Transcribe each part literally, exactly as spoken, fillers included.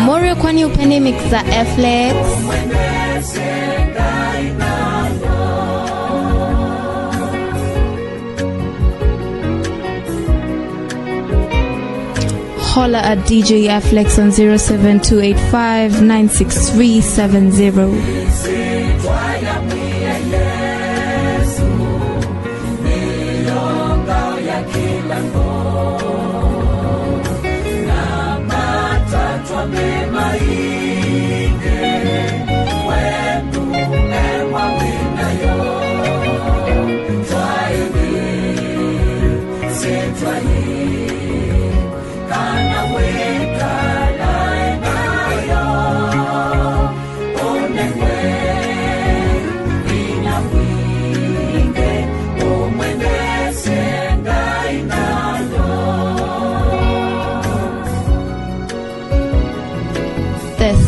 Mũrĩ kwani ũpende mix za F L X? Holler at D J F L X on zero seven two eight five nine six three seven zero. This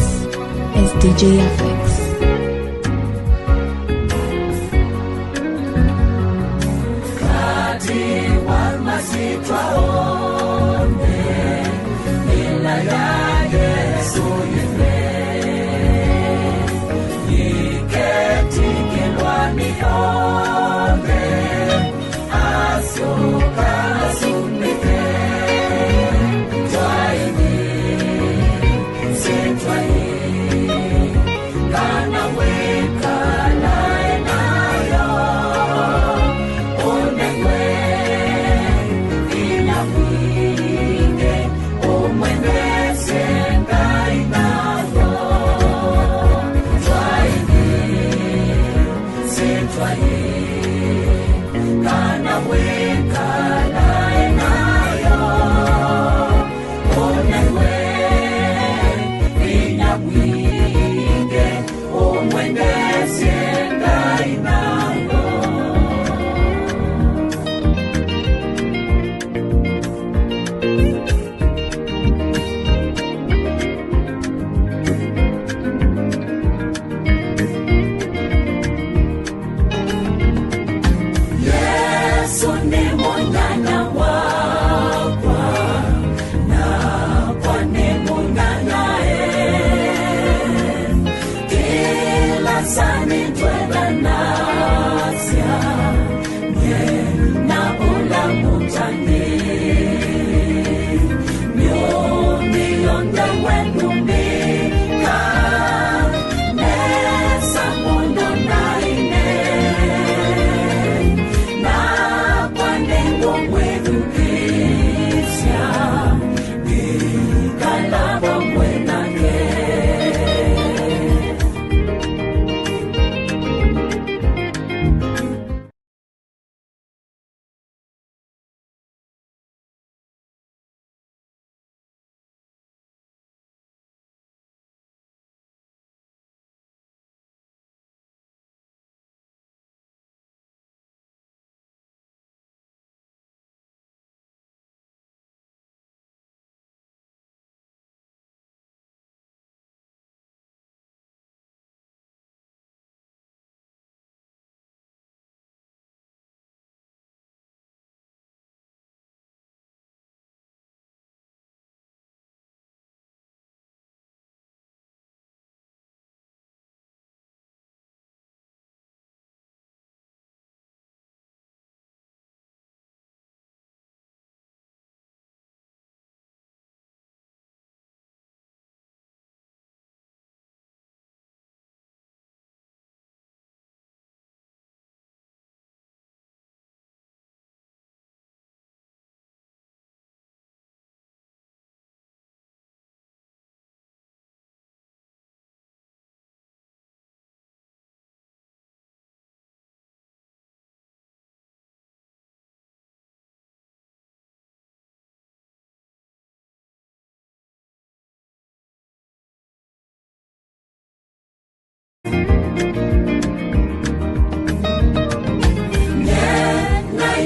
is D J F X.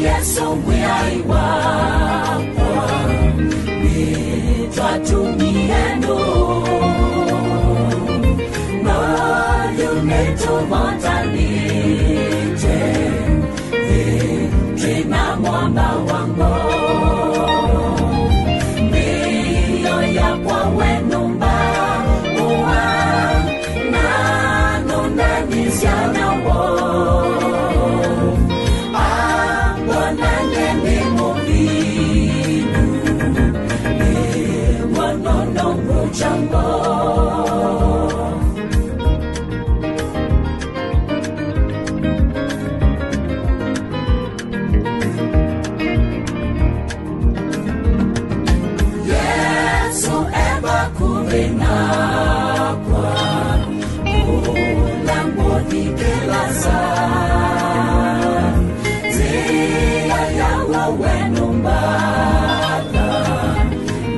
Yesũ Mwĩai wakwa, nĩtwatumie nũũ? No yu nĩtũvotanĩtye, twĩ na Mwamba wa ngoo. Mĩio yakwa we nũmbaũa, na nũndanisya na woo. Ambonange nĩ mũvinyu, nĩw'o nũnũngũkya ngoo. Yesũ e vakuvĩ nakwa, ũla ngũthi kĩla saa. Nzĩa ya woo we nũmbatha,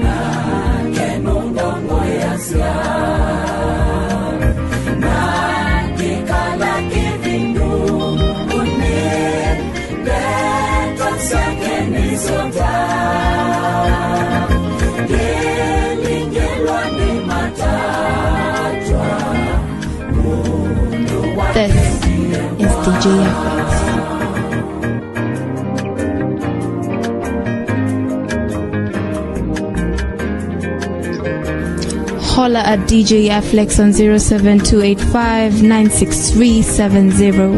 nake nũndongoeasya. Na ngĩkala kĩvindu ũnĩ, ndeto syake nĩsyo ta ngĩlingĩlwa nĩ matatwa. This is D J F X. Holla at D J Aflex on zero seven two eight five nine six three seven zero.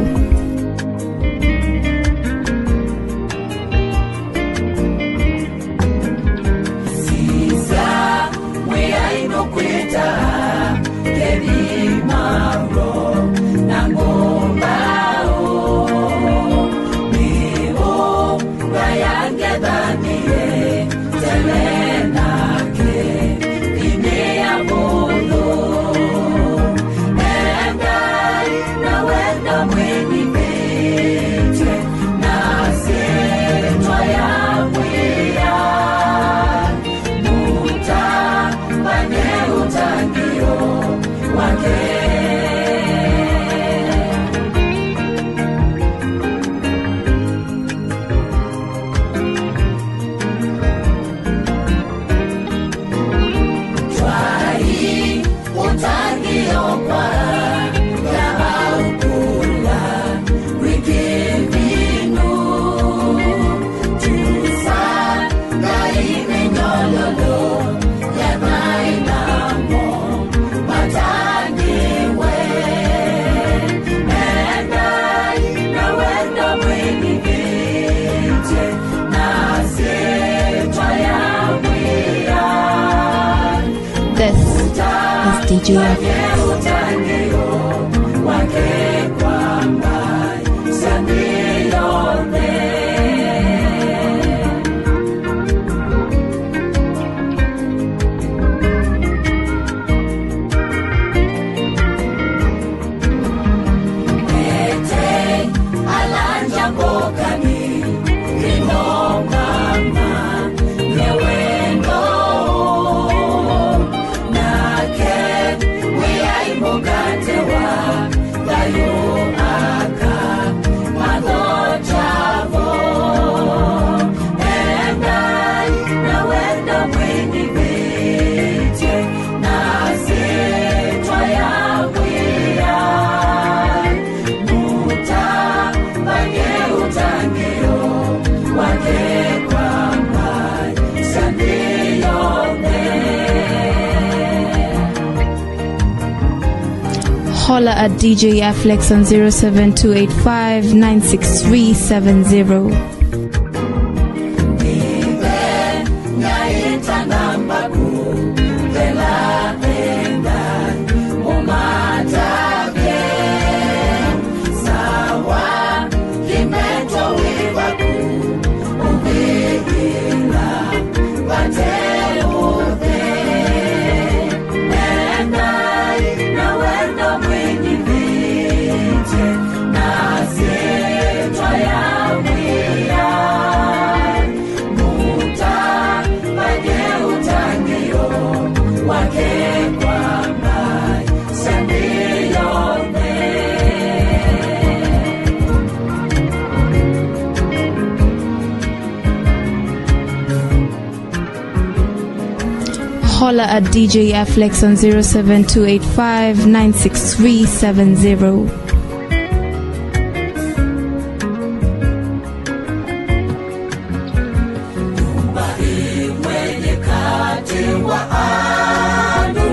Sisya, Mwĩai nũkwĩta, kĩthima woo na ngũmbaũ. Nĩw'o ngaya ngethanĩe tene nake, ĩnĩ ya mũndũ. Endai na wendo mwĩnyivĩtye, na syĩtwa ya Mwĩai mũtambanye ũtangĩĩo wake. Twai ũtangĩĩo kwa ya aukula wiki vinu. Tusa Ngai mĩnyololo ya thayũ namo matangĩĩwe. Endai na wendo mwĩnyivĩtye, na syĩtwa ya Mwĩai. This is D J F X. Nake Mwĩai mũkate wa thayũ aka mathokya vo. Endai na wendo mwĩnyivĩtye, na syĩtwa ya Mwĩai mũtambanye ũtangĩĩo wake kwa mbaĩ sya nthĩ yonthe. Holla at D J Aflex on zero seven two eight five nine six three seven zero. Holler at D J Aflex on zero seven two eight five nine six three seven zero. Nyũmba ĩmwe yĩ katĩ wa andũ,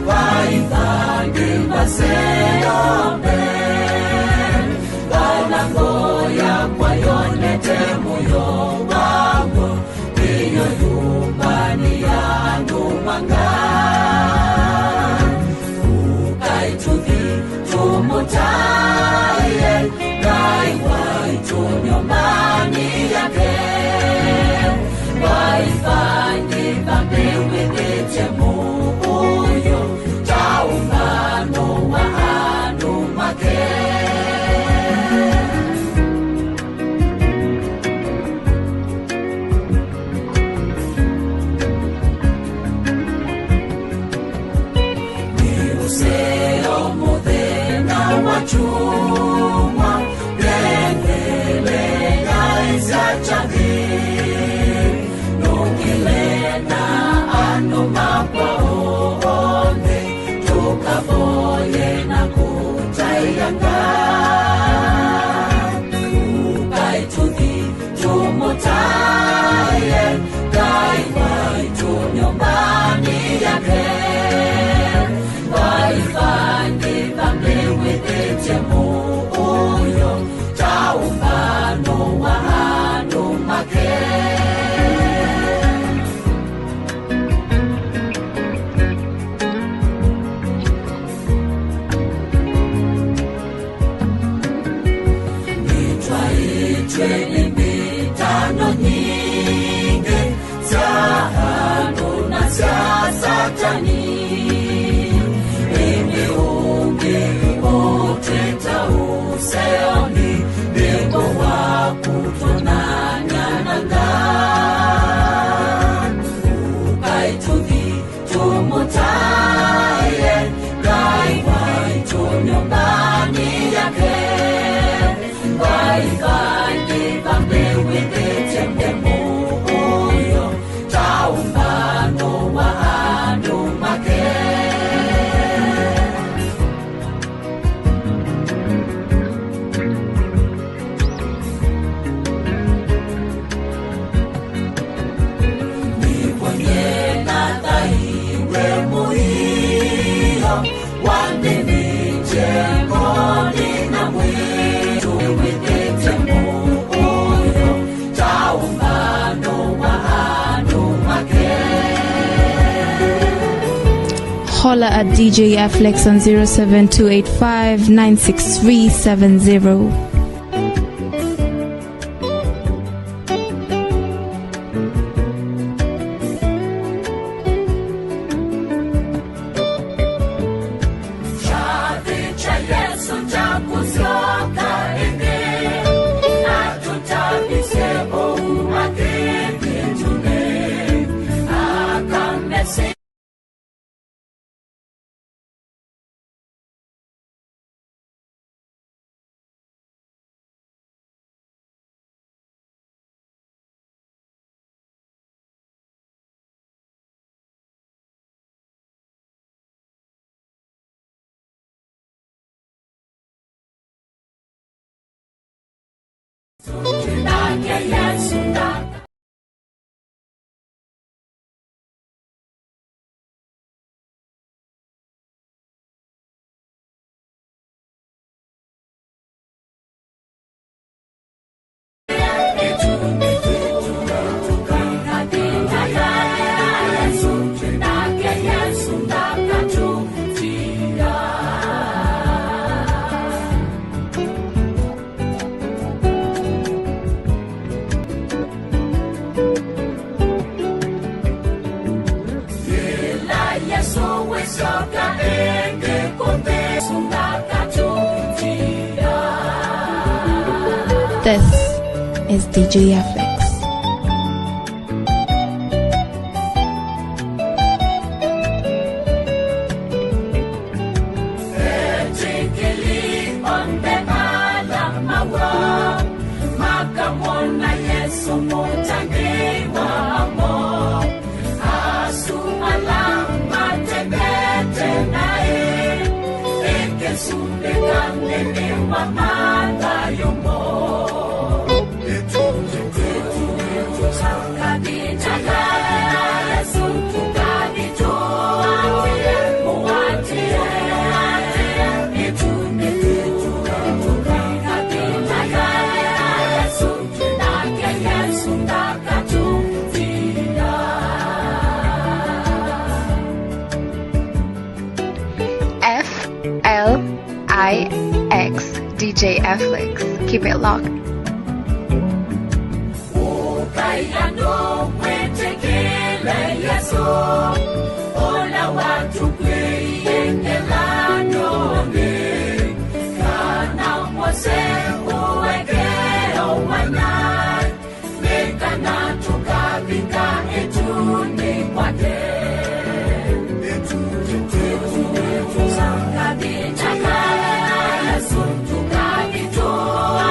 vai vangĩ vaseo mbee. Vala ngoo yakwa yonete mũyo waw'o, nĩyo nyũmbanĩ ya andũ manga. Ũkai tũthi tũmũtaĩe Ngai waitũ nyũmbanĩ yake. Vai vangĩ vambĩw'ĩthĩtye mũuyo ta ũmbano wa andũ make. Nĩ ũseo mũthenya wa kyumwa, nengele yaisya kyathĩ, nũngĩle na andũ makwa onthe, tũkavoye na kũtaĩa Ngai. Ũkai tũthi tũmũtaĩe Ngai waitũ nyũmbanĩ yake. Vai vangĩ vambĩw'ĩthĩtye mũuyo ta ũmbano wa andũ make. Nĩtwaĩtw'e nĩ mbĩtano nyingĩ sya andũ na sya Satani. Ĩndĩ ũngĩ ũtwĩta ũseonĩ, nĩvo waku tũnanyananga. Ũkai tũthi tũmũtaĩe Ngai waitũ nyũmbanĩ yake. Vai vangĩ vambĩw'ĩthĩtye mũuyo ta ũmbano wa andũ make. Nĩvo nyie nathaiwe mũio, wanthĩnĩtye ngoonĩ na mwĩĩ, tũw'ĩthĩtye mũuyo ta ũmbano wa andũ make. Holler at D J Aflex on zero seven two eight five nine six three seven zero. Kyathĩ kya Yesũ kya kũsyoka ĩngĩ, atũtavisye ũu akĩthĩtũnĩ, akamesĩ. This is D J F X. Etĩkĩli onthe ala maw'aa makamwona Yesũ mũtangĩĩi wamo. Asu ala F L I X, D J F L I X. Keep it locked. Ũkai andũ mwĩtĩkĩle Yesũ, ũla watũkw'ĩie ngelany'onĩ, kana mose ũekeo mwanya. Nĩ kana tũkavika ĩtunĩ kwake. Tũkavika Yesũ, tũkavitũa.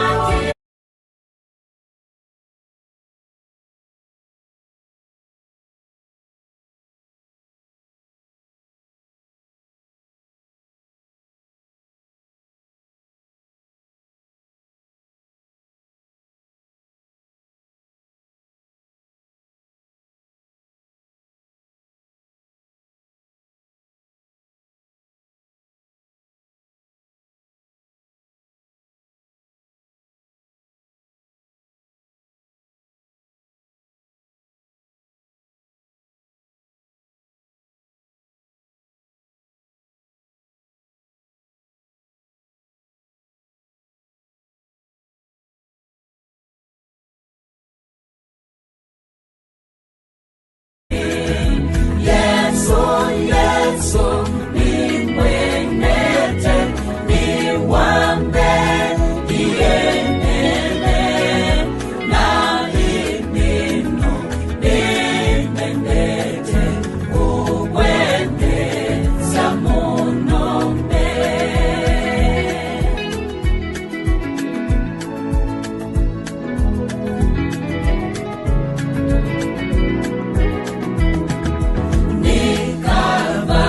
Nĩ kava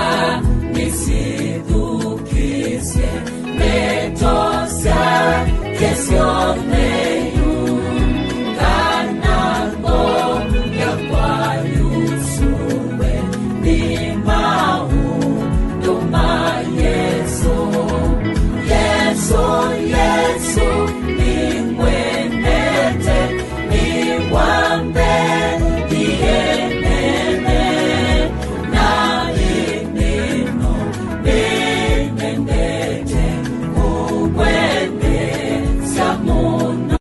nĩsĩthukĩĩsye ndeto syake syonthe yu, kana ngoo yakwa yusũwe nĩ maũndũ ma Yesũ. Yesũ, Yesũ, nĩngwendete, nĩ wa mbee, ndienene, na ĩndĩ no nĩnendete kũkwendesya mũno.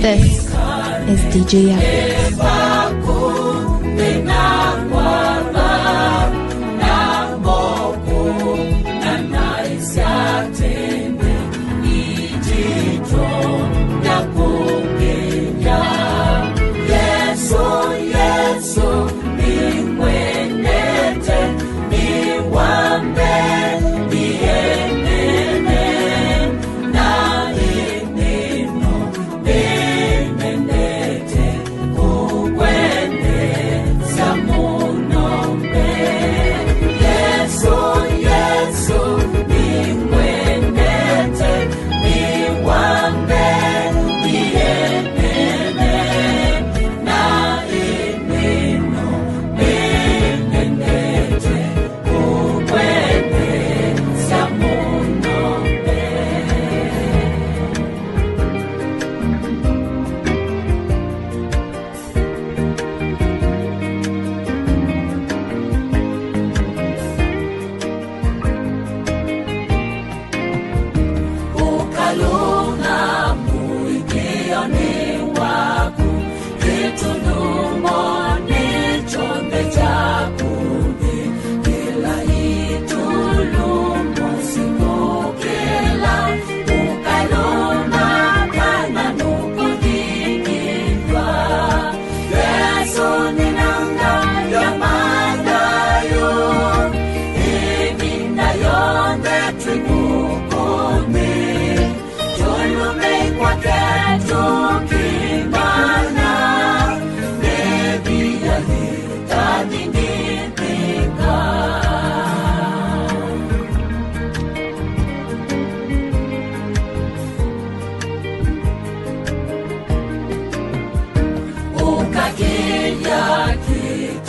This is D J F.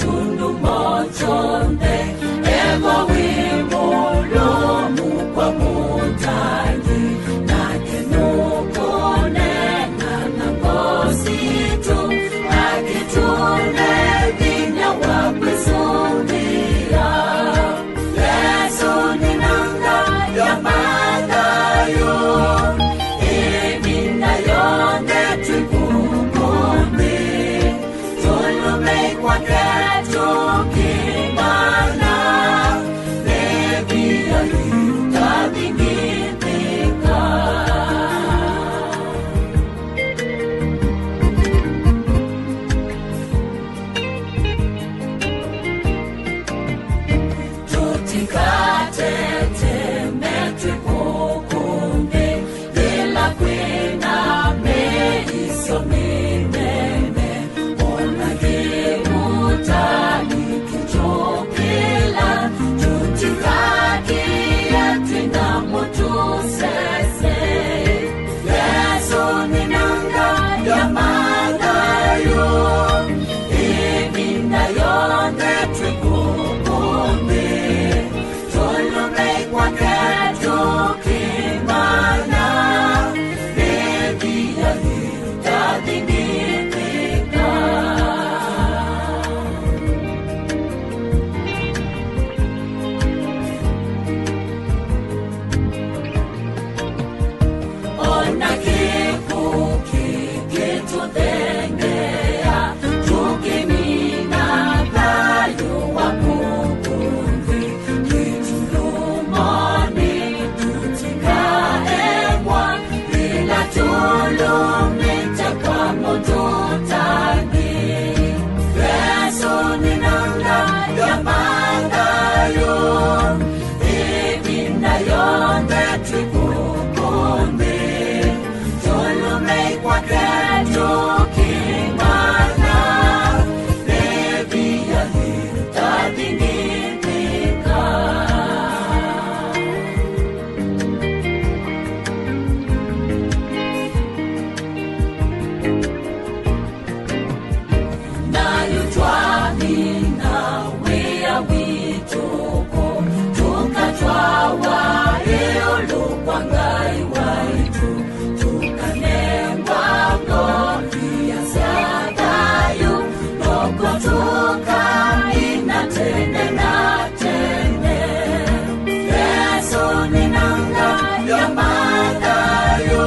Kĩndũ kyonthe, ethwa wĩ mũlũmu kwa Mũtangĩĩi, nake nũkũneena na ngoo sitũ, akĩtũne vinya wa kwĩsũvĩa. Yesũ nĩ nanga ya mathayũ, ĩvinda yonthe twĩ kũkũ nthĩ. Tũlũmĩi kwake tũkĩmanya, nĩ via itathingithĩka. Tũtikateteme twĩ kũkũ nthĩ, yĩla kwĩna mĩisyo mĩnene, o na kĩvutanĩ kĩtũkĩla, tũtikakĩe twĩ na mũtũsese. Yesũ nĩ nanga ya mathayũ, ĩvinda yonthe twĩ kũkũ nthĩ. Tũlũmĩi kwake tũkĩmanya, nĩ via itathingithĩka. O na kĩkw'ũ kĩkĩtũthengeea, tũkĩmina thayũ wa kũkũ nthĩ. Kĩtulumonĩ tũtikaemwa, yĩla tũlũmĩte kwa Mũtũtangi. Yesũ nĩ nanga ya mathayũ, ĩvinda yonthe twĩ kũkũ nthĩ. Tũlũmĩi kwake tũkĩmanya, nĩ via itathingithĩka. Na yu twamina wĩa witũ kũ, tũkatwawa ĩũlũ kwa Ngai waitũ, tũkanengwa ngovia sya thayũ, noko tũkamina tene na tene. Yesũ nĩ nanga ya mathayũ,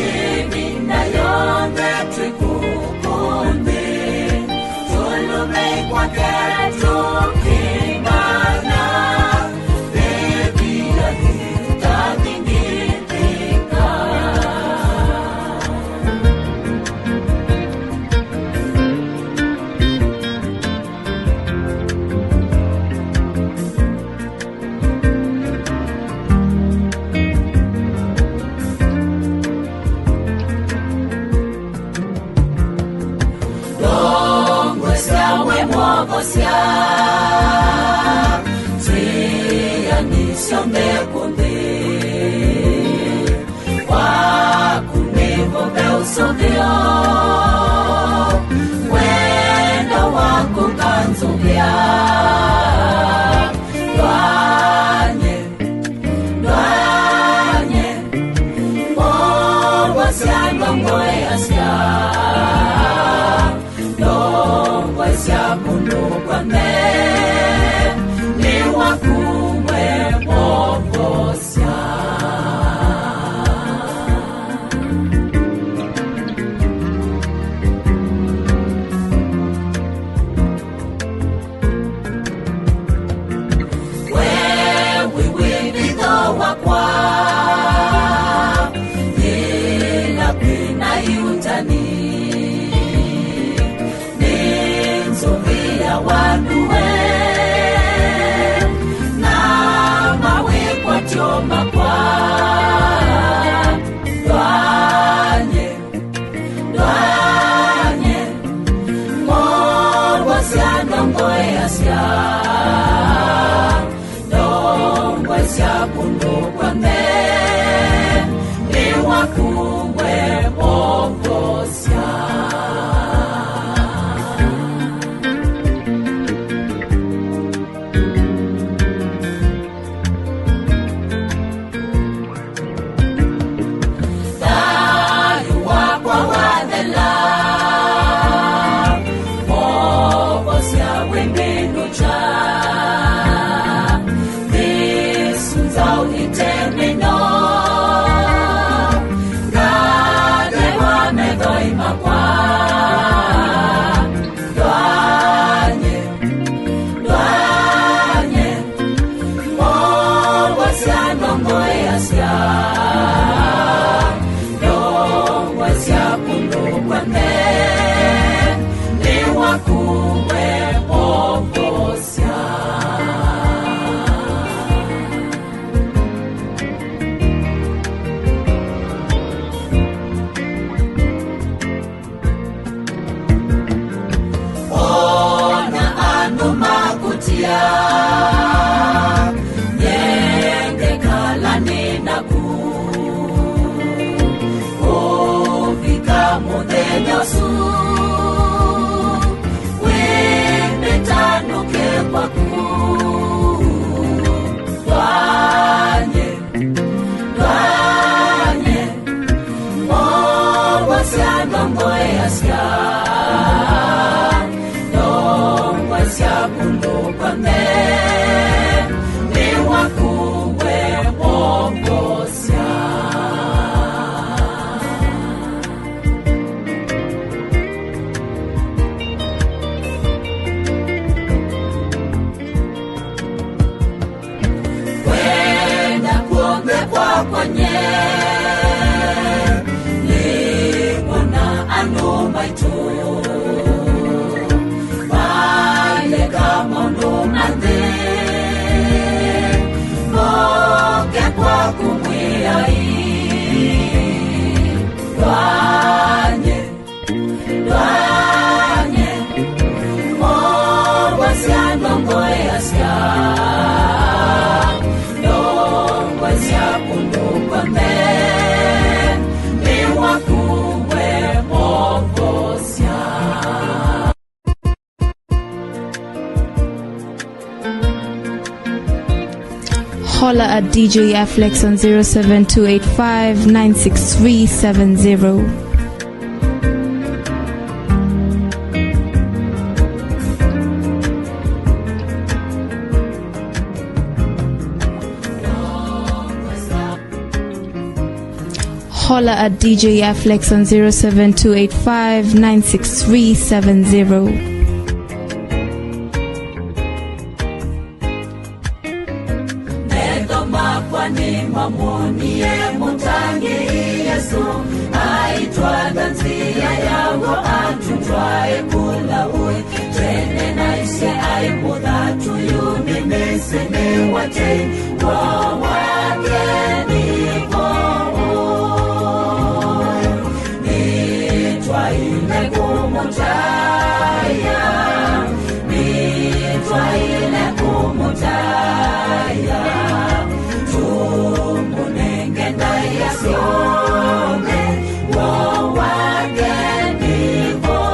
ĩvinda yonthe twĩ kũkũ nthĩ. Tũlũmĩi kwake tũkĩmanya, nĩ via itathingithĩka. Ndongosya we Mwovosya, nzĩanĩ syonthe kũnthĩ. Kwaku nĩvo ve ũsũvĩo, wendo waku kanzũvĩa. Ndwanye, ndwanye, Mwovosya ndongoeasya, ndongoesya kũndũ kw'onthe, nĩ waku we Mwovosya. We wĩ wĩvitho wakwa, yĩla kwĩna iũtani. Nĩnzũvĩa wandu we, na mawĩkwatyo makwa. Ndwanye, ndwanye, Mwovosya ndongoeasya, ndongoesya kũndũ kw'onthe, nĩ waku we Mwovosya. Nĩ waku we wovosya. Ona andũ makũtia, nyie ngekala nĩ naku. Kũvika mũthenya ũsu, wĩmĩtanũke kwaku. Twanye, twanye, mowasya ndongoeasya, ndongoesya kũndũ kw'onthe, nĩ waku we wovosya. Kwenda kw'onthe kwakwa nyie nĩ kwona andũ maitũ maleka maũndũ ma nthĩ, moke kwaku Mwĩai. Twanye, twanye, mowasya ndongoeasya, ndongoesya kũndũ kw'onthe, nĩ waku we wovosya. Holler at D J Aflex on zero seven two eight five nine six three seven zero. Holler at D J Aflex on zero seven two eight five nine six three seven zero. Metho makwa nĩmamwonie Mũtangĩĩi Yesũ, aitwatha nzĩa ya w'o atutwae kũla ũĩ. Tene naisye aĩ mũthatu, yu nĩnĩsĩ nĩ wa tei, w'o wake nĩ vou. Nĩtwaĩle kũmũtaĩa, nĩtwaĩle kũmũtaĩa, tũmũnenge ndaĩa syonthe, w'o wake nĩ vou.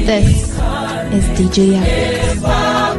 This is D J Yak.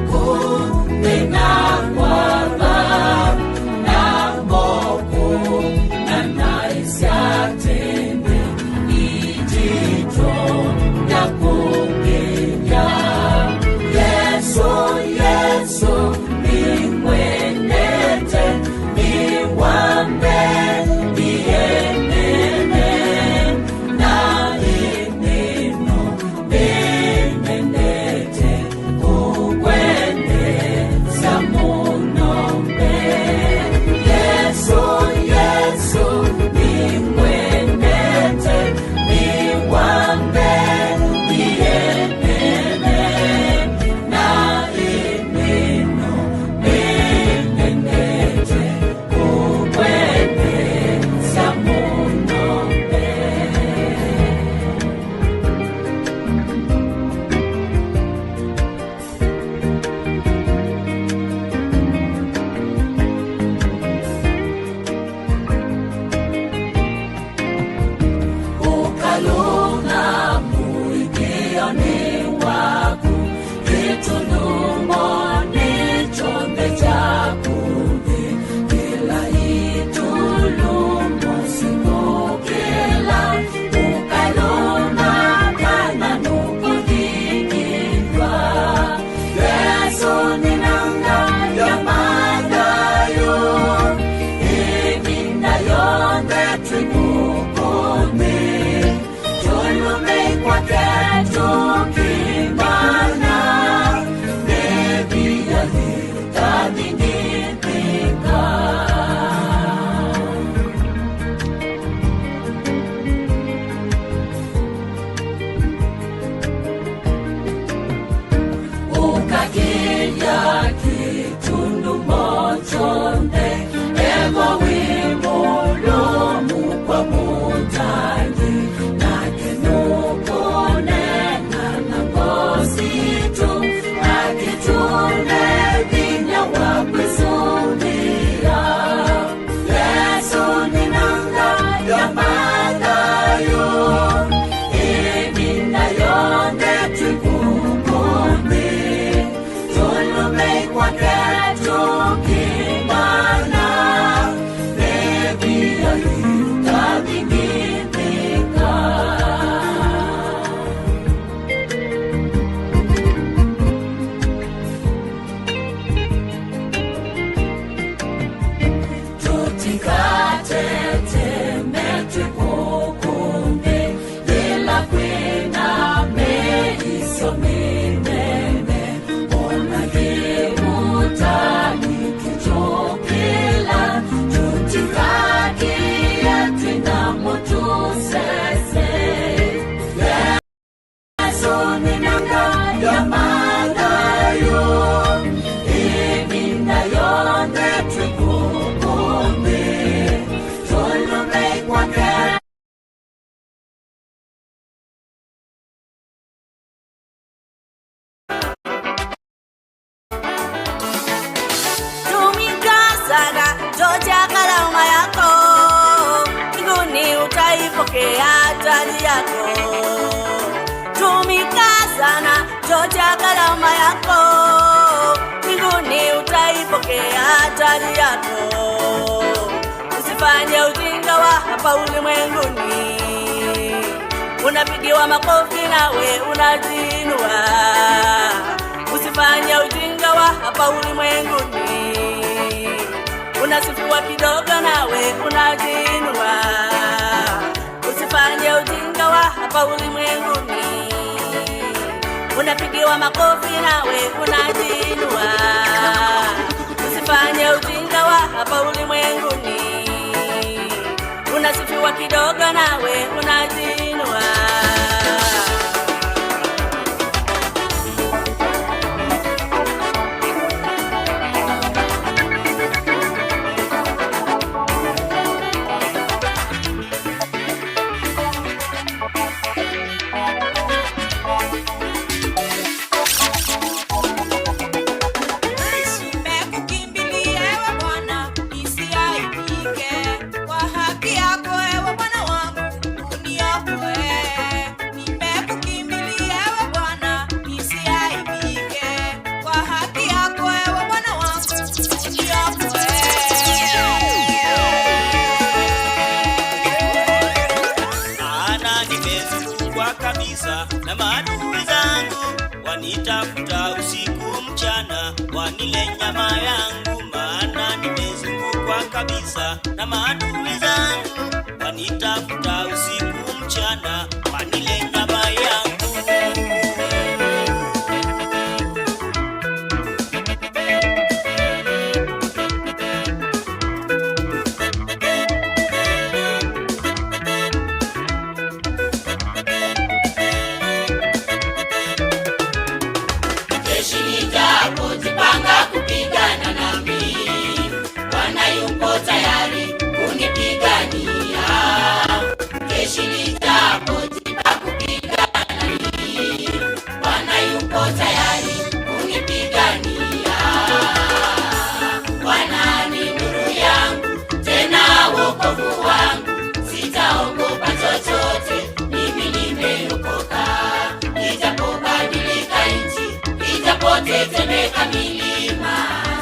Ũkalũngama ũĩkĩĩonĩ waku, kĩtulumo nĩ kyonthe kyaku nthĩ, kĩla itulumo sikũkĩla, ũkalũngama kana nũkũthingithwa. Yesũ nĩ nanga ya mathayũ, ĩvinda yonthe twĩ kũkũ nthĩ. Tũlũmĩi kwake tũkĩmbana, nĩ via yĩtathingithĩka. Ũkakĩlya kĩtulumo kyonthe, ethwa wĩ mũlũmu kwa mũtangi, nake nũkũneena na ngoo sitũ, akĩtũne vinya wa kwĩsũvĩa. Yesũ nĩ nanga ya mathayũ, ĩvinda yonthe twĩ kũkũ nthĩ. Tũlũmĩi kwake tũkĩmbana, nĩ via yĩtathingithĩka. Tũtikateteme twĩ kũkũ nthĩ, yĩla kwĩna mĩisyo mĩnene, ona kĩuutani kĩtũkĩla, tũtikakĩe twĩ na mũtũsese. Yesũ nĩ nanga ya mathayũ, ĩvinda yonthe twĩ kũkũ nthĩ, tũlũmĩi kwake. Tumika sana, chochea karama yako. Mbinguni utaipokea taji yako. Tumika sana, chochea karama yako. Mbinguni utaipokea taji yako. Usifanye ujinga wa hapa ulimwenguni. Unapigiwa makofi nawe unajiinua. Usifanye ujinga wa hapa ulimwenguni. Unasifiwa kidogo nawe unajiinua. Usifanye ujinga wa hapa ulimwenguni. Unapigiwa makofi nawe unajiinua. Usifanye ujinga wa hapa ulimwenguni. Unasifiwa kidogo nawe unajiinua. Nimekukimbilia ewe Bwana, nisiaibike. Kwa haki yako ewe Bwana wangu, uniokoe. Na maadui zangu wanitafuta usiku mchana, wanile nyama yangu, maana nimezungukwa kabisa na maadui zangu. Wanitafuta usiku mchana, wanile nyama yangu. Jeshi lijapojipanga kupigana nami, Bwana yupo tayari kunipigania. Jeshi lijapojipanga kupigana nami, Bwana yupo tayari kunipigania. Bwana ni nuru yangu, tena wokovu wangu, sitaogopa chochote, mimi nimeokoka. Ijapobadilika nchi, ijapotetemeka milima,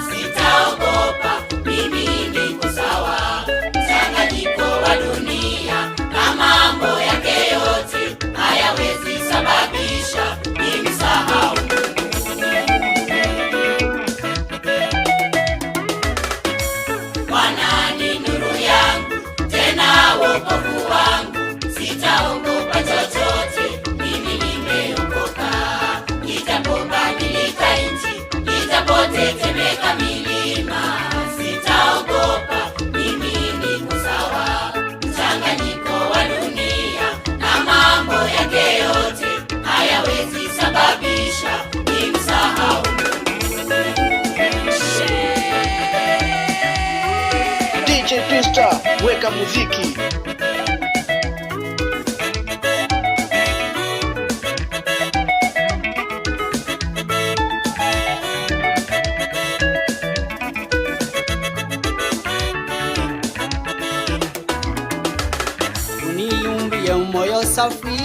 sitaogopa, mimi niko sawa. Mchanganyiko wa dunia na mambo yake yote hayawezi sababisha nimsahau Mungu. Bwana ni nuru yangu, tena wokovu wangu, sitaogopa chochote, mimi nimeokoka. Ijapobadilika nchi, ijapotetemeka milima, sitaogopa, mimi niko sawa. Mchanganyiko wa dunia na mambo yake yote hayawezi sababisha nimsahau Mungu. D J Twister, weka muziki. Uniumbie moyo safi,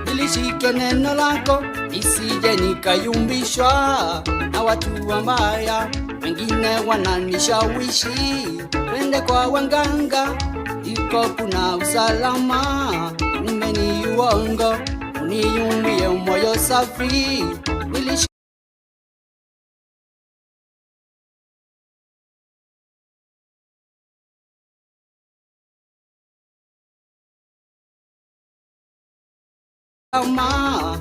nilishike neno lako, nisije nikayumbishwa na watu wabaya. Wengine wananishawishi twende kwa waganga, iko kuna usalama, kumbe ni uongo. Uniumbie moyo safi, nilishi- Ama,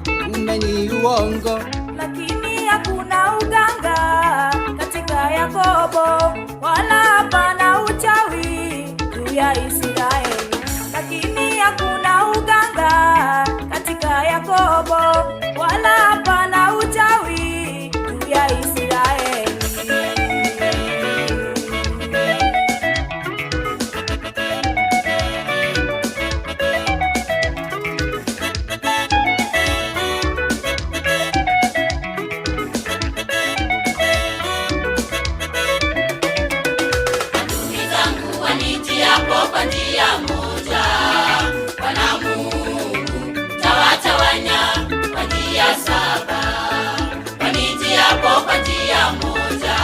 kumbe ni uongo. Lakini hakuna uganga katika Yakobo, wala hapana uchawi juu ya Israeli. Lakini hakuna uganga katika Yakobo, wala hapana uchawi juu ya Israeli. Adui zangu wanijiapo kwa njia moja, Bwana Mungu tawatawanya kwa njia saba. Wanijiapo kwa njia moja,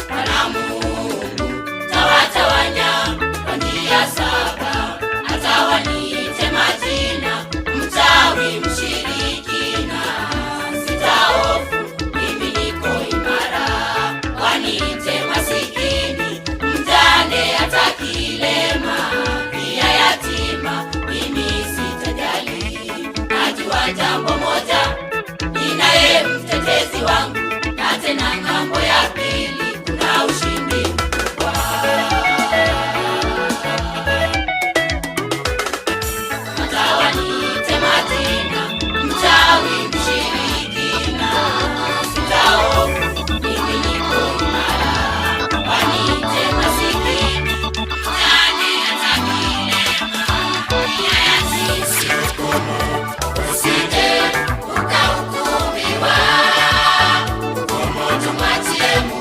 Bwana Mungu tawatawanya kwa njia saba. Hata wanite majina, mchawi, mshirikina, sitahofu, mimi niko imara. Wanite masikini, mjane, hata kilema, pia yatima, mimi sitajali. Najua jambo moja, ninaye mtetezi wangu, na tena ng'ambo ya pili kuna ushindi mkubwa. Hata wanite majina, mchawi, mshirikina, sitahofu, mimi niko imara. Wanite masikini, mjane, hata kilema, pia yatima, sitahofu. Usije ukahukumiwa, hukumu tumwachie Mungu.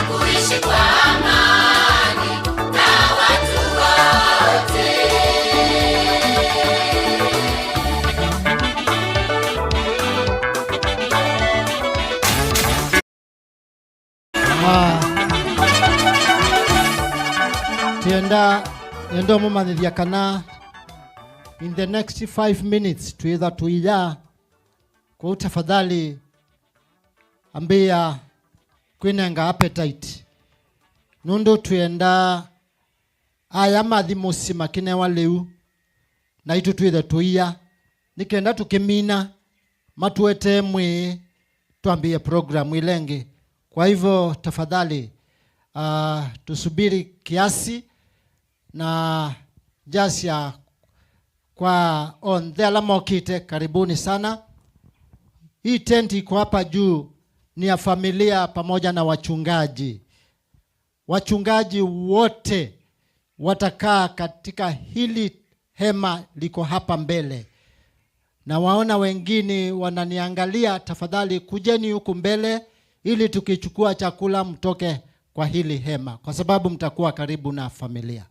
Kuishi kwa amani na watu wote. Ah. Tienda, enda mũmanyĩthya kana in the next five minutes twĩtha tũiya. Kwoou tafadhali ambĩĩa kwĩnenga appetite, nũndũ twĩenda aya mathi mũsyĩ makĩnewa lĩu, naitũ twĩthe tũia, nĩ kenda tũkĩmina, matũetee mwĩĩ, twambĩĩe program ĩla ĩngĩ. Kwa hivyo, tafadhali, ah, tusubiri kiasi, na jasya kwa onthe ala mokĩte, karibuni sana. Hii tenti iko hapa juu ni ya familia pamoja na wachungaji. Wachungaji wote watakaa katika hili hema liko hapa mbele. Na waona wengine wananiangalia, tafadhali kujeni huku mbele ili tukichukua chakula mtoke kwa hili hema, kwa sababu mtakuwa karibu na familia.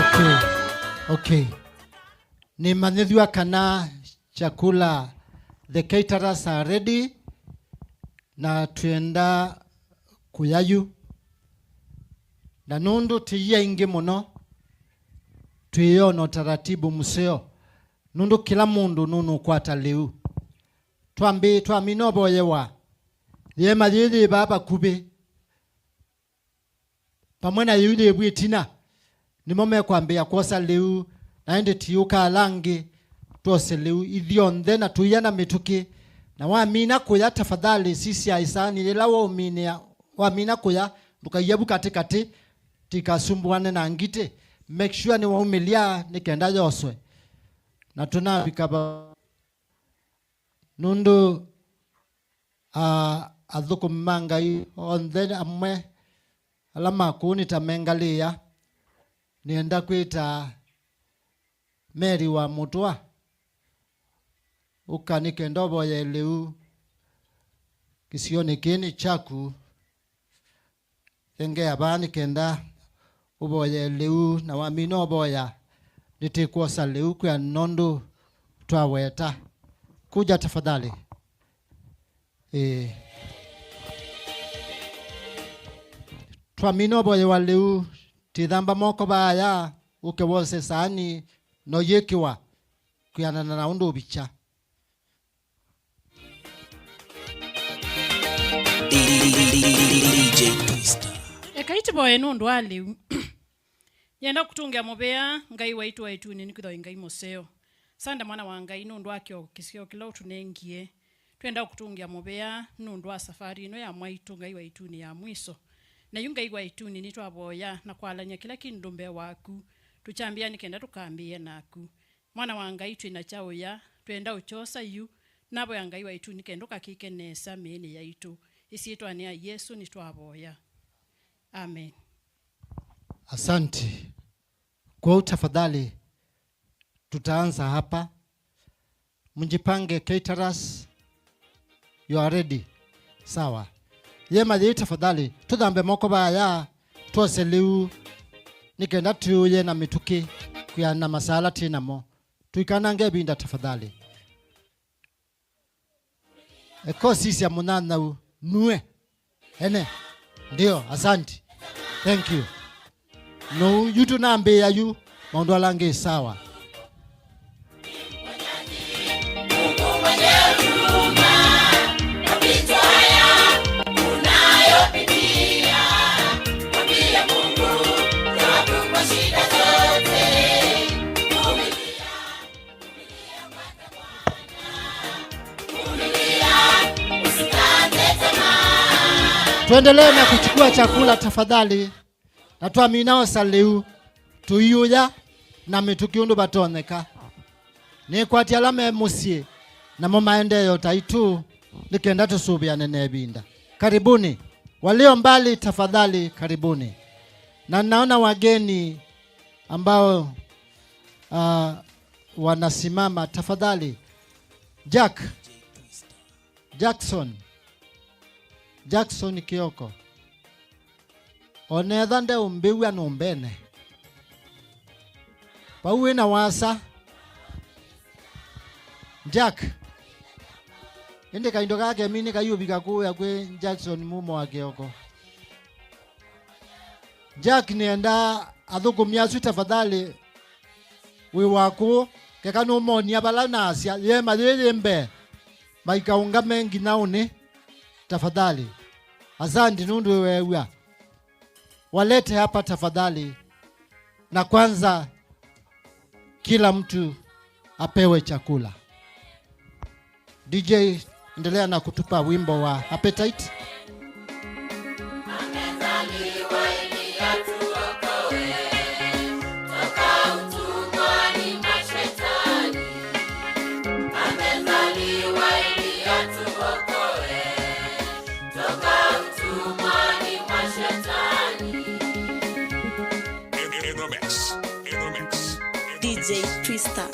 Okay. Okay. Nĩmanyĩthw'a kana chakula, the caterers are ready, na twĩenda kũya yu. Na nũndũ tĩ aingĩ mũno, twĩona ũtaratibu mũseo, nũndũ kĩla mũndũ nũnũkwata lĩu. Twambĩ-, twamina ũvoyewa, yĩema yĩĩ yĩ vaa vakuvĩ. Vamwe na yĩu yĩvu ĩtina, nĩmo mekwambĩĩa kwosa lĩu, na ĩndĩ ti ũka ala angĩ twose lĩu ithyonthe na tũia na mĩtũkĩ. Na wamina kũya, tafadhali sisya ĩsaani yĩla waũminĩa, wamina kũya, ndũkaie vu katĩkatĩ, tikasumbuane na ngitĩ. Make sure nĩwaumĩlya nĩ kenda yoswe. Na tũnavika va-, nũndũ Aa, athũkũmi ma Ngai onthe amwe ala ma kũũ nĩ ta mengalĩĩa, nĩenda kwĩta Mary wa Mũtũa, ũka nĩ kenda ũvoye lĩu kĩsionĩ kĩĩ nĩ kyaku. Thengea vaa nĩ kenda ũvoye lĩu, na wamina ũvoya, nĩtĩkwosa lĩu kwĩa nũndũ twaweta. Kuja tafadhali. Ĩĩ. Twamina ũvoyewa lĩu, tithamba moko vaaya, ũke wose saani, no yĩkĩwa kwĩanana na ũndũ ũvikya. D J Twister. Ekai tũvoye nũndũ wa lĩu. Yenda kũtũngĩa mũvea Ngai waitũ wa ĩtunĩ, nĩkwĩthĩwa wĩ Ngai mũseo. Sanda mwana wa Ngai nũndũ wa kĩo kĩseo kĩla ũtũnengie. Twenda kũtũngĩa mũvea nũndũ wa safari ĩno ya mwaitũ Ngai wa ĩtunĩ ya mwiso. Na yu Ngai wa ĩtunĩ nĩtwavoya na kwalany'a kĩla kĩndũ mbee waku. Tũkyambĩĩa nĩ kenda tũkambĩĩe naku. Mwana wa Ngai, twĩ na kyaũya, twenda ũkyosa yu, navoya Ngai waitũ nĩ kenda ũkakĩke nesa mĩĩnĩ yaitũ. Ĩsyĩtwanĩ ya Yesũ nĩtwavoya. Amen. Asante. Kwa tafadhali, tutaanza hapa. Mjipange, caterers. You are ready? Sawa. Yĩema yĩĩ tafadhali, tũthambe moko vaya, twose lĩu, nĩ kenda tũũye na mĩtũkĩ, kwĩana na masala twĩ namo. Tũikanange ĩvinda tafadhali. Eka ũsisya mũnyanyau, nue. Ene. Ndio, asante. Thank you. No, yu tũnambĩĩa yu, maũndũ ala angĩ sawa. Tuendelee na kuchukua chakula tafadhali. Na twamina osa lĩu, tũiũya na mĩtũkĩ ũndũ vatonyeka. Nĩkwatya ala me mũsyĩ, Namo maendee o ta itu, nĩ kenda tũsũvĩane na ĩvinda. Karibuni. Walio mbali, tafadhali, karibuni. Na naona wageni ambao, ah, wanasimama, tafadhali. Jack. Jackson. Jackson Kioko. Onetha ndeũmbĩw'a nũmbene. Vau wĩ na wasa. Jack. Ĩndĩ kaindo kaa kemini kaiũvika kũũya kwĩ Jackson mumo wa Kioko. Jack nĩenda athũkũmi asu tafadhali wĩ waku, keka nũmonia vala nasya, yema yĩĩ yĩ mbee, maikaũngame nginya ũnĩ, tafadhali. Asante nũndũ wĩweew'a. Walete hapa tafadhali. Na kwanza, kila mtu apewe chakula. D J, endelea na kutupa wimbo wa Appetite. Amezaliwa ili atuokoe toka utumwani mwa shetani. Amezaliwa ili atuokoe toka utumwani mwa shetani. In, in the mix. In the mix. D J Twister.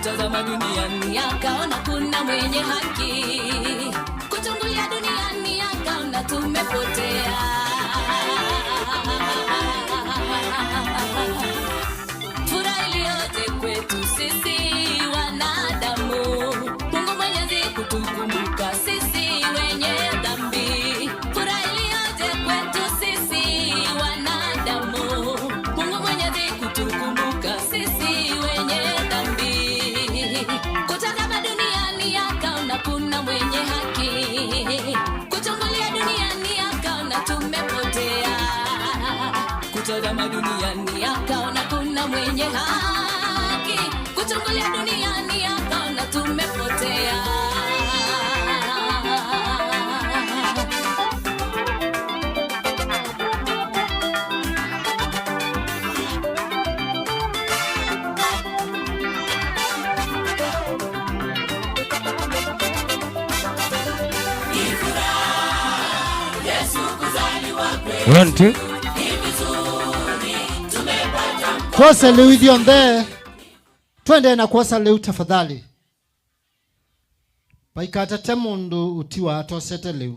Kutazama duniani akaona kuna mwenye haki. Kuchungulia duniani akaona tumepotea. Furaha iliyoje kwetu sisi wanadamu. Mungu Mwenyezi kutukumbuka sisi wenye dhambi. Furaha iliyoje kwetu sisi wanadamu. Mungu Mwenyezi kutukumbuka sisi wenye dhambi. Kutazama duniani akaona kuna mwenye haki. Kuchungulia duniani akaona tumepotea. Kutazama duniani akaona kuna mwenye haki. Kuchungulia duniani akaona tumepotea. One, two. Kwosa lĩu ithyonthe. Twendee na kwosa lĩu tafadhali. Vaikatate mũndũ ũtiwa atosete lĩu.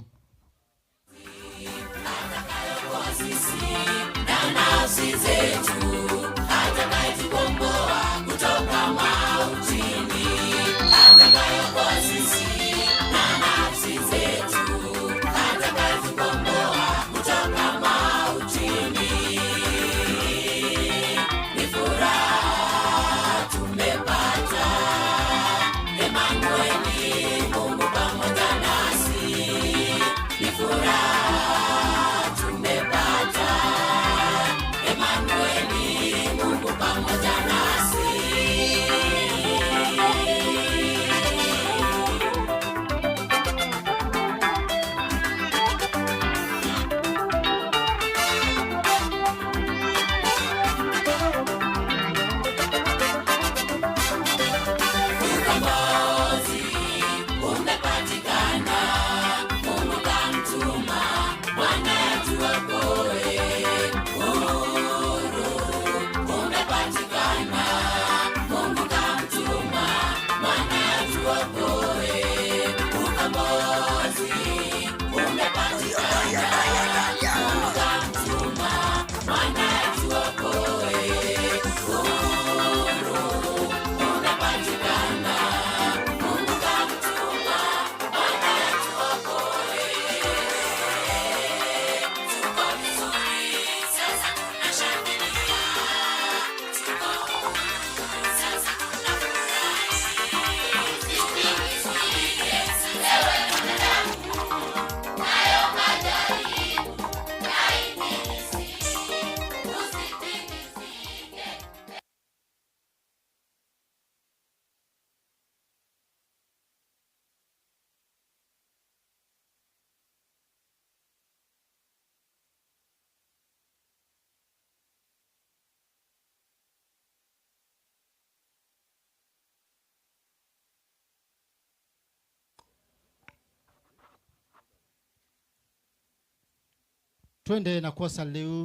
Twendee na kwosa lĩu.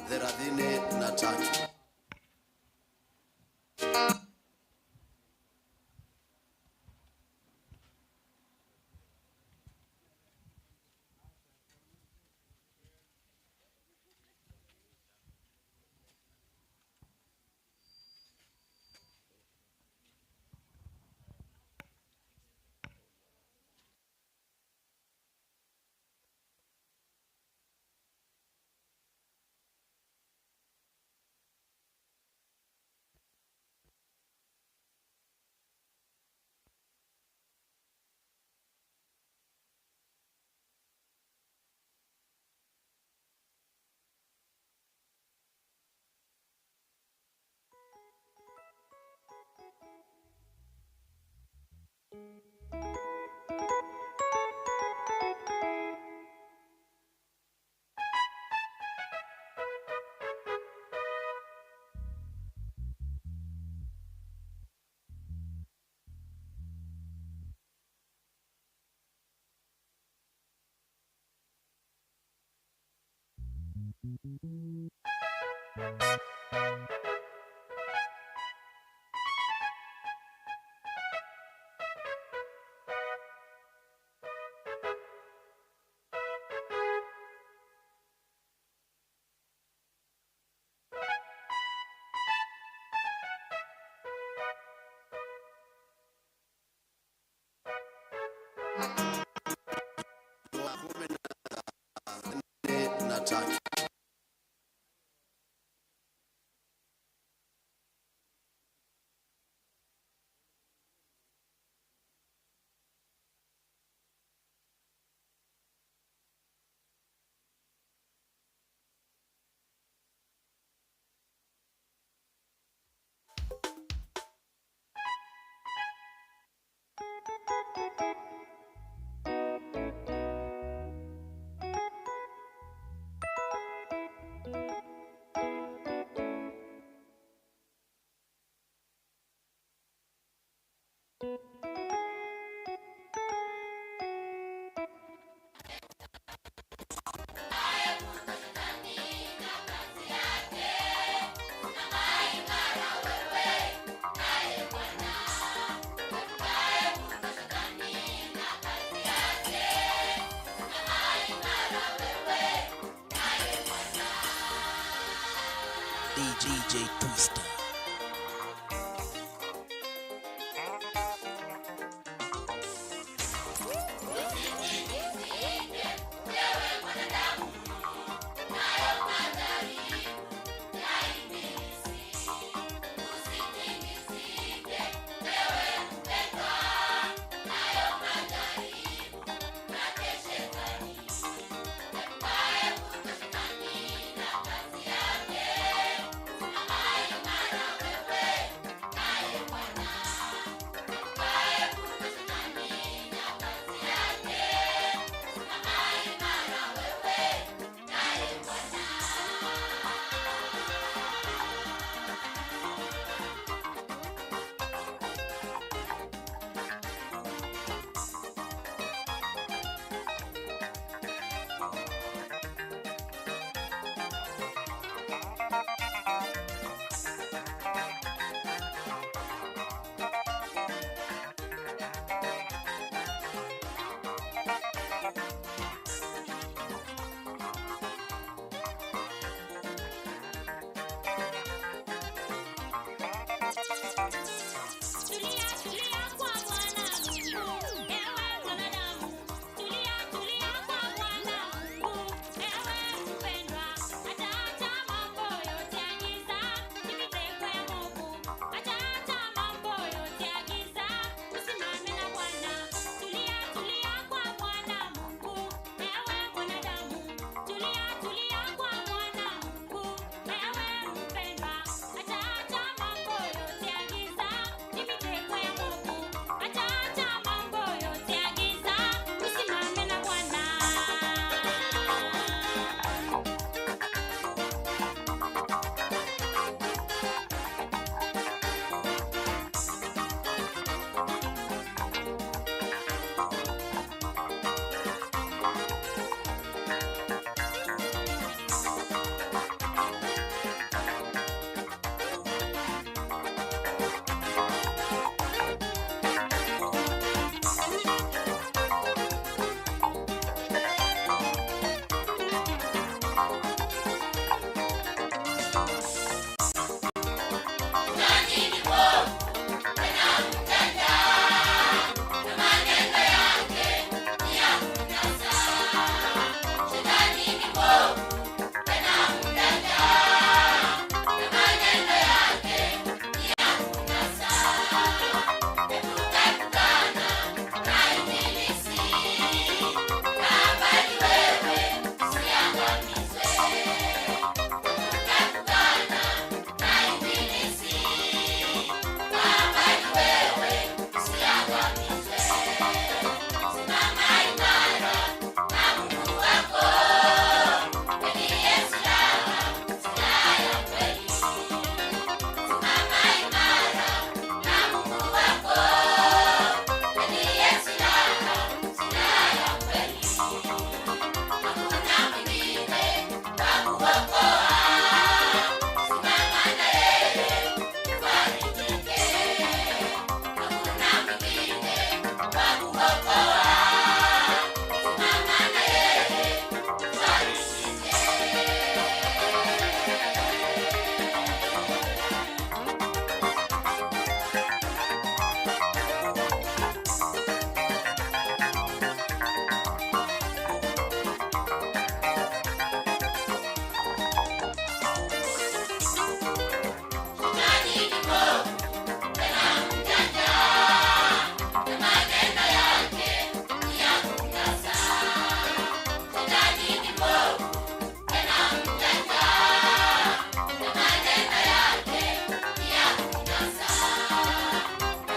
Thelathini na tatu. Wa kũmi na nĩ na Turkey. D J Twister.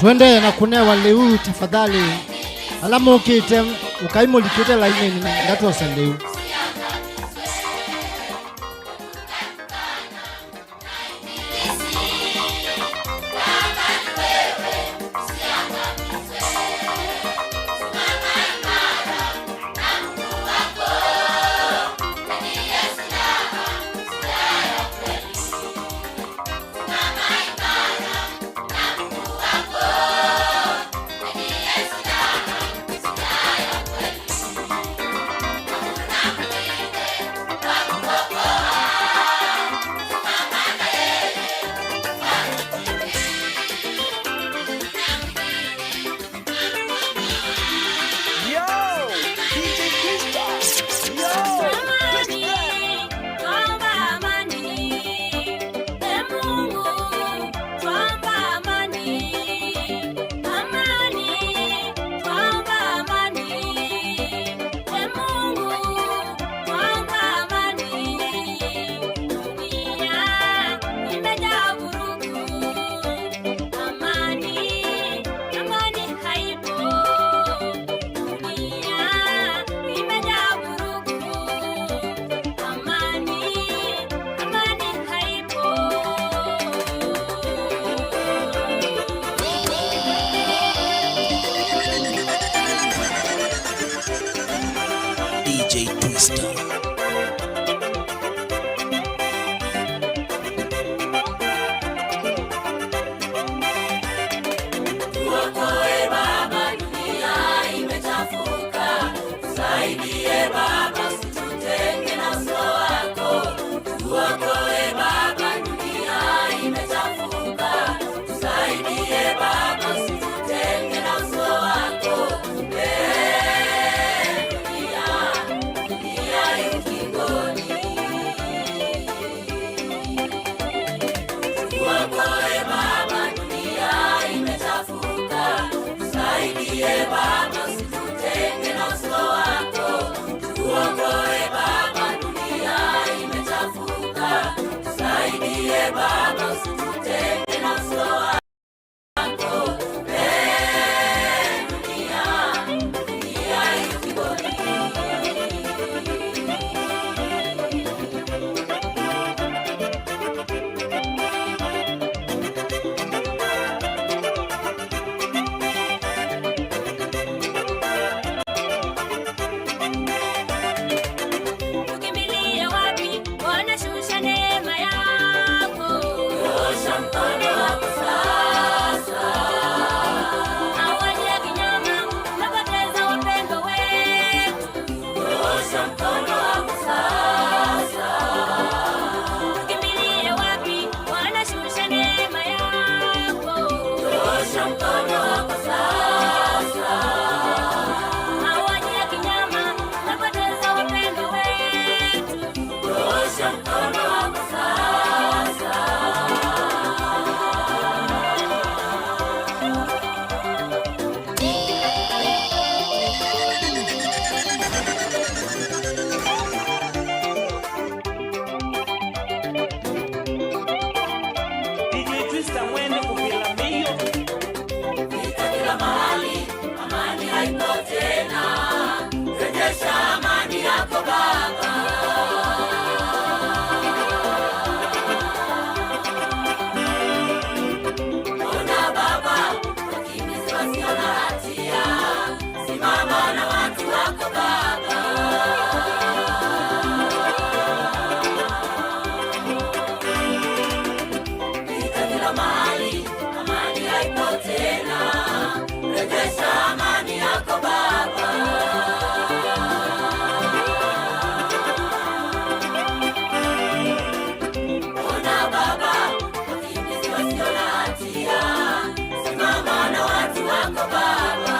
Tũendee na kũnewa lĩu, tafadhali. Ala mũkĩte, ũkai mũlikĩte laininĩ, ndatwose lĩu. Yo, D J Krista. Yo, Krista. Amani, twamba amani. E Mungu, twamba amani. Amani, twamba amani. E Mungu, twamba amani. Dunia imejaa vurugu. Amani, amani haipo. Dunia imejaa vurugu. Amani, amani haipo. D J Twister. Tuokoe Baba, dunia imechafuka. Tusaidie Baba, usitutenge na uso wako. Tuokoe Baba, dunia imechafuka. Tusaidie Baba, usitutenge na uso wako. Ee dunia, dunia yu ukingoni. Tuokoe Baba, dunia imechafuka. Tusaidie Baba, usitutenge na uso wako. Tuokoe Baba, dunia imechafuka. Tusaidie Baba, usitutenge na uso wako. Tukimbilie wapi? Bwana, shusha neema yako. Nyosha mkono wako sasa. Mauaji ya kinyama, tunapoteza wapendwa wetu. Nyosha mkono wako sasa. Tukimbilie wapi? Bwana, shusha neema yako. Nyosha mkono wako sasa. Mauaji ya kinyama, tunapoteza wapendwa wetu. Nyosha mkono wako sasa. D J Twister mwene kuvila mĩio. Vita kila mahali, amani haipo tena. Rejesha amani yako Baba. Ona Baba, wakimbizi wasio na hatia. Simama na watu wako Baba. Vita kila mahali, amani haipo tena. Rejesha amani yako Baba. Ona Baba, wakimbizi wasio na hatia. Simama na watu wako Baba.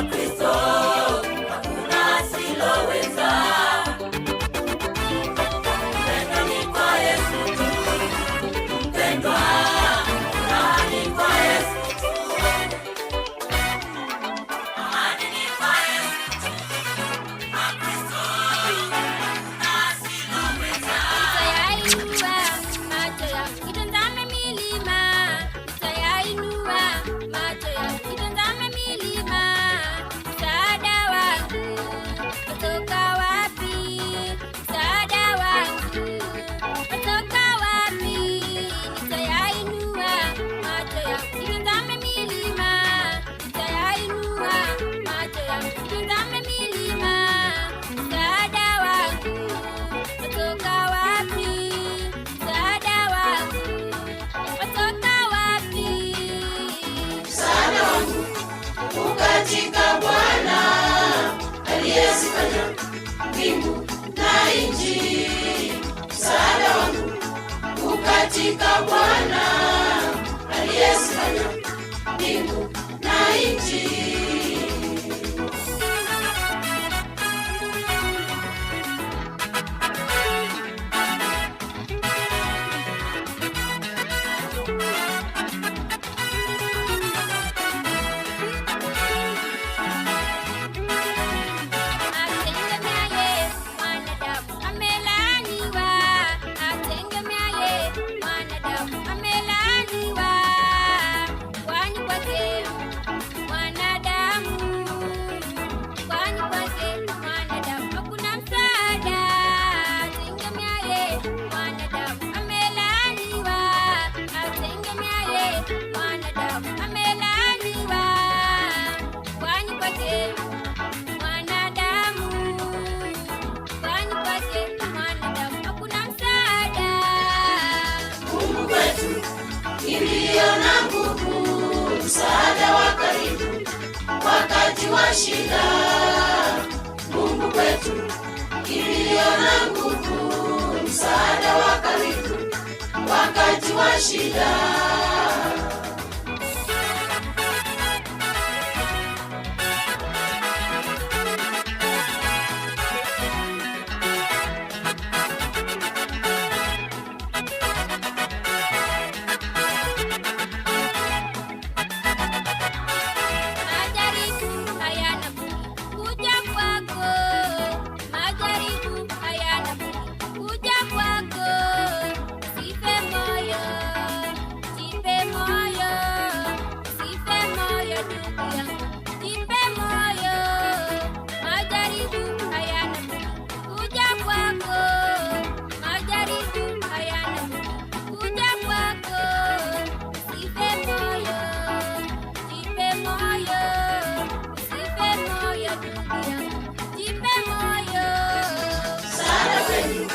Kristo, hakuna asiloweza. Upendo ni kwa Yesu tu. Upendo, furaha ni kwa Yesu tu. Amani ni kwa Yesu tu. Kwa Kristo, hakuna asiloweza. Nitayainua macho yangu nitazame milima. Nitayainua macho yangu nitazame milima. Msaada wangu kutoka wapi? Msaada wangu kutoka wapi? Nitayainua macho yangu nitazame milima. Nitayainua macho yangu nitazame milima. Msaada wangu kutoka wapi? Msaada wangu kutoka wapi? Msaada wangu u katika Bwana aliyezifanya mbingu na nchi. Msaada wangu u katika Bwana aliyezifanya mbingu na nchi. Atengemeaye mwanadamu amelaaniwa, atengemeaye mwanadamu amelaaniwa. Kwani kwake mwanadamu, kwani kwake mwanadamu hakuna msaada. Atengemeaye mwanadamu amelaaniwa, atengemeaye mwanadamu amelaaniwa. Kwani kwake mwanadamu, kwani kwake mwanadamu hakuna msaada. Mungu kwetu kimbilio na nguvu, msaada wa karibu wakati wa shida. Mungu kwetu kimbilio na nguvu, msaada wa karibu wakati wa shida. Majaribu hayana budi kuja kwako. Majaribu hayana budi kuja kwako. Usife moyo, jipe moyo. Usife moyo ndugu yangu, jipe moyo. Majaribu hayana budi kuja kwako. Majaribu hayana budi kuja kwako. Usife moyo, jipe moyo. Usife moyo ndugu yangu, jipe moyo. Msaada kwenu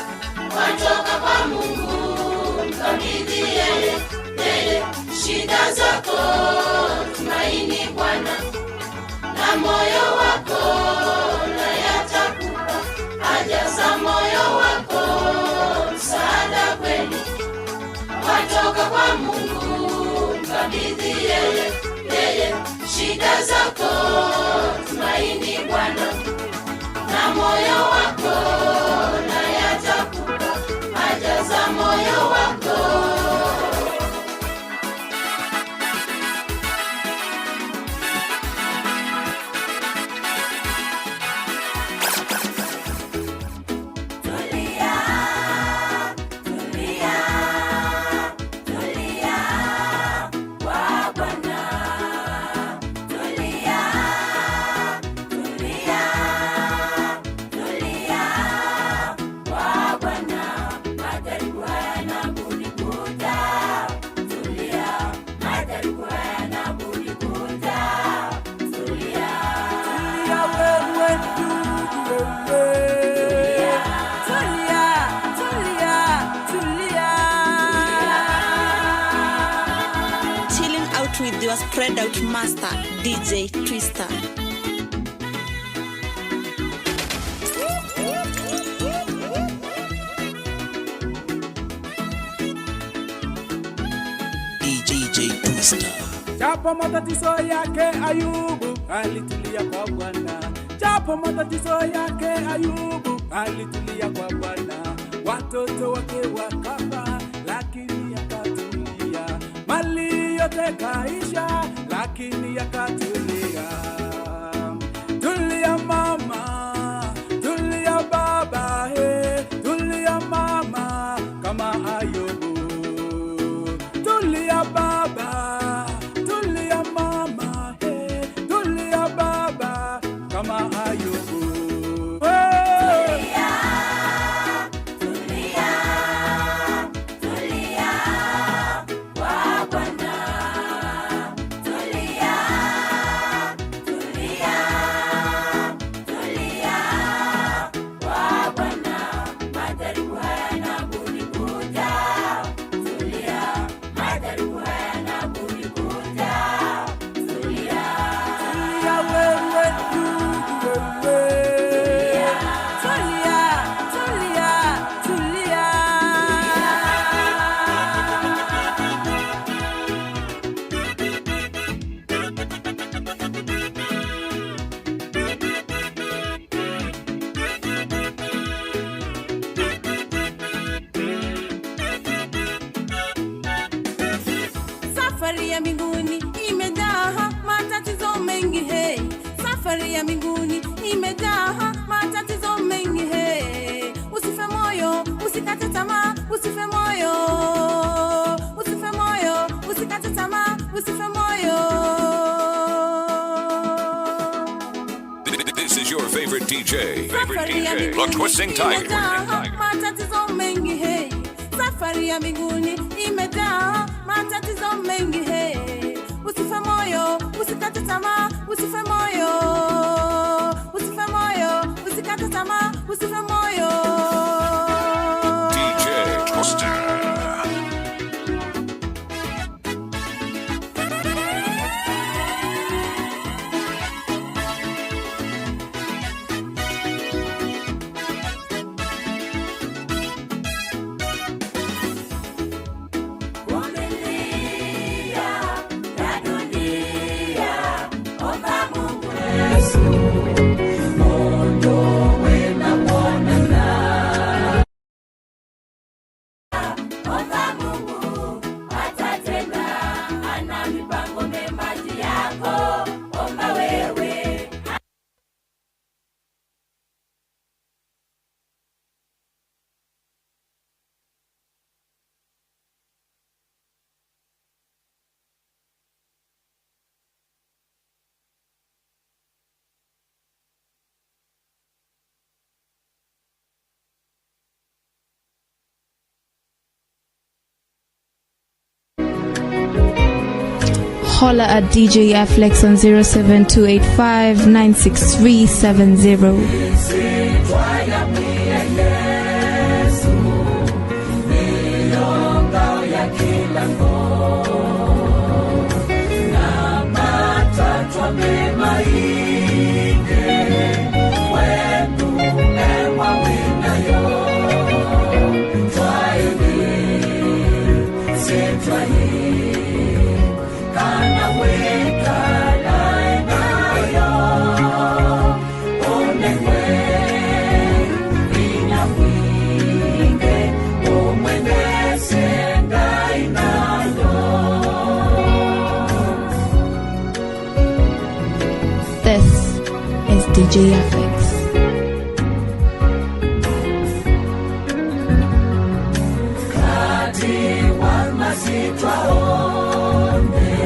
watoka kwa Mungu, mkabidhi yeye, yeye shida zako, tumaini Bwana, na moyo wako, na yatakupa haja za moyo wako. Msaada kwenu watoka kwa Mungu, mkabidhi yeye, yeye shida zako, tumaini Bwana, na moyo wako, na yatakupa haja za moyo wako. Tulia, tulia, tulia kwa Bwana. Tulia, tulia, tulia kwa Bwana. Majaribu hayana budi kuja. Tulia. Majaribu hayana budi kuja. Tulia. Tulia wewe ndugu wewe. Tulia, tulia, tulia. Chilling out with your spread out master, D J Twister. D J Twister. Japo matatizo yake Ayubu, alitulia kwa Bwana. Japo matatizo yake Ayubu, alitulia kwa Bwana. Watoto wake wakafa, lakini akatulia. Mali yote kaisha, lakini akatulia. Tulia mama, tulia baba, he, tulia mama, kama Ayubu. Tulia baba, tulia mama, he, tulia baba, kama Ayubu. Hey! Tulia, tulia, tulia kwa Bwana. Tulia, tulia, tulia kwa Bwana. Majaribu hayana budi kuja. Tulia, majaribu hayana budi kuja. Tulia. Tulia wewe, ndugu wewe. Tulia, tulia, tulia, tulia. Safari ya mbinguni imejaa matatizo mengi, hey. Safari ya mbinguni imejaa matatizo mengi, hey. Usife moyo, usikate tamaa, usife moyo. Usife moyo, usikate tamaa, usife moyo. This is your favorite D J. Safari ya mbinguni imejaa matatizo mengi, hey. Safari ya mbinguni imejaa matatizo mengi, hey. Usife moyo, usikate tamaa, usife moyo. Usife moyo, usikate tamaa, usife moyo. D J Toaster. Omba Mungu atatenda, ana mipango mema juu yako. Omba wewe. Holler at D J Aflex on zero seven two eight five nine six three seven zero. This is D J Aflex. Kati wa masitwa onthe,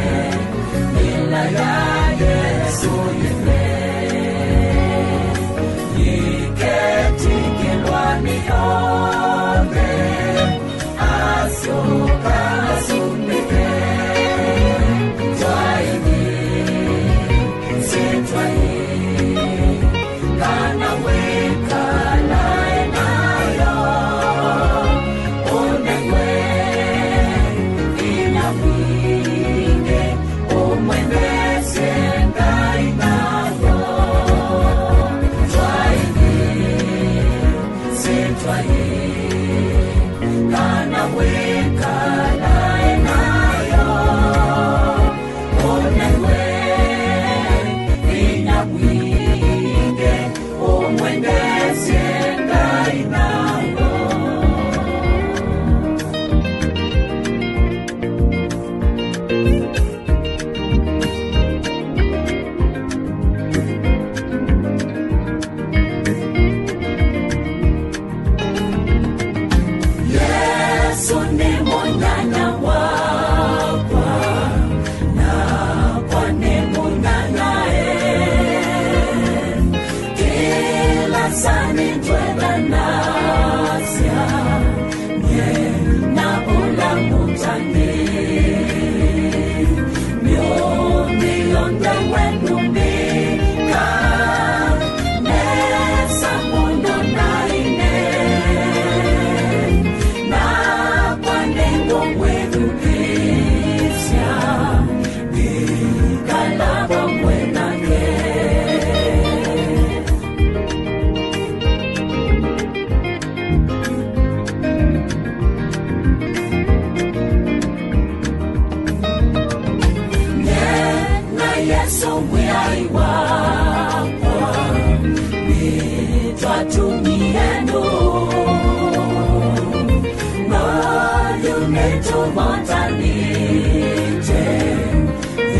ĩla ya Yesũ yene yĩketĩkĩlwa nĩ onthe. Asyoka asumbĩke twainĩ, syĩtwa yĩĩ, kana wĩkalae nayo, ũnengwe vinya mwingĩ, ũmwendeesye Ngai nawe. Yesũ Mwĩai wakwa, nĩtwatumie nũũ, no yu nĩtũvotanĩte,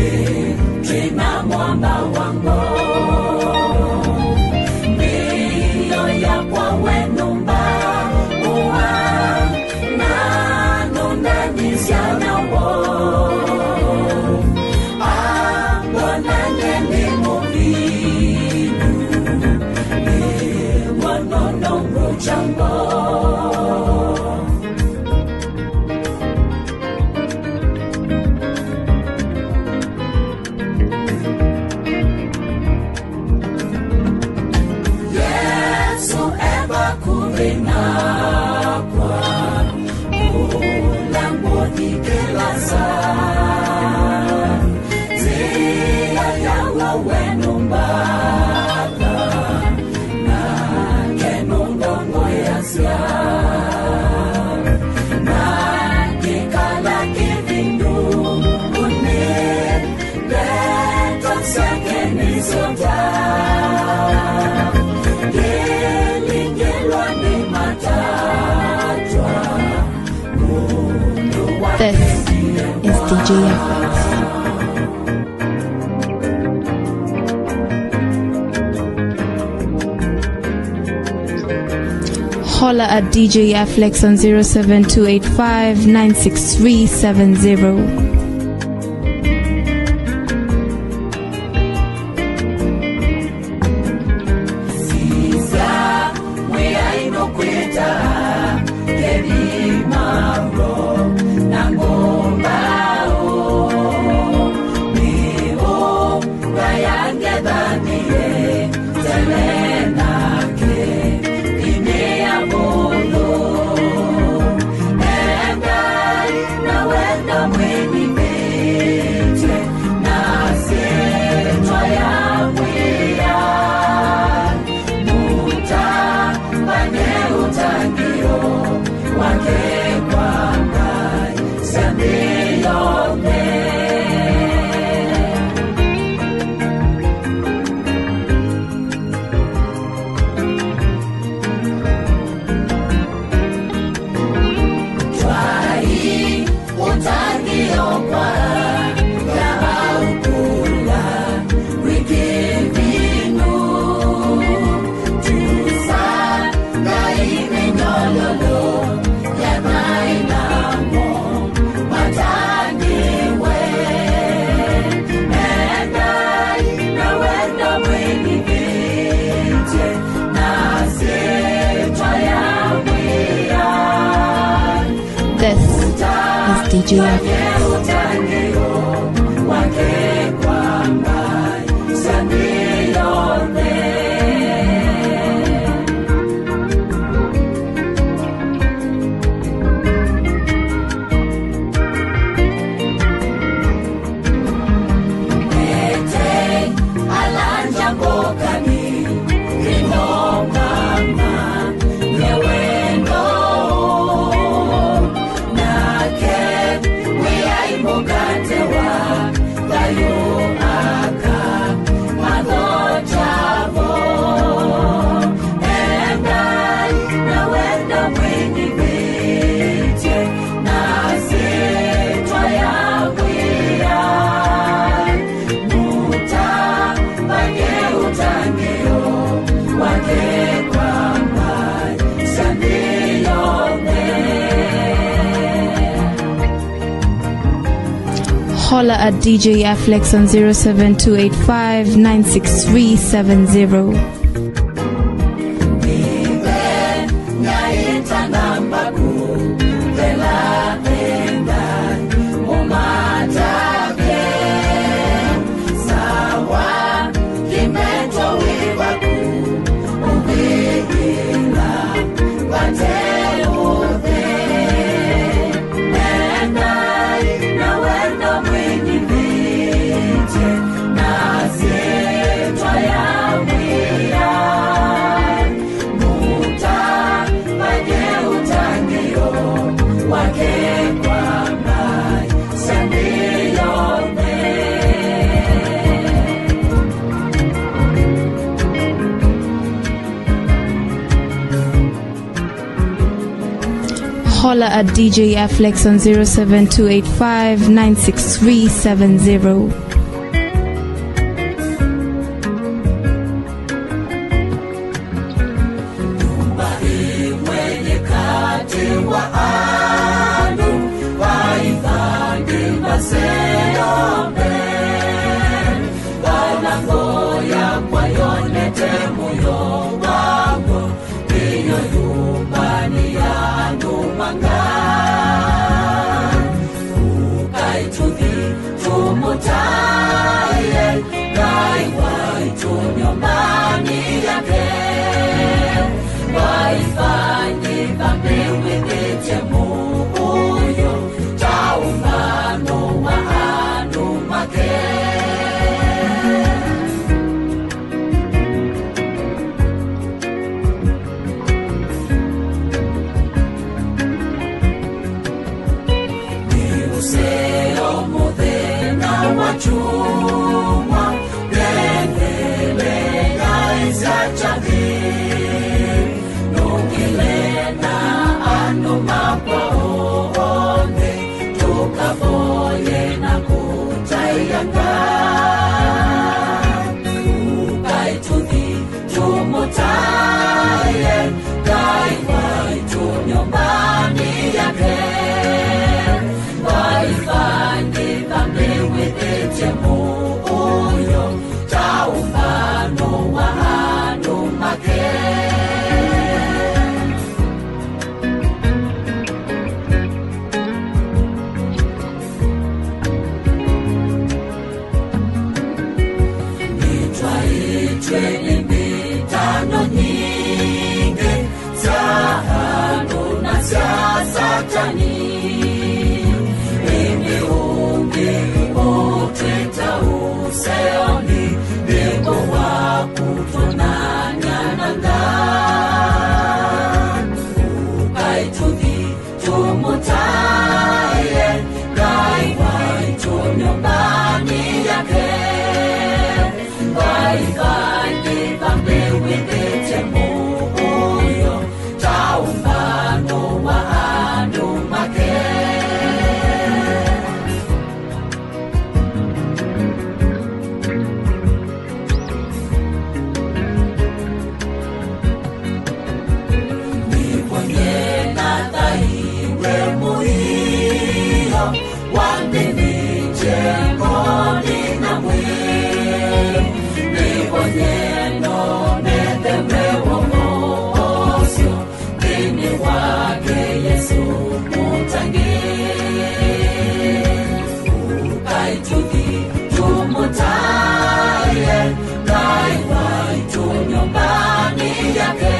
ĩ, twĩ na mwamba wa ngoo. Mĩio yakwa we nũmba ũa, na nũndanĩsya na woo. Ambonany'e nĩ mũvinyu, nĩ mũno nũngũkya ngoo. Yesũ e vakuvĩ nakwa, kũla ngũthi kĩla saa. Nzĩa ya woo we nũmbatha, nake nũndongoeasya. Na ngĩkala kĩvindu ũnĩ, ndeto syake nĩsyo ta ngĩlingĩlwa nĩ matatwa. Mũndũ wa This is D J F X. Holler at D J Afflex on zero seven two eight five nine six three seven zero. Sisya, Mwĩai nũkwĩta, kĩthima w'o na ngũmbaũ. Nĩ ũngayange thanĩe tene nake, inĩ ya mũndũ. Engai na wendo mwĩnyivĩtye, na syĩtwa ya Mwĩai. Mũtambany'e ũtangĩĩo wake kwa ngai sya nthĩ yonthe. Twai ũtangĩĩo kwa ya aukula wiki vinu. Tusa ngai mĩnyololo ya thai namo matangĩwe. Endai na wendo mwĩnyivĩtye na syĩtwa ya Mwĩai. This is D J F X. Nake Mwĩai mũkate wa thayũ aka mathotavo. Endai na wendo mwĩnyivĩtye na syĩtwa ya Mwĩai. Mũtambany'e ũtangĩĩo wake kwa mbaĩ sya nthĩ yonthe. Holler at D J Afflex on zero seven two eight five nine six three seven zero. Holler at D J Afflex on zero seven two eight five nine six three seven zero. Nyũmba ĩmwe yĩ katĩ wa andũ, vai vangĩ maseombe. Vala ngoo yakwa yonete mũyo waw'o, ĩyo nyũmba nĩ ya andũ manga. Ũkai tũthi tũmũtaĩe Ngai waitũ nyũmbanĩ yake. Vai vangĩ vamĩw'ĩkĩtye mũuyo ta ũmbano wa andũ make. Nĩ ũseo mũthenya wa kyumwa, nengele yaĩsya kyathĩ. Nũngĩle na andũ makwa onthe, tũkavoye na kũtaĩa Ngai. Ũkai tũthi tũmũtaĩe Ngai waitũ nyũmbanĩ yake. Vai vangĩ vamĩw'ĩkĩtye mũuyo ta ũmbano wa andũ make. Nĩtwaĩtw'e nĩ mbĩtano nyingĩ sya andũ na sya Satani. Ĩndĩ ũngĩ ũtwĩta ũseonĩ, nĩvo wa kũtwonany'a na Ngai. Ũkai tũthi tũmũtaĩe Ngai waitũ nyũmbanĩ yake. Vai vangĩ vamĩw'ĩkĩtye mũuyo ta ũmbano wa andũ make. Nĩvo nyie nathaiwe mũio wa nthĩ nĩ njengonĩ na mwĩĩ. Nĩvo nyie nonete wĩw'o ũsyo nthĩnĩ wake Yesũ mũtangĩĩi. Ũkai tũthi tũmũtaĩe Ngai waitũ nyũmbanĩ yake.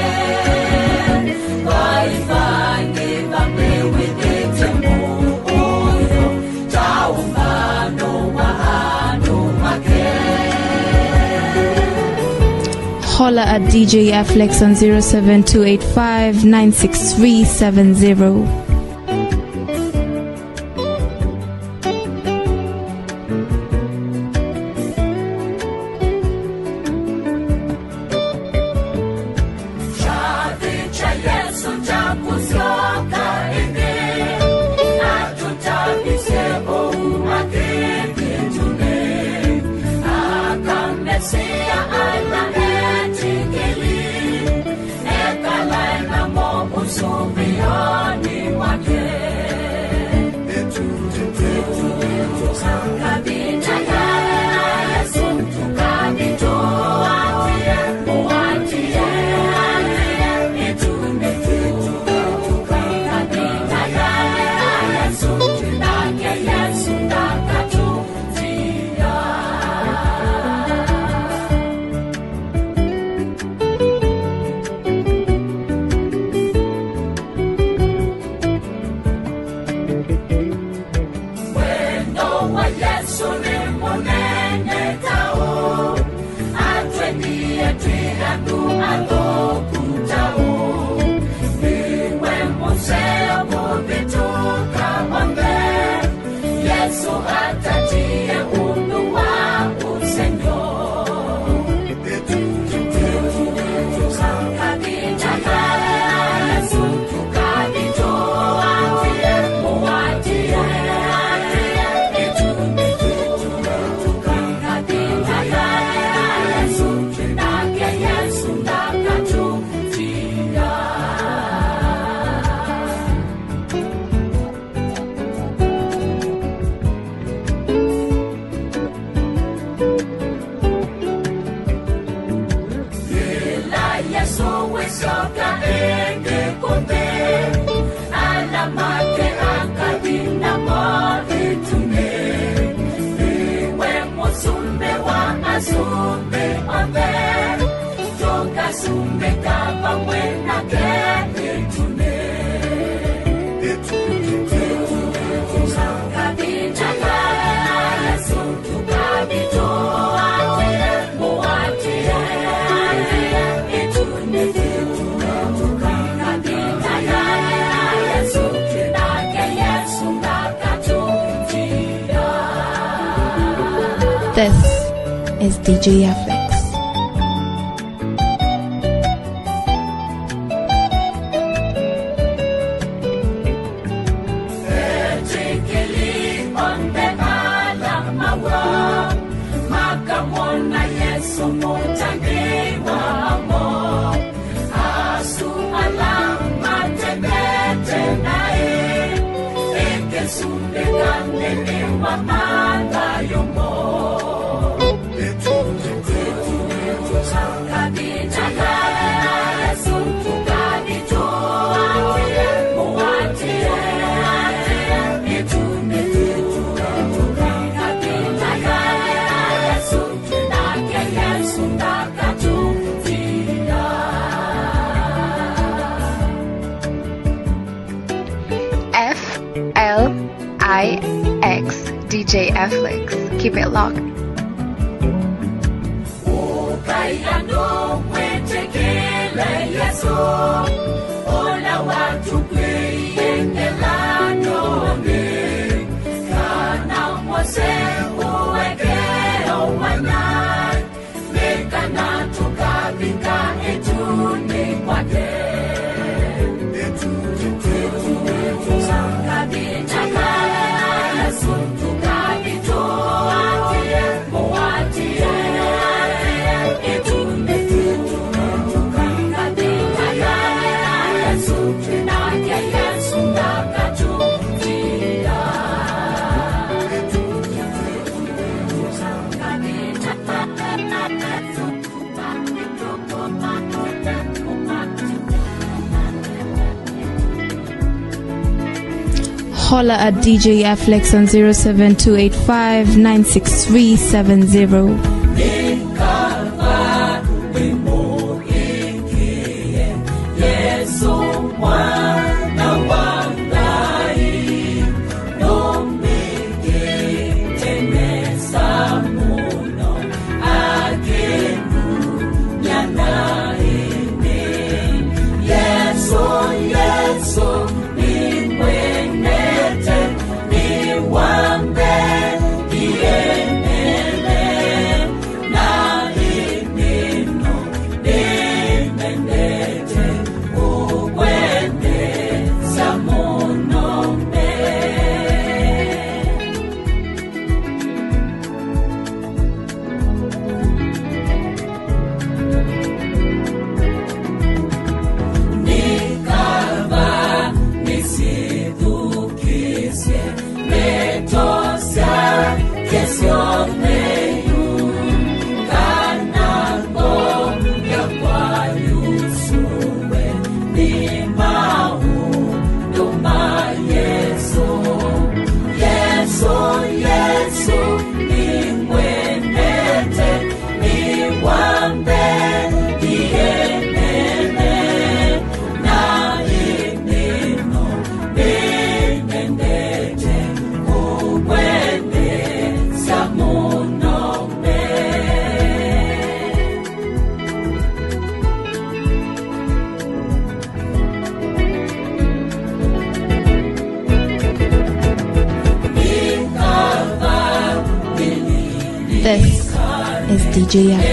Vai vangĩ vamĩw'ĩkĩtye mũuyo ta ũmbano wa andũ make. Holler at D J Afflex on zero seven two eight five nine six three seven zero. Kyathĩ kya Yesũ kya kũsyoka ĩngĩ, atũtavisye ũu makĩvĩtũnĩ, aka Mesia ala etĩkĩli, ekalae namo ũsũvĩonĩ wake. Asumbĩ onthe, tũkasumbĩka vamwe nake ĩtunĩ. Kavinda ka Yesu tũkavitũa, mũatĩe ĩtunĩ. Kavinda ka Yesu, nake Yesu ndakatũtia. This is D J F X. Etĩkĩli onthe ala maw'o makamwona Yesũ mũtangĩĩi wamo. Asu ala matendete naĩ, ĩkĩsumbĩka nthĩnĩ wa mathayũ moo. F L I X, D J F L I X. Keep it locked. Ũkai andũ mwĩtĩkĩle Yesũ, ũla watũkw'ĩie ngelany'onĩ, kana mwose ũekeo wa naĩ, nĩ kana tũkavika ĩtunĩ kwake. Holla at D J F L I X on zero seven two eight five nine six three seven zero. This is D J F X.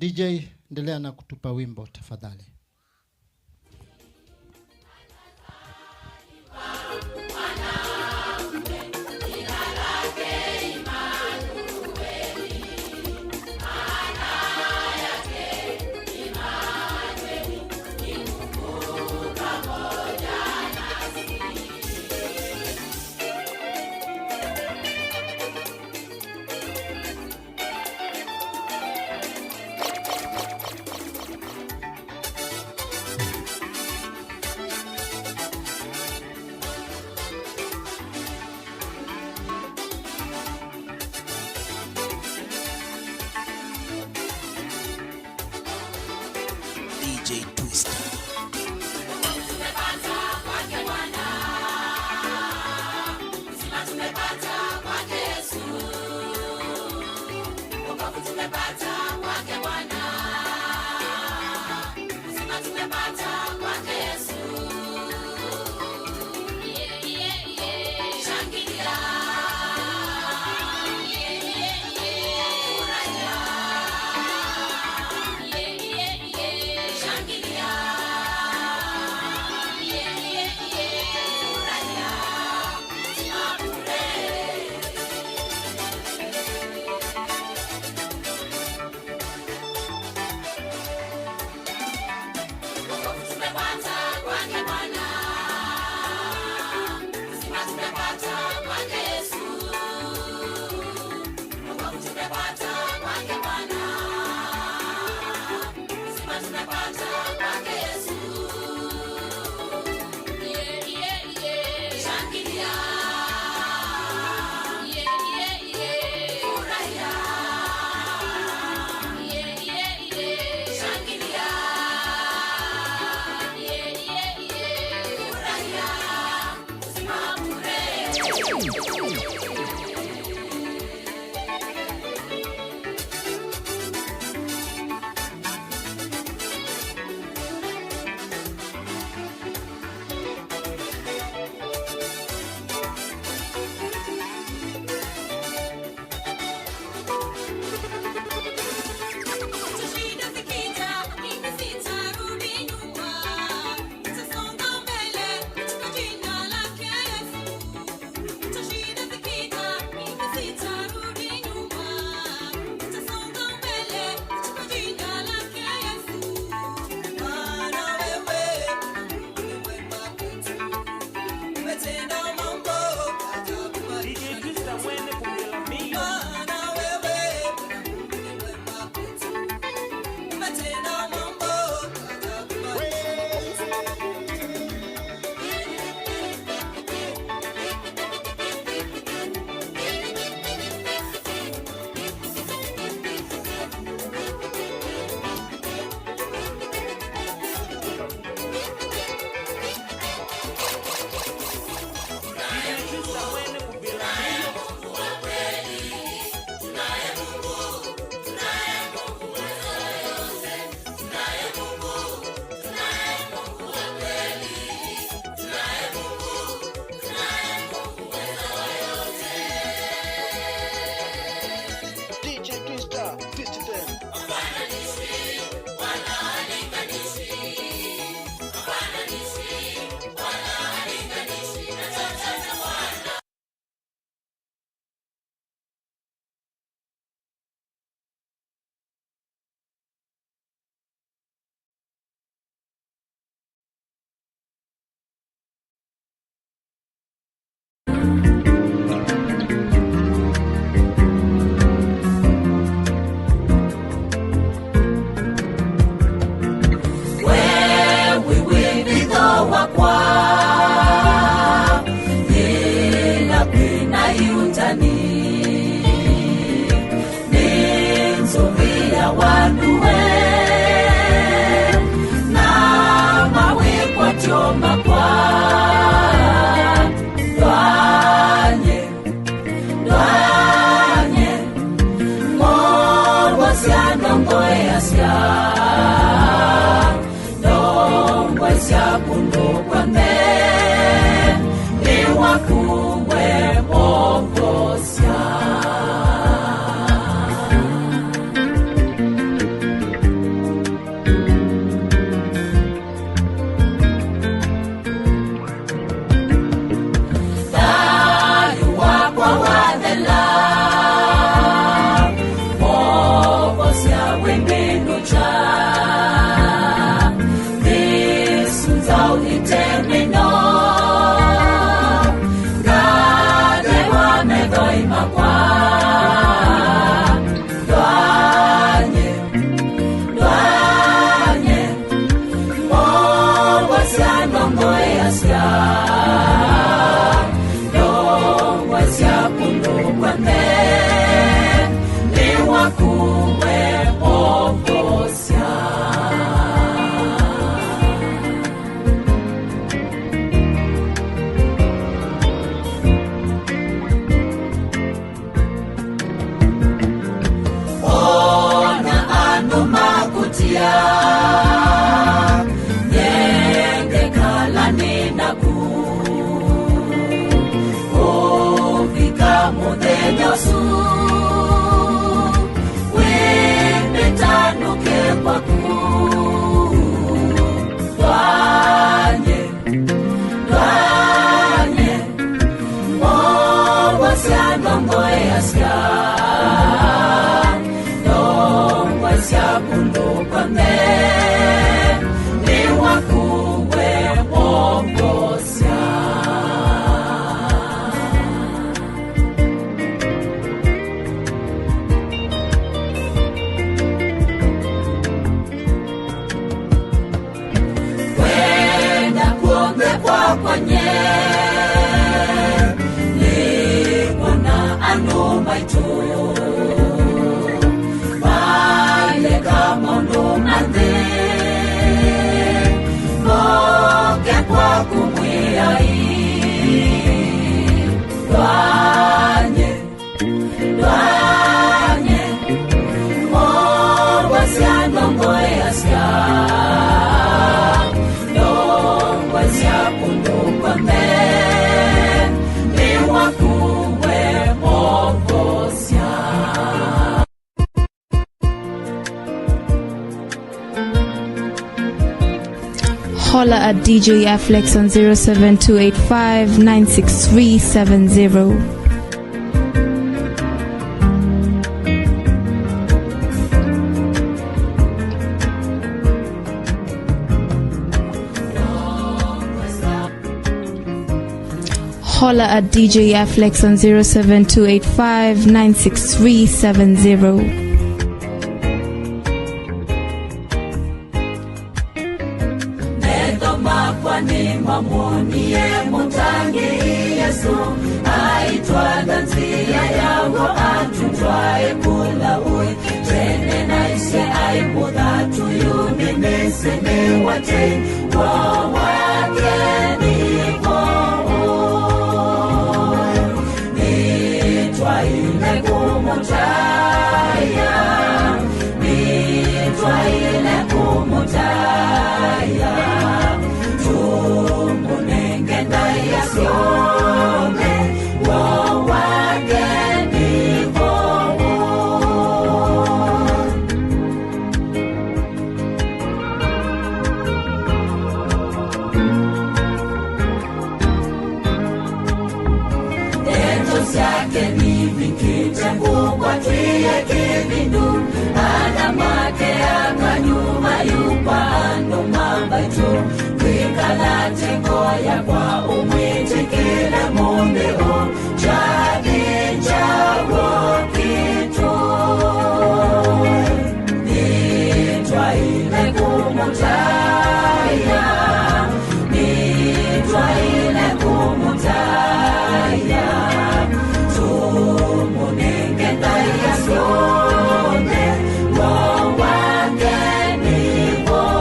D J, endelea na kutupa wimbo tafadhali. D J Twister. Nĩ waku we wovosya. Ona andũ makũtia, nengekala nĩ naku. Kũvika mũthenya ũsu, wĩmĩtanũke kwaku. Ndwanye, ndwanye, Mwovosya ndongoeasya, ndongoesya kũndũ kw'onthe, nĩ waku we mwovosya. Kwenda kw'onthe kwakwa nye nĩ kwona andũ maitũ maleka maũndũ ma nthĩ, moke kwaku Mwĩai. Ndwanye, ndwanye, mwovosya ndongoeasya, ndongoesya kũndũ kw'onthe, nĩ waku we mwovosya. Holler at D J Aflex on zero seven two eight five nine six three seven zero. Holler at D J Aflex on zero seven two eight five nine six three seven zero. Metho makwa nĩmamwonie Mũtangĩĩi Yesũ, aitwanga nzĩa ya w'o atutwae kũla ũĩ. Tene naisye aĩ mũthatu, yu nĩnĩsĩ nĩ wa tei. W'o wake nĩ voo. Nĩtwaĩle kũmũtaĩa, nĩtwaĩle kũmũtaĩa. Tũmũnenge ndaĩa syonthe, w'o wake nĩ voo. Ndeto syake nivikĩte ngũkwa twĩe kĩvindu, ana make akanyuma yu kwa andũ ma mbaitũ. Twĩkala tĩkoya kwa ũmwĩtĩkĩle mũnthĩ ũ, kyathĩ kya w'o kĩtũ. Nĩtwaĩle kũmũtaĩa, nĩtwaĩle kũmũtaĩa, tũmũnenge ndaĩa syonthe, w'o wake nĩ voo.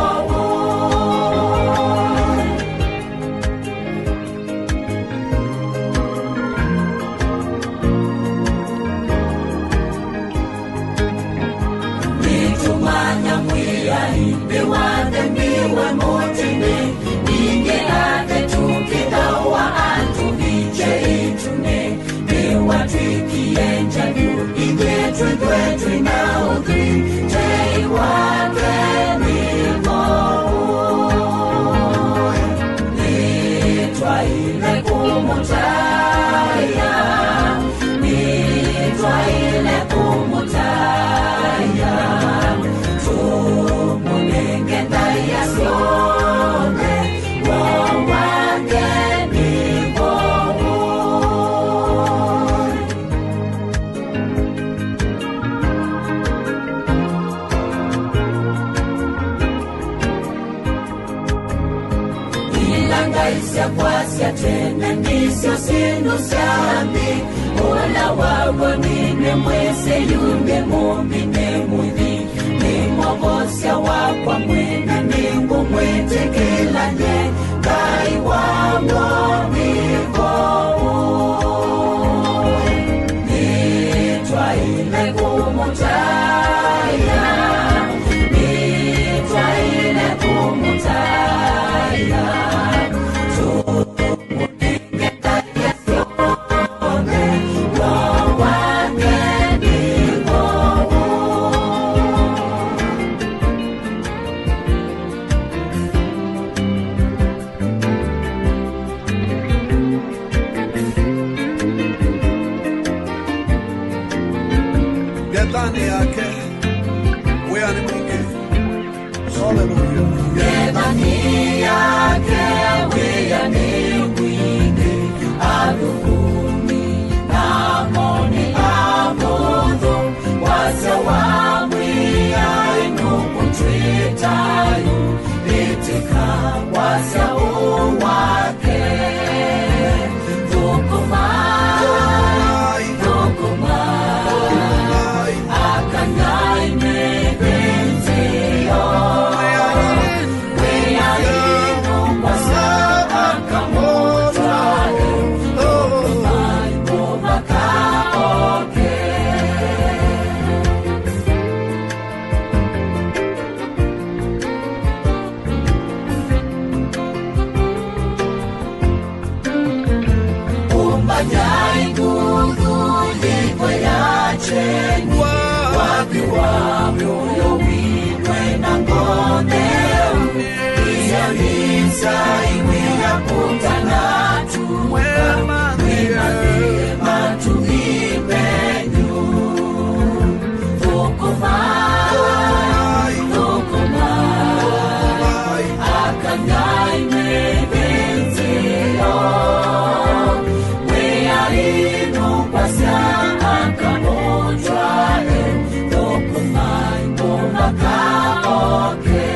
Tene nĩsyo syĩndũ sya nthĩ, ũla waw'o nĩ nĩ mwĩsĩ yu nĩ mũmbi nĩ mũthi, nĩ mwovosya wakwa mwene nĩngũmwĩtĩkĩla nye, Ngai wa w'o nĩ vou. Nĩtwaĩle kũmũtaĩa, nĩtwaĩle kũmũtaĩa. Ngethanĩ yake wĩanĩ mwingĩ. Haleluya. Ngethanĩ yake wĩanĩ mwingĩ, athũkũmi namo nĩ amũthũ, wasya wa Mwĩai nũkũtwĩta yu, ĩtĩka wasya ũũ wake. Thũkũma, thũkũma, aka Ngai mĩthĩnzĩo. Wĩaĩno kwasya aka mũtwae, thũkũmai mũvaka oke. Ũmbanyae nguthu yĩkwe ya kyeni, wathi wa mũyo witwe na ngotheu, isyalisa iwĩa kũtana tu, mwema nĩ matu ipenyu. Thũkũmai, thũkũmai, aka Ngai mĩthĩnzĩo. Wĩaĩno kwasya aka mũtwae, thũkũmai mũvaka oke.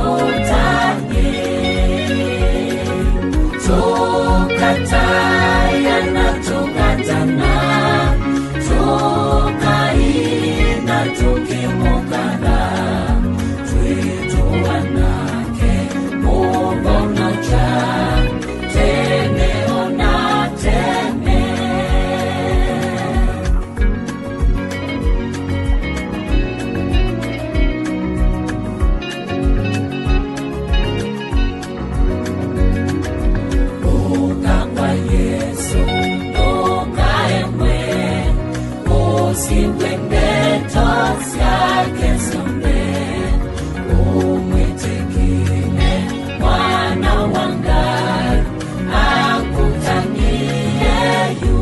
Tũtangĩ, tũkataya na tũkatana, tũkaina tũkĩmũkatha, twĩtũanake mũvonokya tene o na tene. Ũka kwa Yesũ, ndũkaemwe, ũsindwe ndeto syake syonthe, ũmwĩtĩkĩle Mwana wa Ngai, akũtanie yu.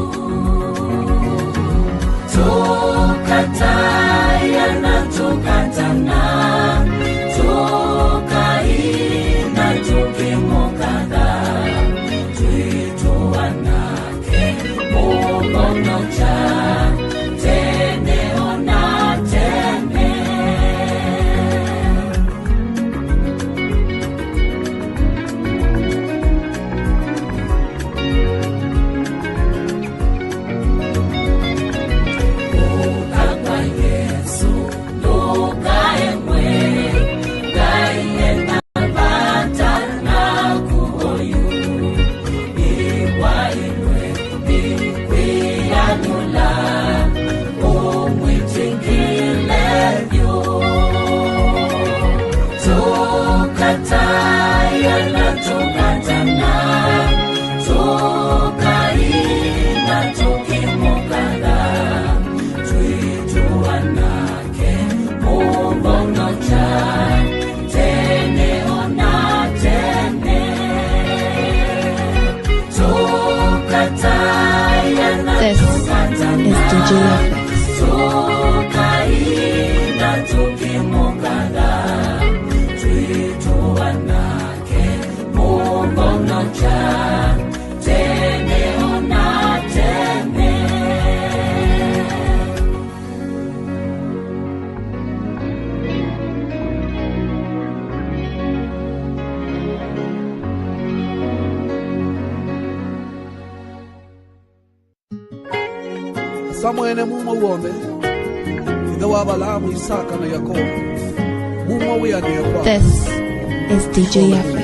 Tũkataya na tũkatana, tũkaina tũkĩmũkatha, twĩtũanake mũvonokya tene o na tene. Ũka kwa Yesũ, ndũkaemwe, Ngai ena vata naku oyu. Ĩwaĩlwe nĩ kwĩanũla, ũmwĩtĩkĩle vyũ. Tũkataya na tũkatana, tũkaina tũkĩmũkatha, twĩtũanake mũvonokya tene o na tene. Tũkataya na tũkatana, tũkaina tũkĩmũkatha, twĩtũanake mũvonokya tene o na tene. This is D J F X. Asa mwene mumo w'onthe, ithe wa Avalaamu, Isaka, na Yakovo, mumo wĩanĩe kwakwa. This is D J F X.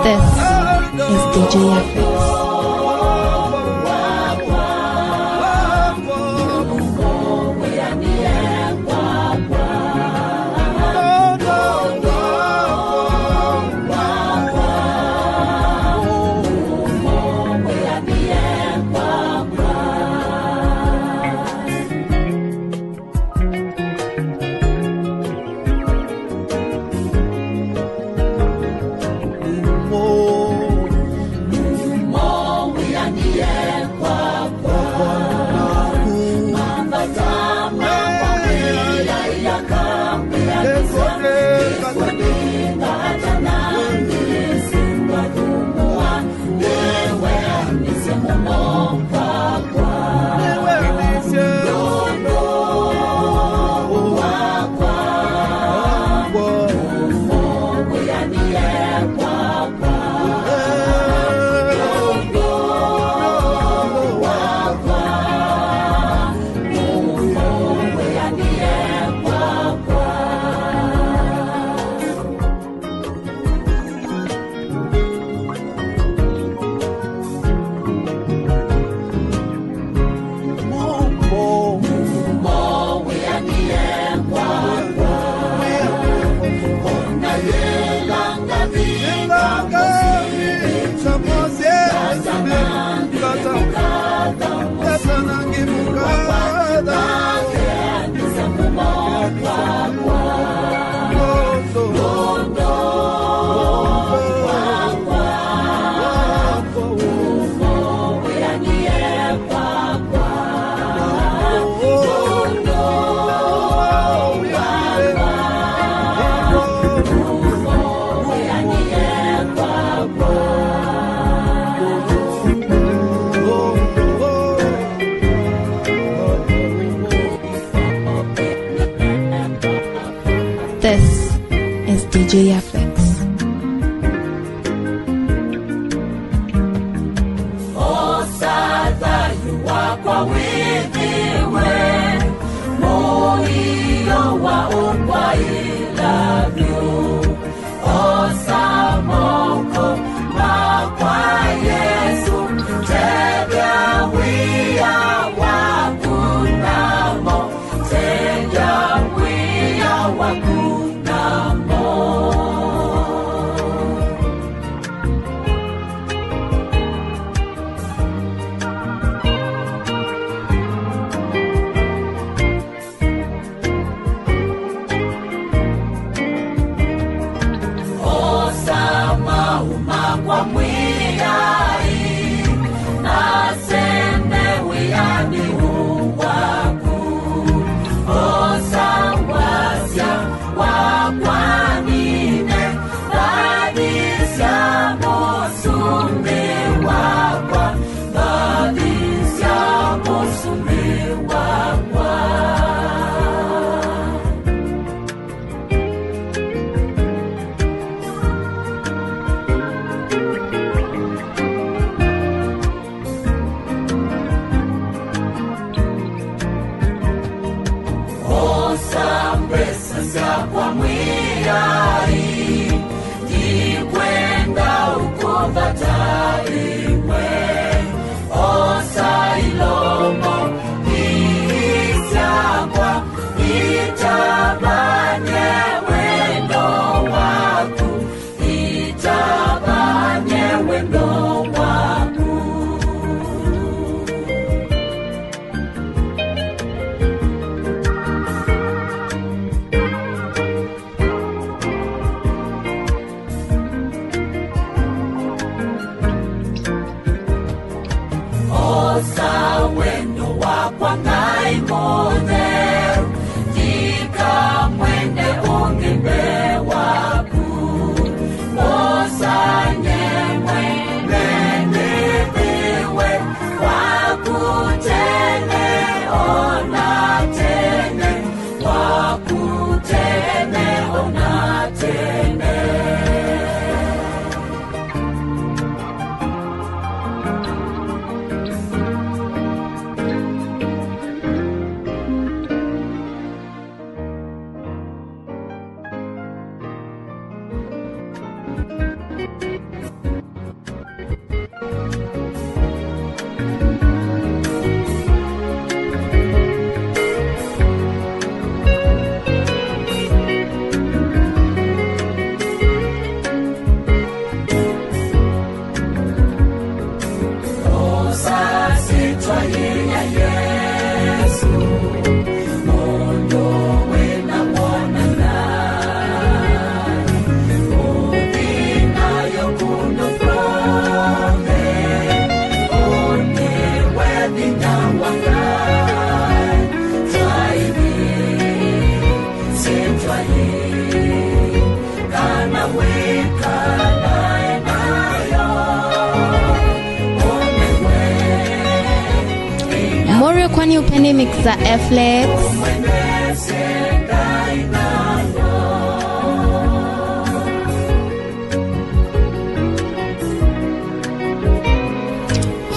This is D J F X. J F X. Osa thayũ wakwa wĩthĩwe mũio wa ũkwaĩla vyũ. Osa moko makwa, Yesũ, tethya wĩa waku namo, tethya wĩa waku namo. Osa maũũ makwa Mwĩai, nasende wĩanĩ waku. Osa wasya wakwa nine, mbathi sya mũsumbĩ wakwa, mbathi sya mũsumbĩ wakwa. Osa mbesa syakwa Mwĩai, ndikwenda ũkũvata ĩmwe. Osa ilomo ii syakwa, itavany'e wendo waku, itavany'e wendo waku. Osa wendo wakwa Ngai mũtheru, ndikamwende ũngĩ mbee waku. Osa nyie mwene nĩthĩwe waku tene o na tene, waku tene o na tene. Osa syĩtwa yĩĩ ya Yesũ, mũndũ wĩna wonana, ũthi nayo kũndũ kw'onthe, ũnĩ we vinya wa Ngai, twaĩthĩ syĩtwa yĩĩ. Kana wĩkalae nayo, ũmĩwe. Mũrĩ kwani upende mix za F L X?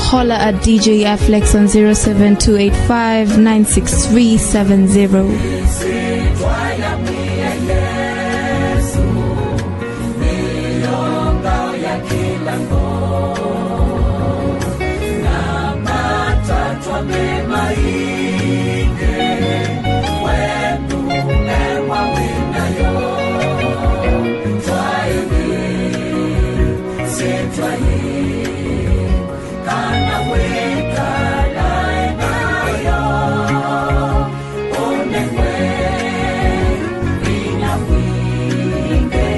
Holler at D J F L X on zero seven two eight five nine six three seven zero. Kana wĩkalae nayo, ũnengwe vinya mwingĩ,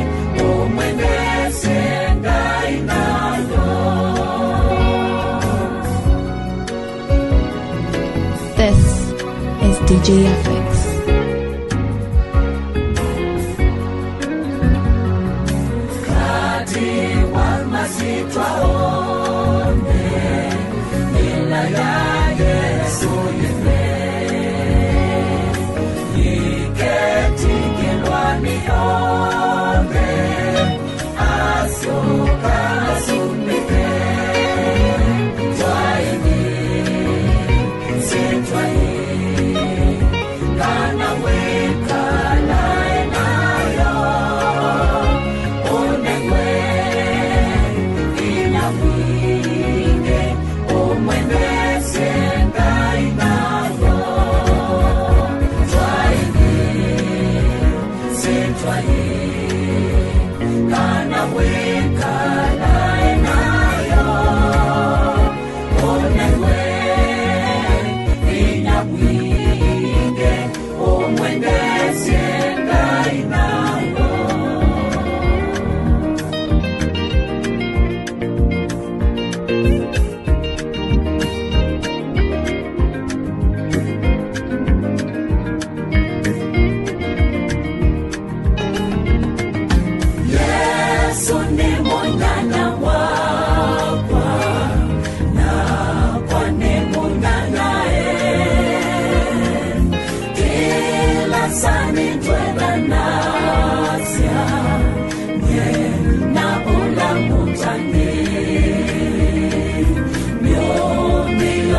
ũmwendeesye Ngai nayo. This is D J F X. Katĩ wa masyĩtwa onthe, yĩla ya Yesũ yene yĩketĩkĩlwa nĩ onthe.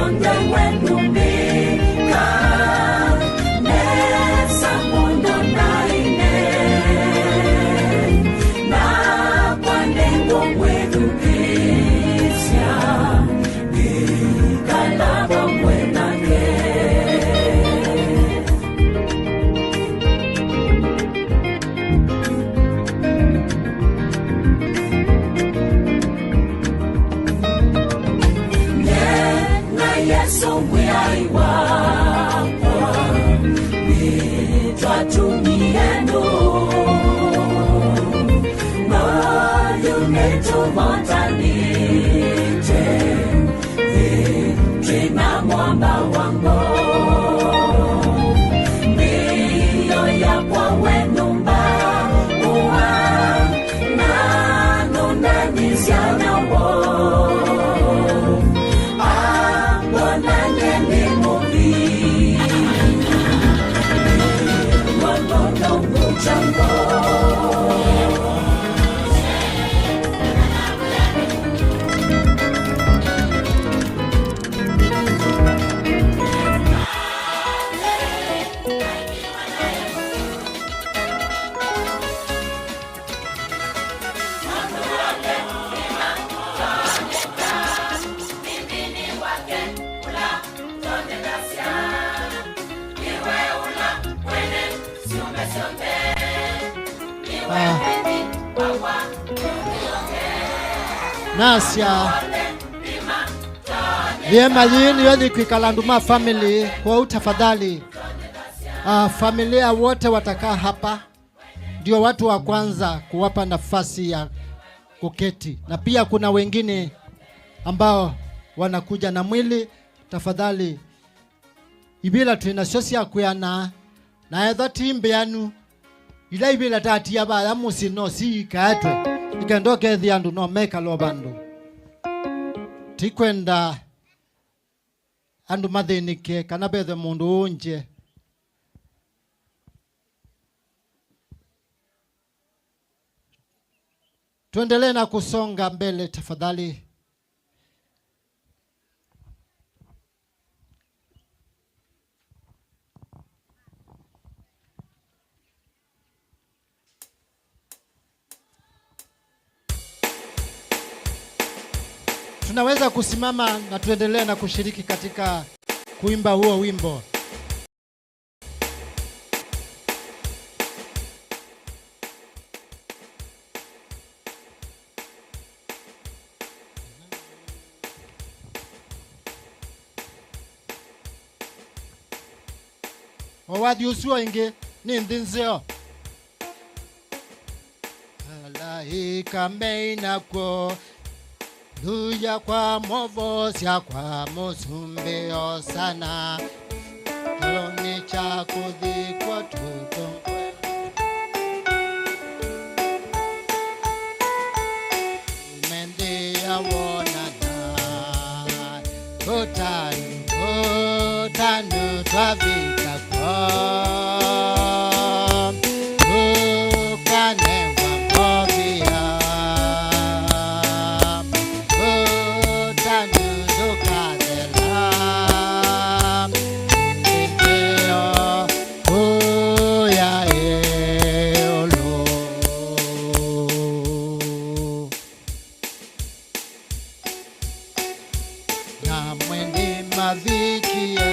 Onthe wenũmbĩka nesa mũno naĩne, nakwa nĩngũmwĩthukĩĩsya, ngĩkala vamwe nake. Nena Yesũ Mwĩai wakwa, nĩtwatumie nũũ, noyu nĩtũvotanĩte. Twĩna mwamba wa ngoo, mĩio yakwa we nũmba ũa, na nũndanĩsya nawo. Ambonanye nĩ mũvii, nĩ mũndũ ndũngũkya ngoo. Ah. Nasya, ĩema yĩĩ nĩyo yĩkwĩkala andũ ma family, kwoou tafadhali, ah, familia wote watakaa hapa, ndio watu wa kwanza kuwapa nafasi ya kuketi, na pia kuna wengine ambao wanakuja na mwili. Tafadhali, ivĩla twĩ nasyo sya kwĩana, na ethwa ti mbĩanu, ila ivĩla tatia vaya mũsyĩ no siikaetwe, nĩ kenda ũkethĩa andũ no mekala o vandũ. Tikwenda andũ mathĩnĩke kana vethe mũndũ ũũngye. Tuendelee na kusonga mbele tafadhali. Tunaweza kusimama na tuendelee na kushiriki katika kuimba huo wimbo. O wathi ũsu o ĩngĩ, nĩ nthĩ nzeo. Alaĩka meĩ nakw'o, luya kwa Mwovosya, kwa Mũsumbĩ Osana. Kĩoonĩ kya kũthĩkw'a tũtongwe. Mendĩa wonana, tũtanu, tũtanu twavika kw'o, tũkanengwa ngovia, tũtanu tũkathela, ĩtheo kũya ĩũlũ. Na mwendi mavikie,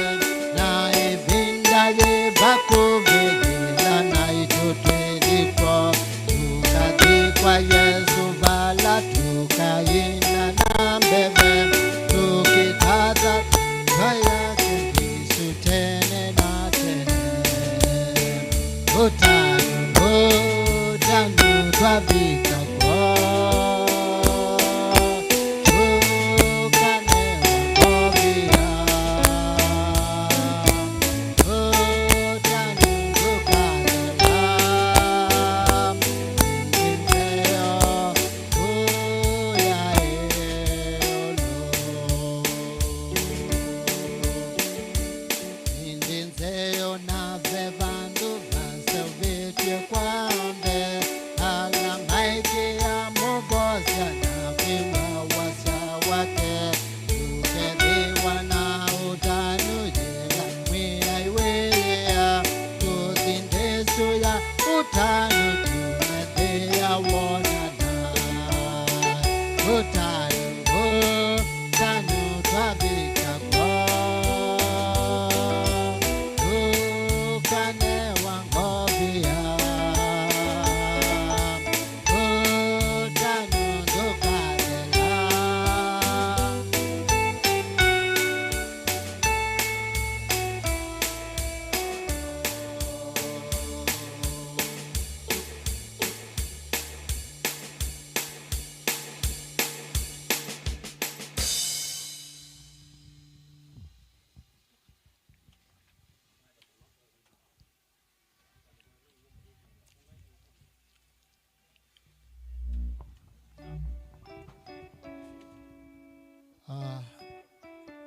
na ĩvinda yĩ vakuvĩ, na naitũ twĩthi kw'o, tũkathi kwa Yesũ vala tũkaina na mbeve, tũkĩtatha nzĩa yake Yesũ tene na tene. Tũtanu, tũtanu twavika kw'o, tũkanewa ngovia,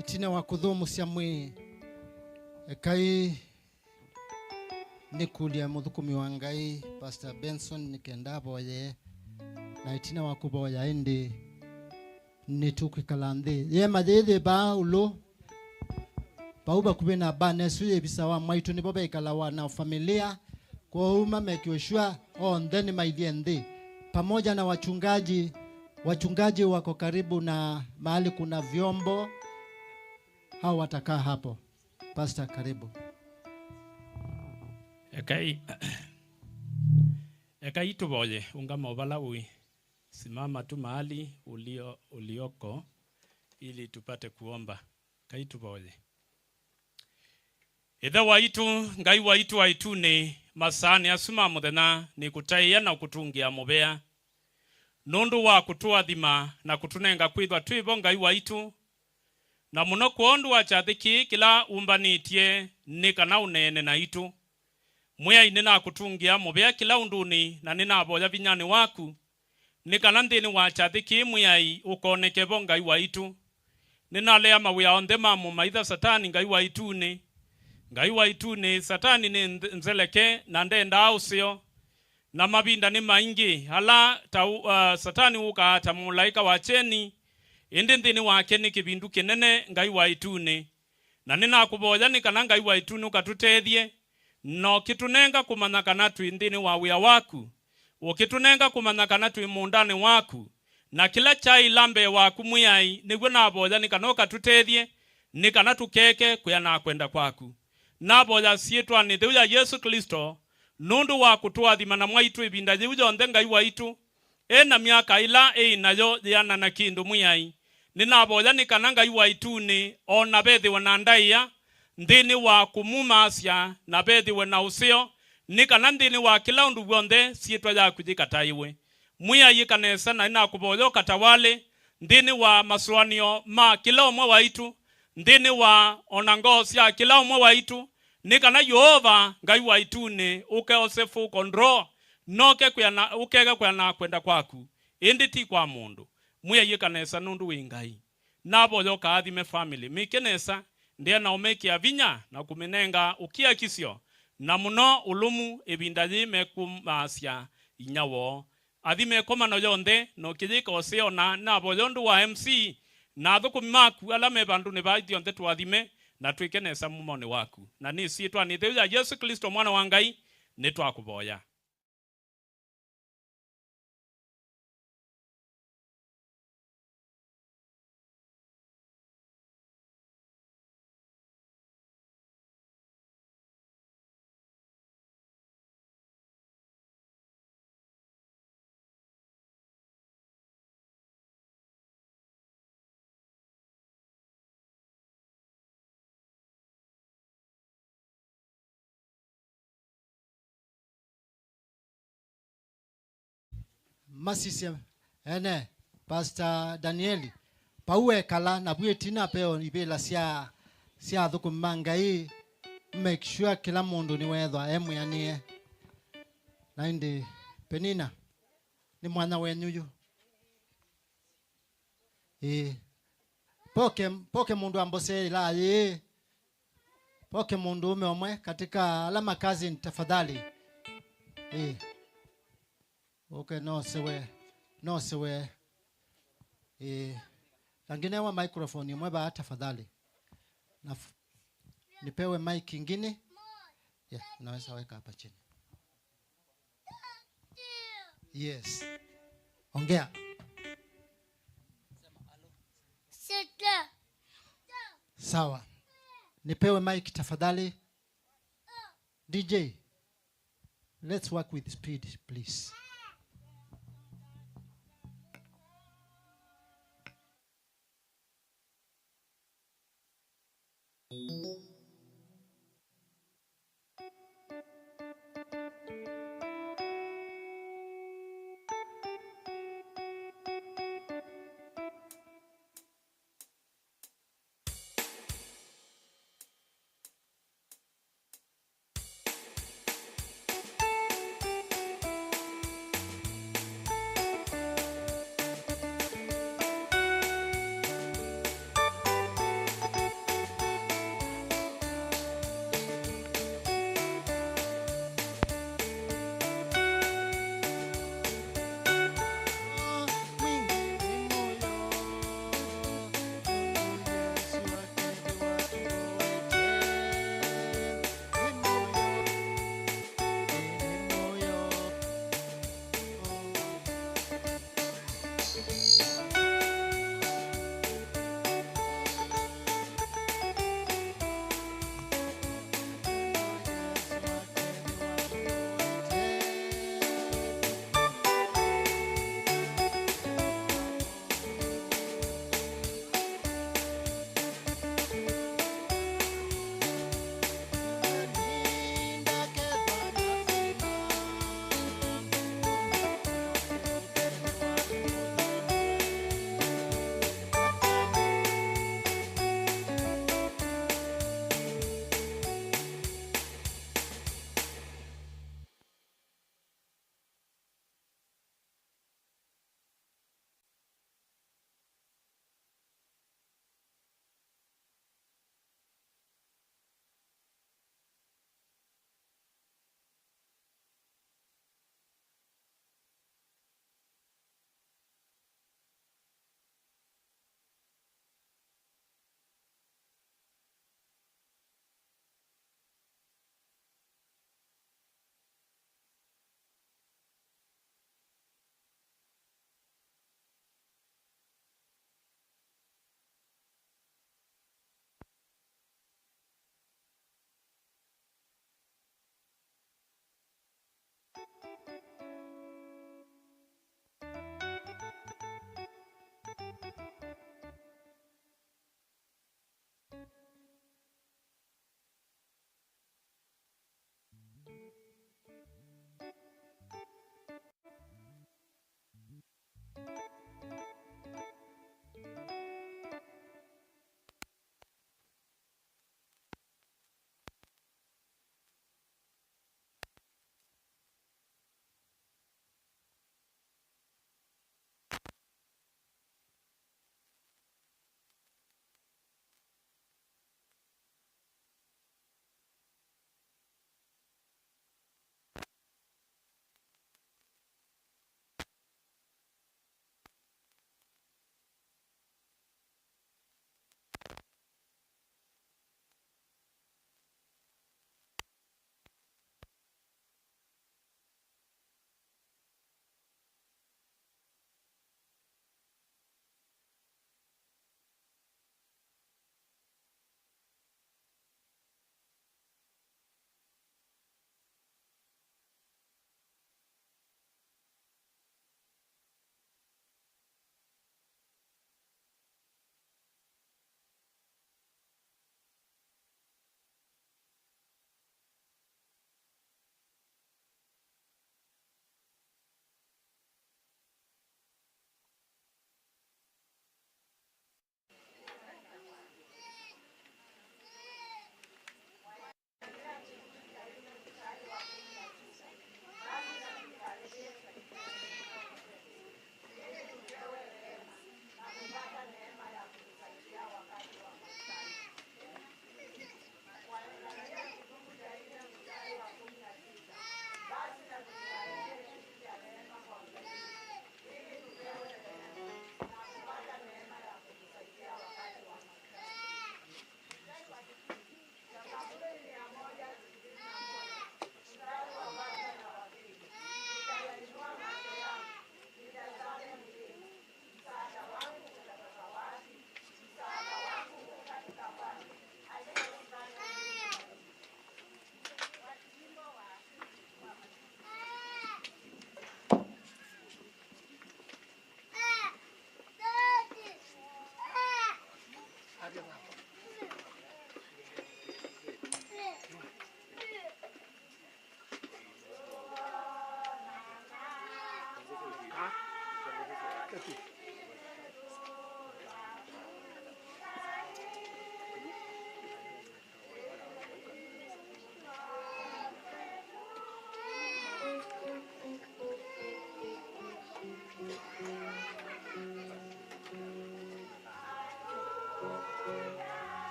Ĩtina wa kũthũmũsya mwĩĩ, ekai nĩkũlye mũthũkũmi wa Ngai, Pastor Benson, nĩ kenda avoye, na ĩtina wa kũvoya ĩndĩ nĩtũkwĩkala nthĩ. Yĩema yĩĩ yĩ vaa ũlũ, vau vakuvĩ na mbana ĩsu yĩvisawa mwaitũ, nĩvo vekalawa na familia. Kwoou mamekĩwe sure onthe nĩmailyĩ nthĩ pamoja na wachungaji. Wachungaji wako karibu na mahali kuna vyombo, hao watakaa hapo. Pastor, karibu. Ekai, ekai tũvoye, ungama o vala ũĩ. Simama tu mahali ulio, ulioko, ili tupate kuomba. Ekai tũvoye. Ĩthe waitũ, Ngai waitũ wa ĩtunĩ, masaanĩ asu ma mũthenya nĩkũtaĩa na kũtũngĩa mũvea, nũndũ wa kũtũathima na kũtũnenga kwĩthwa twĩ vo, Ngai waitũ, na mũno kwondũ wa kyathĩ kĩĩ kĩla ũmbanĩtye nĩ kana ũneene naitũ. Mwĩai, nĩnakũtũngĩa mũvea kĩla ũndũnĩ, na nĩnavoya vinyanĩ waku, nĩ kana nthĩnĩ wa kyathĩ kĩĩ, Mwĩai, ũkoneke vo, Ngai waitũ. Nĩnalea mawĩa onthe ma mũmaitha Satani, Ngai wa ĩtunĩ. Ngai wa ĩtunĩ, Satani nĩ nth-, nzeleke na ndendaa ũseo. Na mavinda nĩ maingĩ ala ta ũ-, uh, Satani ũkaa ta mũlaĩka wa kyeni, ĩndĩ nthĩnĩ wake nĩ kĩvindu kĩnene, Ngai wa ĩtunĩ. Na nĩnakũvoya nĩ kana Ngai wa ĩtunĩ ũkatũtethye, na ũkĩtũnenga kũmanya kana twĩ nthĩnĩ wa wĩa waku, ũkĩtũnenga kũmanya kana twĩ mũũndanĩ waku, na kĩla kyaĩla mbee waku, Mwĩai, nĩw'o navoya nĩ kana ũkatũtethye, nĩ kana tũkeke kwĩa na kwenda kwaku. Navoya syĩtwanĩ theu ya Yesũ Klĩsto, nũndũ wa kũtũathima na mwaitũ ĩvinda yĩu yonthe, Ngai waitũ, e na myaka ĩla ĩ nayo yĩana na kĩndũ, Mwĩai. Nĩnavoya nĩ kana Ngai wa ĩtunĩ o na vethĩwe na ndaĩa nthĩnĩ wa kũmumaasya, na vethĩwe na ũseo, nĩ kana nthĩnĩ wa kĩla ũndũ w'onthe syĩtwa yaku yĩkataĩwe. Mwĩai, ĩka nesa, na nĩnakũvoya ũkatawale nthĩnĩ wa masũanĩo ma kĩla ũmwe waitũ, nthĩnĩ wa o na ngoo sya kĩla ũmwe waitũ, nĩ kana Yeova, Ngai wa ĩtunĩ, ũkeose full control, noke kwĩa na, ũkeke kwĩa na kwenda kwaku, ĩndĩ ti kwa mũndũ. Mwĩai, ĩka nesa nũndũ wĩ Ngai. Navoya ũkaathime family, mĩke nesa, ndea na ũmekĩa vinya na kũmĩnenga ũkiakisyo, na mũno ũlũmu ĩvinda yĩĩ mekũmaasya inyia woo. Athime ĩkomano yonthe, na ũkĩyĩka ũseo, na navoya ũndũ wa M C na athũkũmi maku ala me vandũnĩ vaa ithyonthe, tũathime na twĩke nesa mumonĩ waku. Na nĩ syĩtwanĩ ĩtheu ya Yesũ Klĩsto, Mwana wa Ngai, nĩtwakũvoya. Masisye ene, Pastor Danieli, pau wekala, na vu ĩtina peo ivĩla sya, sya athũkũmi ma Ngai, make sure kĩla mũndũ nĩweethwa e mwĩanĩe. Na ĩndĩ Penina, nĩ mwana wenyu yu. Ĩĩ. Poke, poke mũndũ ambose ĩla yĩĩ. Poke mũndũũme ũmwe katika ala makazini, tafadhali. Ĩĩ. Okay, nosewe. Nosewe. Ĩĩ. Anginewa microphone ĩmwe vaa, tafadhali. Na f-, nipewe mic ingine. Yeah, unaweza weka hapa chini. Yes. Ongea. Sawa. Nipewe mic tafadhali. D J, let's work with speed, please.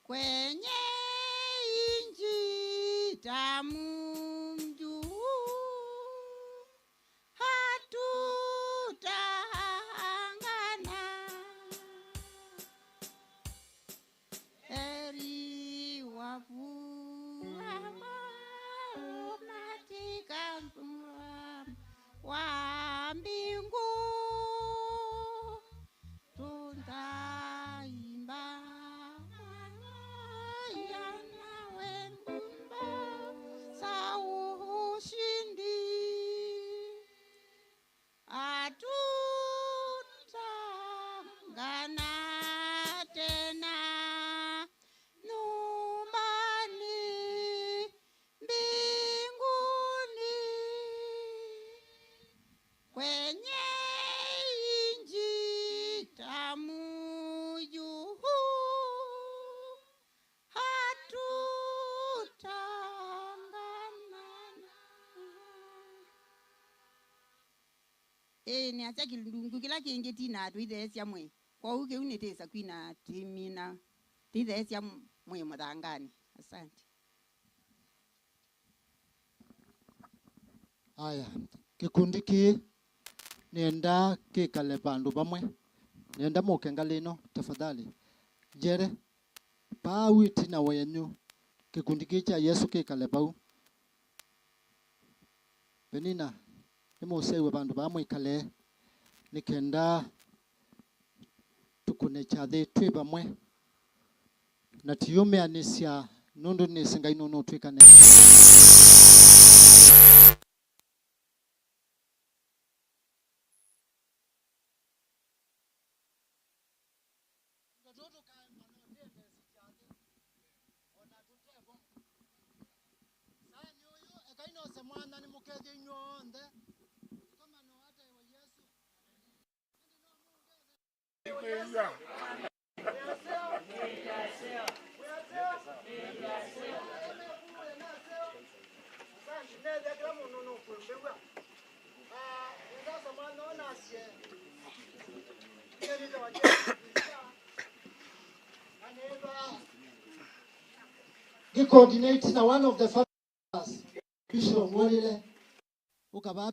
Kwenye nchi tamu juu, hatutangana. Heri wavuao katika mvua wa mbingu. Tutaimba haleluya na wimbo za ushindi. Hatutangana tena nyumbani mbinguni, kwenye nchi tamu juu. Hatutangana. Ĩĩ, nĩasya kĩlungu kĩla kĩngĩ ti na tũitheesya mwĩĩ. Kwoou kĩu nĩtĩsa kwina tũimina tũitheesya mwĩĩ mũthanganĩ. Asante. Aya, kĩkundi kĩĩ nĩenda kĩkale vandũ vamwe. Nĩenda mũke ngalĩ ĩno, tafadhali. Njere, paa u ĩtina wenyu, kĩkundi kĩĩ kya Yesũ kĩkale vau. Penina, nĩmũseũvye vandũ vaa mwĩkale, nĩ kenda tũkũne kyathĩ twĩ vamwe, na tiyũmĩanĩsya, nũndũ nĩsĩ Ngai nũnũtwĩkanĩsya. Tũtũ tũkaema na ũtendesi kyathĩ, o na tũte vo. Saanĩ ũyũ, ekai nose mwathani mũkethye inyw'onthe. Ĩkomano ataĩwe Yesũ. Ngĩ coordinate na one of the fathers, Bishop Wolile. Ũkavaa.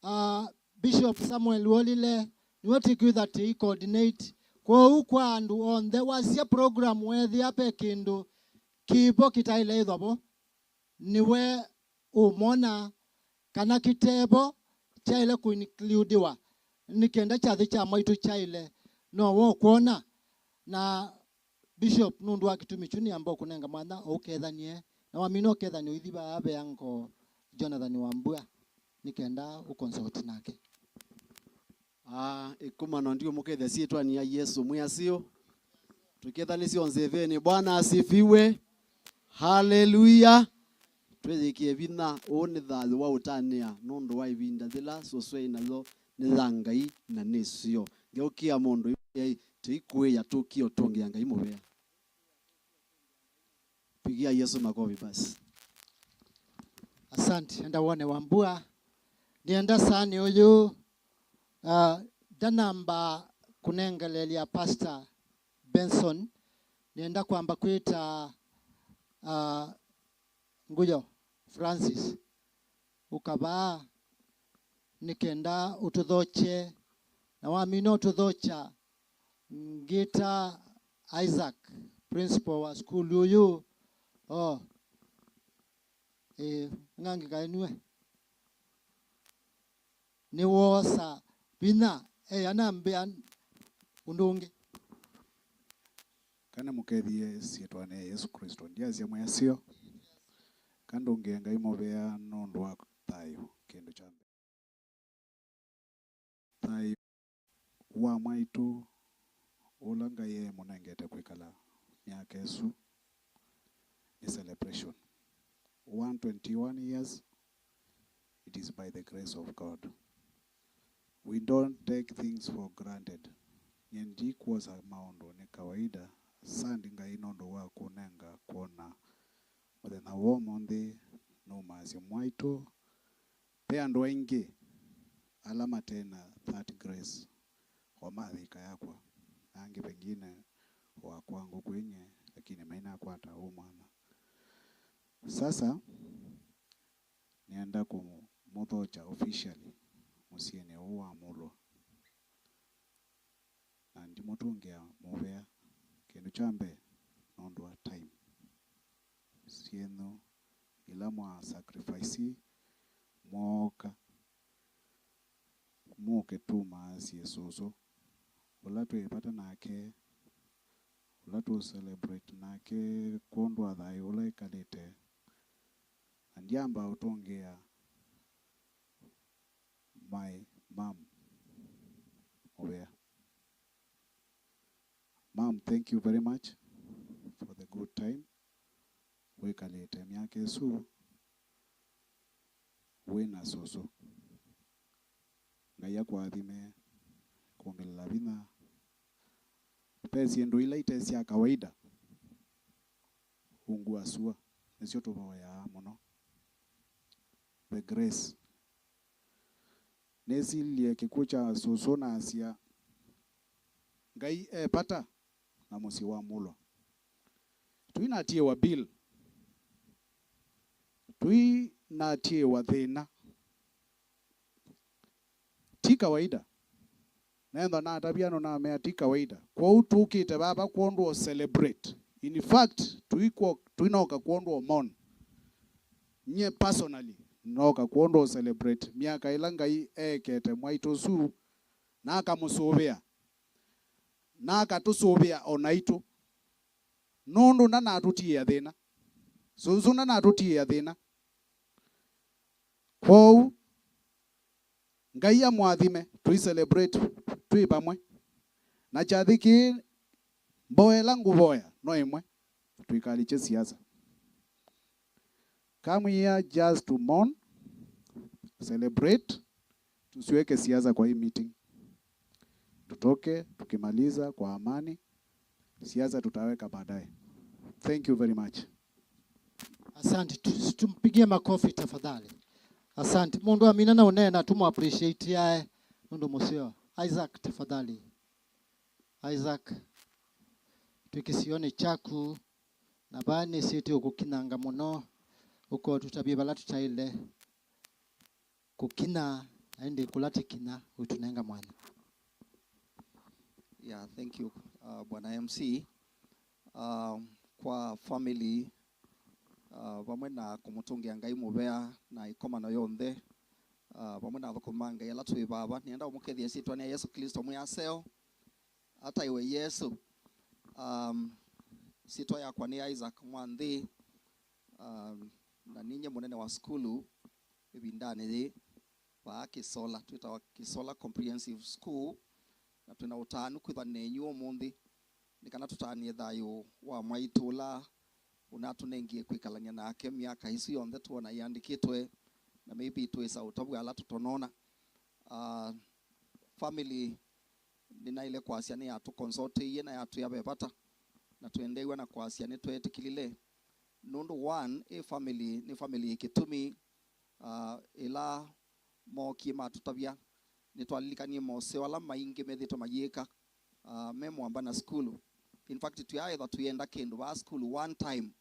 Ah, Bishop Samuel Wolile nĩwe tĩkwĩtha tĩi coordinate. Kwoou kwa andũ onthe wasya program weethĩa ve kĩndũ kĩvo kĩtaĩle ĩthwa vo, nĩwe ũmona kana kĩtevo kyaĩle kũinkludiwa nĩ kenda kyathĩ kya mwaitũ kyaĩle no wokwona. Na Bishop, nũndũ wa kĩtumi kyu nĩamba ũkũnenga mwanya ũkethanie, na wamina ũkethanie ũithi vaa ve uncle Jonathan Wambua nĩ kenda ũconsult nake. Ah, ĩkomano ndiũmũkethya syĩtwanĩ ya Yesũ mwĩasyo. Tũkethanĩsye onthe ĩveenĩ. Bwana asifiwe. Haleluya. Twĩyĩkĩe vinya. Ũũ nĩ thayũ wa ũtanĩa nũndũ wa ĩvinda yĩla sũsũ eĩ nayo nĩ ya Ngai na nĩ seo. Ngeũkĩa mũndũ ĩmwe tĩikũĩa tũkie ũtũngĩa Ngai mũvea. Pigia Yesu makofi basi. Asante, enda wone Wambua. Nĩenda saanĩ ũyũ, ah, ndanamba kũnengelelya Pastor Benson, nĩenda kwamba kwĩta, ah, Nguyo Francis, ũka vaa nĩ kenda ũtũthokye, na wamina ũtũthokya, ngĩta Isaac, principal wa sukulu ũyũ. Oh. Ĩĩ, ng'angĩka ĩnue. Nĩwoosa vinya, eĩ, anambĩa ũndũ ũngĩ. Kana mũkethie syĩtwanĩ ya Yesũ Klĩsto. Ndyasya mwĩasyo. Kana ndũngĩe Ngai mũvea nũndũ wa thayũ, kĩndũ kya mbee. Thayũ wa mwaitũ ũla Ngai emũnengete kwĩkala myaka ĩsu nĩ celebration. One twenty-one years, it is by the grace of God. We don't take things for granted. Nyie ndikwosa maũndũ nĩ kawaida. Asante Ngai nũndũ wa kũnenga kwona mũthenya wa ũmũnthĩ, nũmasya mwaitũ. Ve andũ aingĩ ala mate na that grace, o mathĩka yakwa, na angĩ pengine o akwa. kwa ngũkũ inye, lakini mainakwata ũ mwanya. Sasa, nĩenda kũmũthokya officially mũsyĩnĩ ũũ wa Mulwa. Na ndimũtũngĩa mũvea kĩndũ kya mbee nũndũ wa time syenyu ila mwa sacrifice mwooka mũke tũmaasye sũsũ ũla twĩ vata nake, ũla tũ celebrate nake kwondũ wa thayũ ũla ĩkalĩte. Na ndyamba ũtũngĩa my mom mũvea. Mom, thank you very much for the good time wĩkalĩte myaka ĩsu wĩ na sũsũ. Ngai akũathime, kwongela vinya. Ve syĩndũ ila ite sya kawaida ungu wa sua nĩsyo tũvoyaa mũno. The grace. Nĩsilye kĩkw'ũ kya sũsũ nasya, Ngai e vata na mũsyĩ wa Mulwa. Tũinatiĩwa bill. Tũinatiĩwa thĩna. Ti kawaida. Nenda natavya andũ namea ti kawaida. Kwoou tũkĩte vava kwondũ o celebrate. In fact, tũikwo-, tũinoka kwondũ o mourn. Nyie personally, nooka kwondũ o celebrate myaka ĩla Ngai eekete mwaitũ ũsu, na akamũsũvĩa, na akatũsũvĩa o naitũ. Nũndũ ndanatũtiĩa thĩna. Sũsũ ndanatũtiĩa thĩna. Kwoou, Ngai amũathime, tũi celebrate twĩ vamwe. Na kyathĩ kĩĩ, mboya ĩla ngũvoya no ĩmwe, tũikalikye siasa. Come here just to mourn, celebrate, tusiweke siasa kwa hii meeting. Tutoke tukimaliza kwa amani, siasa tutaweka baadaye. Thank you very much. Asante, tu- tumpigie makofi tafadhali. Asante. Mũndũ amina na ũneena, tũmũ appreciate ae nũndũ mũseo. Isaac, tafadhali. Isaac, twĩ kĩsionĩ kyaku, na vaa nĩsĩ tũkũkinyanga mũno, ũkotũtavye vala tũtaĩle kũkinya, na ĩndĩ kũla tĩkinya ũitũnenga mwanya. Yeah, thank you, uh, Bwana M C. Uh, kwa family, uh, vamwe na kũmũtũngĩa Ngai mũvea na ĩkomano yonthe, uh, vamwe na athũkũmi ma Ngai ala twĩ vava, nĩenda ũmũkethya ĩsyĩtwanĩ ya Yesũ Klĩsto mwĩ aseo, ataĩwe Yesũ. Um, syĩtwa yakwa nĩ Isaac Mwanthi, um, na ninye mũnene wa sukulu ĩvindanĩ yĩĩ vaa Kĩsola, twĩtawa Kĩsola Comprehensive School, na twĩna ũtanu kwĩthwa nenyu ũmũnthĩ, nĩ kana tũtanĩe thayũ wa mwaitũ ũla ũnatũnengie kwĩkalany'a nake myaka ĩsu yonthe twona iandĩkĩtwe, na maybe twĩsa ũtavw'a ala tũtonona. Ah, family nĩnaĩle kwasya nĩyatũkonsoteie na yatwĩa ve vata, na twendeew'a na kwasya nĩtweetĩkĩlile. Nũndũ one, ĩ family nĩ family ĩ kĩtumi, ah, ĩla mookie matũtavya, nĩtwalilikanie moseo ala maingĩ methĩtwe mayĩka, ah, me mũamba na sukulu. In fact, tũyaaĩthwa tũyenda kĩndũ vaa sukulu one time,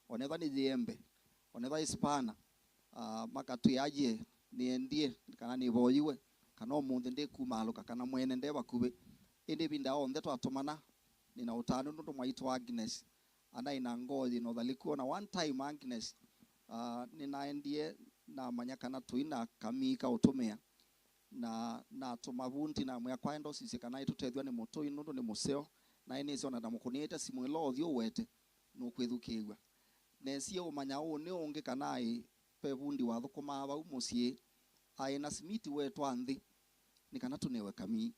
onethwa nĩ yĩembe, onethwa ĩ spana, ah, makatwĩa, "Yie nĩendie," kana "Nĩvoyiwe," kana "Ũmũnthĩ ndĩkumaalũka," kana "Mwene nde vakuvĩ." Ĩndĩ ĩvinda yonthe twatũmana, nĩna ũtanu nũndũ mwaitũ Agnes anaĩ na ngoo yĩ na ũthalĩku. Ona one time Agnes, ah, nĩnaendie namanya kana tũi na kamii ka ũtũmĩa, na natũma vundi namwĩa kwaenda ũsisye kana aitũtethw'a nĩ mũtũi nũndũ nĩ mũseo, na nĩsĩ ona ndamũkũnĩĩte simũ ĩla ũthi ũwete nũkwĩthukĩĩw'a. Nesie ũmanya ũũ nĩ ũngĩ kana aĩ ve vundi wathũkũmaa vau mũsyĩ, aĩ na simiti wetwa nthĩ nĩ kana tũnewe kamii.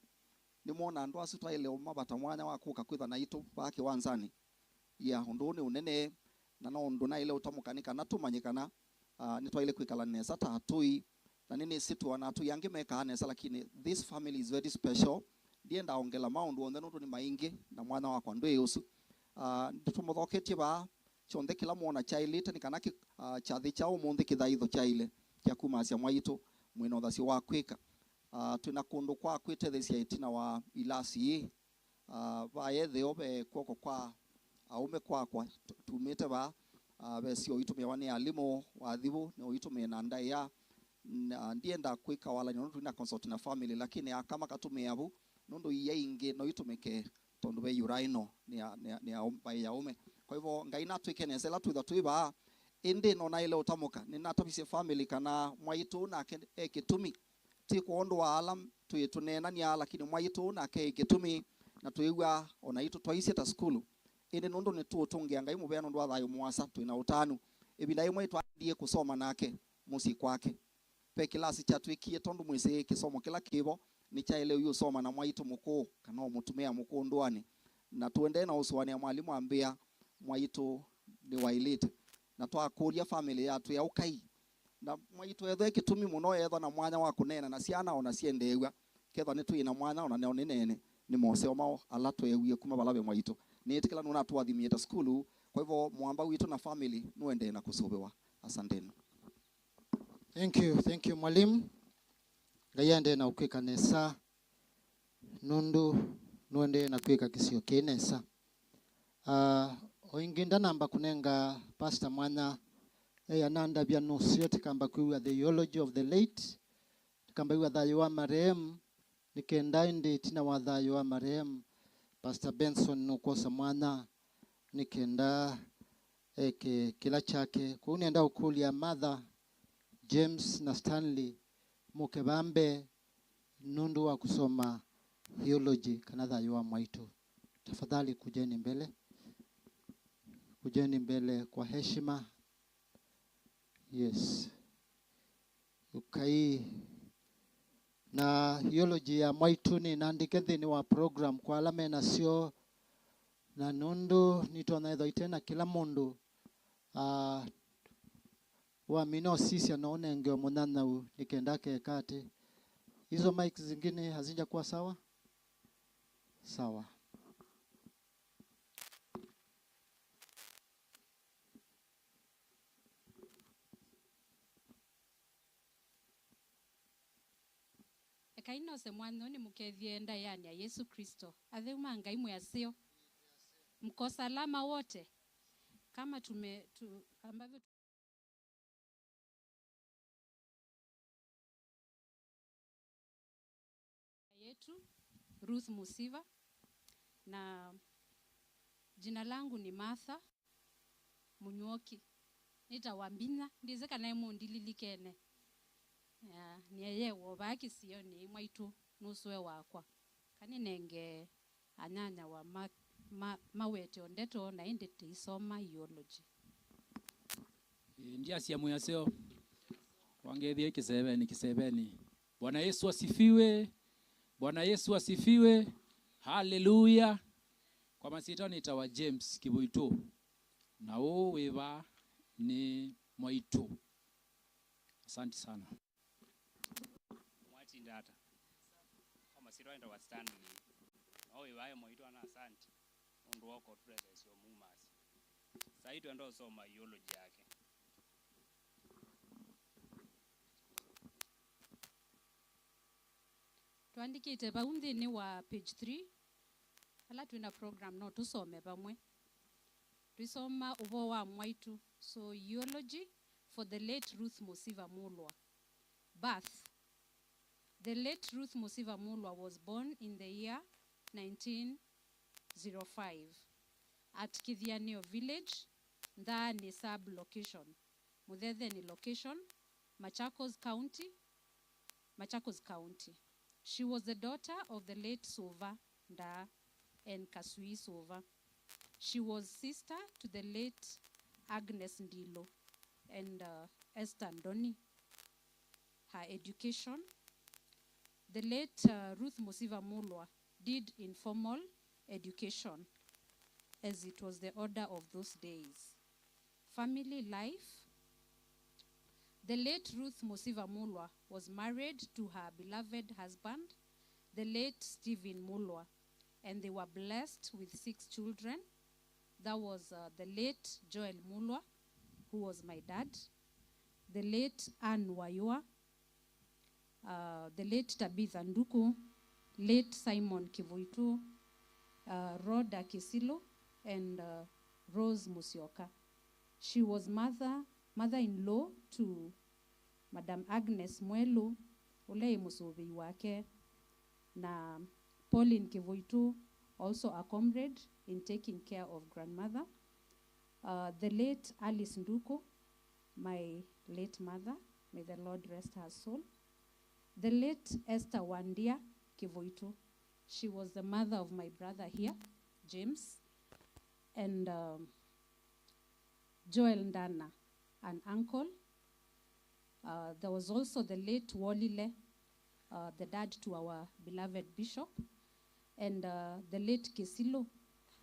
Nĩmwona andũ asu twaĩle ũmavata mwanya wa kũka kwĩtha naitũ vaa kĩwanzanĩ. Ya, ũndũ ũũ nĩ ũnene, na no ũndũ naĩle ũtamũka nĩ kana tũmanye kana, ah, nĩtwaĩle kwĩkala nesa ta atũi, na nĩnĩsĩ twĩona atũi angĩ mekaa nesa, lakini this family is very special. Ndienda ongela maũndũ onthe nũndũ nĩ maingĩ, na mwanya wakwa ndwĩ ũsu. Ah, nĩtũmũthoketye vaa, kyonthe kĩla mwona kyaĩlĩte nĩ kana kĩ-, ah, kyathĩ kya ũmũnthĩ kĩthaitho kyaĩle kya kumasya mwaitũ mwĩna ũthasyo wa kwĩka. Ah, twĩna kũndũ kwa kwĩtetheesya ĩtina wa ilasi ĩĩ. Ah, va etheo ve kw'oko kwa aũme kwakwa, tu- tumĩte vaa, ah, ve sio ũitũmĩawa nĩ alimũ, wathivũ, nĩ ũitũmĩe na ndaĩa. Na ndienda kwĩka walany'o nũndũ tũina consult na family, lakini aka makatũmĩa vu, nũndũ ia ingĩ no itũmĩke tondũ ve urinal nĩ ya, nĩ ya, nĩ ya, aũm- vai ya aũme. Kwa hivyo, Ngai natwĩke nesa ĩla twĩtha twĩ vaa, ĩndĩ no naĩle ũtamũka. Nĩnatavisye family kana mwaitũ nake e kĩtumi. Ti kwondũ wa ala twĩ tũneenania, lakini mwaitũ nake e kĩtumi, na twĩw'a o naitũ twaisye ta sukulu. Ĩndĩ nũndũ nĩtũũtũngĩa Ngai mũvea nũndũ wa thayũ mũasa, twĩ na ũtanu. Ĩvinda yĩmwe nĩtwaendie kũsoma nake mũsyĩ kwake. Ve kĩlasi kyatwĩkie, tondũ mwĩsĩ kĩsomo kĩla kĩvo nĩkyaĩle ũyũsoma na mwaitũ mũkũũ, kana o mũtumĩa mũkũũ ndũanĩ. Na tũendee na ũsũanĩa, mwalimũ ambĩa, mwaitũ nĩwaĩlĩte. Na twakũlya family yatwĩa, ũkai. Na mwaitũ ethwe kĩtumi mũno, ethwa na mwanya wa kũneena na syana, ona syendeew'a. Kethwa nĩtwĩ na mwanya, ona neo nĩneene nĩ moseo mao ala tweewie kuma vala ve mwaitũ. Nĩĩtĩkĩla nũnatũathimie ta sukulu. Kwa hivyo, mwamba witũ na family nũendee na kũsũvĩwa. Asanteni. Thank you, thank you, mwalimu. Ngai aendee na ũkwĩka nesa, nũndũ nũendee na kwĩka kĩsio kĩ nesa. Ah, o ĩngĩ ndanamba kũnenga pastor mwanya, e, anandavya nũseo, tũkamba kwĩw'a the eulogy of the late, tũkamba kwĩw'a thayũ wa marehemu, nĩ kenda ĩndĩ ĩtina wa thayũ wa marehemu, Pastor Benson nũkwosa mwanya nĩ kenda eke kĩla kyake. Kwoou nĩenda ũkũlya Martha, James na Stanley mũke vambe nũndũ wa kũsoma eulogy kana thayũ wa mwaitũ. Tafadhali kujeni mbele, kujeni mbele kwa heshima. Yes. Ũkai. Na eulogy ya mwaitũ nĩnandĩke nthĩnĩ wa program kwa ala me nasyo, na nũndũ nĩtonya ĩthwa ite na kĩla mũndũ, ah, wamina ũsisya no ũnenge o mũnyanyau nĩ kenda akeka atĩ. Hizo mic zingine hazijakuwa sawa? Sawa. Ekai nose mwanya ũũ nĩmũkethye ndaĩanĩ ya Yesũ Klĩsto. Atheu ma Ngai mwĩ aseo. Mko salama wote? Kama tume-, tu-, ambavyo yetu, Ruth Musiva, na jina langu ni Martha Munyuoki. Nĩtawa Mbinya, ndyĩsĩ kana nĩmũndililikene. Ya, nĩeyewa vaa kĩsionĩ mwaitũ nũsũe wakwa. Kanĩnenge anyanyawa ma, ma, mawete o ndeto na ĩndĩ tĩisoma eulogy. Ĩĩ, ndiasya mwĩ aseo. Wangethie kĩseveni, kĩseveni. Bwana Yesu asifiwe. Bwana Yesu asifiwe. Haleluya. Kwa masyĩtwa nĩtawa James Kĩvũitũ. Na ũũ wĩ vaa nĩ mwaitũ. Asante sana. Mwatinda ata? Kwa masyĩtwa nĩtawa Stanley. Na ũũ wĩ vaa e mwaitũ ana asante. Nũndũ wa ũkũtũeleesya ũmumasya. Saa hii twenda ũsoma eulogy yake. Tũandĩkĩte vau nthĩnĩ wa page three, ala twĩ na program no tũsome vamwe. Twĩsoma ũvoo wa mwaitũ. So, eulogy for the late Ruth Musiva Mulwa. Birth. The late Ruth Musiva Mulwa was born in the year nineteen zero five at Kithianio village, Ndaani sub-location, Muthetheni location, Machakos County, Machakos County. She was the daughter of the late Suva Ndaa and Kasui Suva. She was sister to the late Agnes Ndilo and, uh, Esther Ndoni. Her education. The late, uh, Ruth Musiva Mulwa did informal education, as it was the order of those days. Family life. The late Ruth Musiva Mulwa was married to her beloved husband, the late Stephen Mulwa, and they were blessed with six children. That was, uh, the late Joel Mulwa, who was my dad, the late Anne Wayua, uh, the late Tabitha Nduku, late Simon Kivuitu, uh, Rhoda Kisilu, and, uh, Rose Musyoka. She was mother, mother-in-law to Madam Agnes Mwelu, ũla ĩ mũsũvĩi wake, na Pauline Kivuitu, also a comrade in taking care of grandmother. Uh, the late Alice Nduku, my late mother, may the Lord rest her soul. The late Esther Wandia Kivuitu, she was the mother of my brother here, James. And, um, Joel Ndana, an uncle. Uh, there was also the late Wolile, uh, the dad to our beloved bishop, and, uh, the late Kisilu,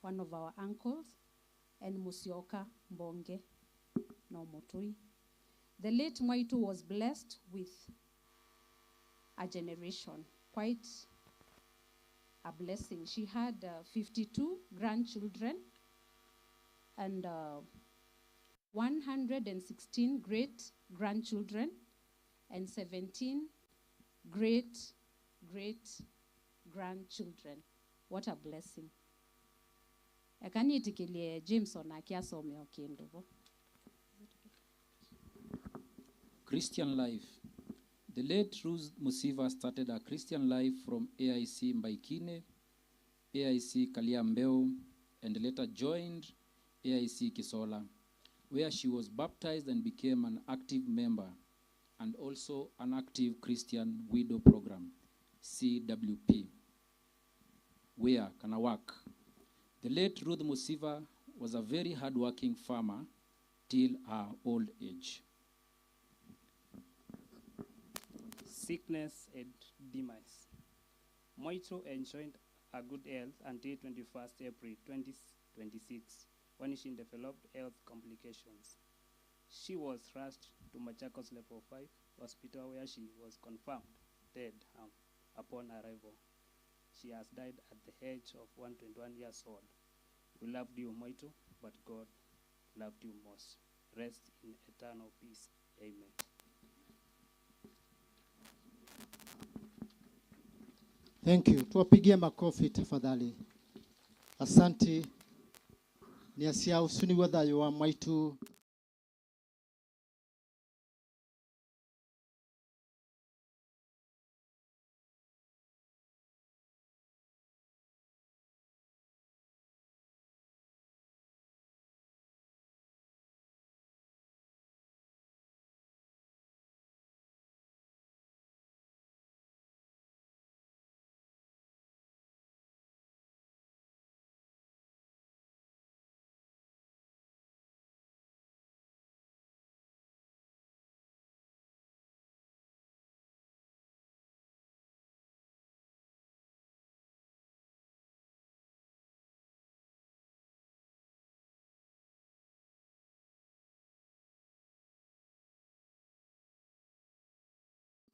one of our uncles, and Musyoka Mbonge no Mutui. The late Mwaitu was blessed with a generation, quite a blessing. She had, uh, fifty-two grandchildren and, uh, one hundred and sixteen great grandchildren and seventeen great great grandchildren. What a blessing. Eka nĩtĩkĩlye James onake asome o kĩndũ vo. Christian life. The late Ruth Musiva started her Christian life from A I C Mbaikine, A I C Kaliambeu, and later joined A I C Kisola, where she was baptized and became an active member and also an active Christian Widow Program, C W P. Wĩa kana work. The late Ruth Musiva was a very hardworking farmer till her old age. Sickness and demise. Mwaitu enjoyed a good health until twenty-first April twenty twenty-six, when she developed health complications. She was rushed to Machakos Level five Hospital, where she was confirmed dead, um, upon arrival. She has died at the age of one twenty-one years old. We loved you, Mwaitu, but God loved you most. Rest in eternal peace. Amen. Thank you. Tuwapigie makofi tafadhali. Asante. Nĩasya ũsu nĩw'o thayũ wa Mwaitu.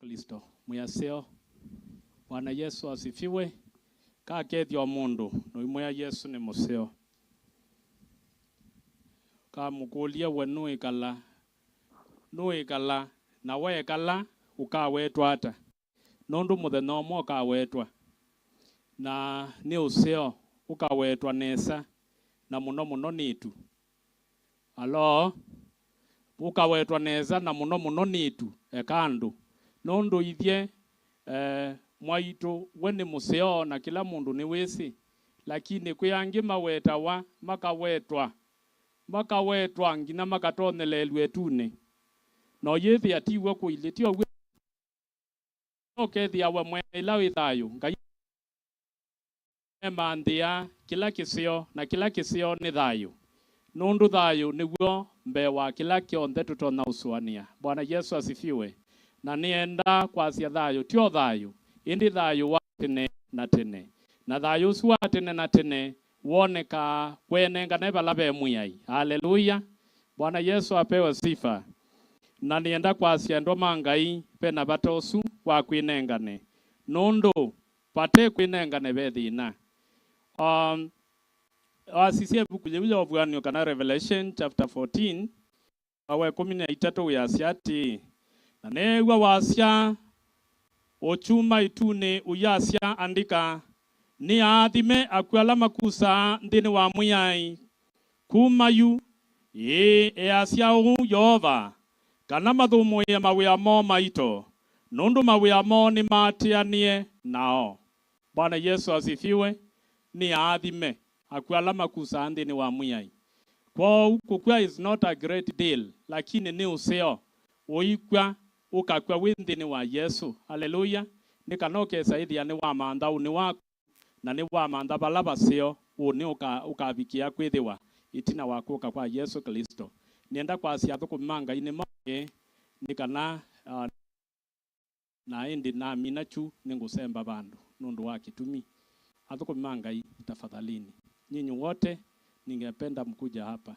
Kristo. Mwĩaseo. Bwana Yesu asifiwe. Kakethya o mũndũ, noimwĩa Yesu nĩ mũseo. Kamũkũlye we nũĩkala, nũĩkala, na weekala, ũkawetwa ata? Nũndũ mũthenya ũmwe ũkawetwa, na nĩ ũseo, ũkawetwa nesa, na mũno mũno nĩ ĩtu. Aloo? Ũkawetwa nesa, na mũno mũno nĩ ĩtu, eka andũ. Nũndũ ithyĩ, eh, Mwaitũ, we nĩ mũseo, na kĩla mũndũ nĩwĩsĩ, lakini kwĩ angĩ mawetawa, makawetwa, makawetwa nginya makatonyelelw'a ĩtunĩ. Na ũyĩthĩa ti w'o kũilyĩ, ti ũw'o? Ũkethĩawa mwaĩla wĩ thayũ. Ngai emanthĩa kĩla kĩseo, na kĩla kĩseo nĩ thayũ, nũndũ thayũ nĩw'o mbee wa kĩla kyonthe tũtonya ũsũanĩa. Bwana Yesu asifiwe. Na nĩenda kwasya thayũ, ti o thayũ, ĩndĩ thayũ wa tene na tene. Na thayũ ũsu wa tene na tene wonekaa kwĩnengane vala ve Mwĩai. Aleluya! Bwana Yesu apewe sifa. Na nĩenda kwasya endwa ma Ngai, ve na vata ũsu wa kwĩnengane, nũndũ vate kwĩnengane ve thĩna. Um, wasisya ĩvuku yĩu ya Ũvuan'yo kana Revelation chapter fourteen, wa ĩkũmi na itatũ wĩasya atĩĩ, na neew'a wasya ũkyuma ĩtunĩ ũyasya, andĩka, nĩ aathime akw'ũ ala makusaa nthĩnĩ wa Mwĩai kuma yu, ĩĩ, easya ũu Yeova, kana mathũmũĩe mawĩa moo maito, nũndũ mawĩa moo nĩmaatĩanĩe nao. Bwana Yesũ asifiwe. Nĩ aathime akw'a ala makusaa nthĩnĩ wa Mwĩai. Kwoou kũkw'a is not a great deal, lakini nĩ ũseo. Ũikw'a, ũkakw'a wĩ nthĩnĩ wa Yesũ. Aleluya! Nĩ kana ũkesa ĩthĩa nĩwamantha ũnĩ waku, na nĩwamantha vala vaseo ũnĩ ũka-, ũkavikĩa kwĩthĩwa ĩtina wa kũka kwa Yesũ Klĩsto. Nĩenda kwasya athũkũmi ma Ngai nĩmokĩe nĩ kana, ah, na ĩndĩ namina kyu nĩngũsemba vandũ nũndũ wa kĩtumi. Athũkũmi ma Ngai, tafadhalini, nyinyi wote, ningependa mkuja hapa.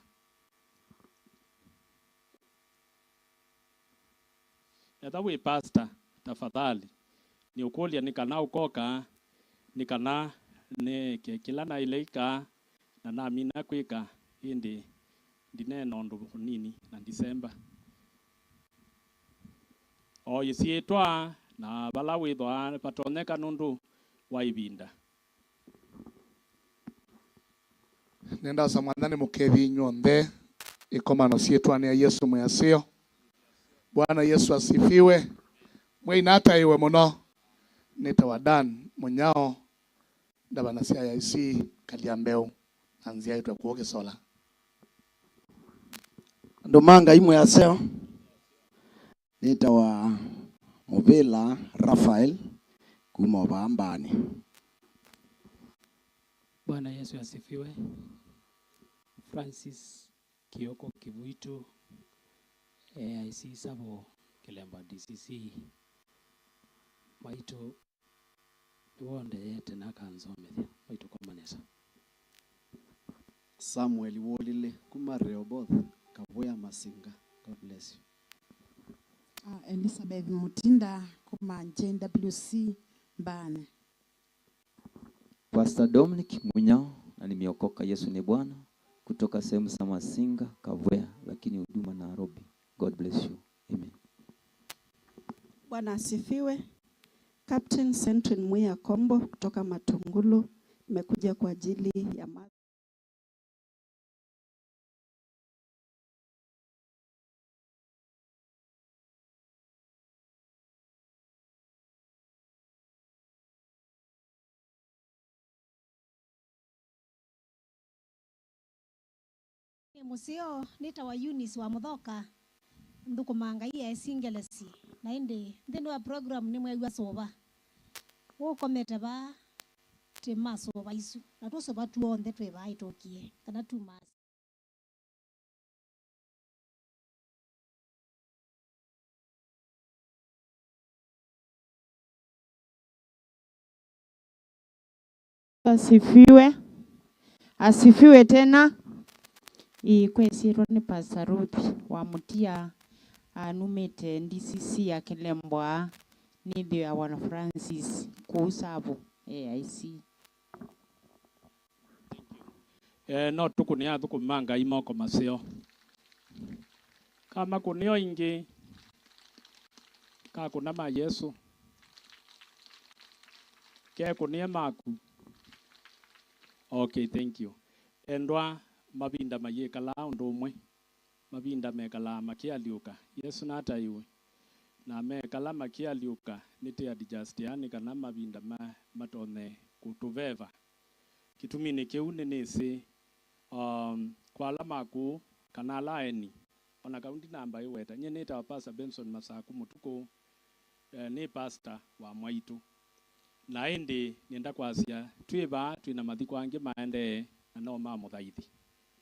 Etha wĩ pastor, tafadhali, nĩũkũlya nĩ kana ũkoka, nĩ kana nĩke kĩla naĩle ĩka, na namina kwĩka, ĩndĩ ndineena ũndũ ũnini na ndisemba. O ĩsyĩtwa na vala wĩthwa vatonyeka nũndũ wa ĩvinda. Nĩndasa Mwathani nĩmũkethye inyw'onthe ĩkomano syĩtwanĩ ya Yesũ Mwĩaseo. Bwana Yesũ asifiwe. Mwĩai nataĩwe mũno. Nĩtawa Dan Mũnyao, ndavana sya A I C Kalyambeũ, na nzyaĩtwe kũũ Kĩsola. Andũ ma Ngai Mwĩaseo. Nĩtawa Mũvĩla Rafael kuma Ũvambanĩ. Bwana Yesu asifiwe. Francis Kioko Kivuitu, A I C Savo, Kĩlemba D C C. Maitũ nĩwondeete na akanzomethya. Maitũ koma nesa. Samuel Wolile kuma Rehoboth, Kavwea Masinga. God bless you. Ah, Elizabeth Mutinda kuma J W C Mbane. Pastor Dominic Munyao, na nimeokoka, Yesu ni Bwana, kutoka sehemu za Masinga, Kavwea, lakini huduma Nairobi. God bless you. Amen. Bwana asifiwe. Captain Sentry Mwiya Kombo kutoka Matungulu, nimekuja kwa ajili ya ma- Nĩ mũseo, nĩtawa Eunice wa Mũthoka, nthũkũmaa Ngai A I C Ngelesi, na ĩndĩ nthĩnĩ wa program nĩmweew'a sũva. Ũkomete vaa, twĩ ma sũva isu, na tũsũva tuonthe twĩ vaa ĩtũkie, kana tu masi. Asifiwe. Asifiwe tena. Ĩĩ, kwĩsyĩtwa nĩ Pastor Ruth wa Mũtia, anumĩte D C C ya Kĩlembwa, nĩthĩwa wa Francis kũu Savo, A I C. Eh, no tũkũnĩe athũkũmi ma Ngai moko maseo. Kamakũnĩo ĩngĩ, kakũna ma Yesũ. Kekũnĩe maku. Okay, thank you. Endwa, mavinda mayĩkalaa ũndũ ũmwe. Mavinda mekalaa makĩalyũka. Yesũ nataĩwe. Na mekala makĩalyũka, nĩtĩ adjust yaani kana mavinda ma, matonye kũtũveva. Kĩtuminĩ kĩu nĩnĩsĩ, um, kwa ala makũũ kana ala aeni, o na kau ndinamba ĩweta, nyie nĩtawa Pastor Benson Masaku Mũtukũ, eh, nĩ pastor wa Mwaitũ. Na ĩndĩ nĩenda kwasya, twĩ vaa twĩ na mathiko angĩ maendee, na no ma mũthaithi.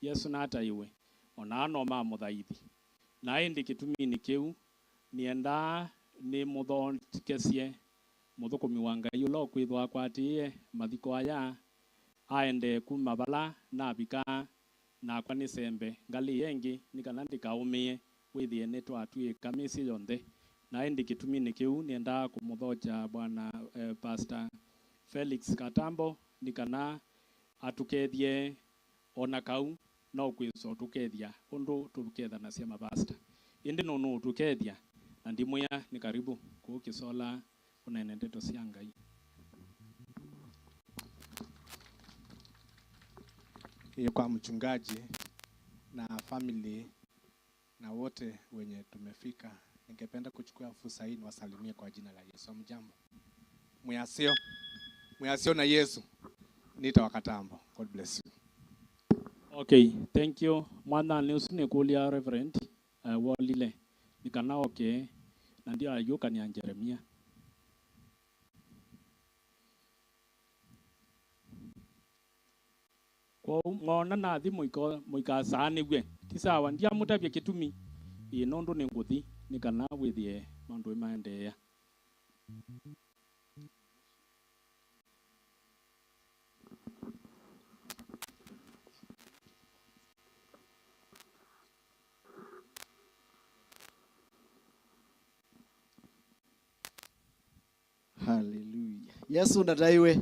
Yesũ nataĩwe, o na aa no ma mũthaithi. Na ĩndĩ kĩtuminĩ kĩu, nĩendaa nĩmũthokesye mũthũkũmi wa Ngai ũla ũkwĩthwa akwatĩĩe mathiko aya, aendee kuma vala navikaa, nakwa nĩsembe ngalĩ ĩngĩ, nĩ kana ndĩkaũmĩe, wĩthĩe nĩtwatw'ĩĩka mĩsyĩ yonthe. Na ĩndĩ kĩtuminĩ kĩu, nĩendaa kũmũthokya Bwana, eh, Pastor Felix Katambo, nĩ kana atũkethye, o na kau no kwĩsa ũtũkethya ũndũ tũkethanasya mavasta. Ĩndĩ nũnũũtũkethya, na ndimwĩa nĩ karibu kũũ Kĩsola. Ũneene ndeto sya Ngai. Ĩĩ, kwa mchungaji, na family na wote wenye tumefika. Ningependa kuchukua fursa hii niwasalimie kwa jina la Yesu. Hamjambo? Mwĩasyo. Mwĩasyo na Yesu. Nita wa Katambo. God bless you. Okay, thank you. Mwananĩ ũsu nĩkũlya Reverend, uh, wolile. Nĩ kana oke, na ndio ayũkania Jeremia. Kwoou mwaona nathi mũiko-, mũikasaanĩw'e. Ti sawa, ndiamũtavya kĩtumi. Ĩĩ, nũndũ nĩngũthi, nĩ kana wĩthĩe maũndũ maendeea. Haleluya. Yesũ ndataiwe.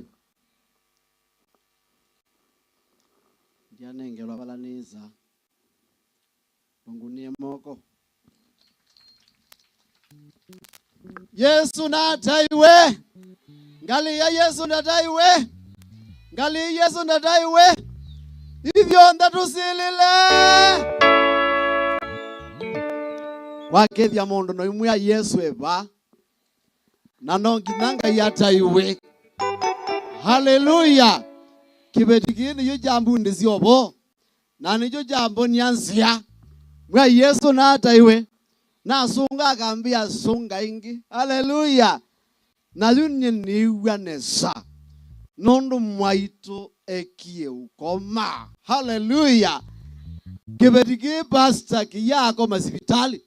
Ndyanengelwa vala nĩsa. Nũngũnĩe moko. Yesũ nataiwe. Ngalĩ ya Yesũ ndataiwe. Ngalĩ ya Yesũ ndataiwe. Ithyonthe tũsilĩle. Wakethya mũndũ na ũimwĩa Yesũ e vaa. Na no nginya Ngai ataiwe. Haleluya! Kĩveti kĩĩ nĩkyo kyambundĩsya ũvoo, na nĩkyo kyambonia nzĩa. Mwĩai Yesũ nataiwe. Nasũnga akambĩa, "Sũnga ĩngĩ." Haleluya! Na yu nyie nĩĩw'a nesa, nũndũ mwaitũ ekie ũkoma. Haleluya! Kĩveti kĩĩ, pastor, kĩiakoma sivitalĩ.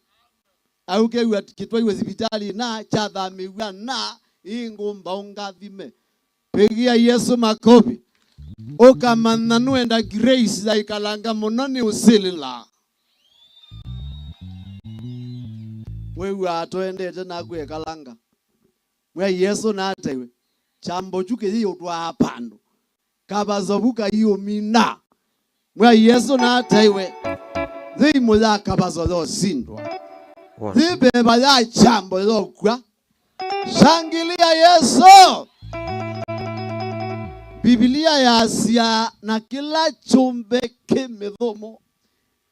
Aũkew'a kĩtwaiwe sivitalĩ na kyathamĩw'a na ĩngũmba ũngathime. Pigia Yesũ makofi. Ũkamanya nũenda grace yaikalanga mũno nĩ ũsilĩla. Wĩw'aa tũendete naku ekalanga. Mwĩai Yesũ nataiwe. Kyambo kyu kĩyĩũtwaa vandũ. Kavaso vu kaiũmina. Mwĩai Yesũ nataiwe. Yĩ imũ ya kavaso yosindwa. Yĩ veva ya kyambo yokw'a. Shangilia Yesũ. Mbivilia yasya, "Na kĩla kyũmbe kĩ mĩthũmũ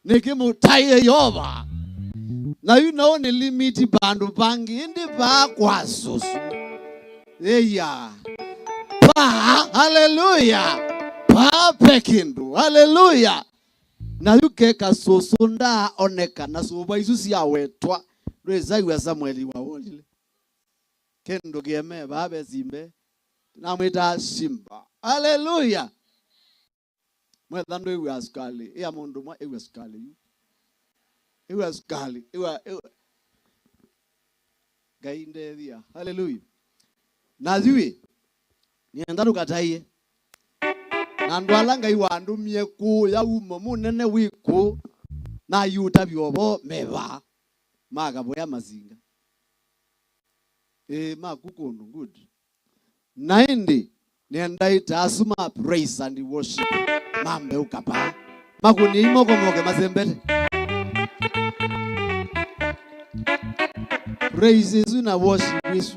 nĩkĩmũtaĩe Yeova." Na yu no nĩ limiti vandũ vangĩ, ĩndĩ vaa kwa Sũsũ. Ĩya. Vaa, haleluya. Vaa ve kĩndũ, haleluya. Na yu keka Sũsũ ndaaoneka na sũva isu syawetwa, ndwĩsaiw'a Samueli wawolile. Kĩndũ kĩemee vaa ve simbe, namwĩtaa simba. Haleluya. Mwetha ndwĩw'aa sukalĩ, ĩa mũndũ ũmwe ĩw'a sukalĩ yu. Ĩw'a sukalĩ, ĩw'a, ĩw'a. Ngai ndethia. Haleluya. Na yu ĩ, nĩenda tũkataie. Na andũ ala Ngai wandũmie kũũya umo mũnene wĩ kũũ, na yu ũtavya ũvoo me vaa, makavoya masinga. Ĩĩ, maku kũndũ, good. Na ĩndĩ, nĩenda ĩta asu ma praise and worship mambe ũka vaa. Makũnie imoko moke masembete. Praise ĩsu na worship ĩsu.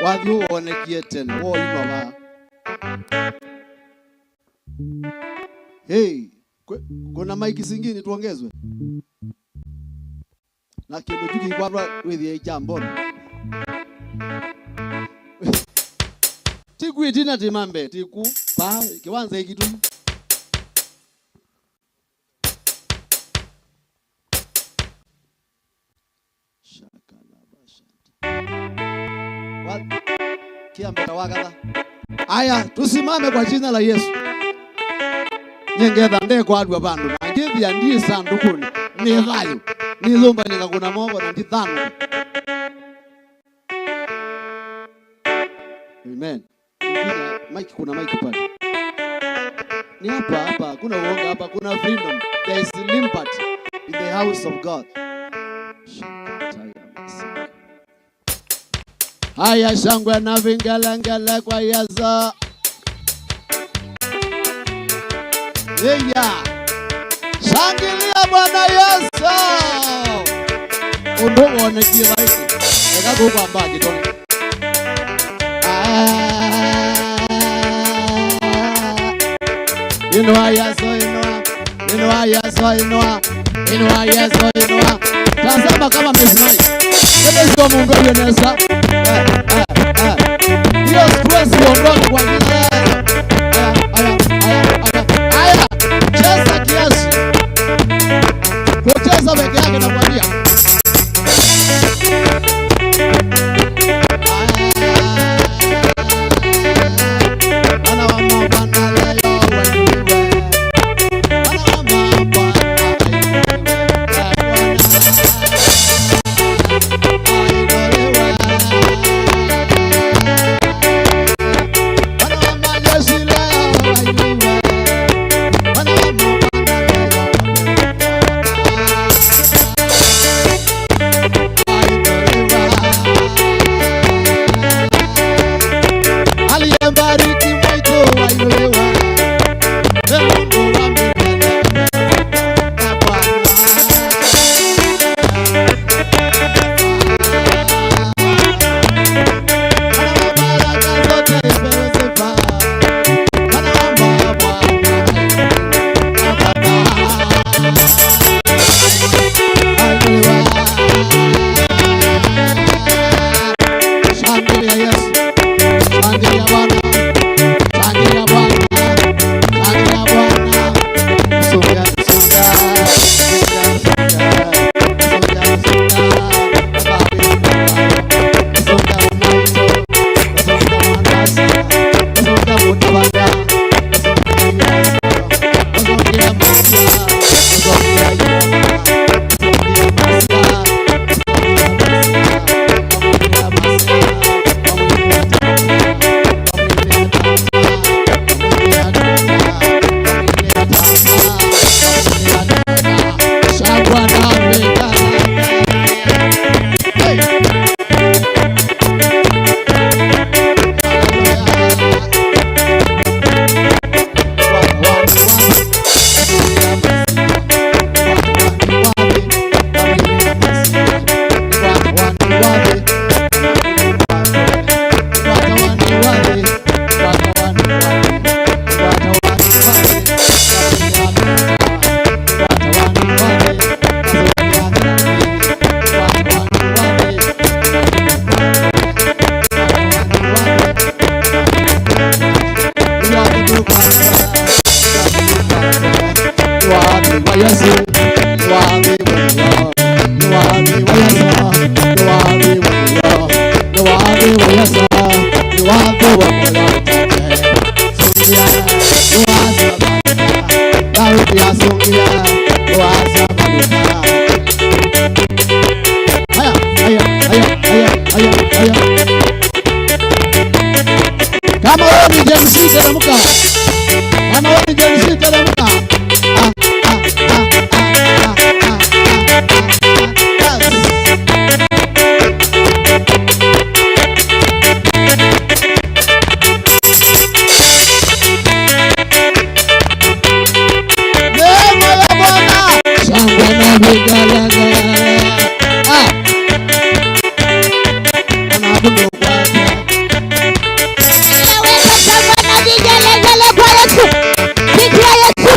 Wathi ũwonekie tene, woima vaa. Hey, kwe-, kuna maiki zingine tuongezwe? Na kĩndũ kyu kĩikwatwa wĩthĩe kya mboni. Ti kwĩ tina ti mambe, ti ku, pa, kĩwanza ĩkĩ tu. Shakalabashata. Wa-, kĩambata wakatha. Aya, tusimame kwa jina la Yesu. Nyie ngetha ndekwatw'a vandũ, na ngĩthĩa ndiĩ sandũkũnĩ, nĩ thayũ, nĩyũmbany'a ngakũna moko na ndithanũka. Amen. Ingine, mic, kuna mic pale. Ni hapa, hapa, hakuna uoga hapa, kuna freedom. There is liberty in the house of God. Haya, shangwe na vingelengele kwa Yesu. Eya. Shangilia Bwana Yesu. Ũndũ wonekie vaĩsĩ. Eka kũkwamba kĩtone. Ah. Inua Yesu, inua. Inua Yesu, inua. Inua Yesu, inua. Tazama kama amesimama. Hebu sio Mungu yule nesa. Eh, eh, eh. Hiyo stress iondoke kwa jina la Yesu. Aya, aya, aya, aya. Aya, cheza kiasi. Kucheza peke yake nakwambia. Aliyebariki mwito wainuliwa. Shangilia Yesu. Shangilia Bwana. Shangilia Bwana. Shangilia Bwana. Songa, songa. Songa, songa. Songa, songa. Haya, haya, haya, haya, haya, haya, haya. Kama wewe ni Gen Z, teremka. Kama wewe ni Gen Z, teremka. Ah, ah, ah. Neema ya Bwana. Shangwe na vigelegele. Ah. Ona hapo ndio kwake. Naweka shangwe na vigelegele kwa Yesu. Pigia Yesu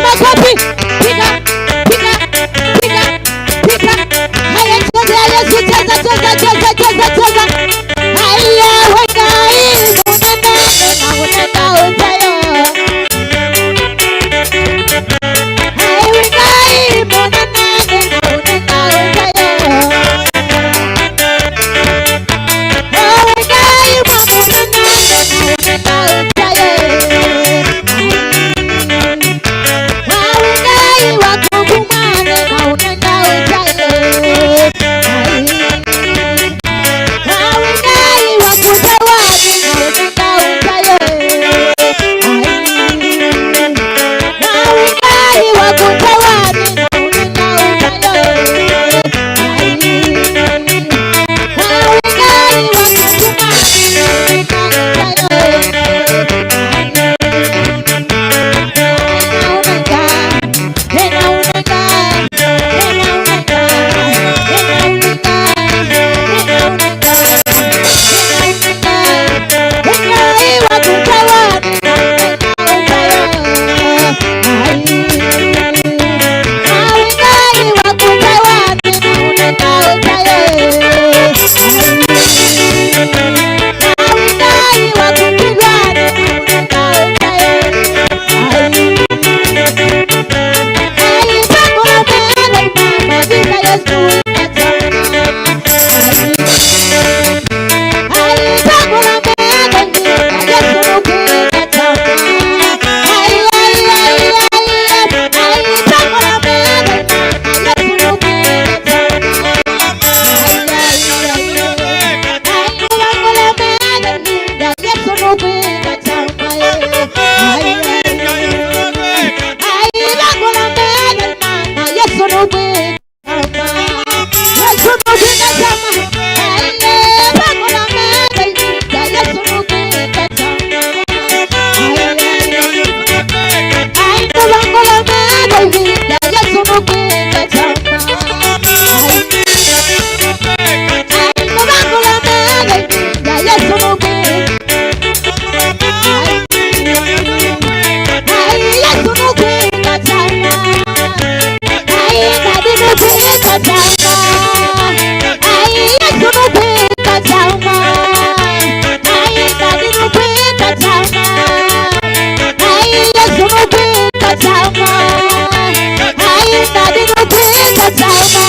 Ndinũkwĩka tama.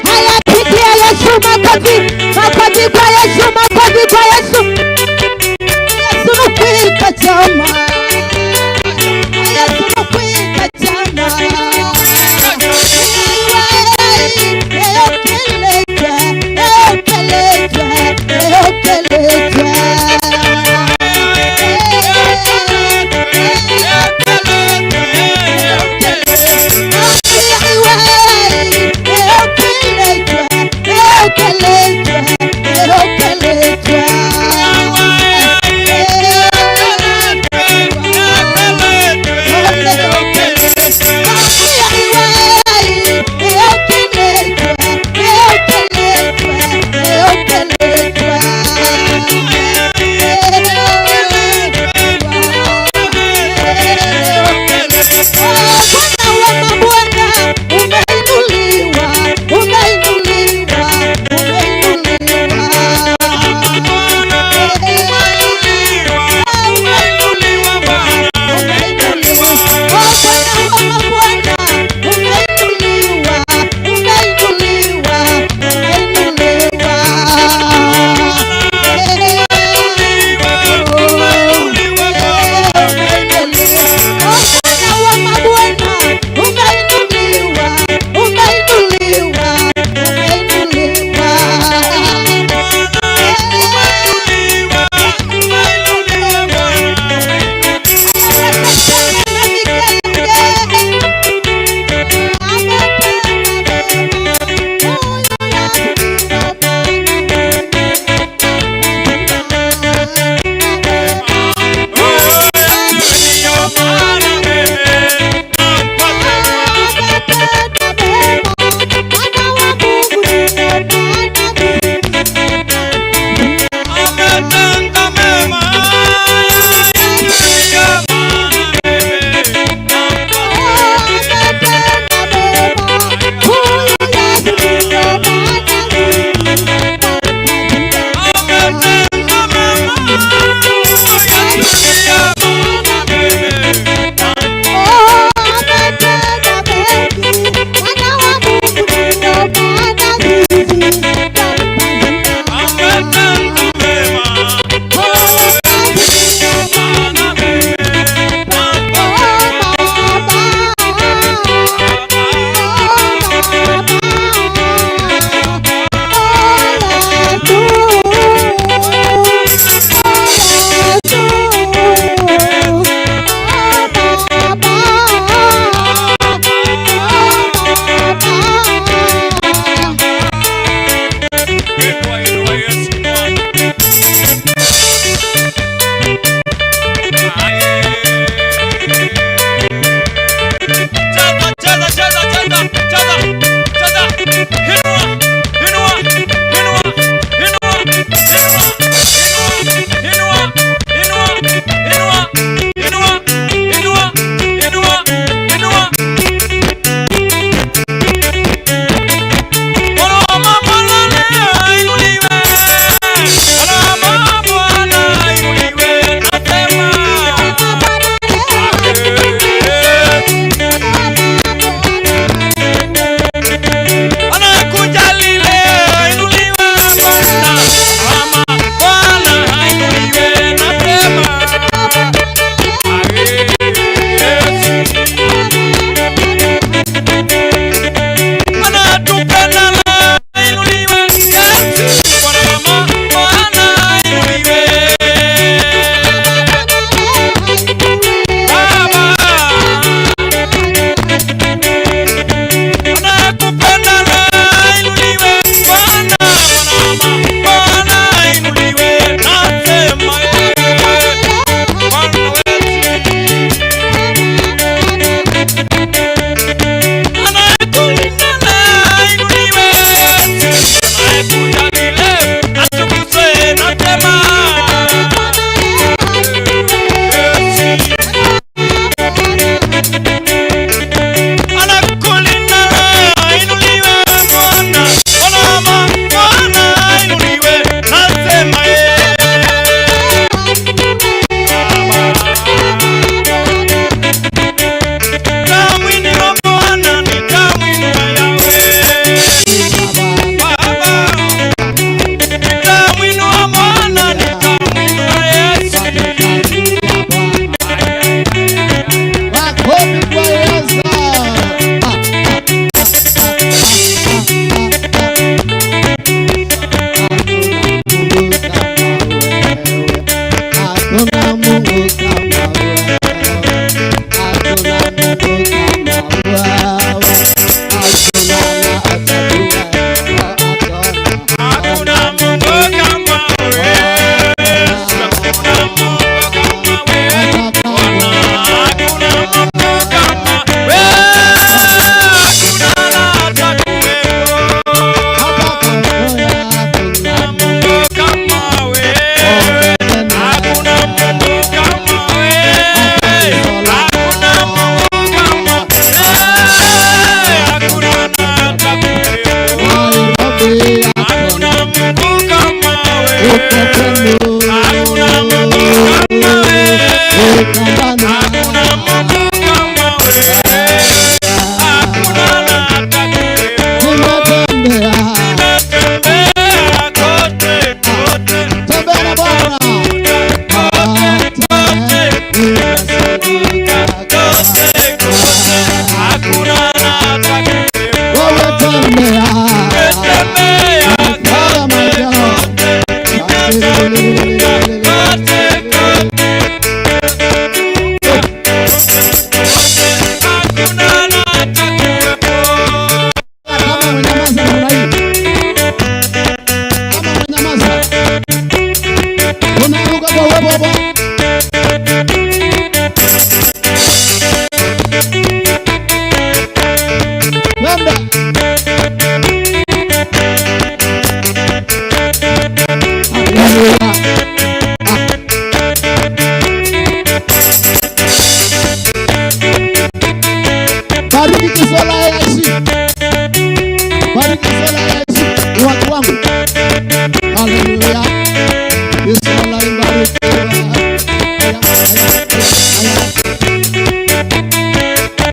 Haya, pigia Yesu makofi, makofi kwa Yesu, makofi kwa Yesu. Yesu nũkwĩka tama. Yesu nũkwĩka tama.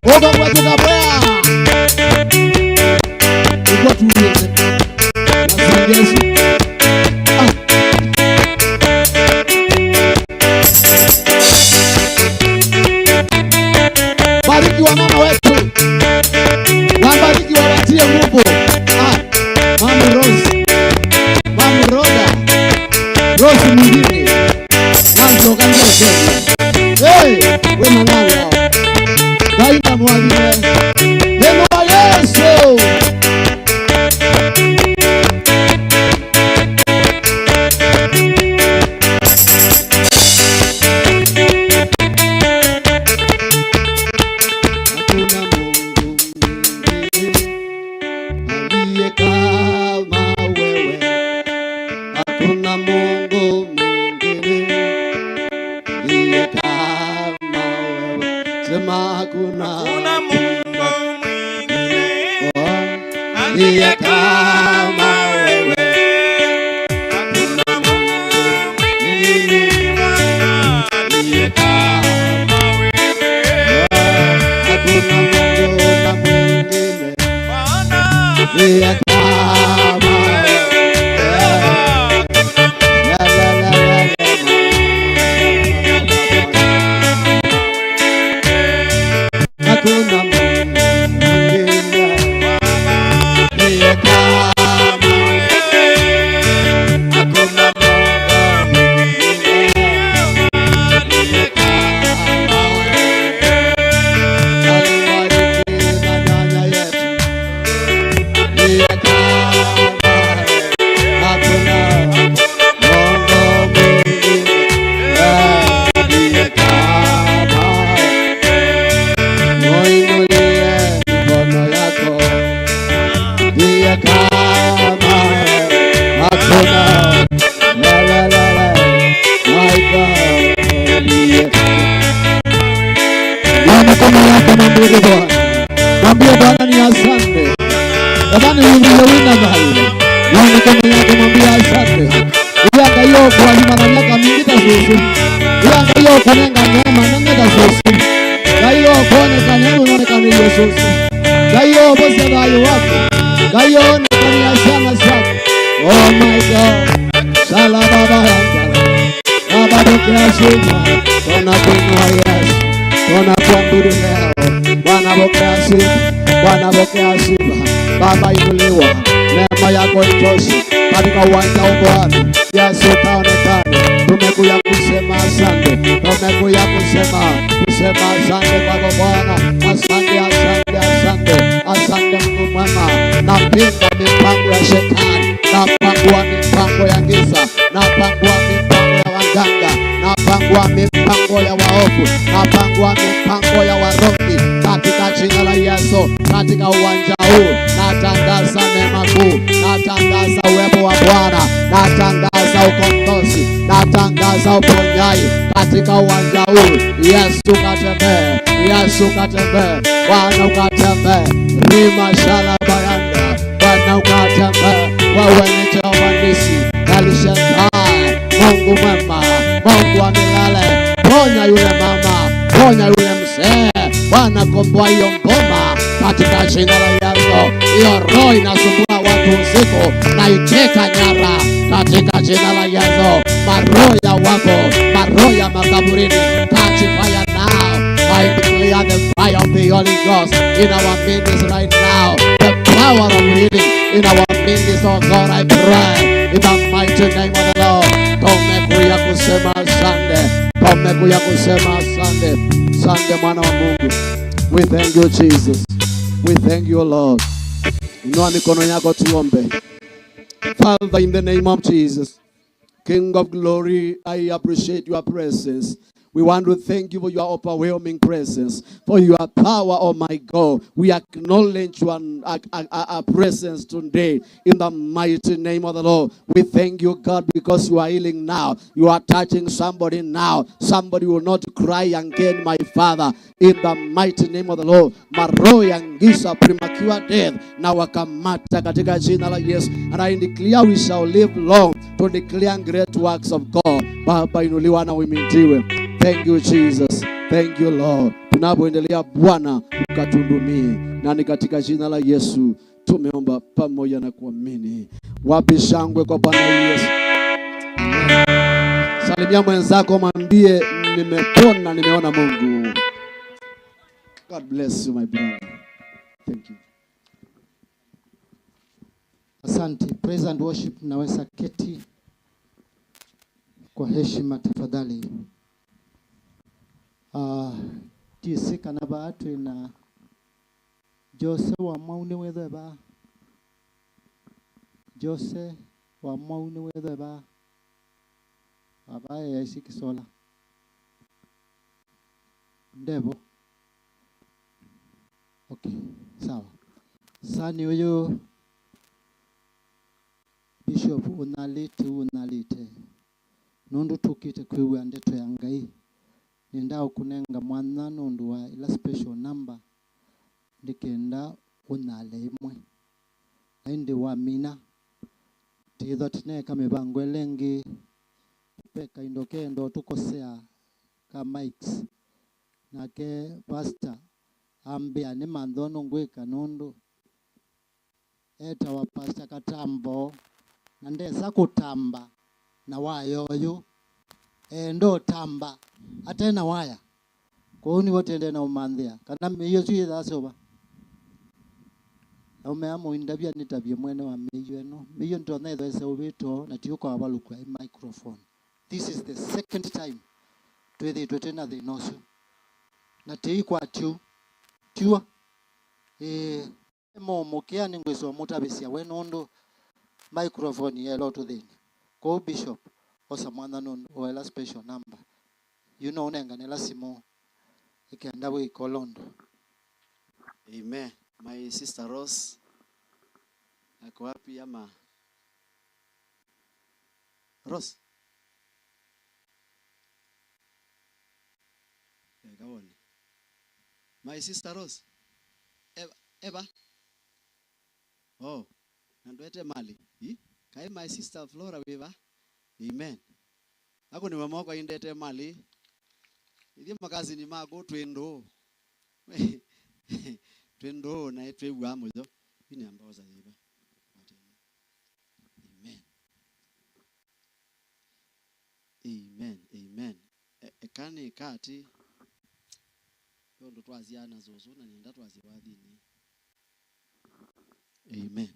Ũka kwetu Kabwea. Nĩkw'o tuĩte. Nasĩ Yesu. Ah. Bariki wamama wetu. Na bariki wapatie nguvu. Ah, Mami Rose. Mami Rhoda. Rose mwingine. Mwanzo kanisa. Hey, we manana. Daima mwalimu. Neno la Yesu. Hakuna Mungu mwingine aliye kama wewe. Hakuna Mungu mwingine aliye kama wewe. Sema hakuna. Hakuna Mungu mwingine. Oh. Aliye kama wewe. Hakuna Mungu mwingine aliye kama wewe. Hakuna Mungu na mwingine aliye kama wewe. La, la, la, la, la. Hakuna Mungu mwingine aliye kama wewe. Hakuna Mungu mwingine aliye kama wewe. Alibariki na nyanya yetu aliye kama wewe. Hakuna Mungu mwingine aliye kama wewe. Muinulie mikono yako. Aliye kama wewe. Hakuna. La, la, la, la. My God. Aliye. Inua mikono yako, mwambie Bwana. Mwambie Bwana ni asante. Jamani, mwambie wina mbali. Inua mikono yako, mwambie asante. Ĩla Ngai ũkũathima na myaka mingĩ ta sũsũ. Ĩla Ngai ũkũnenga neema nene ta sũsũ. Ngai ũkũonekane ũnonekane Yesu. Ngai ũvosya thayũ waku. Ngai ũonekane syana syaku. Oh my God. Shala baba yanga. Baba, pokea sifa, tunakuinua Yesu, tunakuabudu leo. Bwana, pokea sifa, Bwana, pokea sifa. Baba, inuliwa, neema yako itoshe katika uwanja huu Bwana. Yesu, kaonekane. Tumekuja kusema asante, tumekuja kusema, kusema asante kwako Bwana. Asante, asante, asante, asante Mungu mwema. Napinga mipango ya shetani, napangua mipango ya giza. Napangua mipango ya waganga, napangua mipango ya waovu, napangua mipango ya warogi katika jina la Yesu. Katika uwanja huu natangaza neema kuu, natangaza uwepo wa Bwana, natangaza ukombozi, natangaza uponyaji katika uwanja huu. Yesu katembee, Yesu katembee, Bwana ukatembee. Rima shala bayanda. Bwana ukatembee, wewe ni Jehova Nisi, El Shaddai, Mungu mwema, Mungu wa milele. Ponya yule mama, ponya yule mzee. Bwana, komboa hiyo ngoma katika jina la Yesu. Hiyo roho inasumbua watu usiku, na iteka nyara katika jina la Yesu. Maroho ya wafu, maroho ya makaburini, catch fire now. I declare the fire of the Holy Ghost in our midst right now. The power of healing in our midst, oh God, I pray in the mighty name of the Lord. Tumekuja kusema asante. Tumekuja kusema asante. Asante, mwana wa Mungu. We thank you, Jesus. We thank you, Lord. Inua mikono yako tuombe. Father, in the name of Jesus, King of glory, I appreciate your presence. We want to thank you for your overwhelming presence, for your power, oh my God. We acknowledge your, uh, uh, uh, uh, presence today in the mighty name of the Lord. We thank you, God, because you are healing now. You are touching somebody now. Somebody will not cry again, my Father. In the mighty name of the Lord, maroho ya giza, premature death, na wakamata katika jina la Yesu. And I declare we shall live long to declare great works of God. Baba, inuliwa na uhimidiwe. Thank you, Jesus. Thank you, Lord. Tunapoendelea, Bwana, ukatuhudumie. Na ni katika jina la Yesu tumeomba pamoja na kuamini. Wapi shangwe kwa Bwana Yesu? Salimia mwenzako, mwambie, "Nimepona, nimeona Mungu." God bless you, my brother. Thank you. Asante. Praise and worship, naweza keti kwa heshima tafadhali. Ah, ndisĩ kana vaa twĩ na Jose wa Mwau nĩ wĩthwe vaa. Jose wa Mwau nĩ wĩthwe vaa. Vava eaisi kĩsola. Ndevo. Okay, sawa. Sani ũyũ, Bishop, ũnyalĩte, ũnyalĩte. Nũndũ tũkĩte kwĩw'a ndeto ya Ngai, nĩndaa ũkũnenga mwanya nũndũ wa ila special number, nĩ kenda ũnyale ĩmwe. Na ĩndĩ wamina, tĩthwa tĩneeka mĩvango ĩla ĩngĩ, ve kaindo keenda ũtũkosea ka mics. Nake pastor ambĩa nĩ mantho nũngwĩka nũndũ etawa Pastor Katambo, na ndesa kũtamba na waya ũyũ. Eenda ũtamba ate na waya. Kwoou nĩvo tendee na ũmanthĩa kana mĩio ĩsu yĩthaa syova. Na ũmea mũindavya nĩtavye mwene wa mĩio ĩno. Mĩio nĩtonya ĩthaĩsya ũvĩto na ti ũkavalũkw'a ĩ microphone. This is the second time twĩthĩĩtwe twĩ na thĩna ũsu. Na tĩikwatyu. Tiw'o? Ĩĩ. Mũmũkĩa nĩngwĩsĩ ũmũtavĩsya we nũndũ microphone yaĩle ũtũthĩny'a. Kwoou Bishop, osa mwanya nũndũ wa ĩla special number. Yu no ũnengane ĩla simũ ĩkenda wĩka ũla ũndũ. Amen. My sister Rose, ako wapi ama? Rose? Eka wone. My sister Rose. Eva, Eva. Oh, na ndwete mali. Ĩ? Kaĩ my sister Flora wĩva? Amen. Akũnĩwe moko aindete mali. Ithyĩ makasini maku twĩ ndũũ. Twĩ ndũũ na twĩw'aa mũyo. Yu nĩ ambaosa yĩva? Amen. Amen, amen. E-, eka nĩka atĩ, ve ũndũ twasyaa na sũsũ, na nĩenda twasye wathinĩ. Amen.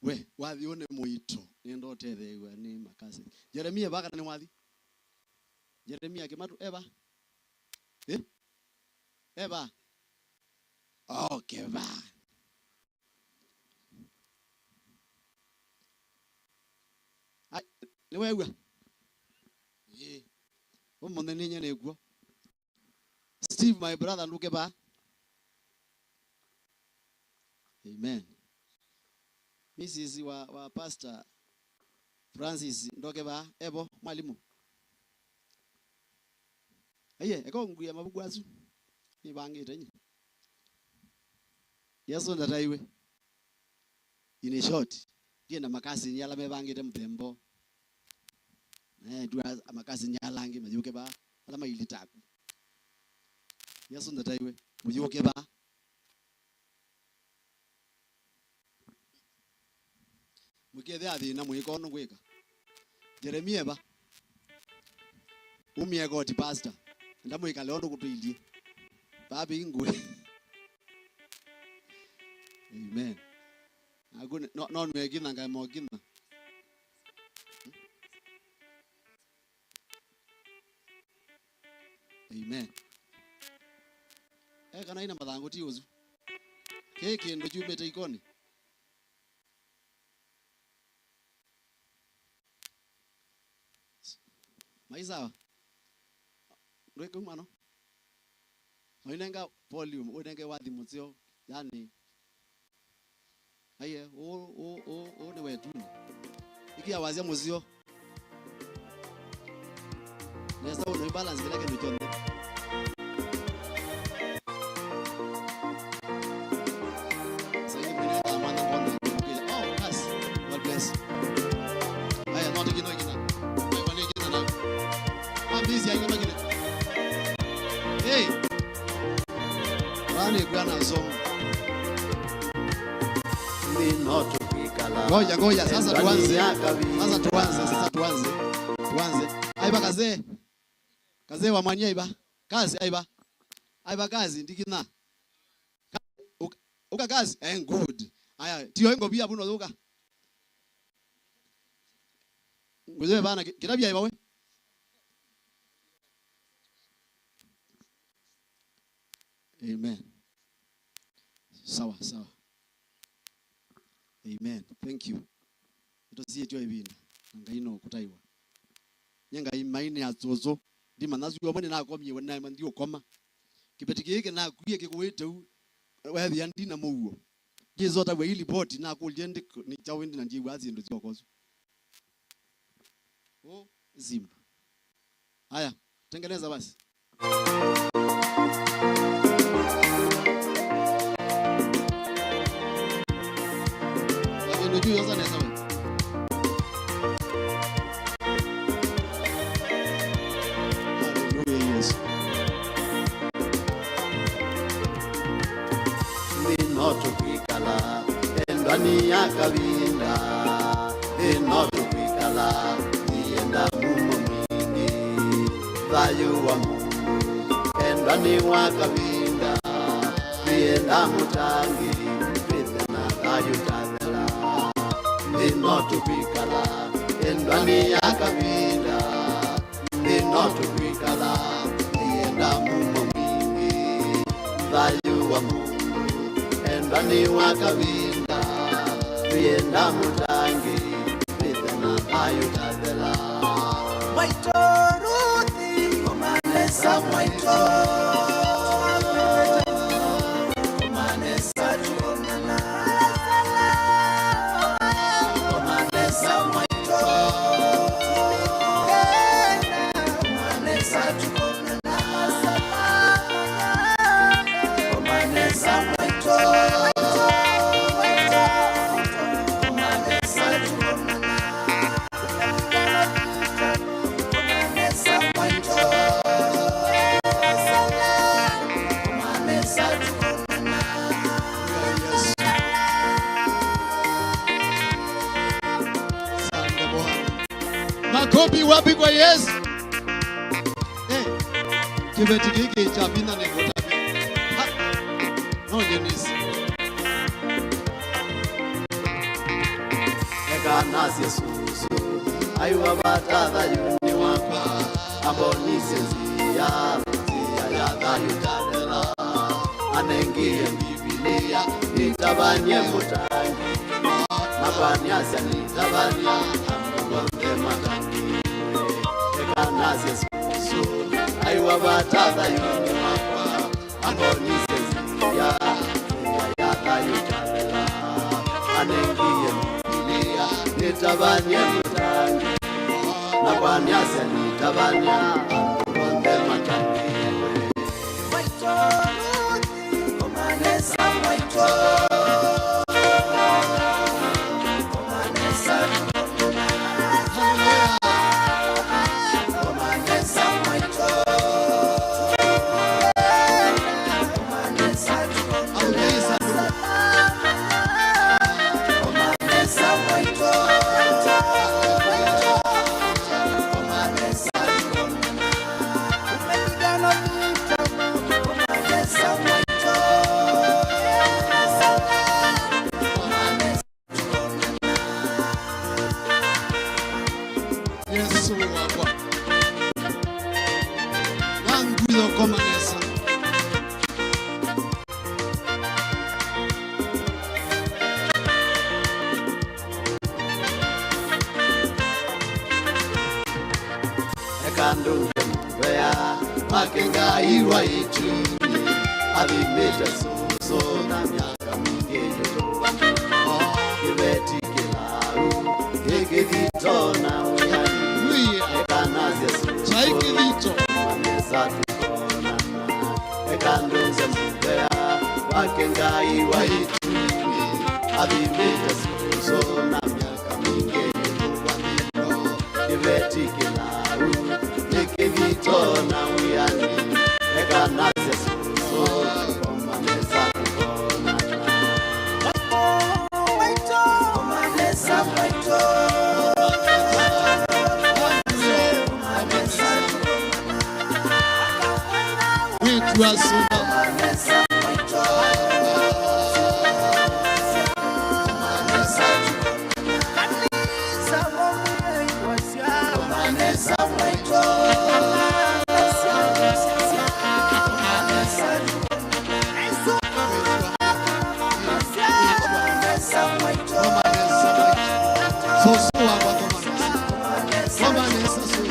We, wathi ũũ nĩ mũito, nĩenda ũtetheew'a nĩ makasini. Jeremia eva kana nĩ wathi? Jeremia Kĩmatũ eva? Ĩ? Eva? Okay, va. Ai, nĩweew'a? Ĩĩ. Ũmũnthĩ nĩnye nĩkw'o. Steve, my brother, ndũke vaa. Amen. Missus wa, wa Pastor Francis, ndoke vaa. Evo, mwalimu. Aiye, eka ũnguie mavuku asu. Nĩvangĩte nye. Yesũ ndataiwe. In short, ndienda makasini ala mevangĩte mũthemba ũũ. Na etu a makasini ala angĩ mayũke vaa, ala mailĩ taku. Yesũ ndataiwe, mũyũke vaa. Mũkethĩa thĩna mwĩka ũndũ ngwĩka. Jeremia eva? Umie koti, pastor. Enda mwĩkale ũndũ kũtũilyĩ. Vaa vingũe. Amen. Naku nĩ-, no, no nĩwekitha ngae mokitha. Amen. E kana ina mathangũ ti ũsu. Kĩ kĩndũ kyumĩte ikonĩ. Mai sawa? Ndwĩke umano? Oinenga volume, ũnenge wathi mũseo, yani, aiye, ũũ, ũũ, ũũ, ũũ nĩ wetuni. Ikia wasya mũseo. Nesa ũno balance kĩla kĩndũ kyonthe. Saidi mwene na mwana kwanza. Oh, yes. God bless. Aya, no tikino ikina. Kwa ni ikina na. Ambizi ya ikina kile. Hey. Wani kwa na somo. Nĩ no tũkwĩkala. Ngoja, ngoja, sasa tuanze. Sasa tuanze, sasa tuanze. Tuanze. Aiba kaze. Kaze wa mwanya aiba. Kazi aiba. Aiba kazi ndikina. Ka-, uka, uka kazi. Eh, good. Aya, tio ingo bia buno uka. Ngoje bana ki-, kila bia aiba we. Amen. Sawa, sawa. Amen. Thank you. Ito sietyo ivinda. Na Ngai no kutaiwa. Nye Ngai maini ya tsozo. Ndi manasu yo mone na komi we na mandi ukoma. Kibeti kiki na kuye kikuwete u. Wethi andi na muo. Jesu ta we ili boti na kulie ndi ni chawe ndi na ndiwa zindu ziokozu. Oh, Simba. Haya, tengeneza basi. Lakini juu yosa nesa we. Hallelujah, Yesu. Nĩ no tũkwĩkala, endwa nĩ ya kavinda. Nĩ no tũkwĩkala, nĩenda mumo mwingĩ. Thayũ wa mũndũ, endwa nĩ wa kavinda. Nĩenda mũtangĩĩi, twĩthwe na thayũ ũtathela. Nĩ no tũkwĩkala, endwa nĩ ya kavinda. Nĩ no tũkwĩkala, nĩenda mumo mwingĩ. Thayũ wa mũndũ, endwa nĩ wa kavinda. Nĩenda mũtangĩĩi, twĩthwe na thayũ ũtathela. Mwaitũ Ruthi, koma nesa mwaitũ. Koma nesa. Asante Bwana. Makofi wapi kwa Yesu? Eh, kĩveti gĩkĩ kya vinya nĩ kũtavya. Ha! No nĩ nĩsĩ. Eka nasye sũsũ, aiwa vata thayũnĩ wakwa, ambonisye nzĩa, nzĩa ya thayũ ũtathela. Anengie Mbivilia, nĩtavany'e mũtangĩĩi, na kwanyasya nĩtavany'a andũ onthe matangĩĩwe. Eka nasye sũsũ, aiwa vata thayũnĩ wakwa, ambonisye nzĩa, nzĩa ya thayũ ũtathela. Anengie Mbivilia, nĩtavany'e mũtangĩĩi, na kwanyasya nĩtavany'a andũ onthe matangĩĩwe. Yesu wakwa. Nangwĩthokoma nesa. Eka ndũnge mũvea wake Ngai wa ĩtunĩ, athimĩte sũsũ na myaka mingĩ ĩtũvangĩtwo. Kĩveti kĩlau kĩkĩthito na wĩanĩ. Hallelujah. Eka nasye sũsũ. Chai kĩthito. Eka tũkonana, eka ndũnze mũvea wake Ngai wa ĩtunĩ, athimĩte sũsũ na myaka mingĩ kũkwatĩlwa kĩveti kĩlau, nĩ kĩthito na wĩanĩ, eka nasye sũsũ, tũkoma nesa tũkonana. Mwĩĩtu wa sũva. Sũsũ wakwa, koma nesa. Koma nesa, sũsũ.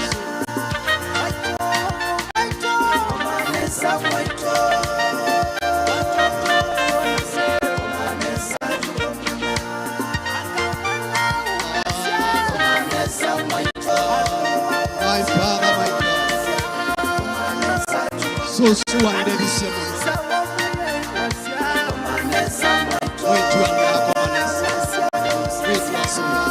My Father, my God. Sũsũ wandevisye mũno. Mwĩĩtu wa ndaa, koma nesa. Mwĩĩtu wa sũva.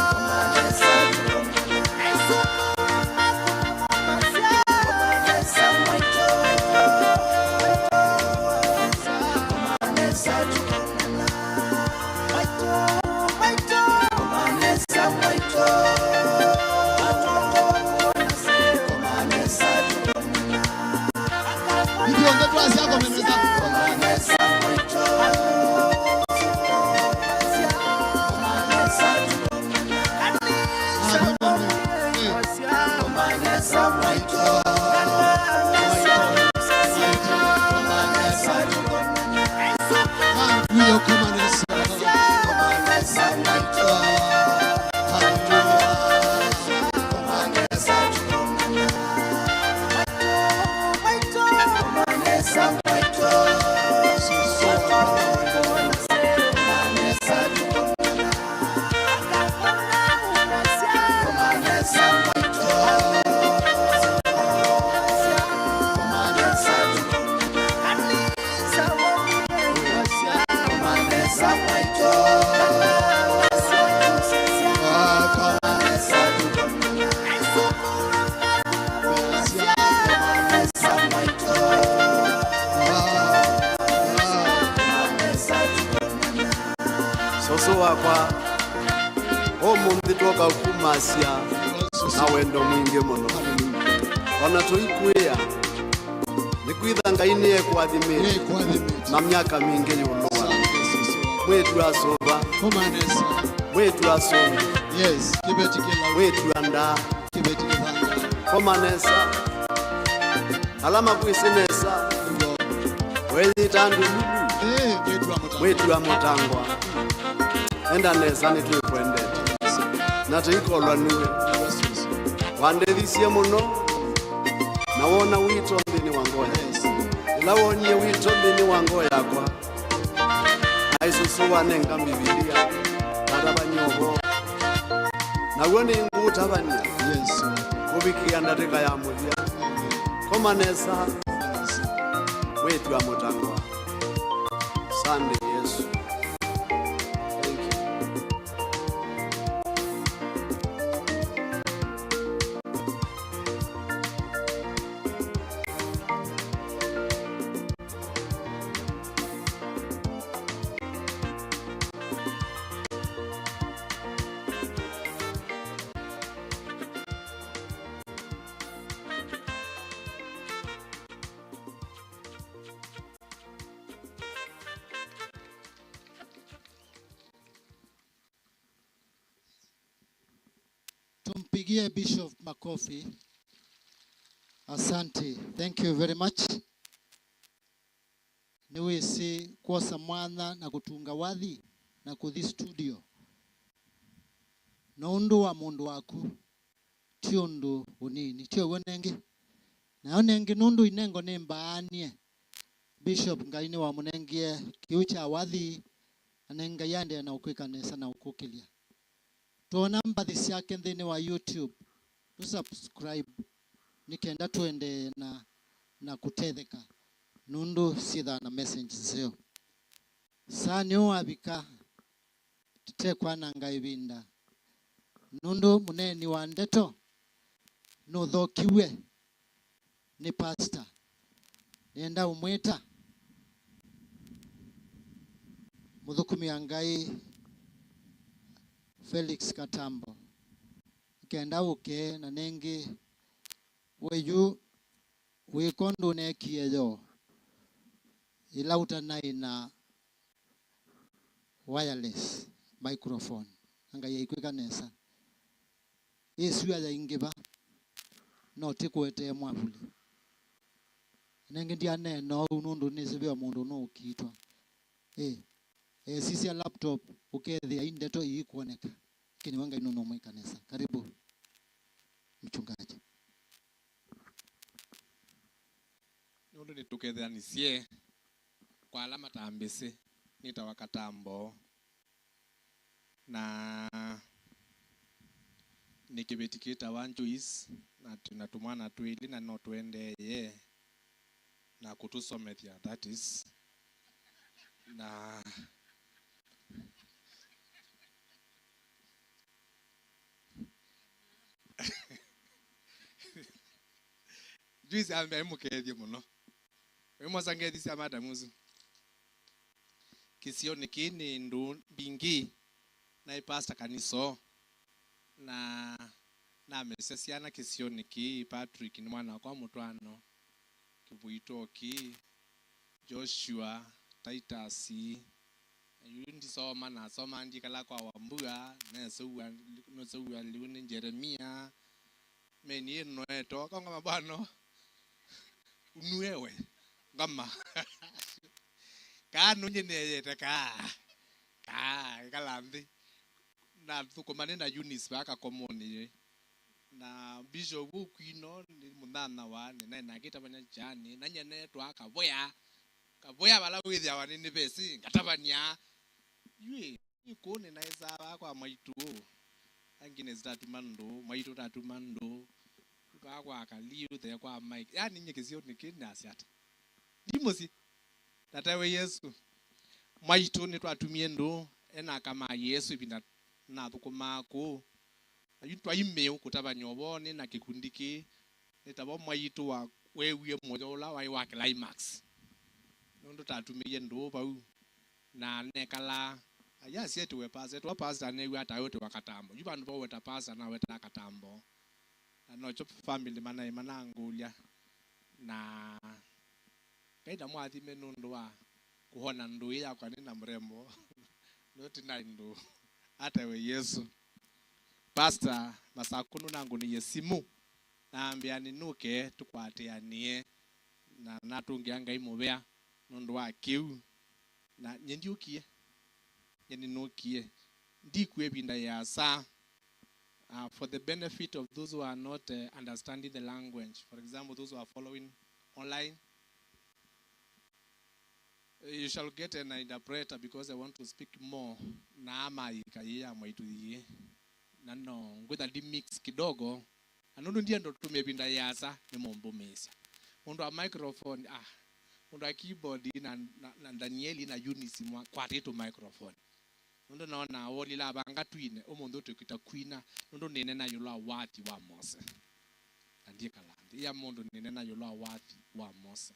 Ithyonthe twasya koma nesa. Sũsũ wakwa, ũmũnthĩ twoka ũkumasya na wendo mwingĩ mũno. O na tũikwĩa, nĩkwĩtha Ngai nĩekũathimĩte na myaka mingĩ ĩũlũ wa mwĩĩtu wa sũva, mwĩĩtu wa sũngũ, mwĩĩtu wa ndaa. Koma nesa. Ala makwĩsĩ nesa. Weyĩta ndululu. Mwĩĩtu wa mũtangwa. Enda nesa, nĩtwĩkwendete. Na tũikolwa nĩwe. Wandethisye mũno. Na wona wito nthĩnĩ wa ngoo yakwa. Ĩla wonie wito nthĩnĩ wa ngoo yakwa. Aisũsũ wanenga Mbivilia, natavany'a ũvoo. Naw'o nĩngũũtavany'a kũvikĩa ndatĩka ya mũthya. Koma nesa, mwĩĩtu wa mũtangwa. Sande, Yesũ. Thank you. Tumpigie Bishop makofi. Asante. Thank you very much. Nĩwĩsĩ kwosa mwanya na kũtunga wathi na kũthi studio nũndũ wa mũndũ waku ti ũndũ ũnini, ti ũw'o nengĩ? Nayo nengĩ nũndũ inengo nĩ mbaanie, Bishop Ngai nĩwamũnengie kĩu kya wathi, na nĩ Ngai aendee na ũkwĩka nesa na ũkũkĩlya. Twona mbathi syake nthĩnĩ wa YouTube, tũ subscribe nĩ kenda tũendee na na kũtetheka, nũndũ syĩthaa na message nzeo. Saa nĩwavika, tũtekwananga ĩvinda, nũndũ mũneeni wa ndeto nũthokiw'e nĩ pastor. Nĩenda ũmwĩta mũthũkũmi wa Ngai Felix Katambo, nĩkenda ũke na nengĩ we yu wĩko ndũneekie yo ĩla ũtanaĩ na wireless microphone, na Ngai aikwĩka nesa. Ĩsua yaingĩva, no tĩkũetee mwavuli. Nengĩ ndyaneena ũu nũndũ nĩsĩ ve o mũndũ nũũkitwa. Ĩ, esisya laptop, ũkethĩa i ndeto iikwoneka. Lakini we Ngai nũnũmwĩka nesa. Karibu, mchungaji. Nũndũ nĩtũketheanisye, kwa ala matambĩsĩ, nĩtawa Katambo, na nĩ kĩveti kĩtawa Joyce, na twĩ na tũmwana twĩlĩ, na no tũendeeye na kũtũsomethya, that is, na Joyce ambe aimũkethye mũno. Wĩmwosa ngethi sya madam ũsu. Kĩsionĩ kĩĩ nĩ ndũũ mbingĩ, naĩ pastor kanisa ũũ. Na namesya syana kĩsionĩ kĩĩ, Patrick nĩ mwana wakwa mũtwaano, Kĩvũi Toki, Joshua, Titus, yu ndisoma, nasoma ndikala kwa Wambua, nesũw'a, nũsũw'a lĩu nĩ Jeremia, meni ĩnoetwa, kaunga mabwano, unuewe, ngama. Kaa nũnyĩ neyete, kaa, kaa, ĩkala nthĩ. Nathũkũma nĩ na Eunice vaa Kakomoni. Na Bishop ũkwino nĩ mũnyanyawa, nĩnaĩ nake ĩtavany'a kyani, na nyie neetwa Kavoya. Kavoya vala wĩthĩawa nĩ nĩvesi, ngatavany'a. Yu ĩ, nĩ kũũ nĩnaĩsaa vaa kwa mwaitũ. Agnes tatuma ndũũ, mwaitũ tatuma ndũũ. Vaa kwa Kaliu, the kwa Mike. Yani nyie kĩsionĩ kĩĩ nasya ata? Ndi mũsyĩ. Natawe Yesũ. Mwaitũ nĩtwatumie ndũũ, ena aka ma Yesũ ĩvinda nathũkũmaa kũu. Na yu twaĩ mĩũ kũtavany'a ũvoo nĩ na kĩkundi kĩĩ, nĩ tavo mwaitũ wa weewie mũyo ũla waĩ wa Climax. Nũndũ tatumĩie ndũũ vau, na nekalaa, ayasya etiwe pastor, etiwa pastor aneew'a ataĩ ũtĩ wa Katambo. Yu vandũ va ũweta pastor, nawetaa Katambo. Na nokyo family manaĩ manangũlya. Na Ngai ndamũathime nũndũ wa kũona ndũũ yakwa nĩ na mũrembo. Nũũ tinaĩ ndũũ. Atawe Yesũ. Pastor Masakũ nũnangũnĩie simũ, nambĩa nĩnũke tũkwatĩanĩe, na natũngĩa Ngai mũvea nũndũ wa kĩu. Na nyie ndiũkie, nyie nĩnũkie. Ndikw'a ĩvinda yĩasa. Uh, for the benefit of those who are not, uh, understanding the language, for example, those who are following online, uh, you shall get an interpreter because I want to speak more. Na ama yĩka yĩ ya mwaitũ yĩĩ. Na no ngwĩtha ndi mix kidogo. Na nũndũ ndienda ũtũmĩa ĩvinda yĩasa, nĩmũmbũmĩĩsya. Mũndũ wa microphone, ah, mũndũ wa keyboard na, na, na Danieli na Eunice mwa-, kwatĩtũ microphone. Nũndũ noonaa wolila avanga twine, ũmũnthĩ ũtw'ĩkĩte kwina, nũndũ nĩneena ĩũlũ wa wathi wa Mose. Na ndiĩkala nthĩ. Ĩya mũndũ nĩneena ĩũlũ wa wathi wa Mose.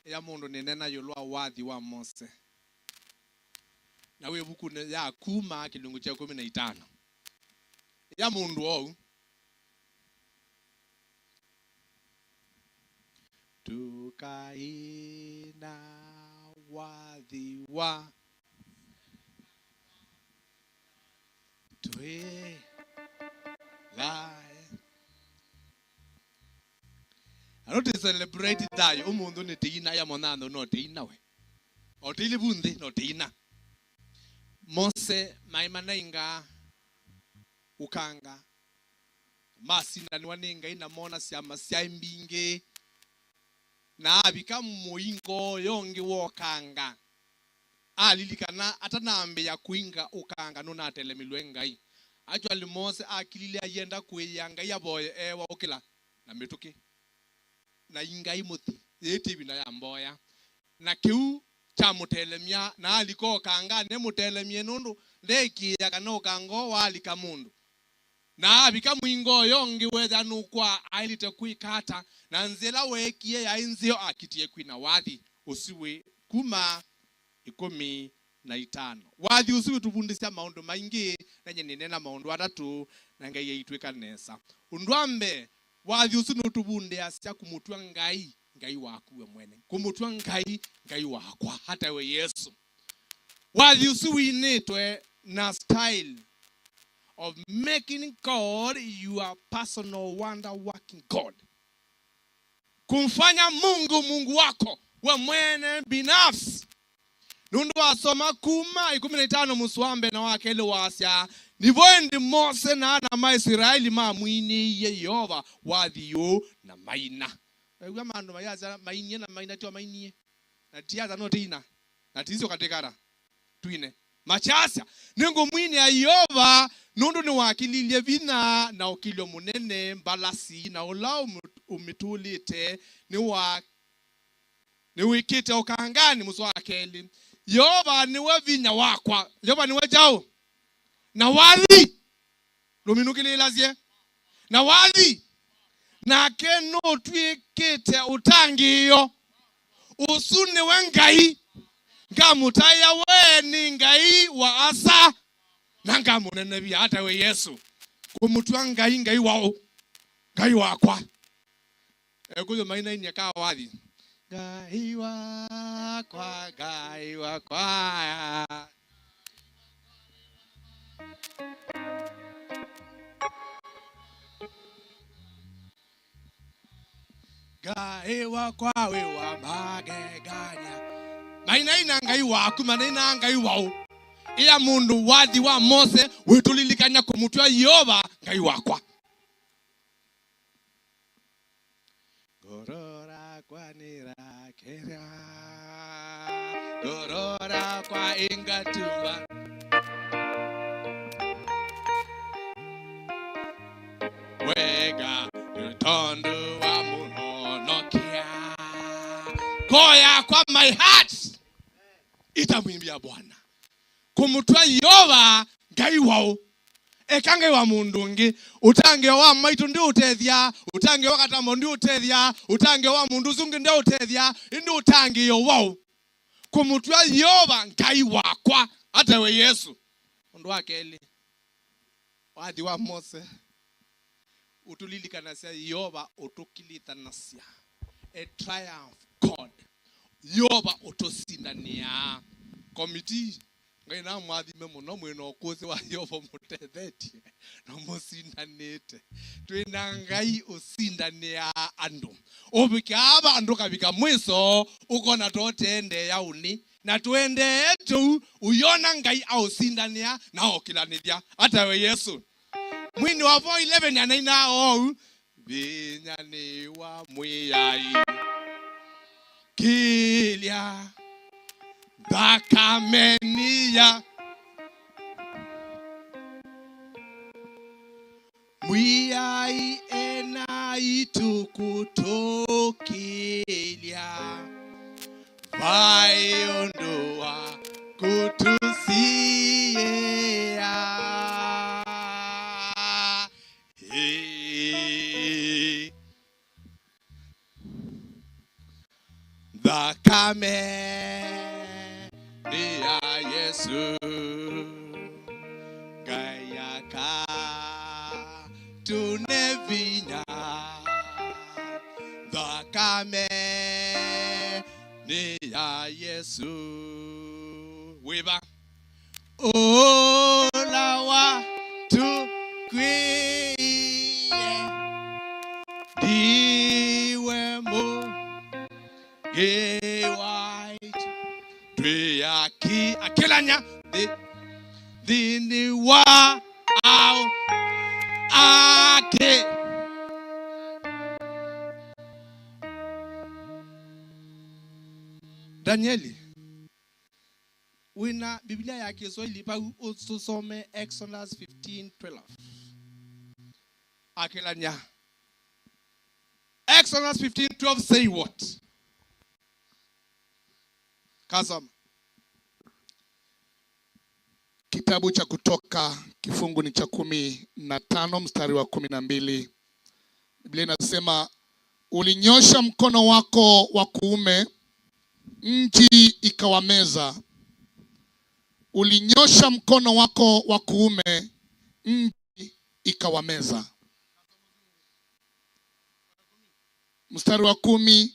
Ĩya mũndũ nĩneena ĩũlũ wa wathi wa Mose. Na wĩ ĩvukunĩ ya Kuma kĩlungu kya ĩkũmi na itano. Ĩya mũndũ ou. Tũkaina wathi wa twĩ lae. Na tũti celebrate thayũ ũmũnthĩ nĩ tĩina ya mũnyanthũ no tĩina we. O tĩilĩ vu nthĩ no tĩina. Mose maĩ manainga ũkanga. Masindanĩwa nĩ Ngai na moona syama syaĩ mbingĩ. Na avika mũingo ũyũ ũngĩ wa ũkanga, alilikana atanambĩĩa kũinga ũkanga nũnatelemilwe Ngai. Actually, Mose akilile ayenda kũĩĩa Ngai avoye eewa ũkĩla na mĩtũkĩ. na i ngai mũthi. Yĩĩ ti ĩvinda ya mboya. Na kĩu kyamũtelemya, na alika ũkanganĩ mũtelemye, nũndũ ndeĩkĩĩa kana ũkanga ũũ waalika mũndũ. Na avika mũingo ũyũ ũngĩ, wethĩa nũkwaa aĩlĩte kwĩka ata, na nzĩa ĩla weekie yaĩ nzeo, akitie kwina wathi ũsu wĩ kuma ĩkũmi na itano. Wathi ũsu wĩtũvundĩsya maũndũ maingĩ, na nyie nĩneena maũndũ atatũ, na Ngai aitwĩka nesa. Ũndũ wa mbee, wathi ũsu nũtũvundĩasya kũmũtw'a Ngai, Ngai waku we mwene. Kũmũtw'a Ngai, Ngai wakwa, hata we Yesu. Wathi ũsu winĩtwe na style of making God your personal wonder working God. Kumfanya Mungu Mungu wako we mwene binafsi. Nũndũ wasoma kuma ĩkũmi na itano mũsoa wa mbee na wa kelĩ wasya, nĩvo ĩndĩ Mose na ana ma Ĩsilaeli mamwinĩie Yeova wathi ũũ na maina. Wew'a mandũ mayasya mainie na maina, tyo mainie. Na ti ata no tĩina. Na ti isyo katĩkara. Twine. Makyasya, nĩngũmwinĩa Yeova nũndũ nĩwakililye vinya na ũkilyo mũnene, mbalasi, na ũla ũmũ-, ũmĩtũlĩte nĩwa-, nĩwĩkĩte ũkanganĩ. Mũsoa wa kelĩ. Yeova nĩwe vinya wakwa. Yeova nĩwe kyaũ? Na wathi. Ndũminũkĩlĩĩlasye. Na wathi. Nake nũtw'ĩkĩte ũtangĩĩo. Ũsu nĩwe Ngai. Ngamũtaĩa we nĩ Ngai wa Asa. Na ngamũnenevya ata we Yesu. Kũmũtw'a Ngai, Ngai waũ? Ngai wakwa. Ekũyũ mainainie ka wathi. Ngai wakwa, Ngai wakwa. Ngai wakwa wĩ wa magegania. Mainaina Ngai waku, manainaa Ngai waũ? Ĩa mũndũ wathi wa Mose wĩtũlilikany'a kũmũtw'a Yeova Ngai wakwa. Ngoro rakwa nĩrakena, ngoro rakwa ĩngatuma. Wega nĩ tondũ wa mũhonokia. Ngoo yakwa, my heart, itamwimbia Bwana. Kũmũtw'a Yeova Ngai waũ? Eka Ngai wa mũndũ ũngĩ. Ũtangĩĩo wa maitũ ndĩũtethya, ũtangĩĩo wa katambo ndĩũtethya, ũtangĩĩo wa mũndũ ũsu ũngĩ ndĩũtethya, ĩndĩ ũtangĩĩo waũ? Kũmũtw'a Yeova Ngai wakwa, ata we Yesu. Ũndũ wa kelĩ, wathi wa Mose ũtũlilikanasya Yeova ũtũkilithanasya. A triumph God. Yeova ũtũsindanĩaa. Committee, Ngai namũathime mũno, mwĩ na ũkũsĩ wa Yeova ũmũtethetye na mũsindanĩte. Twĩ na Ngai ũsindanĩaa andũ. Ũvikaa vandũ ũkavika mwĩso, ũkona ta ũteendeea ũnĩ. Na tũendee tũu, ũyona Ngai aũsindanĩa na aũkĩlanĩthya. Ata we Yesu. Mwini wa four eleven anainaa oou, vinya nĩ wa Mwĩai. Kĩlya nthakame nĩ ya Mwĩai enaitũ kũtũkĩlya, vai ũndũ wa kũtũsiĩĩa. Ĩĩ. Nthakame nĩ ya Yesu, Ngai aka tũne vinya. Nthakame nĩ ya Yesu. Wĩva? Ũla watũkw'ĩĩe, ndiwe mũngĩ waitũ. Twĩ aki-, akĩlany'a nthĩ, nthĩnĩ wa aũ ake. Danieli. Wĩna Biblia ya Kiswahili vau, ũsome Exodus fifteen twelve. Akĩlany'a. Ex, Exodus fifteen twelve say what? Kasoma. Kitabu cha Kutoka, kifungu ni cha kumi na tano, mstari wa kumi na mbili. Biblia inasema, "Ulinyosha mkono wako wa kuume, nchi ikawameza. Ulinyosha mkono wako wa kuume, nchi ikawameza." Mstari wa kumi,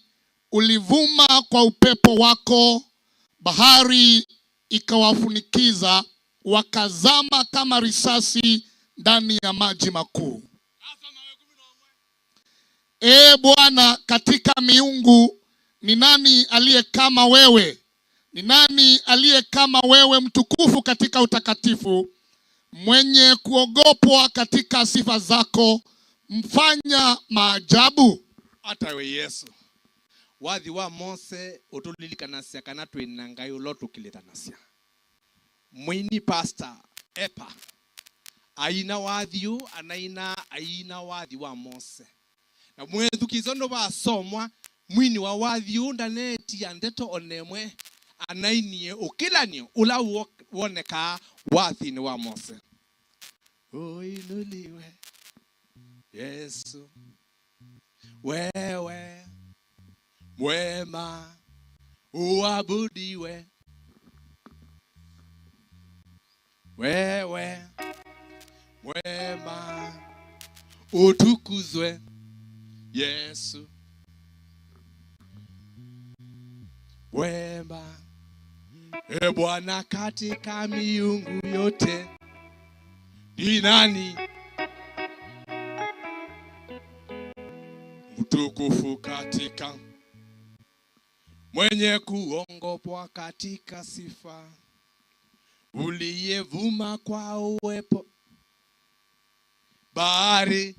"Ulivuma kwa upepo wako, bahari ikawafunikiza, wakazama kama risasi ndani ya maji makuu." Ee Bwana, katika miungu ni nani aliye kama wewe? Ni nani aliye kama wewe, mtukufu katika utakatifu, mwenye kuogopwa katika sifa zako, mfanya maajabu? Ata we Yesũ. Wathi wa Mose ũtũlilikanasya kana twĩ na Ngai ũla ũtũkilĩthanasya. Mwini pastor Epa aina wathi ũũ, anaina, aina wathi wa Mose. Na mwĩthukĩĩsya ũndũ vasomwa, mwini wa wathi ũũ ndaneetia ndeto o na ĩmwe anainie ũkĩlanĩo ũla wo-, wonekaa wathinĩ wa Mose. Uinuliwe, Yesu, wewe mwema, uabudiwe. Wewe mwema, utukuzwe, Yesu. Wema, e Bwana, katika miungu yote, ni nani mtukufu katika mwenye kuogopwa katika sifa, uliyevuma kwa uwepo bahari,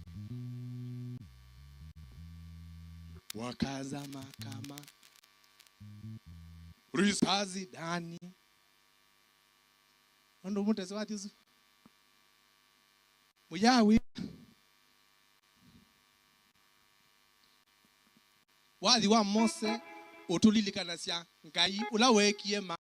wakazama kama risasi ndani. Ũndũ mũtesi wa Yesu. Mũyawi. Wathi wa Mose ũtũlilikanasya Ngai ũla weekie ma-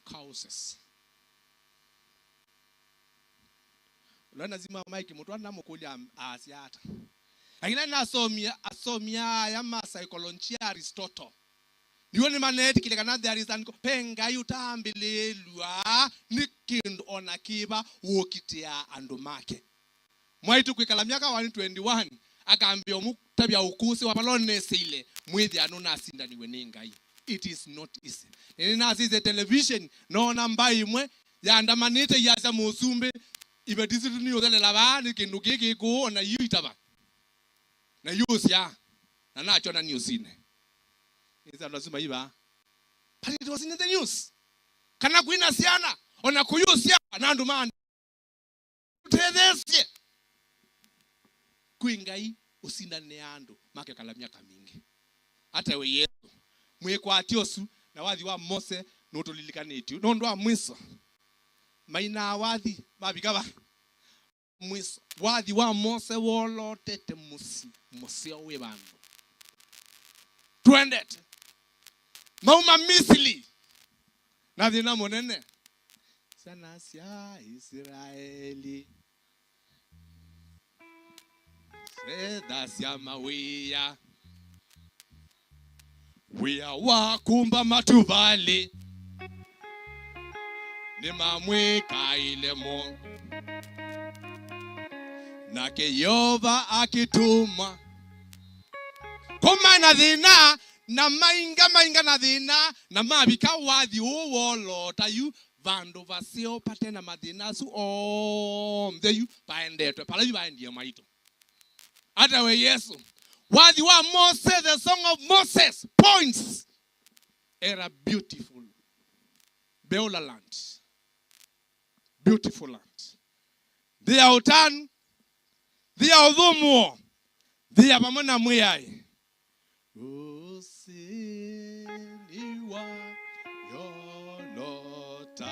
Causes. Ũla nazima Mike mũtwa namũkũlya am-, aasya ata. Lakini nasomia, asomia aya ma psychology ya Aristotle. Nĩw'o nĩmaneetĩkĩle kana there is an, ve Ngai ũtaambĩlĩĩlw'a nĩ kĩndũ o na kĩva wũkitĩaa andũ make. Mwaitũ kwĩkala myaka one twenty-one, akambĩa ũmũtavya ũkũsĩ wa vala ũneseile, mwĩthĩa nũnasindaniwe nĩ Ngai. It is not easy. Nĩnĩnasisye television, noona mbaĩ ĩmwe yandamanĩte iyasya mũsumbĩ, ivetisi nĩũthelela vaa, nĩ kĩndũ kĩĩ kĩkũũ, o na yu itava. Na yũsya, na nakyona newsine. Nĩsĩ andũ asu mai vaa. But it was in the news. Kana kwĩna syana, o na kũyũsya, na andũ ma tũtetheesye. Kwĩ Ngai ũsindanĩaa andũ makekala myaka mingĩ. Ata we Yesũ. Mwĩkwatyo ũsu na wathi wa Mose nũtũlilikanĩtye. Nũndũ wa mwiso, mainaa wathi mavika va? Mwiso. Wathi wa Mose wolotete mũsyĩ mũseo wĩ vandũ. Twendete. Mauma Misili na thĩna mũnene. Syana sya Isilaeli syethasya mawĩa. Wĩa wa kũmba matuvalĩ nĩmamwĩkaĩle mo. Nake Yeova akĩtũma kũmae na thĩna, na mainga, mainga na thĩna, na mavika wathi ũũ woloota yu, vandũ vaseo pate na mathĩna asu onthe yu vaendetwe, vala yu vaendie mwaitũ. Ata we Yesũ. Wathi wa Mose, the song of Moses points at a beautiful Beulah land. Beautiful land. Nthĩ ya ũtanu, ya ũthũmũo, nthĩa vamwe na Mwĩai. Ũsindi wa Yolotani.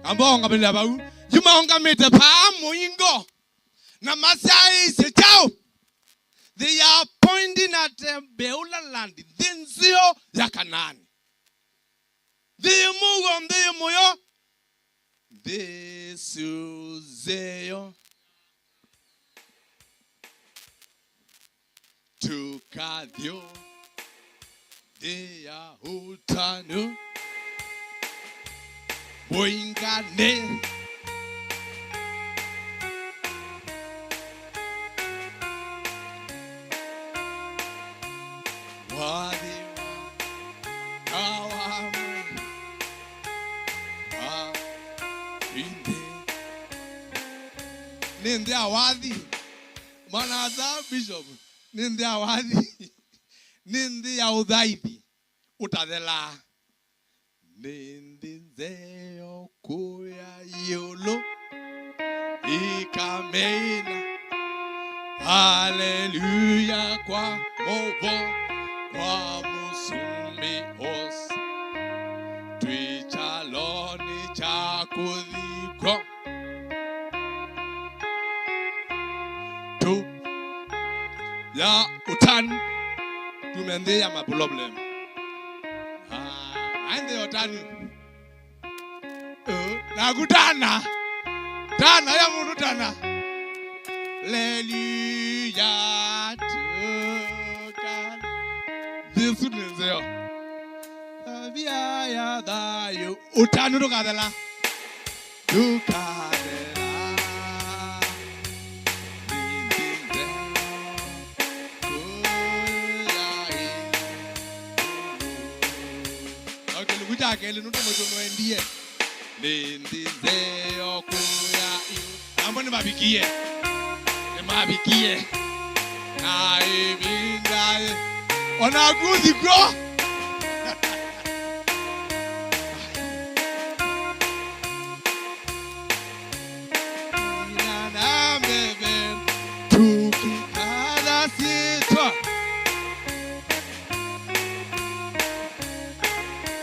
Amba ũngamĩle vau. Yu maũngamĩte paa mũingo. Na masyaĩĩsye kyaũ? They are pointing at the Beulah land, nthĩ nzeo ya Kanaani. Nthĩ yĩ mũuo, nthĩ yĩ mũyo, nthĩ ĩsu nzeo. Tũkathyo nthĩ ya ũtanu, ũingane. Wathi wa, wa, wa, wa, nthĩ. Nĩ nthĩ ya wathi. Mwana-a-asa Bishop, nĩ nthĩ ya wathi. Nĩ nthĩ ya ũthaithi ũtathelaa. Nĩ nthĩ nzeo kũya ĩũlũ, ĩkamĩina haleluya kwa mũvo, kwa mũsumbĩ ũsu. Twĩ kyalonĩ kya kũthikwa. Tu ya ũtanu. Tume nthĩ ya maproblem. Ah, aĩ nthĩ ya ũtanu. Uh, naku tana. Tana ya mũndũ tana. Haleluya, tuka. Yesu nĩ nzeo. Tavia ya thayũ. Ũtanu ndũkathela. Ndũkathela. Nĩ nthĩ nzeo kũya ĩũlũ. Okay, kĩlungu kya kelĩ nũndũ mũndũ nũendie. Nĩ nthĩ nzeo kũya ĩũlũ. Namo nĩmavikie. Nĩmavikie. Na ĩvinda ĩ-, o naku ũthi kw'o. Ina na mbeve, tukikatha syĩtwa.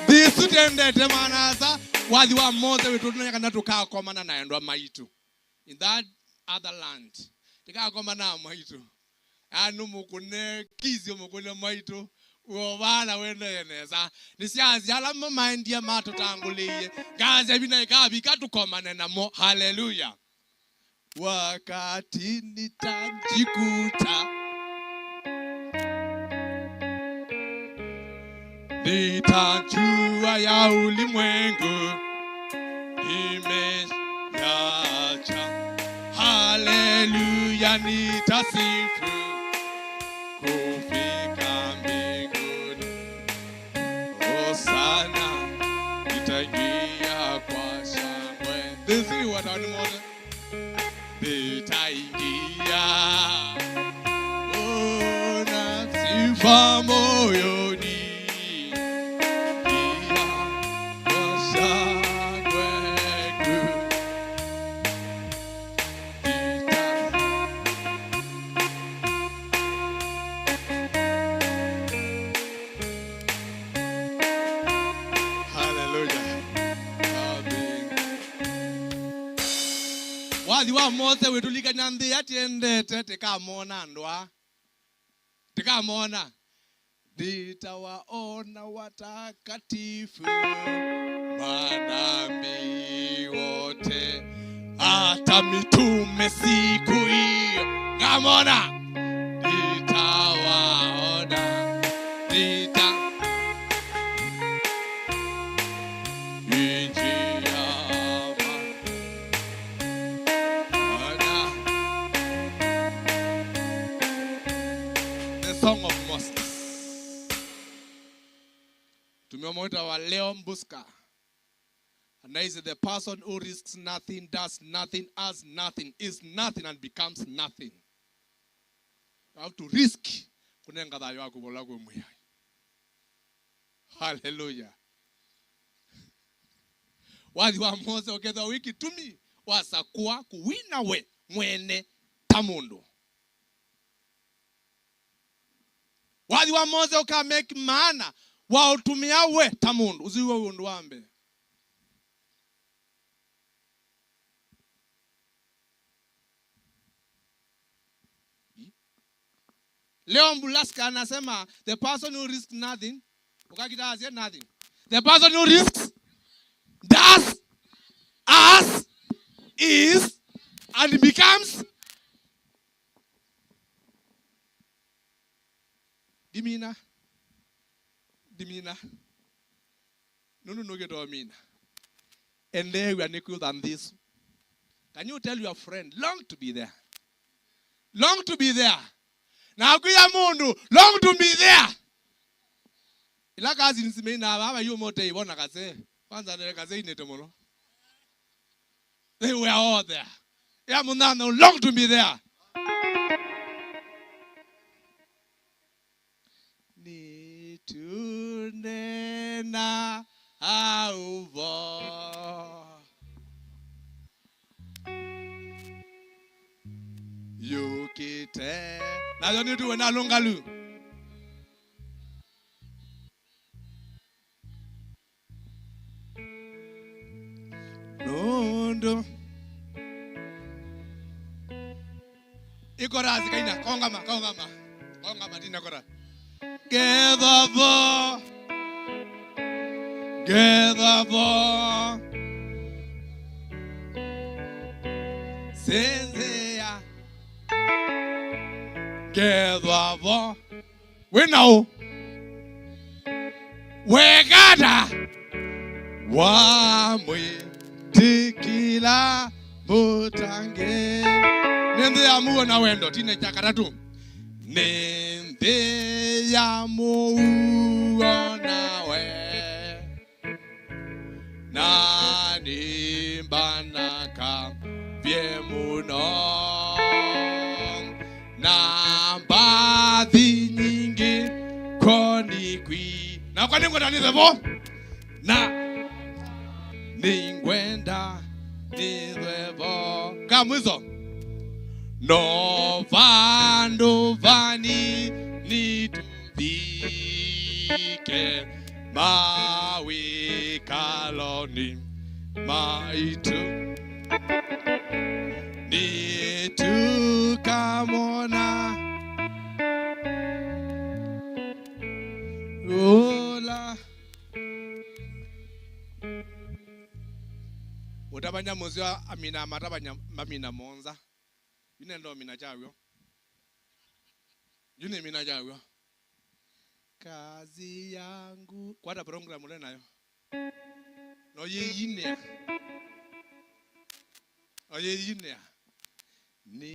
Nthĩ ĩsu tendete, mwana-a-asa, wathi wa Mose wĩtũtonya kana tũkakomana na endwa maitũ. In that other land. Tũkakomana na maitũ. Anu mũkũne, kisi mũkũne maitũ. Wovana wendee nesa. Nĩsyasya ala mamaendie matũtangũlĩie. Ngasya ĩvinda ĩkavika tũkomane namo. Haleluya. Wakati nitajikuta nitajua ya ulimwengu imeyacha. Haleluya, nitasifu kufika mbinguni. Hosana, nitaingia kwa shangwe. This is what I want. Nitaingia, oh, na sifa moyoni. Ingia kwa shangwe kuu. Nita- Haleluya. Amen. Wathi wa Mose wĩtũlikany'a nthĩ ĩla tĩendete, tĩkamona andũ aa. Tĩkamona. Nitawaona watakatifu, manabii wote, hata mitume siku hiyo. Ngamona. Nitawaona. Nita- Injia ma- The Song of Moses. Tumewaita wa Leon Buska. And I say the person who risks nothing, does nothing, has nothing, is nothing and becomes nothing. You have to risk kũnenga thayũ waku vala kwĩ Mwĩai. Haleluya. Wathi wa Mose ũkethwa wĩ kĩtumi wasakũa kũwina we mwene ta mũndũ. Wathi wa Mose ũka make maana wa ũtũmĩa we ta mũndũ. Ũsu wĩ ũndũ wa mbee. Leo Mbulaska anasema, the person who risks nothing, ukakita asie nothing. The person who risks does as is and becomes. Ndimina. Ndimina. Nũndũ nũkĩtomina. Endeew'a nĩ kwĩthwa nthĩ ĩsu. Can you tell your friend, long to be there? Long to be there. Na kwĩa mũndũ, long to be there. Ila cousins meina vava yu mote ivona kase. Kwanza nele kase inete mũno. They were all there. Ya mũnana, long to be there. Nĩtũneena auvo yũkĩte. Nayo nĩtũwe na lũngalu. Nũndũ. Ikorasi kaina, kongama, kongama. Kongama, tina kora. Ngetha vo. Ngetha vo. Senzea. Ngetha vo. Wĩ naũ? Wekata wamwĩtĩkĩla mũtange. Nĩ nthĩ ya mũuo na wendo, tine kya katatũ. Nĩ nthĩ ya mũuo na we. Na nĩmbanakavye mũno, na mbathi nyingĩ kwoni kwi. Nakwa nĩngwenda nĩthe vo. Na nĩngwenda nĩthe vo. Ka mwiso. No vandũ vani nĩtũthike. Mawĩkalonĩ maitũ nĩtũkamona ũla ũtavany'a mũseo amina matavany'a mamina monza. Yu nenda ũmina kyaw'o. Yu nĩ mina kyaw'o. Kazi yangu. Kwata program ũle nayo. No yĩyinĩa. No yĩyinĩa. Ni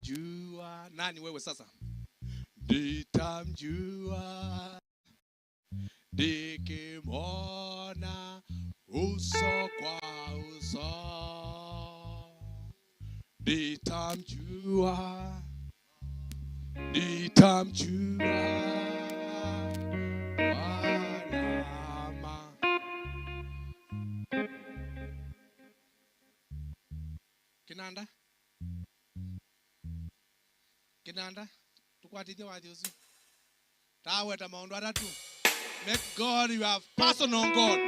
jua. Nani wewe sasa? Nitamjua. Nikimwona uso kwa uso, nitamjua, nitamjua Bwana ma-, Kinanda. Kinanda, tũkwatĩthye wathi ũsu. Taweta maũndũ atatũ. Make God your personal God.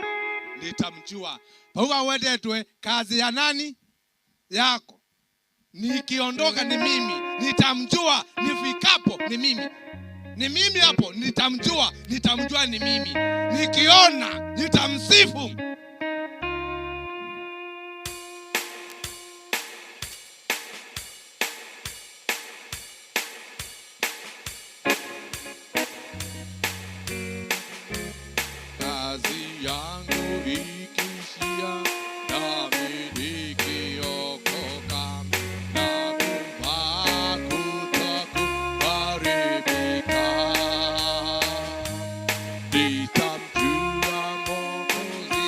Nitamjua. Vau vawetetwe kazi ya nani? Yako. Nikiondoka ni mimi. Nitamjua. Nifikapo ni mimi. Ni mimi hapo. Nitamjua. Nitamjua ni mimi. Nikiona, nitamsifu. Kazi yangu ikiishia, nami nikiokoka, na kufa kutokuharibika. Nitamjua Mwokozi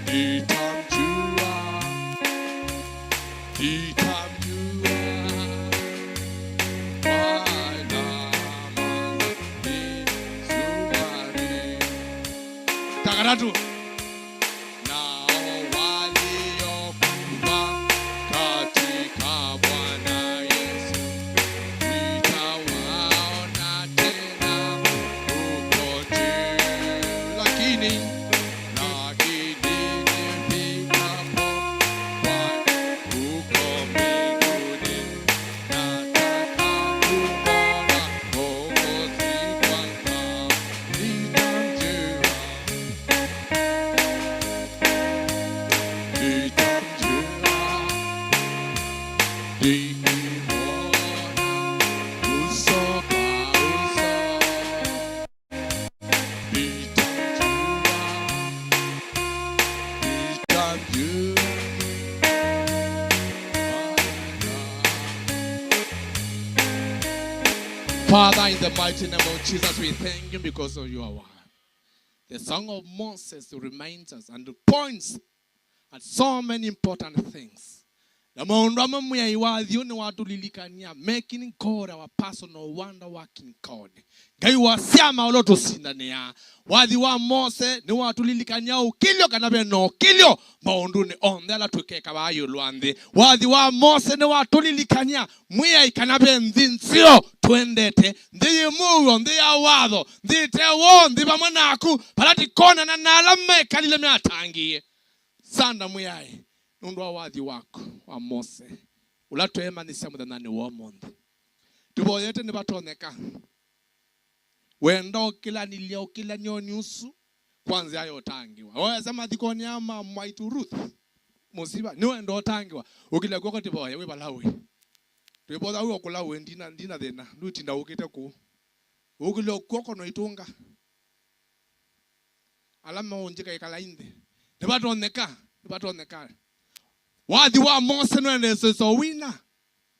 Nitamjua, nitamjua, Bwana Yesu. Takatatu. Nao waliokufa katika Bwana Yesu, nitawaona tena huko juu. Lakini, lakini nifikapo Bwana huko mbinguni, nataka kumwona Mwokozi kwanza, nitamjua. Father, in the mighty name of Jesus, we thank you because of your word. The Song of Moses reminds us and points and so many important things. Na maũndũ amwe Mwĩai wathi ũũ nĩwatũlilikany'a, making God our personal wonder working God. Ngai wa syama ũla ũtũsindanĩaa. Wathi wa Mose nĩwatũlilikany'a ũkĩlyo, kana ve na ũkĩlyo maũndũnĩ onthe ala tũkeka vaa ĩũlũ wa nthĩ. Wathi wa Mose nĩwatũlilikany'a Mwĩai kana ve nthĩ nzeo twendete, nthĩ yĩ mũuo, nthĩ ya watho, nthĩ ĩte woo, nthĩ vamwe naku, vala tũkonana na ala mekalile meatangĩĩe. Sanda Mwĩai nũndũ wa wathi waku wa Mose, ũla tweemanyĩsya mũthenyanĩ wa ũmũnthĩ. Tũvoyete nĩvatonyeka. Wenda ũkĩlanĩlya ũkĩlany'onĩ ũsu kwa nzĩa ya ũtangĩĩwa. Oesa mathikonĩ aa ma mwaitũ Ruth Mũsiva, nĩwenda ũtangĩĩwa. Ũkĩlya kw'oko tũvoye wĩ vala ũĩ. Twĩvoya wĩ o kũla ũĩ, ndina, ndina thĩna, ndũitinda ũkĩte kũu. Ũkĩlya kw'oko no itũnga. Ala meũnjĩka ĩkalai nthĩ. Nĩvatonyeka, nĩvatonyeka. Wathi wa Mose nũendeesya wina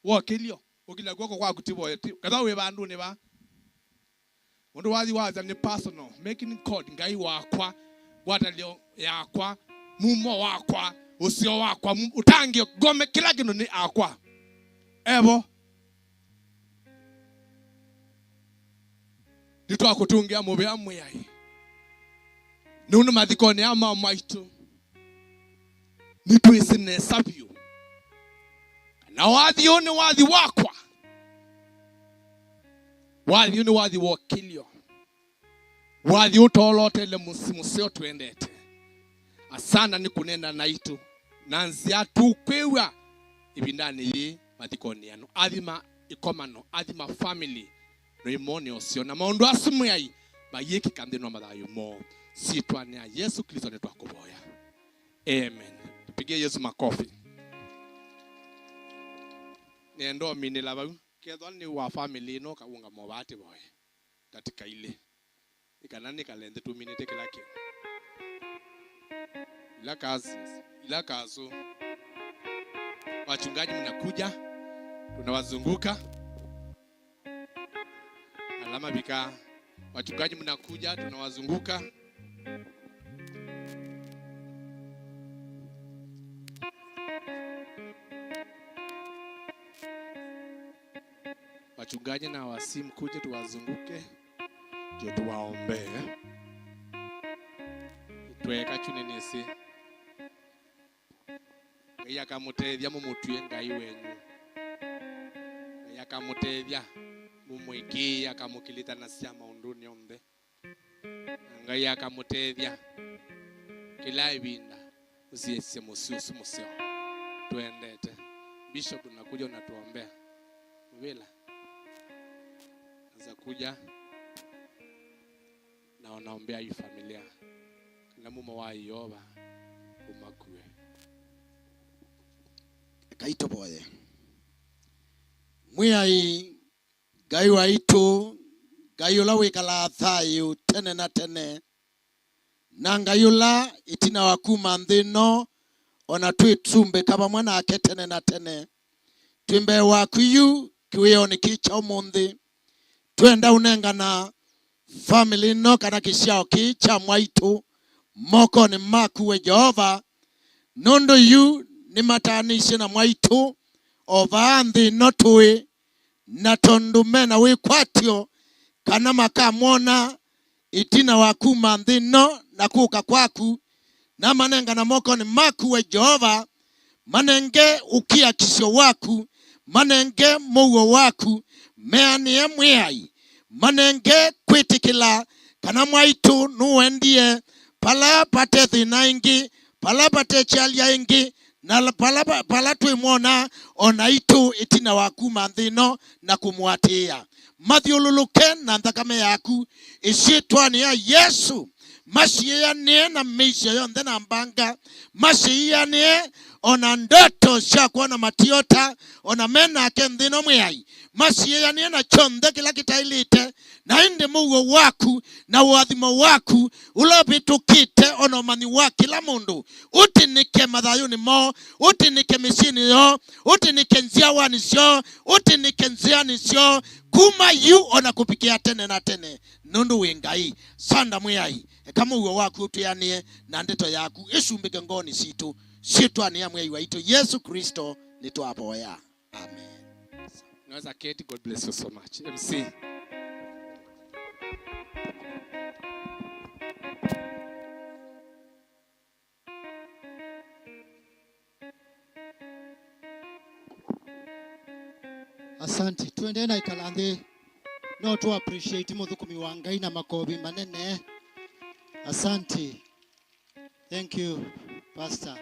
wokĩlyo. Ũkĩlya kw'oko kwaku tũvoye, ti, ketha wĩ vandũnĩ va. Ũndũ wathi wasya nĩ personal, making God Ngai wakwa, ngwatanĩo yakwa, mumo wakwa, ũseo wakwa, mu-, ũtangĩĩo, ngome, kĩla kĩndũ nĩ akwa. Evo. Nĩtwakũtũngĩa mũvea Mwĩai. Nũndũ mathikonĩ aa ma mwaitũ, nĩtwĩsĩ nesa vyũ kana wathi ũũ nĩ wathi wakwa. Wathi ũũ nĩ wathi wa ũkĩlyo. Wathi ũtolotele mũsyĩ mũseo twendete. Asanda nĩ kũneena naitũ na nzĩa tũkwĩw'a ĩvindanĩ yĩĩ mathikonĩ anu. Athima ĩkomano, athima family, no imone ũseo na maũndũ asu Mwĩai mayĩkĩka nthĩnĩ wa mathayũ moo. Syĩtwanĩ ya Yesũ Klĩsto nĩtwakũvoya. Amen. Tupigie Yesu makofi. Nĩenda ũminĩla vau. Kethwa nĩ wa family ĩno, kaũngama o vaa tũvoye. Ndatĩka ilĩ. Nĩ kana nĩkale nthĩ tũminĩte kĩla kĩndũ. Ila kazi, ila kazu. Wachungaji mnakuja, tunawazunguka. Ala mavika. Wachungaji mnakuja, tunawazunguka. Wachungaji na wasii mkuje tuwazunguke, ndio tuwaombee. Tweeka kyunĩ nĩsĩ. Ngai akamũtethya mũmũtw'e Ngai wenyu. Ngai akamũtethya mũmũĩkĩĩe, akamũkĩlĩtanasya maũndũnĩ onthe. Na Ngai akamũtethya kĩla ĩvinda ũsiĩsye mũsyĩ ũsu mũseo. Twendete. Bishop, unakuja unatuombea. Mvila. Anza kuja na unaombea hii familia. Kana mumo wa Yeova umakue. Ekai tũvoye. Mwĩai Ngai waitũ, Ngai ũla wĩkalaa thayũ tene na tene, na Ngai ũla ĩtina wa kuma nthĩ ĩno, o na twĩtumbĩka vamwe nake tene na tene, twĩ mbee waku yu kĩwĩonĩ kĩĩ kya ũmũnthĩ, twenda ũnengana family ĩno kana kĩsyao kĩĩ kya mwaitũ mokonĩ maku, we Yeova, nũndũ yu nĩmataanĩisye na mwaitũ o vaa nthĩ ĩno tũĩ, na tondũ me na wĩkwatyo kana makamwona ĩtina wa kuma nthĩ ĩno na kũka kwaku, namanengana mokonĩ maku, we Yeova, manenge ũkiakisyo waku, manenge mũuo waku, meanĩe Mwĩai, manenge kwĩtĩkĩla kana mwaitũ nũendie pala pate thĩna ĩngĩ, pala pate kyalya ĩngĩ, na pala, pala twĩmwona o naitũ ĩtina wa kuma nthĩ ĩno na kũmũatĩĩa. Mathyũlũlũke na nthakame yaku, ĩsyĩtwanĩ ya Yesũ. Masyĩanĩe na mĩisyo yonthe na mbanga, masyĩanĩe o na ndoto sya kwona matiota, o na me nake nthĩ ĩno Mwĩai, masyĩanĩe na kyonthe kĩla kĩtaĩlĩte, na ĩndĩ mũuo waku na ũathimo waku ũla ũvĩtũkĩte o na ũmanyi wa kĩla mũndũ, ũtĩnĩke mathayũnĩ moo, ũtĩnĩke mĩsyĩnĩ yoo, ũtĩnĩke nzyawanĩ syoo, ũtĩnĩke nzĩanĩ syoo, kuma yu o na kũvikĩa tene na tene, nũndũ wĩ Ngai. Sanda Mwĩai, eka mũuo waku ũtwĩanĩe na ndeto yaku ĩsumbĩke ngoonĩ sitũ, syĩtwanĩ ya Mwĩai waitũ Yesũ Klĩsto nĩtwavoya. Amen. Unaweza keti. God bless you so much. M C. Asante. Tuendee na ĩkala nthĩ. No tũ appreciate mũthũkũmi wa Ngai na makovi manene. Asante. Thank you, Pastor.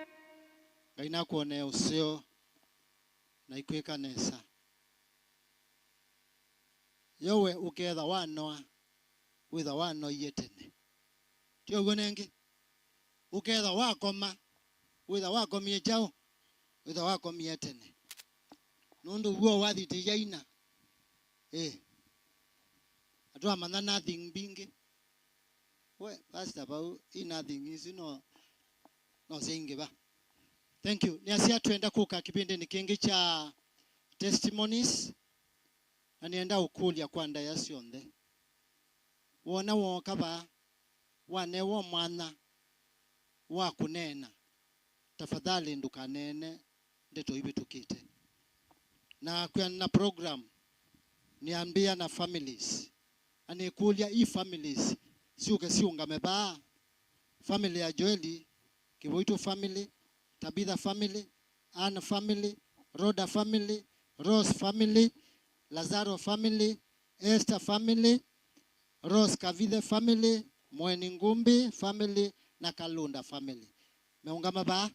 Ngai nakuonee ũseo na ikwĩka nesa. Yo we ũketha wanoa, wĩtha wanoie tene. Ti ũw'o nengĩ? Ũketha wakoma, wĩtha wakomie kyaũ? Wĩtha wakomie tene. Nũndũ w'o wathitĩia ina. Ĩ. Atwamanya nothing mbingĩ. We, pastor, vau, i nothing isu no, no syaingĩva. Thank you. Nĩasya twenda kũka kĩvĩndĩnĩ kĩngĩ kya testimonies, na nĩenda ũkũlya kwa ndaĩa syonthe. Wona wooka vaa, wanewa mwanya wa kũneena, tafadhali ndũkaneene ndeto ivĩtũkĩte. Na kwĩanana na program, nĩambĩĩa na families. Na nĩkũlya i families syũke siũngame vaa. Family ya Joeli, Kĩvũitũ family, Tabitha family, Anne family, Rhoda family, Rose family, Lazaro family, Esther family, Rose Kavithe family, Mweni Ngumbi family, na Kalunda family. Meũngama vaa.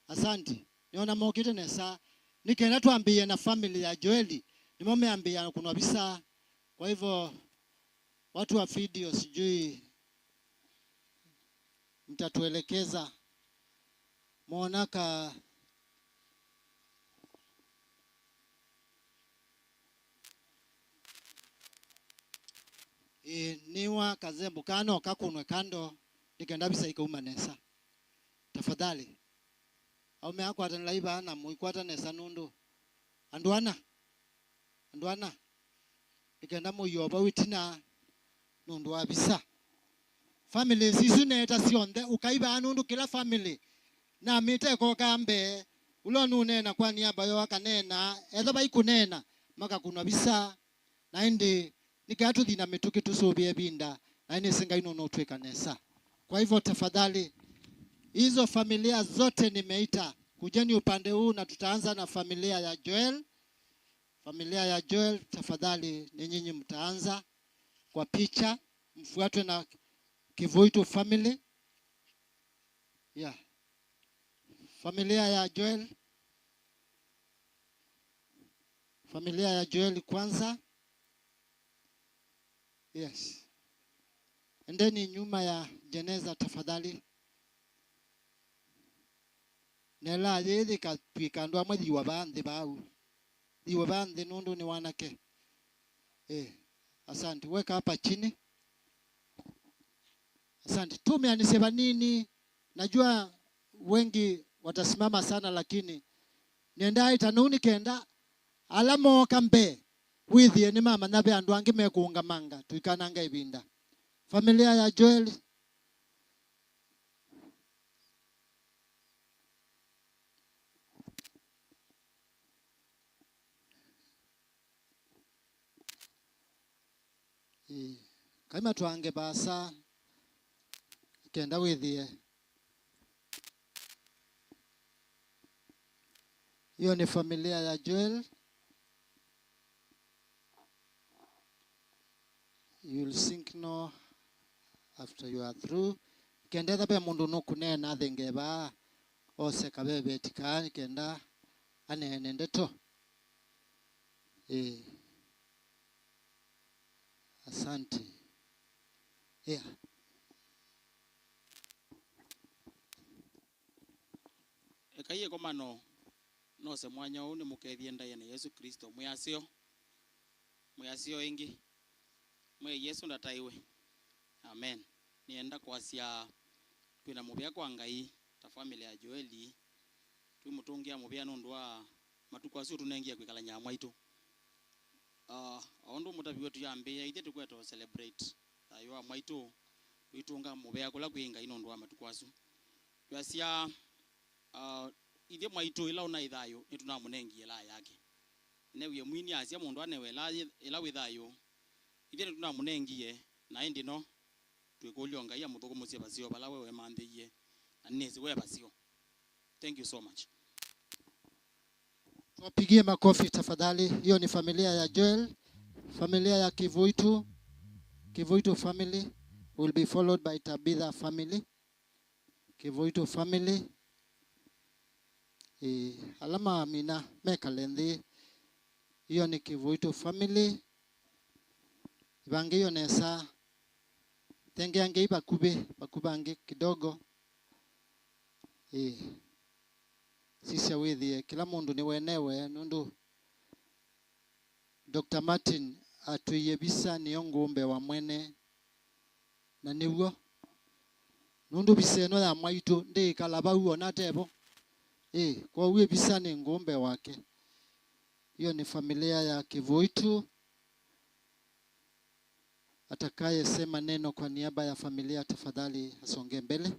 Asanti. Nĩona mokĩte nesa. Nĩ kenda twambĩĩe na family ya Joeli. Nĩmo meambĩĩa kũnwa visa. Kwa hivyo, watu wa video, sijui mtatuelekeza. Mona ka Ĩĩ, nĩwa kazembo kaa no kakũnwe kando, nĩ kenda visa ikauma nesa. Tafadhali. Aũme akwatanĩlai vaa na mũikwata nesa nũndũ andũ ana, andũ ana, nĩ kenda mũio vau ĩtina nũndũ wa visa. Families isu neeta syonthe, ũkai vaa nũndũ kĩla family namĩte ĩkokaa mbee, ũla ũnũneena kwa niaba yoo akaneena, etha vai kũneena, makakũnwa visa, na ĩndĩ nĩ kenda tũthi na mĩtũkĩ tũsũvĩe ĩvinda, na nĩsĩ Ngai nũnũtwĩka nesa. Kwa hivyo tafadhali, hizo familia zote nimeita, kujeni upande huu na tutaanza na familia ya Joel. Familia ya Joel, tafadhali ni nyinyi mtaanza kwa picha, mfuatwe na Kivuitu family. Yeah. Familia ya Joel. Familia ya Joel kwanza. Yes. Endeni nyuma ya jeneza tafadhali. Nela yĩĩ yĩkatw'ĩka andũ amwe thiwa vaa nthĩ vau. Thiwa vaa nthĩ nũndũ nĩ wanake. Eh, asante. Weka hapa chini. Asante. Tumeanĩsye vanini. Najua wengi watasimama sana, lakini nĩendaa ĩta nũu nĩ kenda ala mooka mbee wĩthĩe nĩmamanya ve andũ angĩ mekũũngamanga, tũikananga ĩvinda. Familia ya Joel, Ĩĩ. Kai matwange vaasa, kenda wĩthĩe. Hiyo ni familia ya Joel. You'll sink no after you are through. Kenda etha ve mũndũ nũkũneena athenge vaa, ose kaveveti kaa kenda aneene ndeto. Ĩĩ. Asante. Yeah. Ekai ĩkomano nose mwanya ũũ nĩmũkethye ndaĩa na Yesũ Klĩsto. Mwĩ aseo. Mwĩ aseo ĩngĩ. Mwĩ Yesũ ndataĩwe. Amen. Nĩenda kwasya twĩ na mũvea kwa Ngai ta famĩlĩ ya Joeli. Twĩmũtũngĩa mũvea nũndũ wa matukũ asu ũtũnengie kwĩkalany'a mwaitũ. Ah, o ũndũ mũtavi wetu yambĩĩa, ithyĩ tũkwete ũ celebrate thayũ wa mwaitũ, tũitũnga mũvea kũla kwĩ Ngai nũndũ wa matukũ asu. Twasya, ah, ithyĩ mwaitũ ĩla ũnaĩ thayũ, nĩtũnamũnengie ĩlaa yake. Newie mwini asya mũndũ anewe ĩla, ĩla wĩ thayũ, ithyĩ nĩtũnamũnengie, na ĩndĩ no twĩkũlya o Ngai amũthũkũmũsye vaseo vala we wemanthĩie, na nĩnĩsĩ we vaseo. Thank you so much. Tuwapigie makofi tafadhali. Hiyo ni familia ya Joel, familia ya Kivuitu. Kivuitu family will be followed by Tabitha family. Kivuitu family. E, ala mamina mekale nthĩ. Hiyo ni Kivuitu family. Ivangĩĩo nesa. Thengeangei vakuvĩ, vakuvangĩ kidogo. Ĩĩ. Sisya wĩthĩe, kĩla mũndũ nĩwenewe, nũndũ Doctor Martin atwĩie visa nĩyo ngũmbe wa mwene, na nĩw'o. Nũndũ visa ĩno ya mwaitũ ndĩĩkala vau ona tevo. Ĩĩ, kwoou visa nĩ ngũmbe wake. Hiyo ni familia ya Kivuitu. Atakayesema neno kwa niaba ya familia, tafadhali asonge mbele.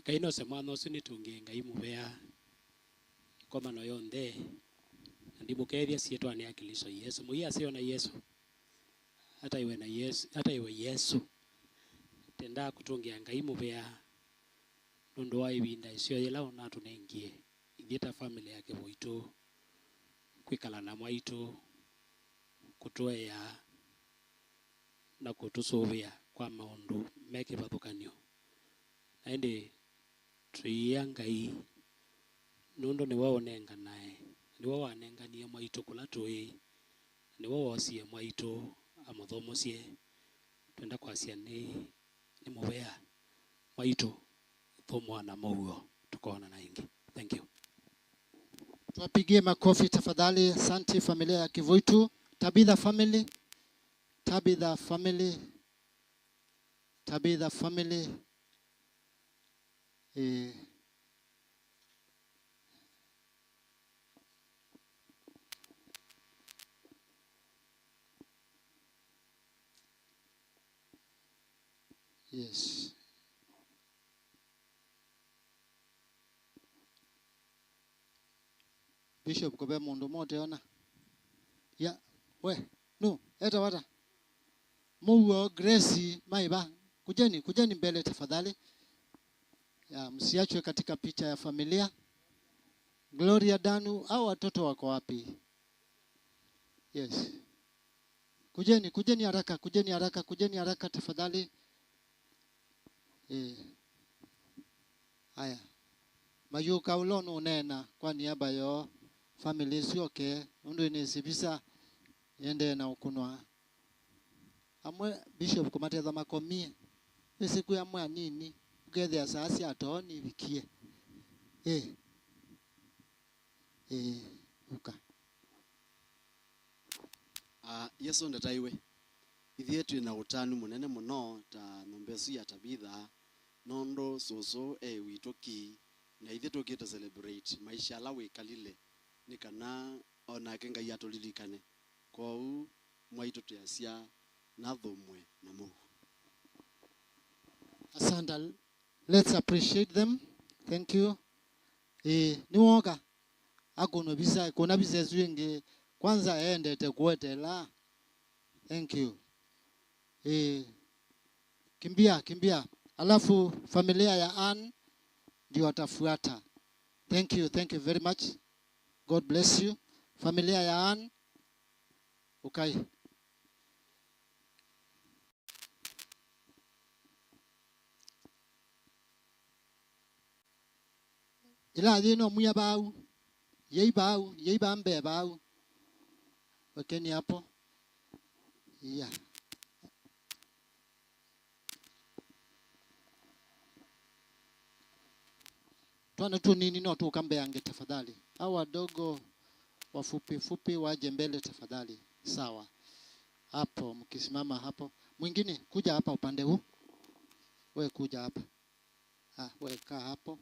Ngai nose mwana ũsu nĩtũngĩe Ngai mũvea ĩkomano yonthe, na ndimũkethya syĩtwanĩ ya Kĩlĩsto Yesũ. Mũi aseo na Yesũ. Ataiwe na Yesũ, ataiwe Yesũ. Tendaa kũtũngĩa Ngai mũvea nũndũ wa ĩvinda ĩseo yĩla ũnatũnengie ithyĩ ta famĩlĩ ya Kĩvuitu kwĩkala na mwaitũ, kũtũea na kũtũsũvĩa kwa maũndũ me kĩvathũkany'o. Na ĩndĩ tũiĩa Ngai nũndũ nĩwe ũnenganae, nĩwe wanenganie mwaitũ kũla tũĩ, na nĩwe woosie mwaitũ amũthũmũsye. Twenda kwasya nĩ, nĩ mũvea mwaitũ, thũmũa na mũuo, tũkoonana ĩngĩ. Thank you. Tuwapigie makofi tafadhali. Asante familia ya Kivuitu. Tabitha family. Tabitha family. Tabitha family. Eh. Yes. Bishop, ko ve mũndũ ũmwe ũteona? Ya, we, nu, etawa ata? Mũuo, Grace, Maiva. Kujeni, kujeni mbele tafadhali. Ya, msiachwe katika picha ya familia. Gloria Danu, hao watoto wako wapi? Yes. Kujeni, kujeni haraka, kujeni haraka, kujeni haraka tafadhali. Eh. Aya. Mayuka ũla ũnũneena kwa niaba yoo, family ĩsu oke, nũndũ ĩnĩsĩ visa ĩendee na ũkũnwa. Amwe Bishop kũmatetha makomie. Wĩsĩ kwĩ amwe anini, ũkethĩa saa sya too nivikie. Eh. Ĩĩ, ũka. Ah, Yesũ ndataĩwe. Ithyĩ twĩ na ũtanu mũnene mũno ta nyũmba ĩsu ya Tabitha, nũndũ sũsũ e witũ ki, na ithyĩ tũkĩte celebrate maisha ala wĩkalile, nĩ kana o nake Ngai atũlilikane. Kwoou mwaitũ twĩasya nathũmwe na mũuo. Asante. Let's appreciate them. Thank you. Ĩĩ, nĩwoka. Akũnwe visa, kũna visa ĩsu ĩngĩ. Kwanza eendete kũetela. Thank you. Eh, kimbia, kimbia. Alafu familia ya Ann ndio watafuata. Thank you, thank you very much. God bless you. Familia ya Ann, ukai. Ĩla yĩ no mwia vau. Yei vau, yei va mbee vau. Wekeni hapo. Yeah. Twana tunini no tukambeange tafadhali. Hawa wadogo wafupi fupi waje mbele tafadhali. Sawa. Hapo, mkisimama hapo. Mwingine, kuja hapa upande huu. We kuja hapa. Ah, we kaa hapo.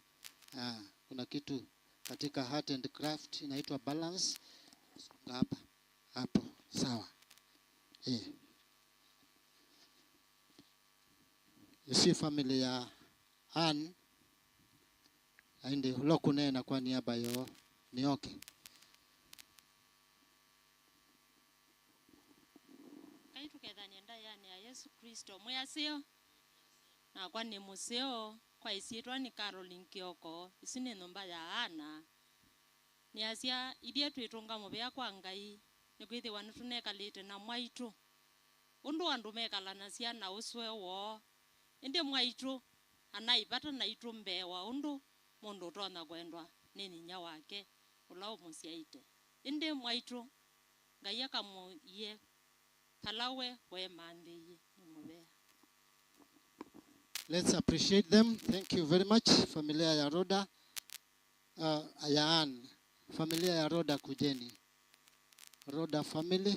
Ah, kuna kitu katika art and craft inaitwa balance. Songa hapa. Hapo. Sawa. Eh. You see family ya Ann, aindi ũla ũkũneena kwa niaba yoo, nĩ oke. Ngai tũkethanie ndaĩanĩ ya Yesũ Klĩsto. Mwĩ aseo? Nakwa nĩ mũseo. Kwa ĩsyĩtwa nĩ Caroline Kioko. Ĩsu nĩ nyũmba ya Ana. Nĩasya, ithyĩ twĩtũnga mũvea kwa Ngai, nĩkwĩthĩwa nĩtũnekalĩte na mwaitũ, ũndũ andũ mekalanasya na ũsũe woo. Ĩndĩ mwaitũ anaĩ vata naitũ mbee wa ũndũ mũndũ ũtonya kwendwa nĩ nyinya wake ũla ũmũsyaĩte. Ĩndĩ mwaitũ Ngai akamũie vala we weemanthĩie nĩ mũvea. Let's appreciate them. Thank you very much, familia ya Rhoda. Uh, ya Ann. Familia ya Rhoda, kujeni. Rhoda family.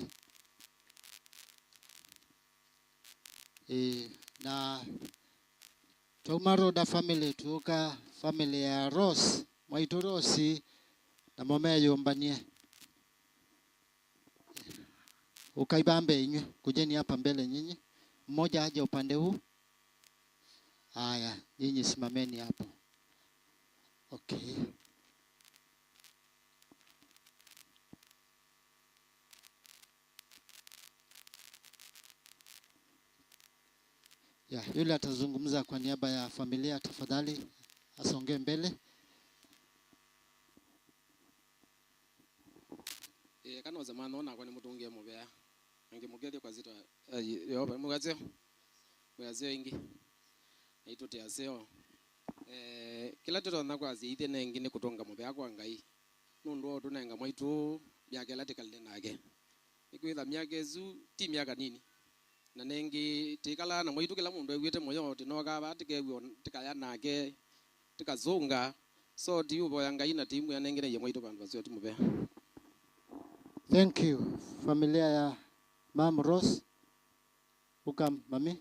Eh, na twauma Rhoda family, tuũka family ya Rose. Mwaitũ Rose, namo meyũmbanie. Ukai va mbee inywe, kujeni hapa mbele nyinyi. Mmoja aje upande huu. Haya, nyinyi simameni hapo. Okay. Ya, yule atazungumza kwa niaba ya familia, tafadhali asongee mbele. Ĩĩ, eka nose mwana ũũ nakwa nĩmũtũngĩe mũvea. Na ngĩmũkethya kwa syĩtwa, eh, Yeova, mwĩ aseo? Mwĩ aseo ĩngĩ? Naitũ twĩ aseo. Eh, kĩla tũtonya kwasya ithyĩ na ĩngĩ nĩ kũtũnga mũvea kwa Ngai. Nũndũ wa ũtũnenga mwaitũ myaka ĩla tĩkalile nake. Nĩkwĩtha myaka ĩsu ti myaka nini. Na nengĩ, tĩkalaa na mwaitũ kĩla mũndũ ew'ĩte mũyo, tĩnokaa vaa tĩkew'a, tĩkaya nake, tĩkasũnga. So, tĩũvoya Ngai na tĩimwĩa nengeneie mwaitũ vandũ vaseo tũmũvea. Thank you. Familia ya Mam Rose. Uka, mami.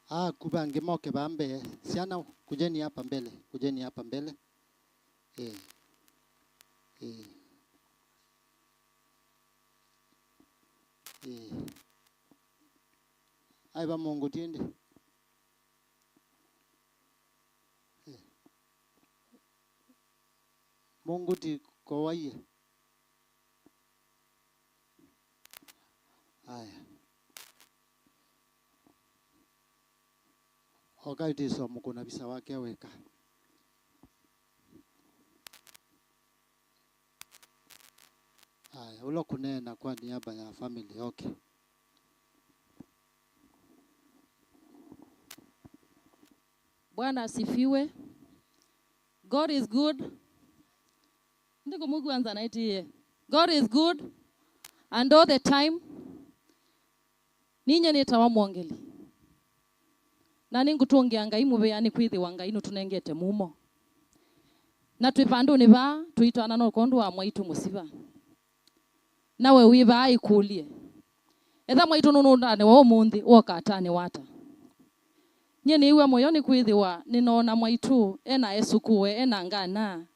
Aku vangĩ moke vaa mbee. Syana, kujeni hapa mbele, kujeni hapa mbele. Eh. Eh. Eh. Ai, va mũngũti ĩndĩ. Eh. Mũngũti kowaie. Aya. Oka itiso mũkũna visa wake weka. Aya, ũla kũneena kwa niaba ya family, okay. Bwana asifiwe. God is good. Ndikũmũkua nza naĩtĩĩe. God is good and all the time. Ninyie nĩtawa Mwongeli. Na nĩngũtũngĩa Ngai mũvea nĩkwĩthĩwa Ngai nũtũnengete mumo. Na twĩ vandũnĩ vaa, tũitana no kwondũ wa mwaitũ Mũsiva. Nawe wĩ vaa ĩkũlye, etha mwaitũ nũnũtanĩwa ũmũnthĩ, woka atanĩwa ata? Nyie nĩĩw'a mũyo nĩkwĩthĩwa nĩnoona mwaitũ e na esũkũũ e na ngana.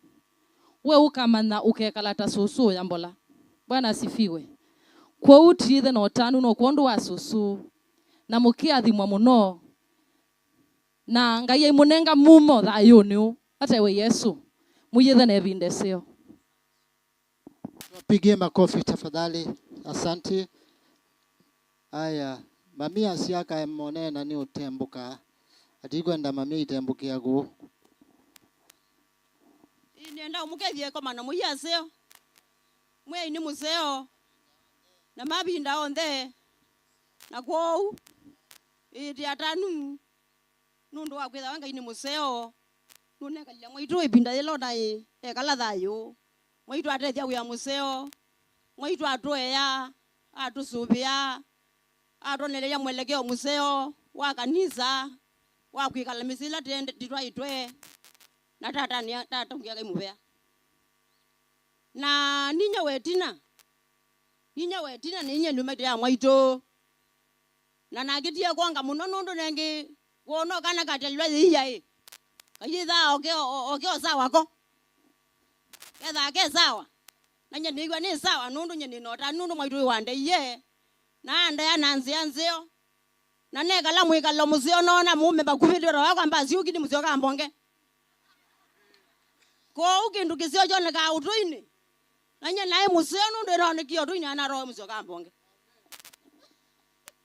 We ũkamanya ũkekala ta sũsũ ũya mbola. Bwana asifiwe. Kwoou tiĩthe na ũtanu no kwondũ wa sũsũ, na mũkĩathimwa mũno. Na Ngai aimũnenga mumo thayũnĩ ũũ, atewe Yesũ. Mũyĩthe na ĩvinda ĩseo. Tuwapigie makofi tafadhali. Asante. Aya, mami asya kae mone na nĩ ũtembũka. Atikwenda mami itembũkĩa kũũ. Ĩĩ, nĩenda ũmũkethye ĩkomano mũyĩ aseo. Mwĩai nĩ mũseo. Na mavinda onthe. Na kwoou, ĩĩ, ti atanu. Nũndũ wa kwĩthawa Ngai nĩ mũseo, nũnekalile mwaitũ ĩvinda yĩla ũnaĩ ekala thayũ. Mwaitũ atethya wĩa mũseo, mwaitũ atũea, atũsũvĩa, atwonelelya mwelekeo mũseo wa kanisa, wa kwĩkala mĩsyĩ ĩla tĩende-, tĩtwaĩtwe, na tata nĩa-, tata ũngĩa Ngai mũvea. Na ninyie wetina, ninyie wetina nĩ inyie ndumaitũ ya mwaitũ. Na nakĩtie kwonga mũno nũndũ nengĩ wona kana katelilwa yĩia ĩ. Kayĩthaa oke, o-, oke o sawa ko. Kethaa ke sawa. Na nye nĩw'a nĩ sawa nũndũ nye nĩnota nũndũ mwaitũ wĩ wandeie. Na andea na nzĩa nzeo. Na nekala mwĩkalo mũseo noona mũũme vakuvĩ ndĩroa kwa mbasi ũki nĩ mũseo ka mbonge. Kwoou kĩndũ kĩseo kyonekaa ũtũinĩ. Na nye naĩ mũseo nũndũ ĩnaonekie ũtũinĩ anaroe mũseo ka mbonge.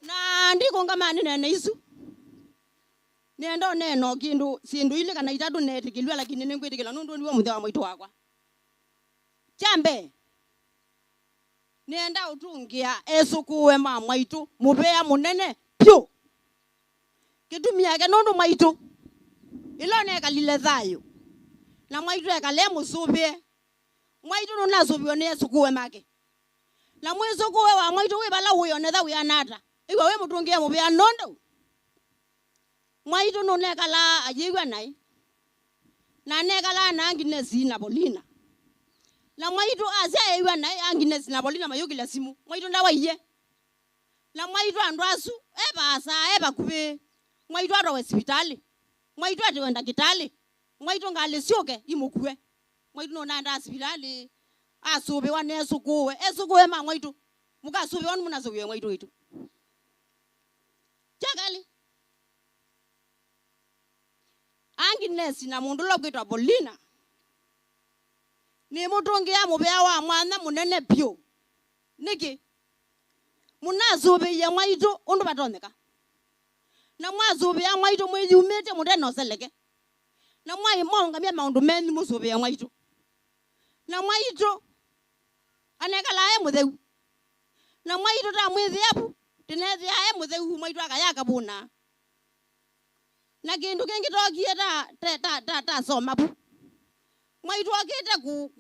Na ndikũngama nĩnene isu. Nĩenda ũneena o kĩndũ, syĩndũ ilĩ kana itatũ neetĩkĩlw'a, lakini nĩngwĩtĩkĩla nũndũ nĩwe mũthya wa mwaitũ wakwa. Kya mbee, nĩenda ũtũngĩa esũkũũe ma mwaitũ mũvea mũnene vyũ. Kĩtumi yake nũndũ mwaitũ, ĩla ũnekalile thayũ, na mwaitũ ekale mũsũvĩe. Mwaitũ nũnasũvĩwe nĩ esũkũũe make. Na mwĩsũkũũe wa mwaitũ wĩ vala ũĩ, onetha wĩana ata, ĩw'a wĩ mũtũngĩe mũvea nũndũ mwaitũ nũnekalaa ayĩw'a naĩ. Na anekalaa na Agnes na Paulina. Na mwaitũ asya eĩw'a naĩ, Agnes na Paulina mayũkĩlya simũ. Mwaitũ ndawaie. Na mwaitũ andũ asu, e vaasa, e vakuvĩ. Mwaitũ atwawe sivitalĩ. Mwaitũ atiwe ndakĩtalĩ. Mwaitũ ngalĩ syũke imũkue. Mwaitũ nũnaendaa sivitalĩ. Asũvĩwa nesũkũũe. Esũkũũe ma mwaitũ. Mũkasũvĩwa nĩ mũnasũvĩwe mwaitũ witũ. Kya kelĩ, Agnes na mũndũ ũla ũkwĩtwa Paulina, nĩmũtũngĩa mũvea wa mwanya mũnene vyũ. Nĩkĩ? Mũnasũvĩie mwaitũ ũndũ vatonyeka. Na mwasũvĩa mwaitũ mwĩyumĩtye mũte na ũseleke. Na mwaĩ mwaũngamya maũndũ menyu mũsũvĩe mwaitũ. Na mwaitũ anekalaa e mũtheu. Na mwaitũ tamwĩthĩa vu, tĩnethĩaa e mũtheu, mwaitũ akaya akavũna. Na kĩndũ kĩngĩ tookie ta, ta, ta, ta, tasoma vu. Mwaitũ okĩte kũ-,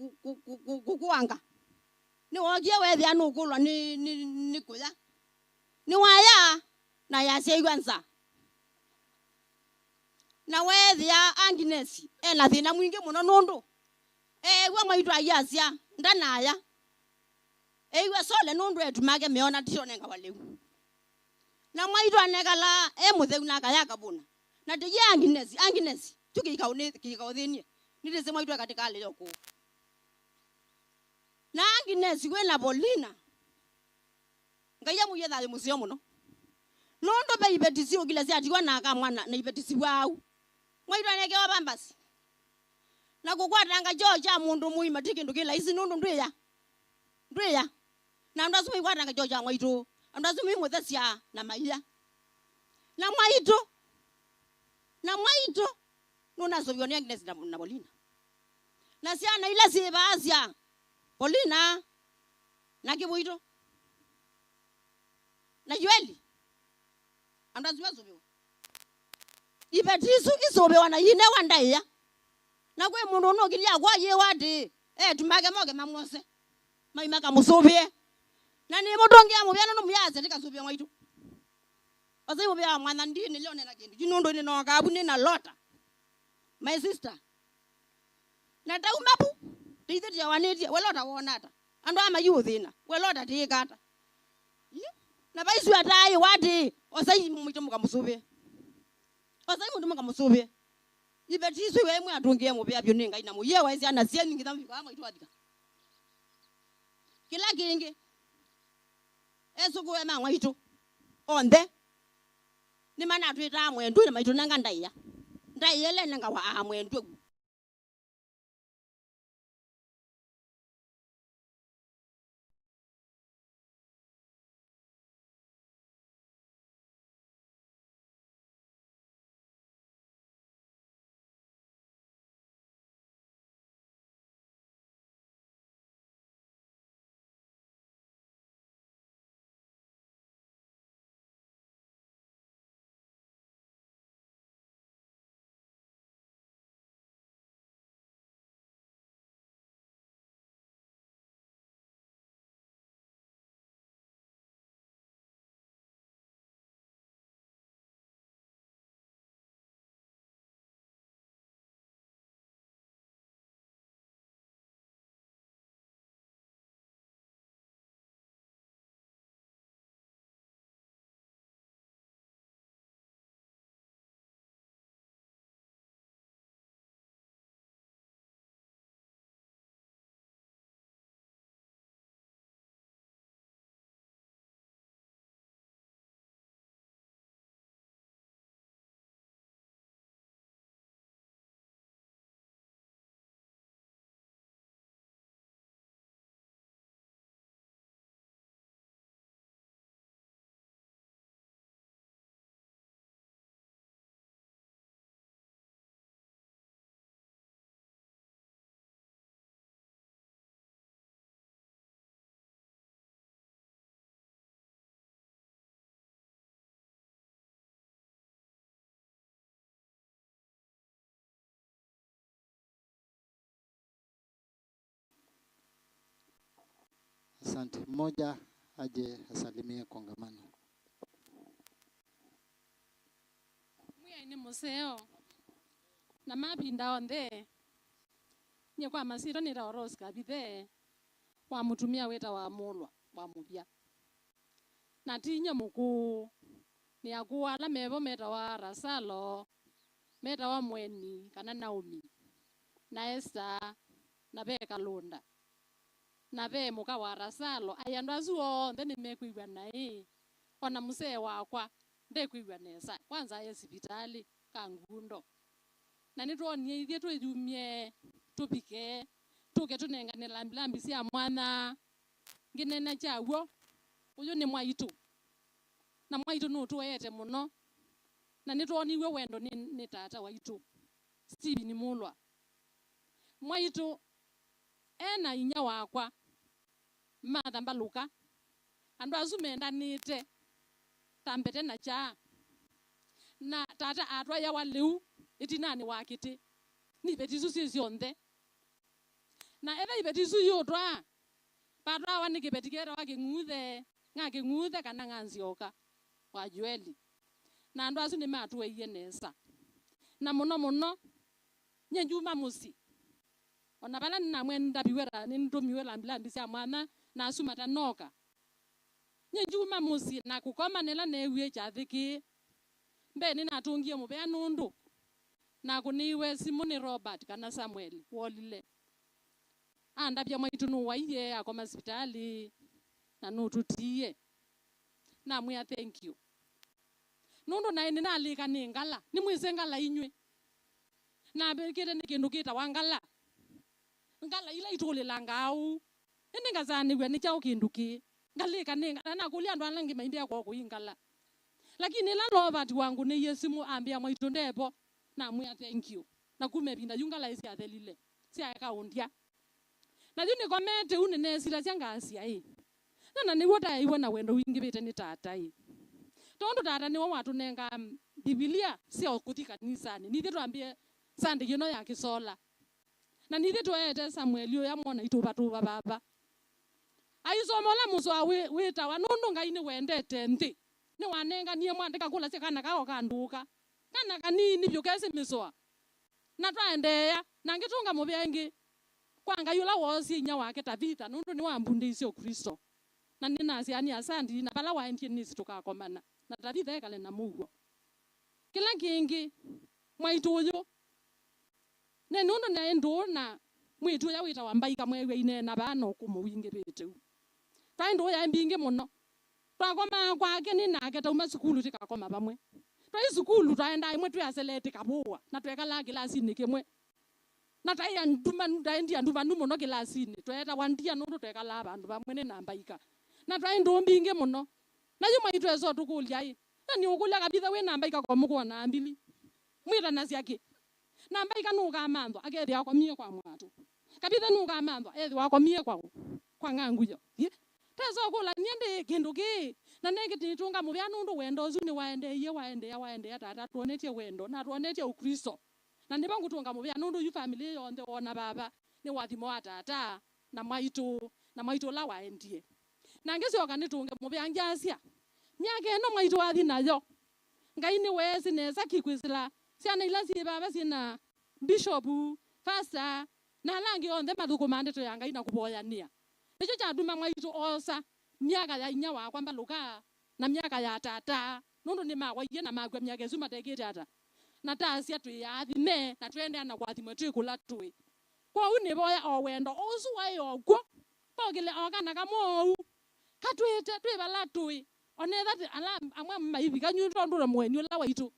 kũ-, kũanga. Nĩwookie weethĩa nũkũlwa nĩ, nĩ, nĩ kũya. Nĩwaya na yasyaĩw'a nza. Na weethĩa Agnes e na thĩna mwingĩ mũno nũndũ eew'a mwaitũ ayasya ndanaya. Eew'a sole nũndũ eĩtu make meona tisyonengawa lĩu. Na mwaitũ anekalaa e mũtheu na akaya akavũna. Na tĩyĩ Agnes, Agnes, kyu kĩika ũnĩ-, kĩika ũthĩnie. Nĩtĩsĩ mwaitũ e katĩkalĩ ya ũkũũ. Na Agnes wĩ na Paulina. Ngai amũie thayũ mũseo mũno. Nũndũ ve iveti syũkile syatiwa na aka mwana na iveti siw'aa au. Mwaitũ anekewa pampers. Na kũkwatanga kyoo kya mũndũ mũima ti kĩndũ kĩ laisi nũndũ ndwĩya. Ndwĩya. Na andũ asu maikwatanga kyoo kya mwaitũ. Andũ asu maimũthesya na maia. Na mwaitũ. Na mwaitũ. Nũnasũviwa nĩ Agnes na, na Paulina. Na syana ila syĩ vaa sya Paulina na Kĩvũitũ na Yueli. Andũ asu masũvĩwa. Iveti isu isũvĩwa na inewa ndaĩa. Na kwĩ mũndũ ũnũkĩlya akwa yĩwa atĩĩ, eĩtu make moke mamwose. Mai makamũsũvĩe. Na nĩmũtũngĩa mũvea nũndũ mũyasya ndĩkasũvĩe mwaitũ. Osai mũvea wa mwana ndinĩlya ũnena kĩndũ. Yu nũndũ nĩnookaa vu nĩna lota. My sister. Na tauma vu, tĩithĩ tĩawanĩtye, we lota wona ata? Andũ aa mayu ũthĩna, we lota tĩĩka ata? Yu, na vaisu ataĩ watĩĩ, osai mwitũ mũkamũsũvĩe. Osai mũndũ mũkamũsũvĩe. Iveti isu iwe ĩmwe atũngĩe mũvea vyũ nĩ Ngai na mũyĩe waĩ syana syenyu nginya mũvika wa mwaitũ wathika. Kĩla kĩngĩ, esũkũũe ma mwaitũ onthe nĩmanatwĩtaa mwendũ na maitũnenga ndaĩa. Taĩ ĩla ĩnengawa aa mwendw'e wu. Asante. Mmoja aje asalimie kongamano. Mwĩai nĩ mũseo, na mavinda onthe, nyie kwa masyĩtwa nĩtawa Rose Kavithe, wa mũtumĩa wĩtawa Mũlwa wa Mũvya. Na ti nyie mũkũũ, nĩ akũũ ala mevo metawa Lasalo, metawa Mweni kana Naomi, na Esther, na ve Kalũnda, na ve mũka wa Lasalo. Ai, andũ asu onthe nĩmekwĩw'a naĩ, o na mũsee wakwa ndekwĩw'a nesa, kwanza e sivitalĩ ka Ngundo. Na nĩtwoonie ithyĩ twĩyumye, tũvike, tũke tũnengane lambilambi sya mwanya. Ngĩneena kya w'o, ũyũ nĩ mwaitũ, na mwaitũ nũtũeete mũno, na nĩtwooniw'e wendo nĩ, nĩ tata waitũ, Stephen Mũlwa. Mwaitũ e na inyia wakwa, Martha Mbalũka, andũ asu mendanĩte ta mbete na kyaa. Na tata atwaĩawa lĩu ĩtinanĩ wa kĩtĩ nĩ iveti isu syĩ syonthe. Na etha iveti isu iũtwaa, vatwaawa nĩ kĩveti kĩetawa Kĩng'uthe, ng'a Kĩng'uthe kana ng'a Nzyoka wa Joeli. Na andũ asu nĩmatũeie nesa. Na mũno mũno, nyie ndyuma mũsyĩ. O na vala nĩnamwendie ndaviw'a ta nĩnĩtũmiwe lambilambi sya mwanya, na asu matanooka. Nyie ndyuma mũsyĩ na kũkoma nĩla neewie kyathĩ kĩĩ. Mbee nĩnatũngie mũvea nũndũ nakũnĩiwe simũ nĩ Robert kana Samuel wolile. Andavya mwaitũ nũwaie akoma sivitalĩ na nũtũtiie. Namwĩa thank you. Nũndũ naĩ nĩnalĩka nĩ ngala, nĩmwĩsĩ ngala inyw'ĩ. Navĩkĩte nĩ kĩndũ kĩtawa ngala. Ngala ila itũlĩlangaa ũu. Ĩndĩ ngasaanĩw'a nĩ kyaũ kĩndũ kĩĩ? Ngalĩka nĩ ngala, na nakũlya andũ ala angĩ maimbĩa kwoo kũi ngala. Lakini ĩla Lovati wangũnĩie simũ ambĩa mwaitũ ndevo, namwĩa thank you. Na kuma ĩvinda yu ngala ĩsyathelile, syaeka ũndya. Na yu nĩkomete ũu nĩneesilasya ngasya ĩ, na, na nĩw'o taeiwe na wendo wingĩvĩte nĩ tata ĩ. Tondũ tata nĩwe watũnengaa Mbivilia sya kũthi kanisanĩ. Nithyĩ twambie Sunday ĩno ya kĩsola. Na nithyĩ tũeete Samueli ũya mwana itũvatũva vava. Aisoma ũla mũsoa wĩ-, wĩtawa, nũndũ Ngai nĩwendete nthĩ, nĩwanenganie mwana, ndĩkakũlasya kana kao kandũũka. Kana kanini vyũ kesĩ mĩsoa. Na twaendeea, na ngĩtũnga mũvea ĩngĩ kwa Ngai ũla woosie inyia wake Tavitha, nũndũ nĩwambundĩisye Ũklĩsto. Na nĩnasya nĩ asandi, na vala waendie nĩsĩ tũkakomana. Na Tavitha ekale na mũuo. Kĩla kĩngĩ, mwaitũ ũyũ, ne nũndũ naĩ ndũũ na mwĩĩtu ũya wĩtawa Mbaika mweew'a ineena vaa na ũkũmũ wingĩvĩte ũu. Twaĩ ndũũ yaĩ mbingĩ mũno. Twakomaa kwake nĩ nake, tauma sukulu tĩkakoma vamwe. Twaĩ sukulu, twaendaa ĩmwe twĩ aseleti kavũa, na twekalaa kĩlasinĩ kĩmwe. Na twaĩ andumanu, twaĩ ndia ndumanu mũno kĩlasinĩ. Tweetawa ndia nũndũ twekalaa vandũ vamwe nĩ namba ika. Na twaĩ ndũũ mbingĩ mũno. Na yu mwaitũ esa ũtũkũlya ĩ, na nĩũkũlya kavitha wĩ namba ika kwa mũkũa na mbili. Mwĩtanasya kĩ? Namba ika nũkamanthwa, akethĩa akomie kwa mwatũ. Kavitha nũkamanthwa, ethĩwa akomie kwa ũ? Kwa ng'anguyo. Yĩ? Tesa ũkũlany'a ndĩ kĩndũ kĩĩ. Na nĩngĩ nĩtũnga mũvea nũndũ wendo ũsu nĩwaendeeie, waendeea, waendeea, tata atwonetye wendo, na atwonetye Ũkristo. Na nĩvo ngũtũnga mũvea nũndũ yu famĩlĩ yonthe wona vava nĩ ũathimo wa tata na mwaitũ, na mwaitũ ũla waendie. Na ngĩsyoka nĩtũnge mũvea ngyasya, myaka ĩno mwaitũ wathi nayo, Ngai nĩweesĩ nesa ki kwĩsĩla syana ila syĩ vava syĩ na mbishopu, vasa, na ala angĩ onthe mathũkũmaa ndeto ya Ngai na kũvoyanĩa. Nĩkyo kyatuma mwaitũ oosa myaka ya inyia wakwa mbalũka na myaka ya tata, nũndũ nĩmawaie na makw'a myaka ĩsu matekĩte ata. Na taasya twĩ aathime na tũendeea na kũathimwa twĩ kũla tũĩ. Kwoou nĩvoya o wendo ũsu waĩ o kw'o, vokĩle o kana kamwe oou, katwĩte twĩ vala tũĩ, o na ethĩwa ala amwe maivika nyu tondũ na mũeni ũla waitũ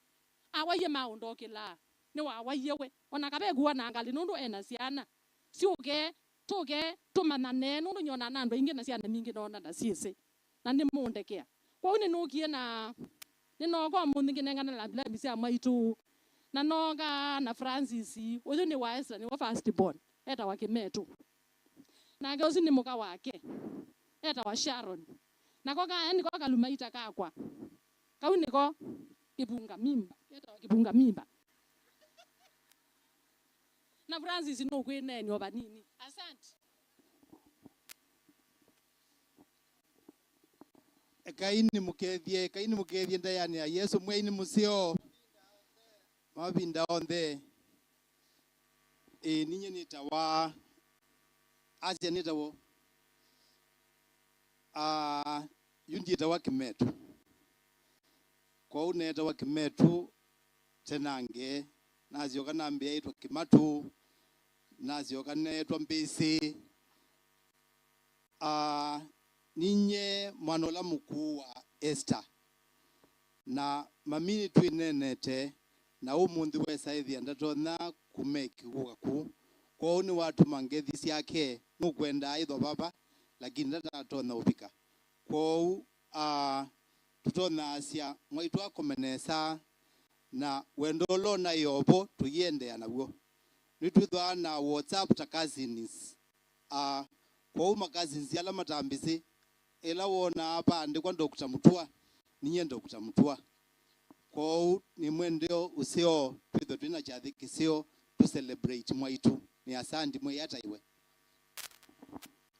awaie maũndokĩlaa, nĩwawaie we, o na kavekuwa na ngalĩ nũndũ e na syana. Syũke, tũke, tũmanyane, nũndũ nyonaa na andũ aingĩ na syana mbingĩ noona na syĩsĩ, na nĩmũndekea. Kwoou nĩnũkie na, nĩnooka ũmũnthĩ ngĩnengane lavilavi sya mwaitũ, na nooka na Francis, ũyũ nĩ wa Esther, nĩwe first born, etawa Kĩmetũ. Nake ũsu nĩ mũka wake, etawa Sharon. Nako kaya nĩko kalumaita kakwa. Kau nĩko kĩvunga mimba, ketawa kĩvunga mimba. Na Francis nũkwĩneeni o vanini. Asante. Ekai nĩmũkethye, ekai nĩmũkethye ndaĩanĩ ya Yesũ, mwĩai nĩ mũseo mavinda onthe. Ĩĩ, ninyie nĩtawa, asya nĩtawa, aa, yu ndyĩtawa Kĩmetũ. Kwoou neetawa Kĩmetũ tenange, nasyoka nambĩa ĩtwa Kĩmatũ, nasyoka neetwa Mbĩsĩ. Aa, ninyie mwana ũla mũkũũ wa Esther. Na mami nĩtwĩneenete, na ũmũnthĩ wesa ĩthĩa ndatonya kũmake kũka kũu. Kwoou nĩwatũma ngethi syake, nũkwendaa ĩthwa vava, lakini ndatatonya ũvika. Kwoou, aa, tũtonyaasya mwaitũ akome nesa, na wendo ũla ũnaĩ ovo tũiendeea naw'o. Nĩtwĩthwaa na WhatsApp ta cousins. Aa, kwoou ma cousins ala matambĩsĩ, ĩla wonaa vaandĩkwa Doctor Mutua, ninyie Doctor Mutua. Kwoou nĩmwendeo ũseo, twĩthwe twĩ na kyathĩ kĩseo, tũ celebrate mwaitũ. Nĩ asandi mwĩĩ ataiwe.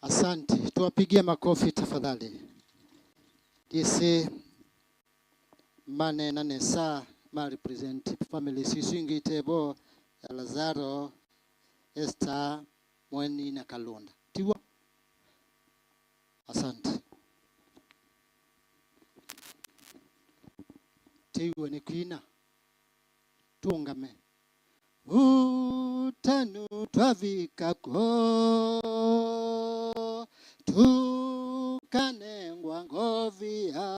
Asante. Tuwapigie makofi tafadhali. Ndiĩsĩ maneena nesa, ma represent families isu ingĩ itevo ya Lazaro, Esther, Mweni na Kalonda. Tiw'o? Asante. Tiw'o nĩ kwina. Tũngame. Ũtanu twavika kw'o, tũkanengwa ngovia.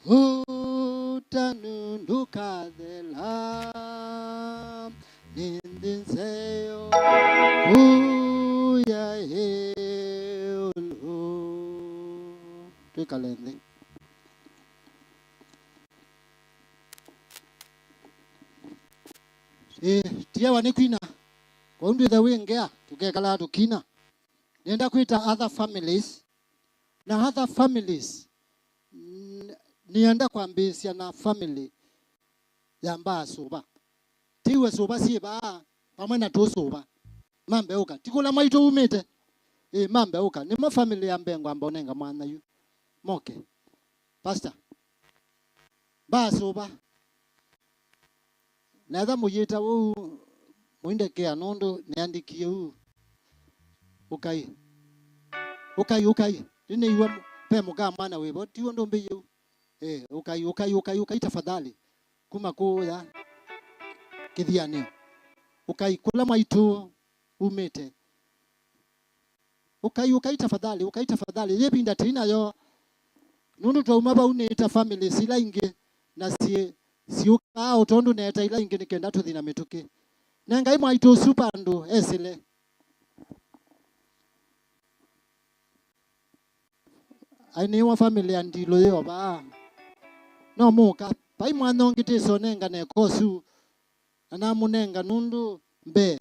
Ũtanu ndũkathela, nĩ nthĩ nzeo kũya ĩũlũ. Twĩkale nthĩ. Ĩĩ, tiawa nĩ kwina. Kwoou ndwĩthe wĩ ngea, tũkekalaa tũkina. Nĩenda kwĩta other families, na other families, n-, nĩenda kwambĩĩsya na family ya mbaa sũva. Tiwe sũva syĩ vaa, vamwe na tũsũva. Mambe ũka. Ti kũla mwaitũ umĩte. Ĩĩ, mambe ũka. Nĩmo family ya mbee ngwamba ũnenga mwanya yu. Moke. Pastor. Mbaa sũva. Na etha mũyĩta ũu, mũindekea nũndũ nĩandĩkie ũu. Ũkai. Ũkai, ũkai. Nĩnĩiwe mũ-, ve mũka mwana wĩvo. Ti ũndũ mbĩie ũu. Eh, ũkai, ũkai, ũkai, ũkai tafadhali. Kuma kũũya kĩthianĩo. Ũkai, kũla mwaitũ umĩte. Ũkai, ũkai tafadhali, ũkai tafadhali. Yĩ ĩvinda tũi nayo. Nũndũ twauma vau nĩĩta families ila ingĩ, na syĩ, syũkaa o tondũ neeta ila ingĩ nĩ kenda tũthi na mĩtũkĩ. Nengai mwaitũ ũsu vandũ esĩle. Ainĩwa family ya Ndilũ yĩ o vaa. No mũka. Vai mwanya ũngĩ tĩsonengane kosu. Na namũnenga nũndũ mbee.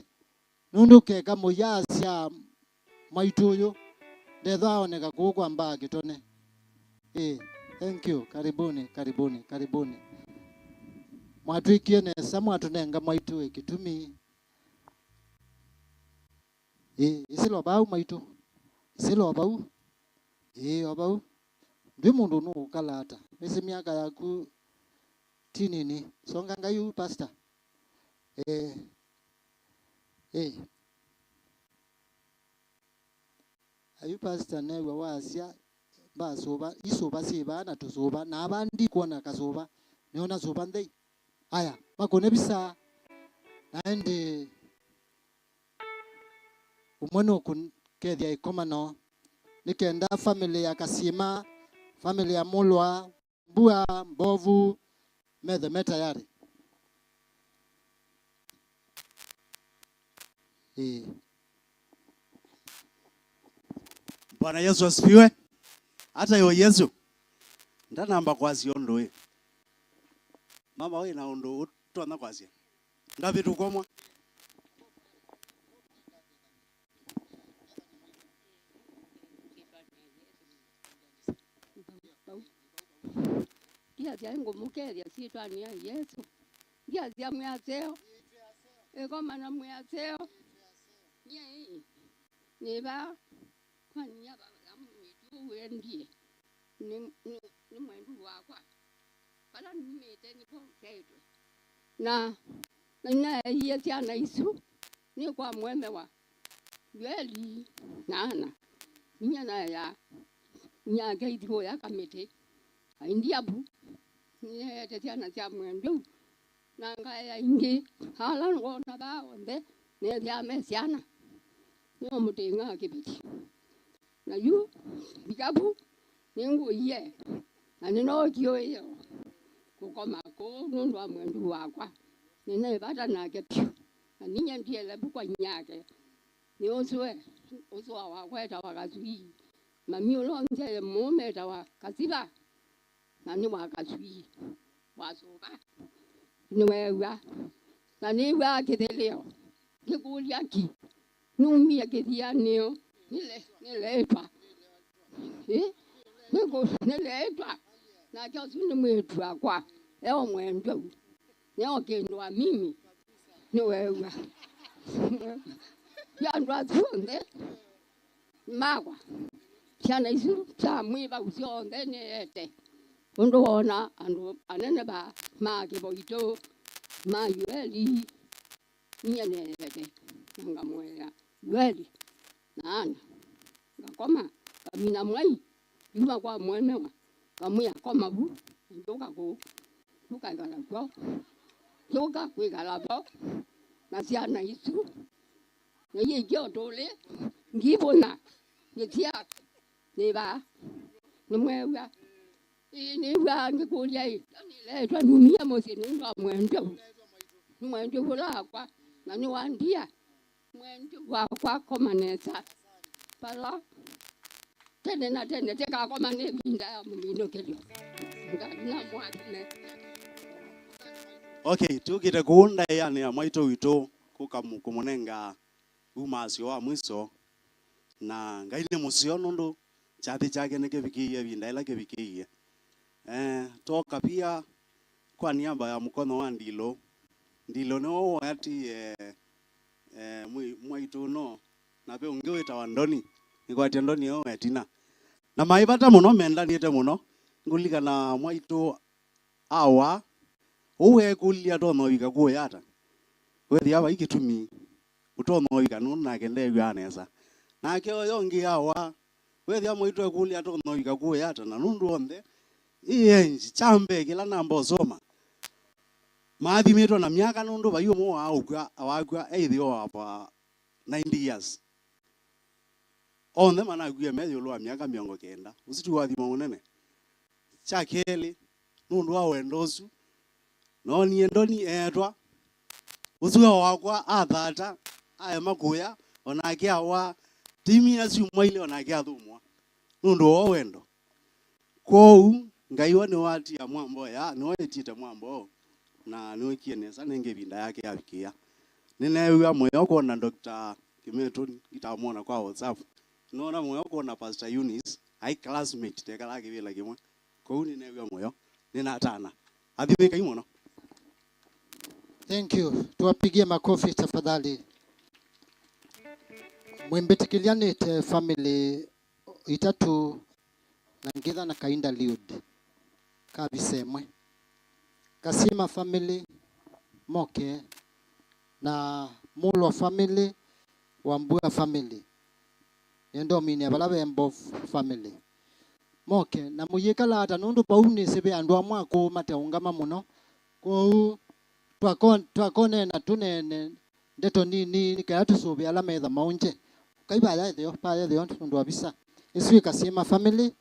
Nũndũ keka mũyasya mwaitũ ũyũ. Ndethwa aoneka kũu kwa mbaa kĩtone. Ĩĩ, thank you. Karibuni, karibuni, karibuni. Mwatwĩkie nesa, mwatũnenga mwaitũ ĩ kĩtumi. Ĩĩ, ĩsĩla o vau mwaitũ. Ĩsĩla o vau. Ĩĩ, o vau. Ndwĩ mũndũ nũũkala ata? Nĩsĩ myaka yaku ti nini. Songa ngai yu, pastor. Ĩĩ. Ĩĩ. Ayu pastor new'a wasya, mbasũva, isũva syĩ vaa na tũsũva, na ava ndikwona kasũva, nĩona sũva nthei. Aya, makũne visa. Na ĩndĩ ũmwe nũkũkethya ĩkomano, nĩ kenda family ya Kasima, family ya Mũlwa, Mbua, Mbovu, methe me tayari. Ĩĩ. Bwana Yesu asifiwe. Hata yo Yesu. Ndanamba kwasya ũndũ ĩ. Mama, wĩ na ũndũ ũtonya kwasya? Ndavĩtũkwa mwa. Ndiasya ngũmũkethya syĩtwanĩ ya Yesũ. Ndiasya mwĩ aseo. Ĩkomano mwĩ aseo. Nyie ĩ, nĩ vaa kwa ninya vaa mwĩĩtu ũũ wendie. Nĩ, nĩ, nĩ mwendu wakwa. Vala numĩte nĩvo nzaĩtwe. Na nĩnaeie syana isu nĩ kwa mũemewa Yueli na Ana. Inyia naeaa, inyia ake ithikũya kamĩtĩ. Aindia vu, nĩneete syana sya mwendu ũu. Na ngaea ingĩ, ala ngwona vaa onthe, nethĩaa me syana. Nĩo mũtĩng'aa kĩveti. Na yu, mbika vu, nĩngũie, na nĩnookie ũĩo kũkoma kũũ nũndũ wa mwendu wakwa. Nĩnaĩ vata nake vyũ, na ninyie ndiele vu kwa inyake. Nĩ ũsũe, ũsũa wakwa etawa Kaswii. Mami ũla ũnzyaĩe mũũme etawa Kasiva. Na nĩ wa Kaswii, wa sũva. Nĩweew'a. Na nĩw'aa kĩthĩlĩo. Ngĩkũlya ki, numie kĩthianĩo, nĩle-, nĩleĩtwa. Ĩ? Nĩkũ-, nĩleĩtwa. Nake ũsu nĩ mwĩĩtu wakwa. Eo mwendwa ũu. Neo kĩndũ wa mimi. Nĩweew'a. Yu andũ asu onthe makwa. Syana isu sya mwĩ vau syonthe nĩeete. Ũndũ woona andũ anene va ma kĩvoitũ ma Yueli, ninyie nĩeete, na ngamũea Yueli na Ana. Ngakoma, ngamina mwai, yuma kwa mũemewa, ngamwĩa, "Koma vu, na njũka kũu." Tũkaĩkala kw'o. Tũka kwĩkala vo na syana isu. Na iingĩ o tũlĩ, ngivũna, ngĩtia, "Nĩ vaa." Nĩmweew'a? Ĩĩ, nĩw'aa ngĩkũlya, ĩ, nĩleetwa numie mũsyĩ nũndũ wa mwendwa ũu. Nĩ mwendwa ũla wakwa, na nĩ wa ndia. Mwendu wakwa, koma nesa. Vala tene na tene, tekakoma nĩ ĩvinda ya mũminũkĩlyo. Ngai namwakile. Okay, tũkĩte kũu ndaĩanĩ ya mwaitũ witũ kũka mũ-, kũmũnenga umasyo wa mwiso. Na Ngai nĩ mũseo nũndũ kyathĩ kyake nĩkĩvikĩie ĩvinda ĩla kĩvikĩie. Eh, twoka pia kwa niaba ya mũkonyo wa Ndilũ. Ndilũ nĩwe watie, eh, mwĩ-, mwaitũ ũno, na ve ũngĩ wĩtawa Ndoni. Nĩkwatie Ndoni ĩyo wetina. Na maĩ vata mũno, mendanĩte mũno. Ngũlikana mwaitũ awa, ũu weekũlilye atonya ũvika kũya ata? Wethĩa vai kĩtumi ũtonya ũvika nũndũ nake ndeew'aa nesa. Nake ũyũ ũngĩ awa, wethĩa mwaitũ ekũlya atonya ũvika kũya ata? Na nũndũ onthe, ĩ enji, kya mbee kĩla namba ũsoma, maathimĩtwe na myaka nũndũ vai ũmwe waaũkw'a, waakw'a eĩthĩwa wa ninety years. Onthe manakwie me ĩũlũ wa myaka mĩongo kenda. Ũsu ti ũathimo mũnene? kya kelĩ, nũndũ wa wendo ũsu, noonie Ndoni eetwa, ũsũa wakwa athata, aema kũya, o nake awaa, timi asu mwaile, o nake athũmũa, nũndũ wa wendo. Kwoou, Ngai wa nĩwatia mwambo ya, nĩwaĩtĩte mwambo, na nĩwĩkie nesa, nenge ĩvinda yake yavikĩĩa. Nĩneew'a mũyo kwona Doctor Kĩmetũni, nditamwona kwa WhatsApp. Nĩnoona mũyo kwona Pastor Eunice, aĩ classmate, tekalaa kĩvĩla kĩmwe. Kwoou nĩneew'a mũyo, nĩnatana. Athimĩkai mũno. Thank you. Tuwapigie makofi tafadhali. Mwĩmbĩtĩkĩlyanĩte family itatũ na ngĩtha na kainda liud ka visa ĩmwe. Kasima family moke, na Mulwa family, Wambua family. Nĩenda ũminĩa vala ve Mbovu family. Moke, na mũyĩkala ata, nũndũ vau nĩsĩ ve andũ amwe akũũ mateũngama mũno. Kwoou twakon-, twakoneena tũneene ndeto nini, nĩ kana tũsũvĩe ala metha maũngye. Ũkai vaya ĩtheo, vaya ĩtheo nũndũ wa visa. Ĩsu ĩ Kasima family.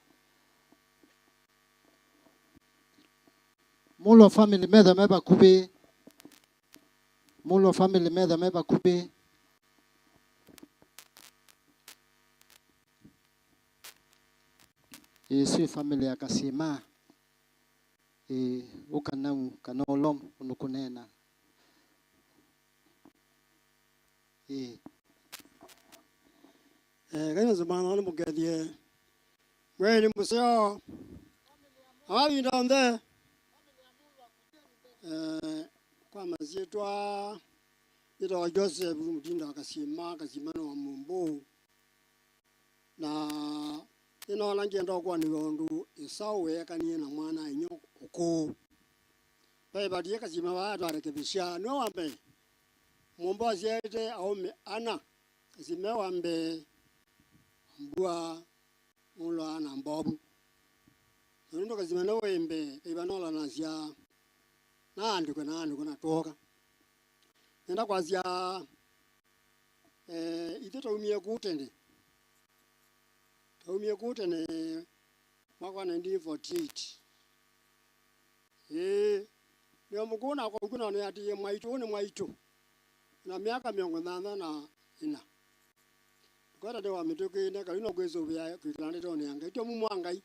Mulwa family metho me vakuvĩ. Mulwa family metho me vakuvĩ. Ĩsu ĩ family ya Kasima. Ĩĩ, ũka nau kana ũlom ũnũkũneena. Ĩĩ. Eh, kaina nzimano nĩ mũkethie. Mwĩĩ nĩ mũseo. Amavinda onthe. Eh, kwa masyĩtwa, nĩtawa Joseph Mũtinda wa Kasima, Kasima nĩ wa Mũmbũũ. Na nĩnoona ngĩenda ũkwanĩw'a ũndũ Ĩsaũ weekanie na mwana-a-inyia ũkũũ. Vaĩ vatie Kasima vaa twarekebisha, nĩwe wa mbee. Mũmbo asyaĩte aũme ana, Kasima wa mbee, Mbua, Mulwa na Mbovu. Na nũndũ Kasima nĩwe wĩ mbee, kaivanolanasya na andĩkwe na andĩkwe na twooka. Nenda kwasya, eh, ithyĩ twaumie kũu tene. Twaumie kũu tene mwaka wa nineteen forty-eight. Ĩĩ, nĩo mũkũũ nakwa ũkw'o na nĩatĩĩe mwaitũ, ũũ nĩ mwaitũ. Na myaka mĩongo thanthatũ na ĩna. Tũkweta nĩ wa mĩtũkĩ, neka yu no kwĩsũvĩa kwĩkĩla ndetonĩ ya Ngai. Tyo mumo wa Ngai.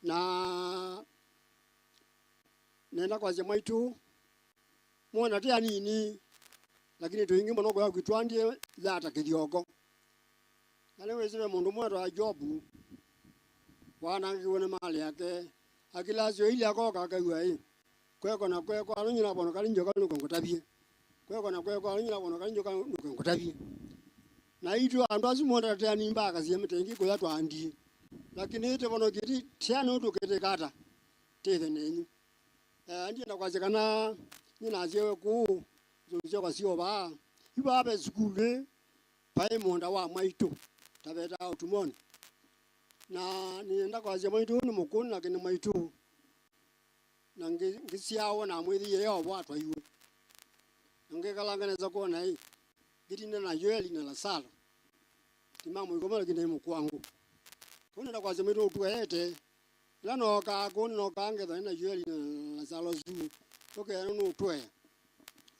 Na nenda kwasya mwaitũ, mwona tĩ anini, lakini twingĩ mũno kũya kwitũ andie yata kĩthyoko. Na nĩwĩsĩ ve mũndũ ũmwe wetawa Jobu, wanangiwe nĩ malĩ yake, akĩlasyo ilĩ akoka akew'a ĩ, kweko na kweko, ano nyina vono kali njoka nũke ngũtavye. Kweko na kweko, ano nyina vono kali njoka nũke ngũtavye. Na itũ andũ asu monthe tũteani mbaka sia mĩtĩ ĩngĩ kũya twaandie. Lakini ĩtĩvono kĩti, tiana ũtũkĩtĩka ata? Tĩthe nenyu. Eh, ndienda kwasya kana nĩnasyawe kũu, nzũsya kwasya vaa. Yu vaa ve sukulu ĩ, vaĩ mũũnda wa mwaitũ, tavetaa ũtumoni. Na nĩenda kwasya mwaitũ ũũ nĩ mũkũũ nake nĩ mwaitũ. Na ngĩ-, ngĩsyawa namwĩthĩie Yeova atwaiwe. Na ngĩkalanga nesa kwona ĩ, ngĩtinda na Yoeli na Lasalo. Ti ma mũiko mala kĩndai mũkwangu. Kũu nenda kwasya mwaitũ ũtũeete. Ĩla nookaa kũu, nĩnookaa ngethwa nĩ na Yoeli na Lasalo su. Tũkeana nũtũea.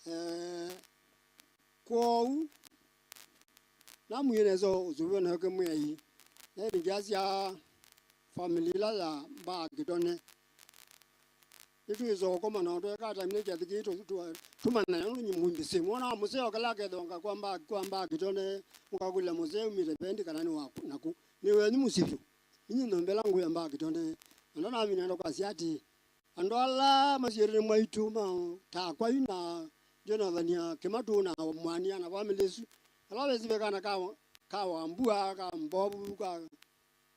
Eh, kwoou, namwie nesa ũsũvĩo nake Mwĩai. Na ĩvingi asya family ĩla ya mbaa kĩtone. Nĩtwĩsa ũkoma na tweka ata mine kyathĩ kĩĩ tũ-, tũ-, tũmanya nũndũ nyie mũimbĩsĩ. Mwana wa mũseo kala akethonga kwa mbaa, kwa mbaa kĩtone, ũkakũlya mũsee umĩte vendi kana nĩ wa naku. Nĩ wenyu mũsyĩ vyũ. Inyi nyombela ngũya mbaa kĩtone. Na ndanamina ndo kwasya ati, andũ ala masyĩtwe nĩ mwaitũ ma takwa yu na Jonathan ya Kĩmatũ na Mwania na family ĩsu. Ala wĩsĩ ve kana ka, ka Wambua, ka Mbovu, ka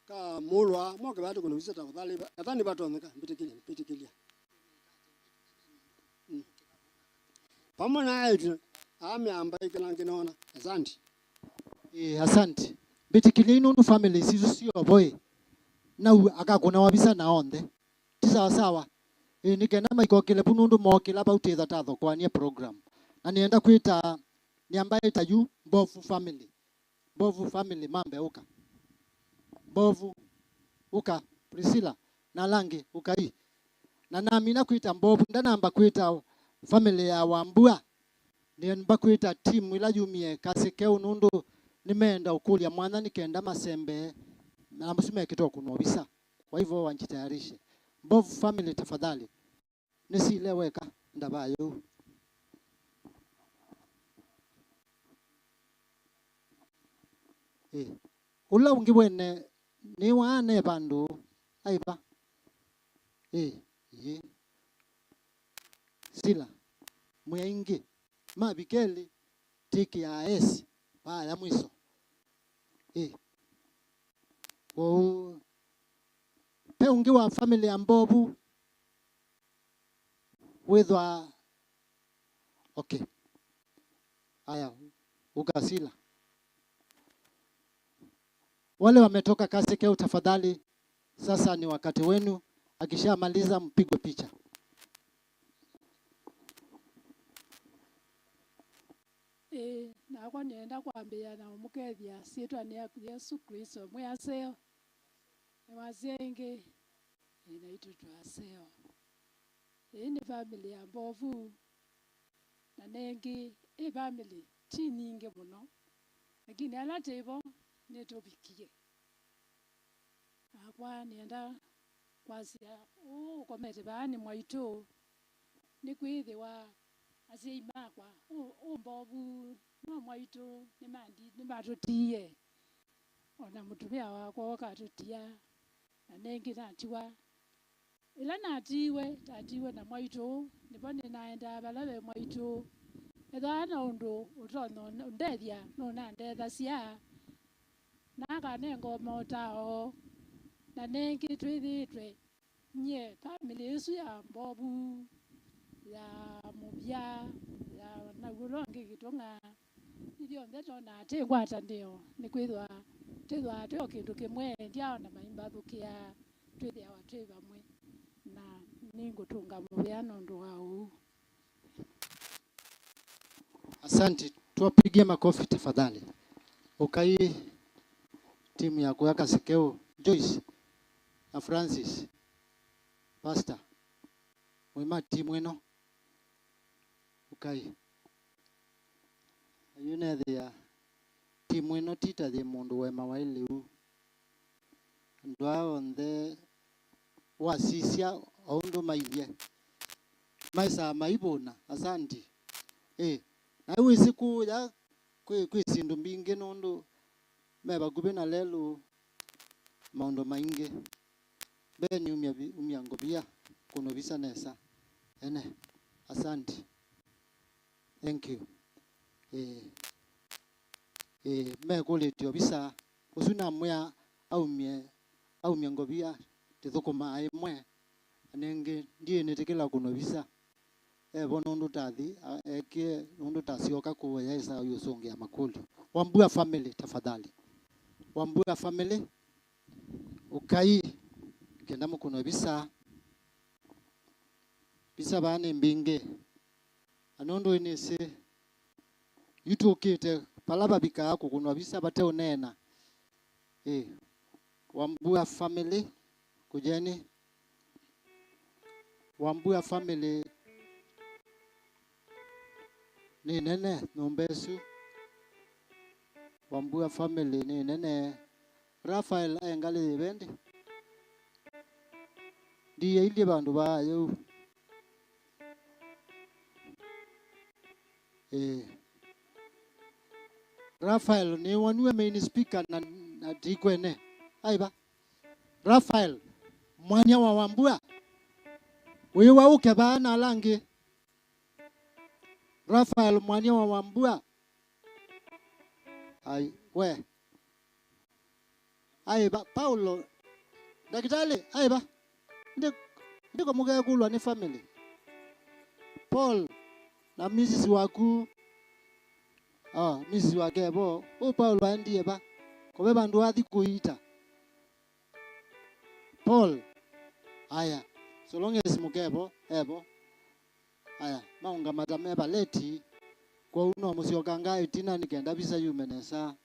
ka Mulwa, moke vaa tũkũne visa tafadhali, ethani vatonyeka, mbĩtĩkĩlya, mbĩtĩkĩlya. Mm. Vamwe na aĩtu, aa meamba ĩkĩla ngĩnona. Asante. Ĩĩ, asante. Mbĩtĩkĩlyai nũndũ families isu syovo ĩ, nau akakũnawa visa na onthe. Ti sawa sawa. Ĩĩ, nĩ kenda maikokĩle vu nũndũ mookĩla vau twĩtha tathokoanie program. Na nĩenda kwĩta, nĩamba ĩta yu Mbovu family. Mbovu family, mambe ũka. Mbovu, ũka. Priscilla, Na ala angĩ, ũkai. Na namina kwĩta Mbovu, ndanamba kwĩta family ya Wambua. Nĩmba kwĩta timu ĩla yumie Kasĩ Keũ nũndũ nĩmeenda ũkũlya mwanya nĩ kenda masembee na asu mekĩte ũkũnwa visa. Kwa hivyo wanjitayarishe. Mbovu family tafadhali. Nĩsile weka ndavaa yĩu. Ĩ. Ũla ũngĩ wene nĩ waane vandũ aiva? Ĩ, ĩ. Sila, mwĩ aingĩ. Mavika elĩ, tĩkĩaa esi, vaaya mwiso. Ĩ. Kwoou, ve ũngĩ wa family ya Mbovu wĩthwa, okay. Aya, ũka Sila. Wale wametoka Kasĩ Keũ, tafadhali, sasa ni wakati wenu. Akishamaliza, mpigwe picha. Ĩĩ, nakwa nĩenda kwambĩĩa na ũmũkethya syĩtwanĩ yaku Yesũ Klĩsto mwĩ aseo. Nĩwasya ĩngĩ, ĩĩ, naitũ twaseo. Ĩĩ nĩ family ya Mbovu, na nengĩ ĩ family ti nyingĩ mũno, lakini ala twĩ vo nĩtũvikie. Nakwa nĩenda kwasya, ũũ ũkomete vaa nĩ mwaitũ, nĩkwĩthĩwa asyai makwa, ũũ, ũũ Mbovu no mwaitũ, nĩmandi-, nĩmatũtiie, o na mũtumĩa wakwa ũkatũtia, na nengĩ natiwa. Ĩla natiiwe, tatiiwe na mwaitũ ũũ, nĩvo nĩnaendaa vala ve mwaitũ ũũ. Ethĩwa na ũndũ ũtonya ũndethya, nũnandethasya, na akanenga ũmotao, na nengĩ twĩthĩĩtwe, nyie, family ĩsu ya Mbovu, ya Mũvya, ya naw'o ũla ũngĩ Kĩtũng'a, ithyonthe twonaa twĩ ngwatanĩo, nĩkwĩthwa twĩthwaa twĩ o kĩndũ kĩmwe, ndyaona maimbathũkĩa, twĩthĩawa twĩ vamwe, na nĩngũtũnga mũvea nũndũ wa ũu. Asante, tuwapigie makofi tafadhali. Ũkai timu ya kũya Kasĩ Keũ, Joyce na Francis, Pastor, mwĩma timu ĩno. Ũkai. Yu nethĩa timu ĩno ti ta yĩ mũndũ wemawa ĩ lĩu. Andũ aa onthe wasisya o ũndũ mailyĩ, maesaa maivũna. Asanti. Ĩ, na wĩsĩ kũya kwĩ, kwĩ syĩndũ mbingĩ nũndũ me vakuvĩ na lelũ maũndũ maingĩ. Mbee nĩ umya vi-, umya ngovia kũnũvisa nesa. Ene, asanti. Thank you. Ĩĩ. Ĩĩ, mekũlĩtye ovisa ũsu namwĩa aumye, aumye ngovia tĩthũkũmaa ĩmwe, na nĩngĩ ndiĩnĩtĩkĩla kũnũvisa. Evo nũndũ tathi, a-, ekie nũndũ tasyoka kũũ yaĩsa yũsũngĩa makũlyo. Wambua family, tafadhali. Wambua family, ũkai, kenda mũkũnwe visa. Visa vaa nĩ mbingĩ. Na nũndũ nĩsĩ, yu tũkĩte vala vavikaa kũkũnwa visa vate ũneena. Ĩ, Wambua family, kũjeni. Wambua family nĩ nene nyũmba ĩsu. Wambua family nĩ nene. Rafael aĩ ngalĩ yĩve ĩndĩ? Ndiailyĩ vandũ vaa yĩu. Ĩĩ. Rafael nĩwoniwe main speaker na, na tikwene. Aiva? Rafael, mwania wa Wambua. Wĩwa ũke vaa na ala angĩ. Rafael, mwania wa Wambua. Ai, we. Aiva, Paulo. Ndakĩtalĩ, aiva? Ndi, ndiko mũkekũlwa nĩ family. Paul na missus waku. Ah, missus wake vo. Ũ Paulo aendie va? Kũve vandũ athi kũita. Paul. Aya. So long as mũkevo, evo. Aya, maũngamata me valeti, kwoou no mũsyokanga ĩtina nĩ kenda visa yume nesa.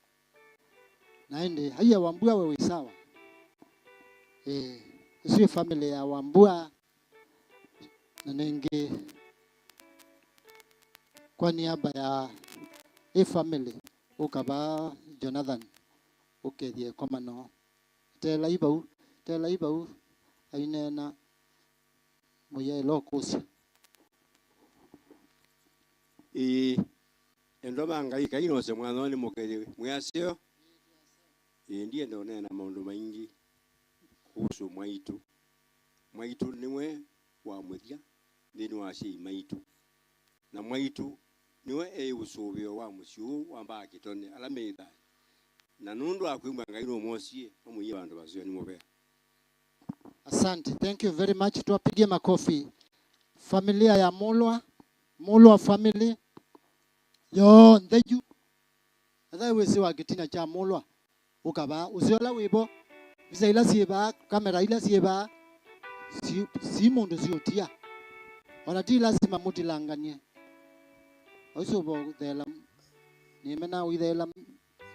Na ĩndĩ, aiya Wambua we wĩ sawa. Ĩĩ. Ĩsu ĩ family ya Wambua, na nĩngĩ kwa niaba ya ĩ family, ũka vaa Jonathan, ũkethye ĩkomano. Eteelai vau, eteelai vau, aineena mũyaĩla ũkũsya. Ĩĩ, endwa ma Ngai, Ngai nose mwathoni mũkethye mwĩ aseo. Ĩĩ, ndienda ũneena maũndũ maingĩ kuhusu Mwaitũ. Mwaitũ nĩwe wa mũthya nthĩnĩ wa asyai maitũ. Na Mwaitũ nĩwe eĩ ũsũvĩo wa mũsyĩ ũũ wa Mbaa Kĩtone, ala meĩ thayũ. Na nũndũ wa kwĩw'a Ngai nũmosie, mamũie vandũ vaseo nĩ mũvea. Asante. Thank you very much. Tuwapigie makofi. Familia ya Mulwa, Mulwa family yonthe yu. Ethai wĩsĩ wa kĩtina kya Mulwa, ũka vaa. Ũseo ũla wĩ vo, visa ila syĩ vaa, kamera ila syĩ vaa, si, si mũndũ siũtia. Ona ti lasima mũtilanganie. Ũisu ũvo ũtheela, nĩmena ũitheela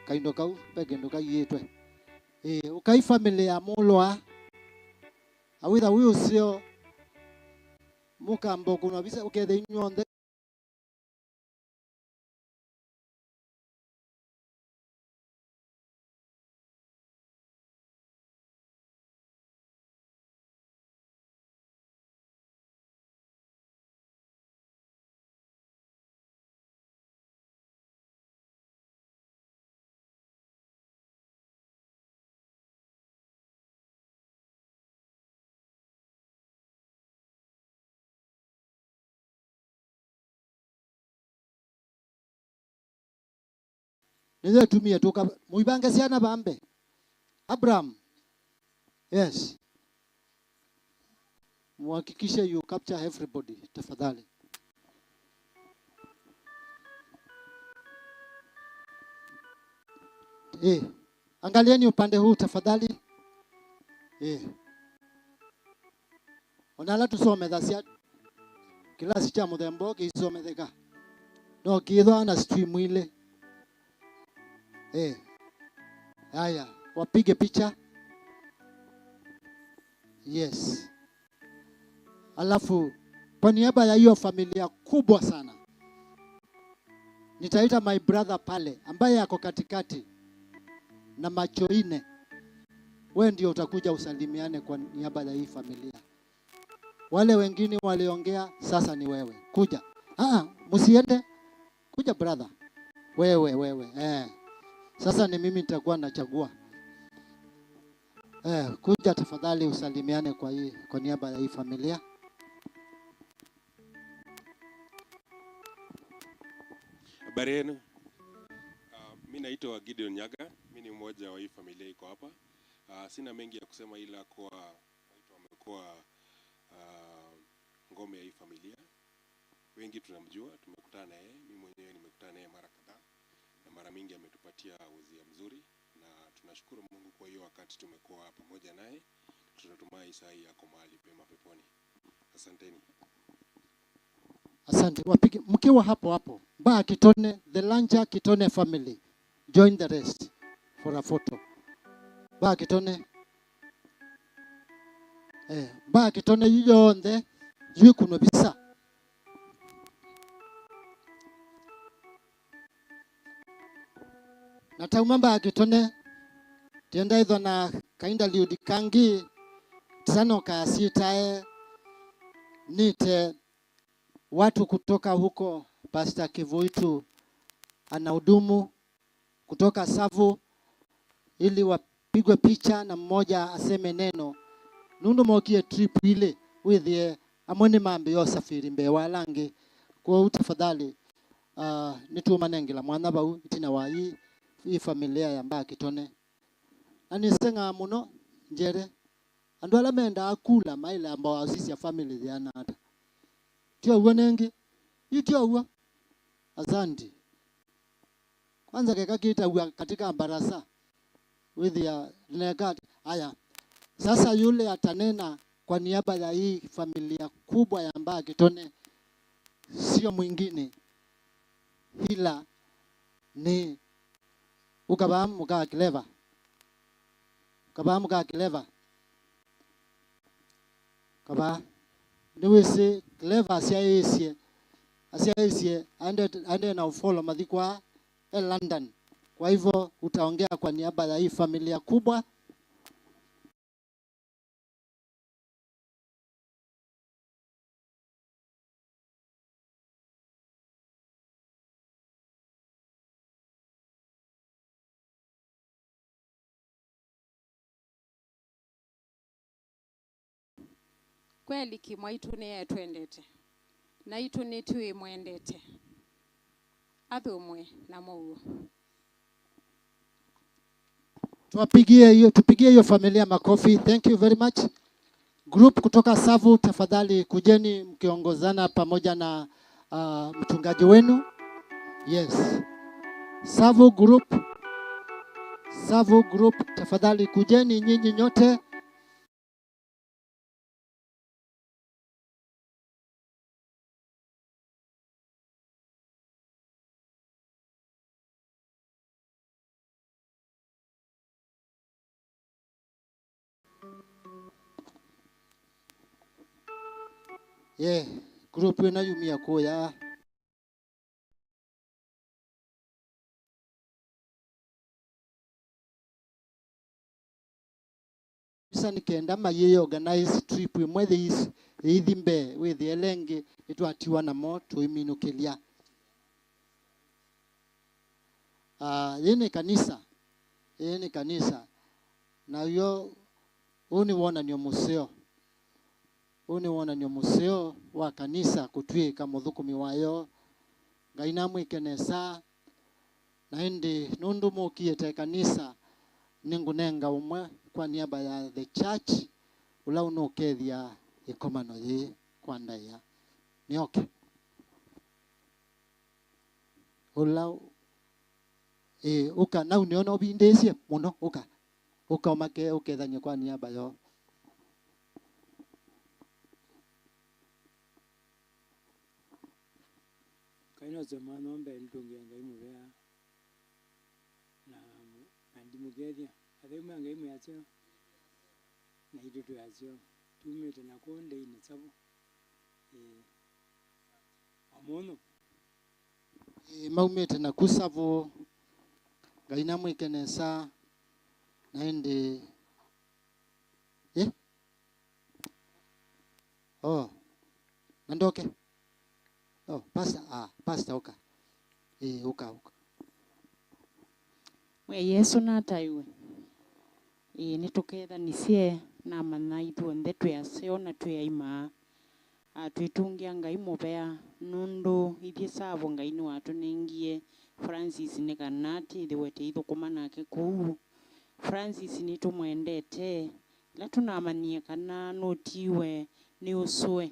kaindo kau, ve kĩndũ kaiĩtwe. Ĩĩ, ũkai family ya Mulwa. Awĩtha wĩ ũseo, mũkamba ũkũnwa visa, ũkethe inyw'onthe. Nĩyo ĩtumie tũka mũivange syana vambe. Abraham. Yes. Muhakikishe you capture everybody, tafadhali. Eh, angalieni upande huu tafadhali. Eh. Ona ala tũsomethasya kĩlasi kya mũthemba ũũ kĩisometheka. No kĩthwa na stream ile. Eh. Haya, wapige picha. Yes. Alafu, kwa niaba ya hiyo familia kubwa sana, nitaita my brother pale, ambaye ako katikati na macho ine. Wewe ndio utakuja usalimiane kwa niaba ya hii familia. Wale wengine waliongea, sasa ni wewe. Kuja. Ah, msiende. Kuja brother. Wewe, wewe. Eh. Sasa ni mimi nitakuwa nachagua. Eh, kuja tafadhali usalimiane kwa hii, kwa niaba ya hii familia. Habari yenu? Ah, mi naitwa Gideon Nyaga. Mi ni mmoja wa hii familia iko hapa. Ah, sina mengi ya kusema ila kuwa Mwaitũ amekuwa, ah, ngome ya hii familia. Wengi tunamjua, tumekutana na yeye, mimi mwenyewe nimekutana na yeye mara kadhaa, na mara mingi ametupatia usia mzuri, na tunashukuru Mungu kwa hiyo wakati tumekuwa pamoja naye. Tunatumai saa hii yako mahali pema peponi. Asanteni. Asante. Wapige, mkiwa hapo hapo. Mbaa Kitone, the Lanja Kitone family. Join the rest for a photo. Mbaa Kitone. Eh, Mbaa Kitone yu yonthe, yu ĩkunwe visa. Na tauma Mbaa Kitone, tienda ithwa na kainda liudi kangi, tisano kasitae, nite watu kutoka huko, Pastor Kivuitu anahudumu kutoka Savu ili wapigwe picha na mmoja aseme neno. Nũndũ mokie trip ile, wĩthĩe amwe nĩmambĩĩa ũsafiri mbee wa ala angĩ. Kwoou tafadhali, ah, nĩtũmanengela mwanya vau ĩtina wa hii, hii familia ya Mbaa Kitone. Na nĩseng'aa mũno, Njere. Andũ ala mendaa kula mailamba wasisya family yĩana ata. Ti ũw'o nengĩ? Yu ti ũw'o? Asanti. Kwanza keka kĩtaw'a katika barasa. Wĩthĩa neka aya. Sasa yule atanena kwa niaba ya hii familia kubwa ya Mbaa Kitone, sio mwingine ila nĩ Ũka vaa mũka Clever. Ũka vaa mũka Clever. Kavaa. Nĩwĩsĩ Clever asyaĩĩsye, asyaĩĩsye aendete, aendee na ũfolo mathiko aa e London. Kwa hivyo utaongea kwa niaba ya hii familia kubwa. Kweli Kimwaitũ nĩetwendete, naitũ nĩtwĩmwendete. Athũmũe na mũuo. Tuwapigie hiyo, tupigie hiyo familia makofi. Thank you very much. Group kutoka Savu, tafadhali kujeni mkiongozana pamoja na, ah, mchungaji wenu. Yes. Savu group. Savu group, tafadhali kujeni nyinyi nyote. Ye, group ĩno yumie kũya. Visa nĩ kenda mayĩorganize trip ĩmwe yĩis-, yĩithi mbee, wĩthĩe ĩla ĩngĩ nĩtwatiwa namo tũiminũkĩlya. Ah, yĩĩ nĩ kanisa. Yĩĩ nĩ kanisa. Naw'o ũũ nĩ wonany'o mũseo. Ũũ nĩ wonany'o mũseo wa kanisa kũtw'ĩĩka mũthũkũmi wayo. Ngai namwĩke nesa. Na ĩndĩ nũndũ mũkie ta ĩkanisa, nĩngũnenga ũmwe kwa niaba ya the church, ũla ũnũkethya ĩkomano yĩĩ kwa ndaĩa. Nĩ okay? Ũla ũ-, ĩĩ, ũka, nau nĩona ũvindĩĩsye mũno, ũka. Ũka ũmake, ũkethany'e kwa niaba yoo. Ngai nose mwana wa mbee nĩtũngĩa Ngai mũvea na, na ndimũkethya. Atheu ma Ngai mwĩ aseo, naitũ twĩ aseo. Tumĩte na kũũ ndeinĩ Savu. Ĩĩ. O mũno. Ĩĩ, maumĩte naku Savu. Ngai namwĩke nesa. Na ĩndĩ, ĩ? Oh. Na ndoke. Oh, pastor, ah, pastor, ũka. Ĩĩ, ũka, ũka. Mwĩai Yesũ nataĩwe. Ĩĩ, nĩtũkethanisye, namanya ithyonthe twĩ aseo na twĩ aima. Ah, twĩtũngĩa Ngai mũvea, nũndũ ithyĩ Savu Ngai nĩwatũnengie Francis nĩ kana twĩthĩwe tũithũkũma nake kũu. Francis nĩtũmwendete, ĩla tũnamanyie kana nũtiiwe nĩ ũsũe,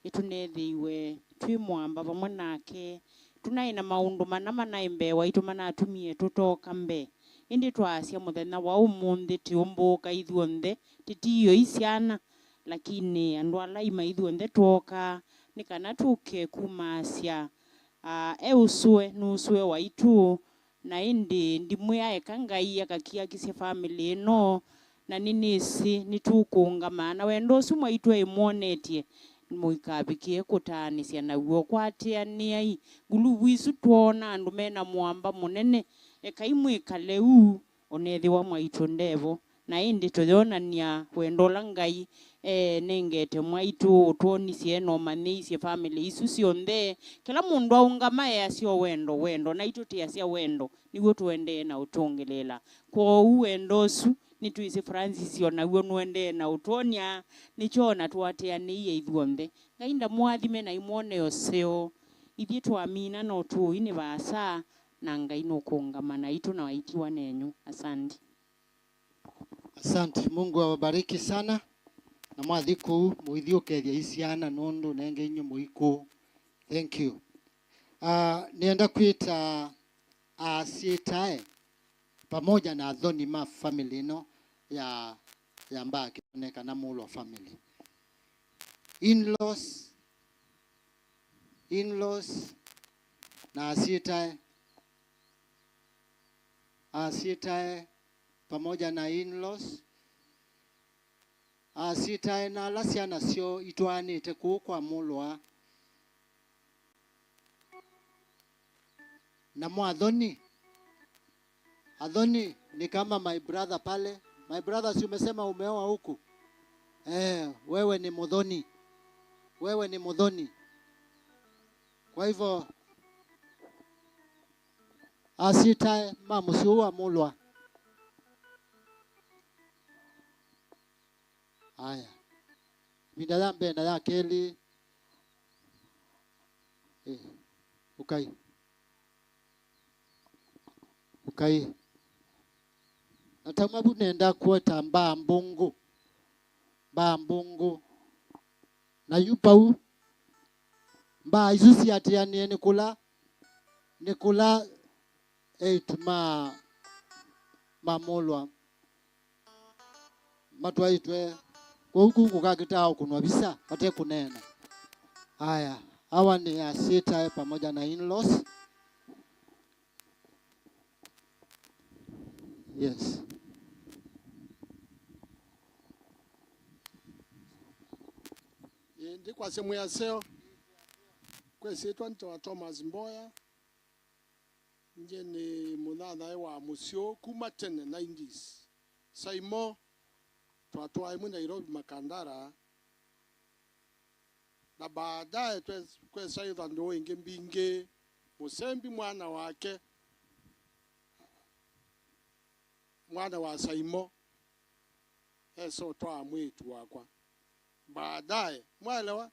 nĩtũneethĩiwe twĩ mũamba vamwe nake. Tũnaĩ na maũndũ mana manaĩ mbee waitũ manatumie tũtooka mbee, ĩndĩ twaasya mũthenya wa ũmũnthĩ tĩũmbũũka ithyonthe, tĩtiioi syana, lakini andũ ala aima ithyonthe twooka nĩ kana tũke kumaasya, aa, e ũsũe, nĩ ũsũe waitũ, na ĩndĩ ndimwĩa eka Ngai akakiakisye famĩlĩ ĩno, na nĩnĩsĩ nĩtũkũũngama na wendo ũsu mwaitũ aĩmwonetye, mũikavikĩe kũtaanĩsya naw'o. Kwatĩanĩai nguluvu isu twoona andũ me na mũamba mũnene, ekai mwĩkale ũu, o na ethĩwa mwaitũ ndevo. Na ĩndĩ tũyonany'a wendo ũla Ngai enengete mwaitũ, ũtwonisye na ũmanyĩisye famĩlĩ isu syonthe. Kĩla mũndũ aũngama easya o wendo, wendo, naitũ tĩasya wendo, nĩw'o tũendee na ũtũngĩlĩĩla. Kwoou wendo ũsu, nĩtwĩsĩ Francis o naw'o nũendee na ũtwony'a, nĩkyo o na tũatĩanĩie ithyonthe. Ngai ndamũathime na imwone ũseo. Ithyĩ twamina no tũũi nĩ vaasa, na Ngai nũkũũngama naitũ na waitiwa nenyu. Asante. Asante. Mungu awabariki sana. Na mwathi kũu, mũithi ũkethya isiana nũndũ nenge inyu mũi kũu. Thank you. Ah, nĩenda kwĩta asyĩtae pamoja na athoni ma family ĩno ya, ya Mbaa Kĩtone kana Mũlwa family. In-laws, in-laws, na asyĩtae, asyĩtae pamoja na in-laws. Asyĩtae na ala syana syoo itwaanĩte kũu kwa mũlwa. Namo athoni, athoni ni kama my brother pale. My brother, si umesema umeoa huku? Eh, wewe ni mũthoni. Wewe ni mũthoni. Kwa hivyo, asyĩtae ma mũsyĩ ũũ wa mũlwa. Aya. Ĩvinda ya mbee na ya kelĩ. Eh, ũkai. Ũkai. Na tauma vu nenda kũeta mbaa mbũngũ. Mbaa mbũngũ. Na yu pau, mbaa isu siatĩanĩe nĩ kũla, nĩ kũla eĩtu ma, ma mũlwa matwaĩtwe. Kwoou kũu kũkakĩtaa ũkũnwa visa vate kũneena. Aya, awa nĩ asyĩtae pamoja na in-laws. Yes. Ĩĩ, ndikwasya mwĩ aseo. Kwĩsĩtwa nĩtawa Thomas Mboya. Nyie nĩ mũnyanyae wa mũsyĩ ũũ kuma tene, nineties. Saimo, twatwaa ĩmwe Nairobi Makandara. Na baadaye twe-, kwesa ĩtha ndũũ ĩngĩ mbingĩ, Mũsembi mwana wake, mwana wa Saimo, esa ũtwaa mwĩĩtu wakwa. Baadaye, mwaelewa?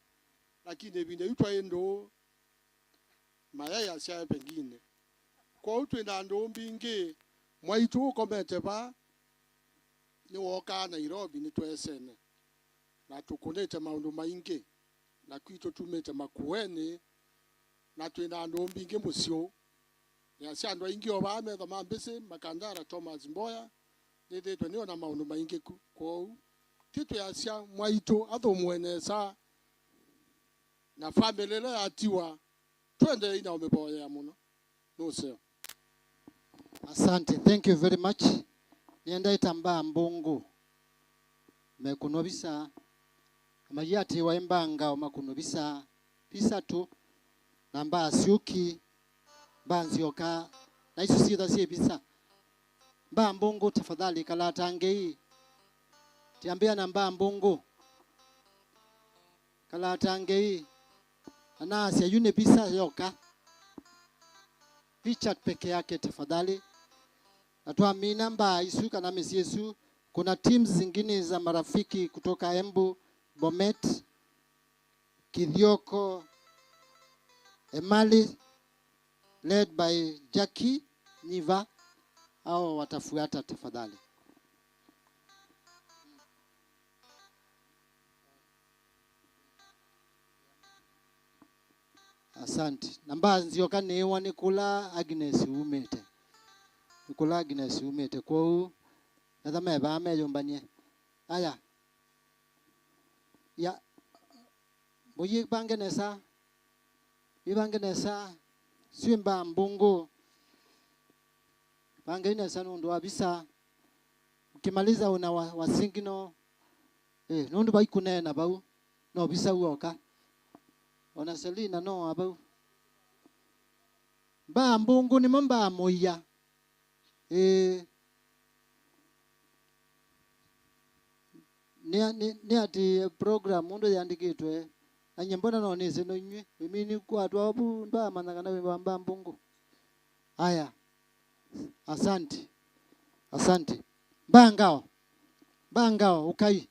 Lakini ĩvinda yu twaĩ ndũũ, mayai asyae pengine. Kwoou twĩ na ndũũ mbingĩ. Mwaitũ ũkomete vaa, nĩwookaa Nairobi, nĩtweesene. Na tũkũnĩte maũndũ maingĩ, na kwitũ tumĩte Makueni, na twĩ na andũ mbingĩ mũsyĩ ũũ. Nĩasya andũ aingĩ o vaa metho ma mbĩsĩ, Makandara Thomas Mboya, nĩthĩtwe nĩona maũndũ maingĩ ku. Kwoou, ti twĩasya mwaitũ athũmũe nesa, na famĩlĩ ĩla yatiwa, tũendee na ũmĩvoyea mũno. Nũseo. Asante, thank you very much. Nĩenda ĩta mbaa mbũngũ mekũnwa visa, na mayĩatĩĩwa ĩ mbaa ngao makũnwe visa, visa tu, na mbaa syũki, mbaa nzyoka, na isu syĩtha syĩ visa. Mbaa mbũngũ, tafadhali, kalatangei. Tiambĩa na mbaa mbũngũ. Kalatangei. Anaasya yu nĩ visa yoka. Picha peke yake, tafadhali. Na twamina mbaa isu kana mĩsyĩ ĩsu, kuna teams zingine za marafiki kutoka Embu, Bomet, Kithioko, Emali, led by Jackie Nyiva, hao watafuata tafadhali. Asante. Na mbaa nzyoka nĩĩwa nĩ kũla Agnes umĩte. Nĩ kũla Agnes umĩte. Kwoou, etha me vaa meyũmbany'e. Aya. Ya. Mũyĩvange nesa. Mwĩvange nesa. Syĩ mbaa mbũngũ. Vangei nesa nũndũ wa visa. Ukimaliza una wa, wa signal. Eh, nũndũ vai kũneena vau. No visa uoka. Ona Selina no wa vau. Mbaa mbũngũ nĩmo mbaa mũia. Ĩĩ. Nĩ, nĩ, nĩ atĩ program ũndũ yandĩkĩtwe, na nyie mbona no nĩsĩ no inyw'ĩ. Ĩmini kwatwa vu ndwamanya kana wĩ wa mbaa mbũngũ. Aya. Asante. Asante. Mbaa ngao. Mbaa ngao, ũkai.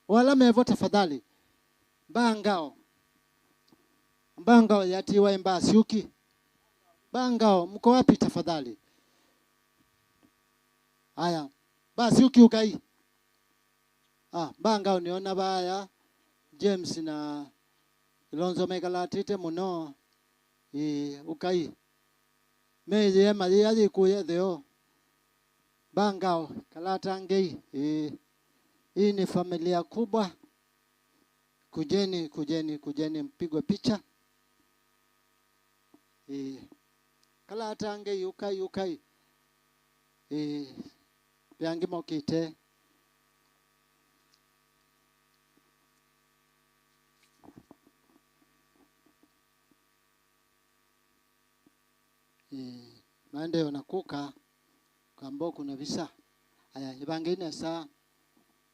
Wala mevo tafadhali. Mbaa ngao. Mbaa ngao yatiwa mbaa syũki. Mbaa ngao, mko wapi tafadhali? Aya. Mbaa syũki, ũkai. Ah, mbaa ngao nĩona vaya. James na Ilonzo mekalatĩte mũno. Ĩĩ, ũkai. Meyĩe mayĩa yĩkũya ĩtheo. Mbaa ngao, kalatangei. Ĩĩ. Hii ni familia kubwa. Kujeni, kujeni, kujeni mpigwe picha. Ĩĩ. Kalatangei, ũkai, ũkai. Ĩĩ. Ve angĩ mokĩte. maendeeo na kũka, kamba ũkũna visa. Aya, ĩvangei nesa,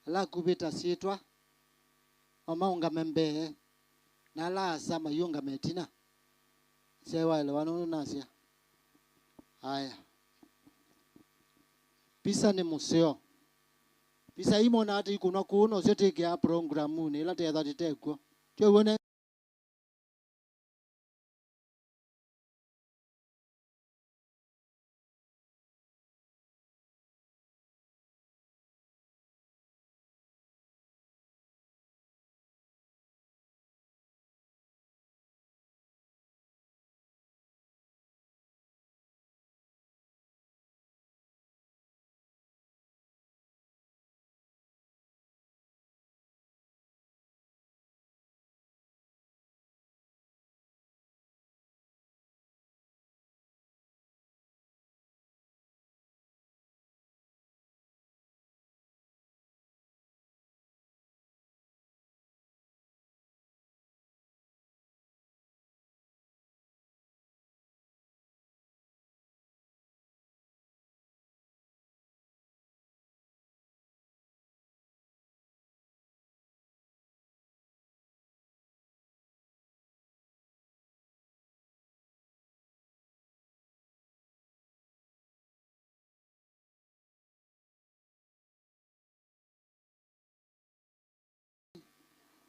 ala akuvĩta syĩtwa, o maũngame mbee, na ala asa mayĩũngame ĩtina. Syaĩ waelewa nũndũ nasya. Aya. Visa nĩ mũseo. Visa ii monaa tũikũnwa kũũ, nosyo twĩkĩaa programunĩ ĩla tethwa tũtekw'o. Twĩw'one.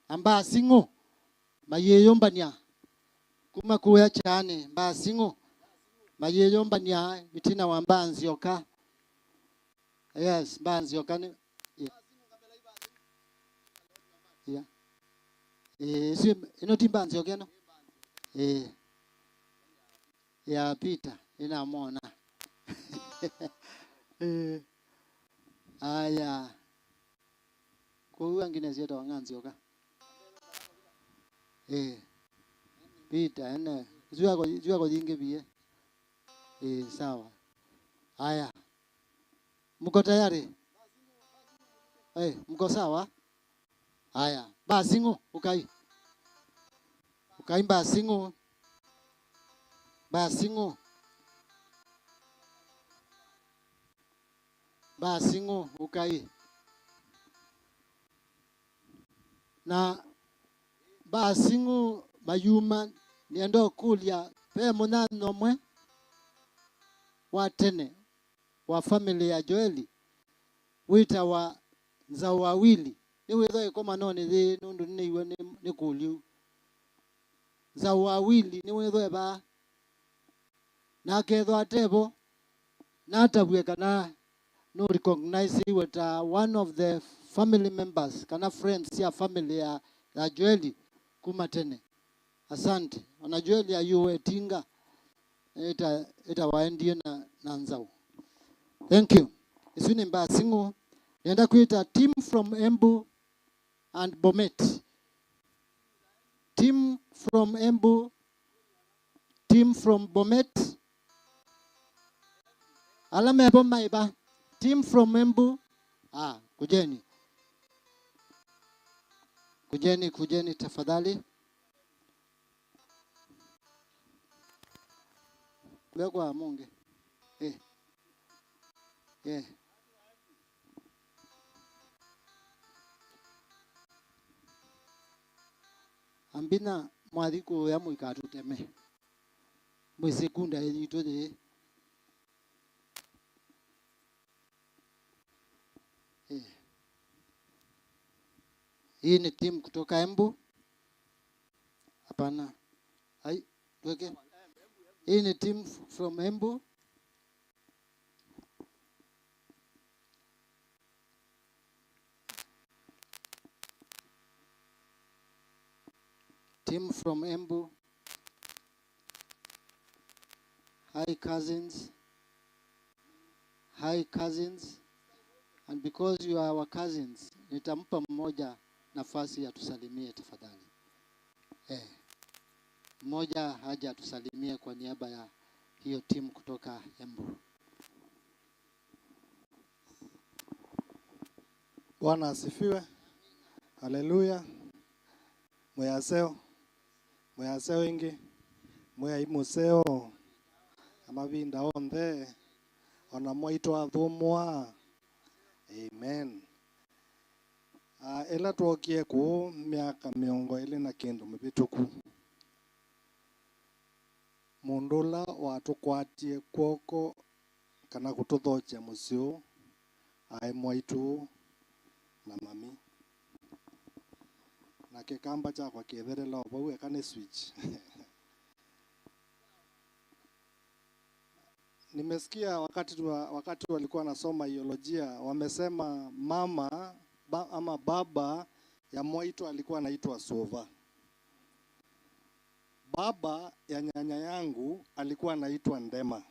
Na mbaa sing'ũ mayĩyũmbany'a kuma kũya kyaanĩ, mbaa sing'ũ mayĩyũmbany'a ĩtina wa mbaa nzyoka. Yes, mbaa nzyoka nĩ, yeah. Yeah. Eh, ĩsu, ĩno ti mbaa nzyoka ĩno? Eh. Ya Peter, ĩnamwona. Eh. Aya. Kũu angĩ nĩsyĩtawa ng'a nzyoka. Eh. Peter, ene. Ĩsu yako, ĩsu yako yingĩ vie. Eh, sawa. Aya. Mko tayari? Eh, mko sawa? Aya, mbaa sing'ũ, ũkai. Ũkai mbaa sing'ũ. Mbaa sing'ũ. Mbaa sing'ũ, ũkai. Na mbaa sing'ũ mayuma, nĩenda ũkũlya, ve mũnyanya ũmwe wa tene wa family ya Joeli wĩtawa Nzaũ wa Wili. Nĩwĩthwa ĩkomanonĩ yĩĩ nũndũ nĩnĩiwe nĩ, nĩ kũlyu. Nzaũ wa Wili nĩwĩthwa e vaa. Na akethwa atevo, natavw'e kana nũ recognize-iwe ta one of the family members kana friends sya family ya, ya Joeli kuma tene. Asante. Ona Joeli ayũwe tinga, ĩta, ĩta waendie na, na Nzaũ. Thank you. Isu nĩ mbaa sing'ũ. Nenda kwĩta team from Embu and Bomet. Team from Embu. Team from Bomet. Ala mevo maiva. Team from Embu. Ah, kujeni. Kujeni, kujeni tafadhali. Mbekwa mungi. Eh. Eh. Ambina mwathi kuya mũikatũteme. Mwĩ sekunda yitũ yĩĩ. Eh. Hii ni team kutoka Embu. Hapana. Ai, tuweke. Hii ni team from Embu. Team from Embu. Hi, cousins. Hi, cousins. And because you are our cousins, nitampa mmoja nafasi atusalimie tafadhali. Eh, mmoja aje atusalimie kwa niaba ya hiyo timu kutoka Embu. Bwana asifiwe. Haleluya. Mwĩ aseo. Mwĩ aseo ĩngĩ. Mwĩ ai mũseo. mavinda onthe, o na mwaitũ athũmũa. Amen. Ah, ĩla twookie kũũ myaka mĩongo ĩlĩ na kĩndũ mĩvĩtũku, mũndũ ũla watũkwatie kw'oko kana kũtũthokya mũsyĩ ũũ aĩ mwaitũ na mami. Na kĩkamba kyakwa kĩthelela o vau, eka nĩ switch. Nimesikia wakati wa, wakati walikuwa wanasoma iolojia, wamesema mama ba, ama baba ya mwaitũ alikuwa anaitwa Sova. Baba ya nyanya yangu alikuwa anaitwa Ndema.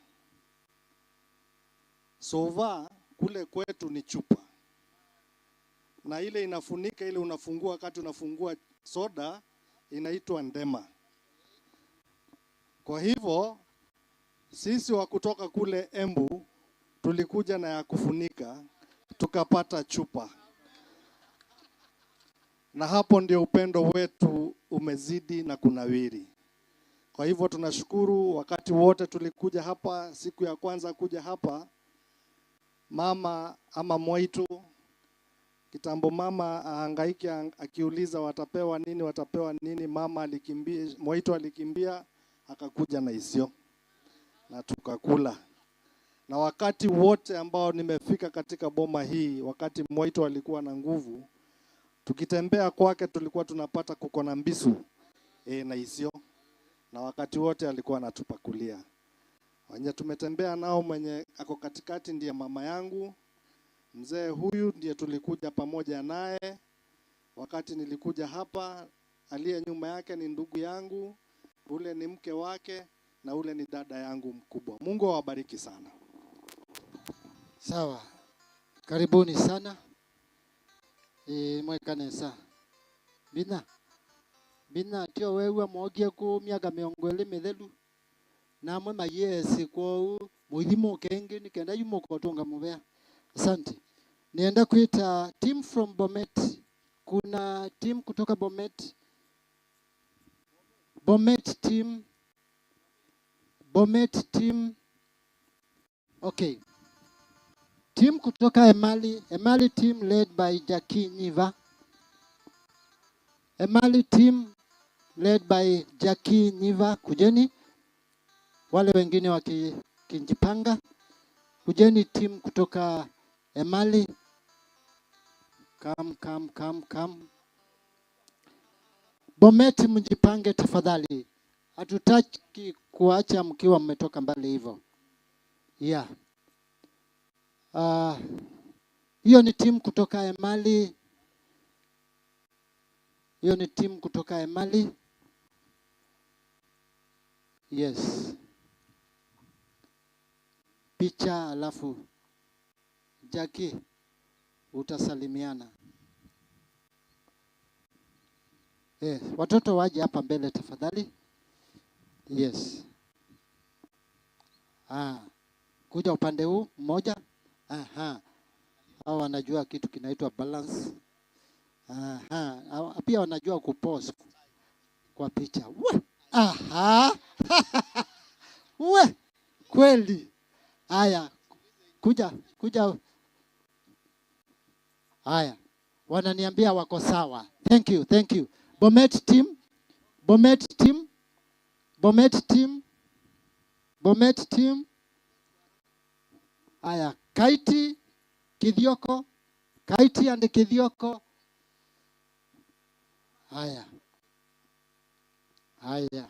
Sova kule kwetu ni chupa, na ile inafunika, ile unafungua wakati unafungua soda, inaitwa Ndema. Kwa hivyo sisi wa kutoka kule Embu tulikuja na ya kufunika, tukapata chupa. Na hapo ndio upendo wetu umezidi na kunawiri. Kwa hivyo tunashukuru, wakati wote tulikuja hapa, siku ya kwanza kuja hapa, mama ama mwaitũ, kitambo mama ahangaike ang-, akiuliza watapewa nini, watapewa nini, mama alikimbia, mwaitũ alikimbia, akakuja na isio. Na tukakula. Na wakati wote ambao nimefika katika boma hii, wakati mwaitũ alikuwa na nguvu, tukitembea kwake tulikuwa tunapata kuko na mbisu, e, na isio. Na wakati wote alikuwa anatupakulia. Wenye tumetembea nao, mwenye ako katikati ndiye mama yangu. Mzee huyu ndiye tulikuja pamoja naye wakati nilikuja hapa. Aliye nyuma yake ni ndugu yangu, ule ni mke wake, na ule ni dada yangu mkubwa. Mungu awabariki sana. Sawa. Karibuni sana. E, mweka nesa. Mbina. Mbina, tio weew'a mookie kũũ myaka mĩongo ĩlĩ mĩthelu? Namwe mayĩesĩ, kwoou mũithi mũke ĩngĩ nĩ kenda yu mũkotũnga mũvea. Asante. Nienda kwĩta team from Bomet. Kuna team kutoka Bomet. Bomet team. Bomet team. Okay. Team kutoka Emali, Emali team led by Jackie Nyiva. Emali team led by Jackie Nyiva. Kujeni. Wale wengine wakijipanga. Kujeni team kutoka Emali. Come, come, come, come. Bomet, mjipange tafadhali. Hatutaki kuacha mkiwa mmetoka mbali hivyo. Yeah. Ah, hiyo ni timu kutoka Emali. Hiyo ni timu kutoka Emali. Yes. Picha alafu Jackie, utasalimiana. Eh, watoto waje hapa mbele tafadhali. Yes. Ah, kuja upande huu mmoja. Aha. Hao wanajua kitu kinaitwa balance. Aha. Hao pia wanajua kupose kwa picha. We! Aha. We! Kweli. Haya. Kuja, kuja. Haya. Wananiambia wako sawa. Thank you, thank you. Bomet team. Bomet team. Bomet team. Bomet team. Haya. Kaiti Kithioko. Kaiti and Kithioko. Haya. Haya.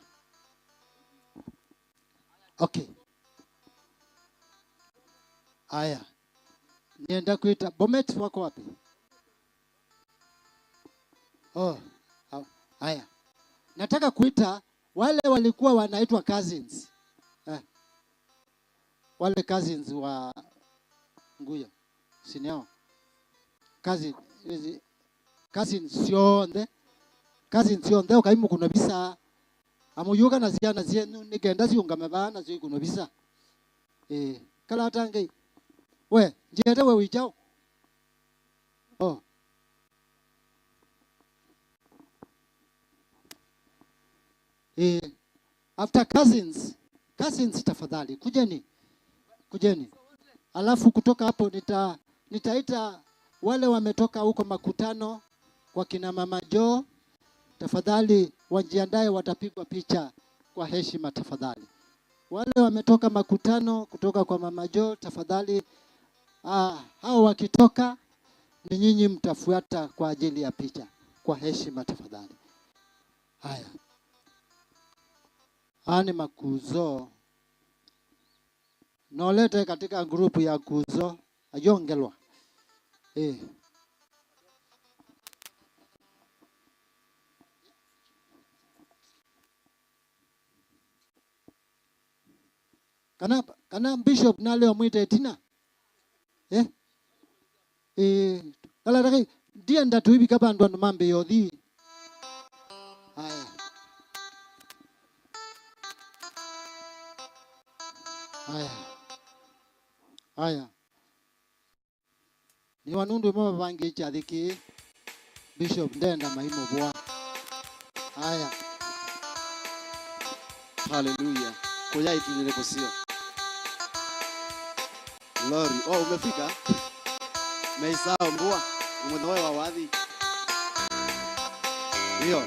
Okay. Haya. Nienda kwĩta Bomet, wako wapi? Oh, ha-, haya. Nataka kuita wale walikuwa wanaitwa cousins. Eh. Wale cousins wa Nguyo. Sinio? Cousin, ezi, cousins syonthe. Cousins syonthe, ũkai mũkunwe visa. Amũyũka na syana syenyu, nĩ kenda siũngame vaa nasyo ikunwe visa. Ĩĩ, kala atangei. We, njiete we wĩ kyaũ? Oh. Ĩĩ. After cousins, Cousins, tafadhali, kujeni. Kujeni. Alafu kutoka hapo nita-, nitaita wale wametoka huko makutano kwa kina Mama Jo, tafadhali wajiandae, watapigwa picha kwa heshima tafadhali. Wale wametoka makutano kutoka kwa Mama Jo, tafadhali, ah, hao wakitoka, ni nyinyi mtafuata kwa ajili ya picha. Kwa heshima tafadhali. Haya. Aa nĩ makuzo. Nolete katika grupu ya kuzo ayongelwa. Eh. Kana, kana Bishop naleo mwite ĩtina? Eh? Eh, kala takai, ndienda tuivika vandũ andũ mambĩĩa ũthi. Aya. Aya. Aya. Nĩwa nũndũ ĩmwe mavangĩe kyathĩ kĩĩ, Bishop ndenda maimũvũa. Aya. Haleluya. Kũya ĩtunĩ nĩ kũseo. Glory. Oh, umefika? Meisao mbua. Mũthenya wa wathi. Ndio.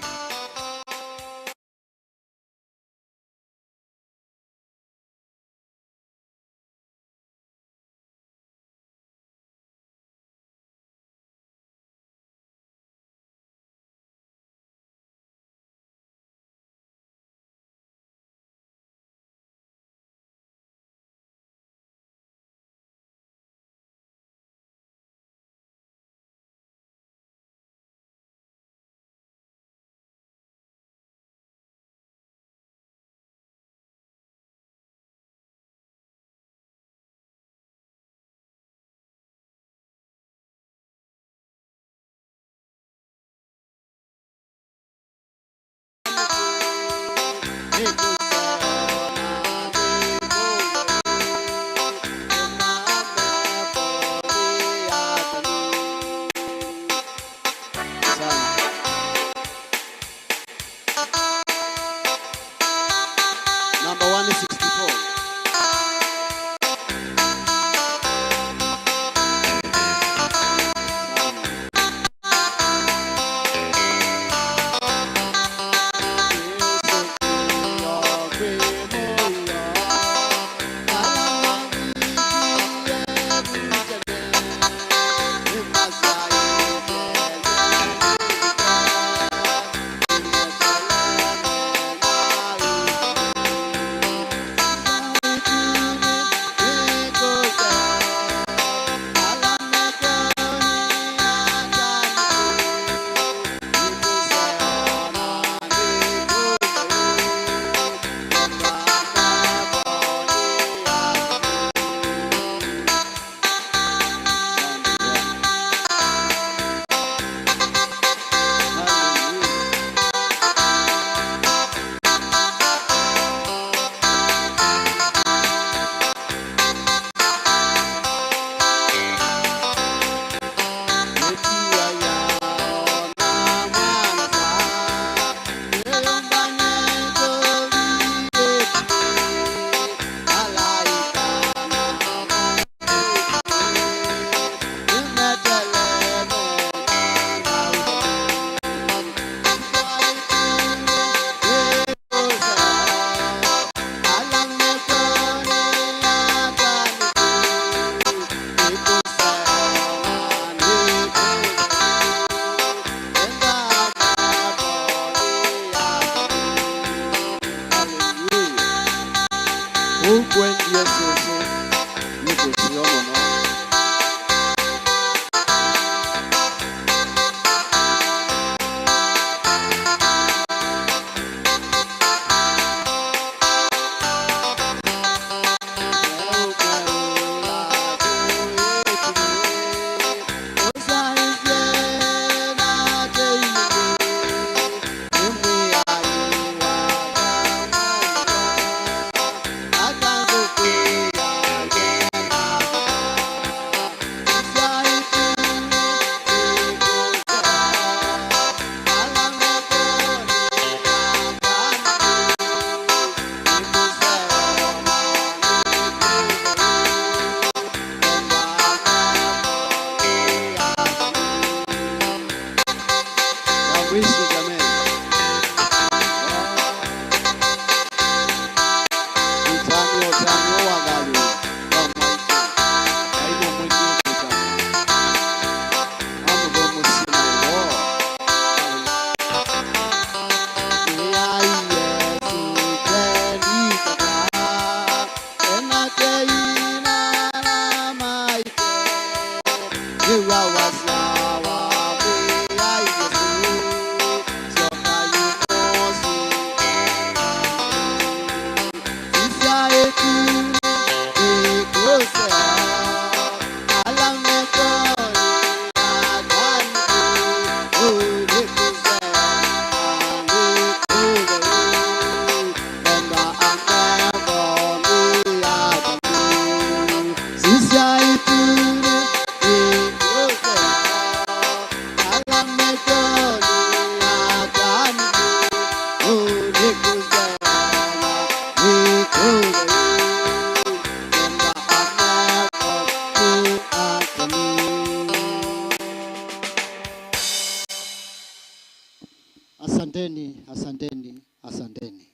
Asanteni, asanteni, asanteni.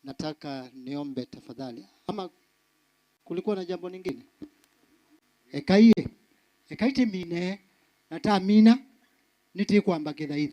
Nataka niombe tafadhali. Ama kulikuwa na jambo lingine? Ekai, ekai tũmine, na twamina, nĩtũkwamba kĩthaitho.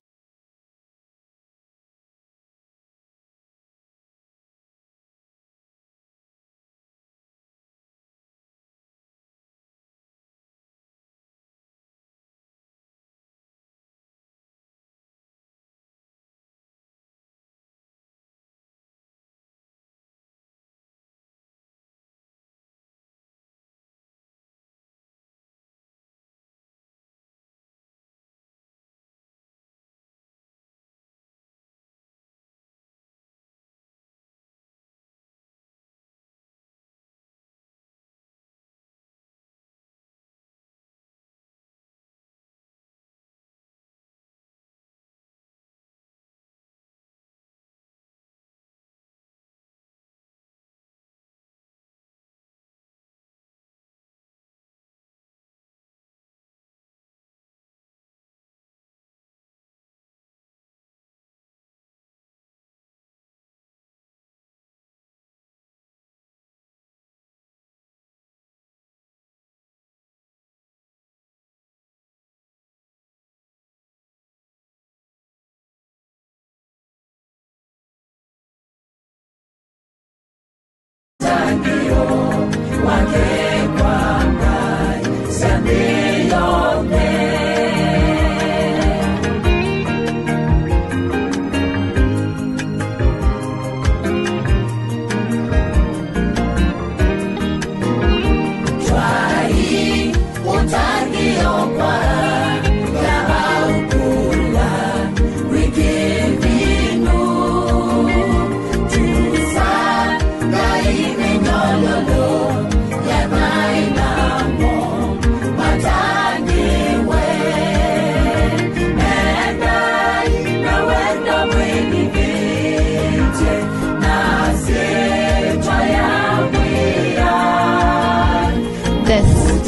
This is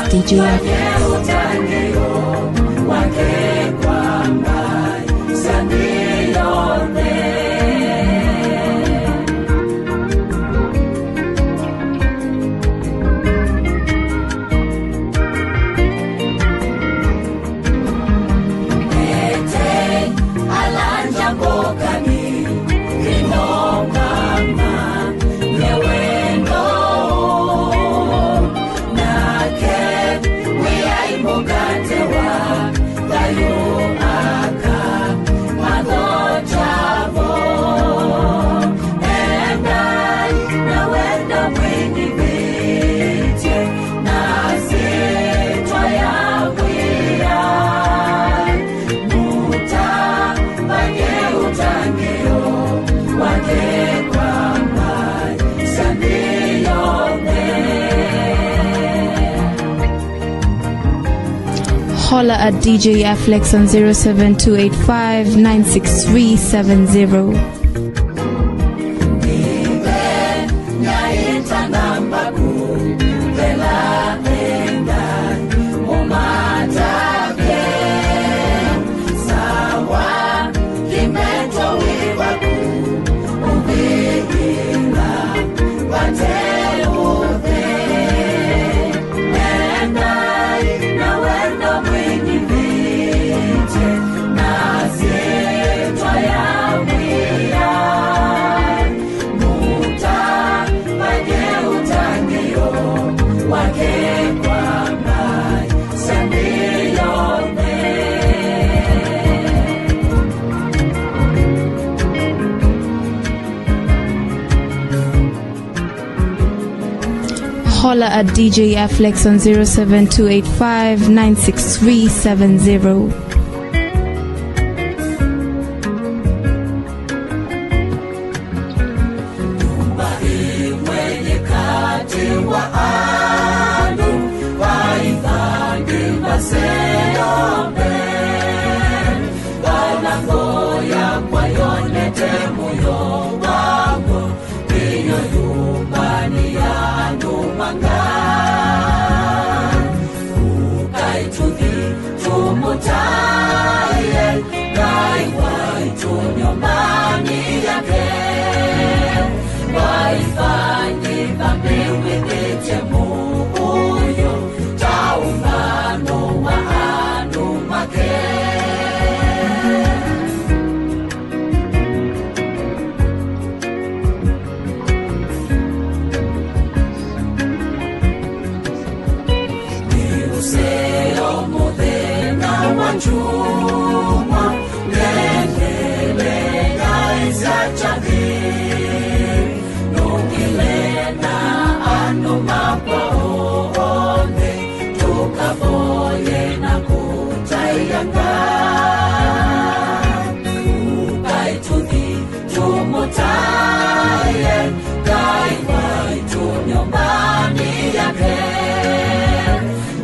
D J F X. Holler at D J Afflex on zero seven two eight five nine six three seven zero. Holler at D J Aflex on zero seven two eight five nine six three seven zero. Nyũmba ĩmwe yĩ katĩ wa andũ, vai vangĩ vaseo mbee. Vala ngoo yakwa yonete mũyo wa w'o, nĩyo nyũmbanĩ ya andũ ma Ngai. Ũkai tũthi tũmũtaĩe Ngai waitũ nyũmbanĩ yake. Vai vangĩ vambĩw'ĩthĩtye mũuyo ta ũmbano wa andũ make. Nĩ ũseo mũthenya wa Kyumwa, ngendelea ĩsya kyathĩ. Nũngĩle na andũ makwa onthe, tũkavoye na kũtaĩa Ngai. Ũkai tũthi tũmũtaĩe Ngai waitũ nyũmbanĩ yake.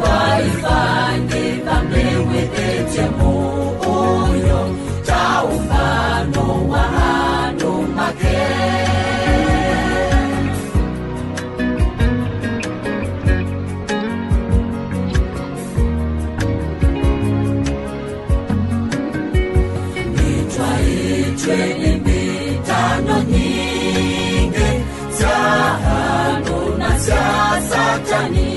Vai vangĩ vambĩw'ĩthĩtye mũuyo ta ũmbano wa andũ make. Nĩtwaĩtw'e nĩ mbĩtano nyingĩ sya andũ na sya Satani.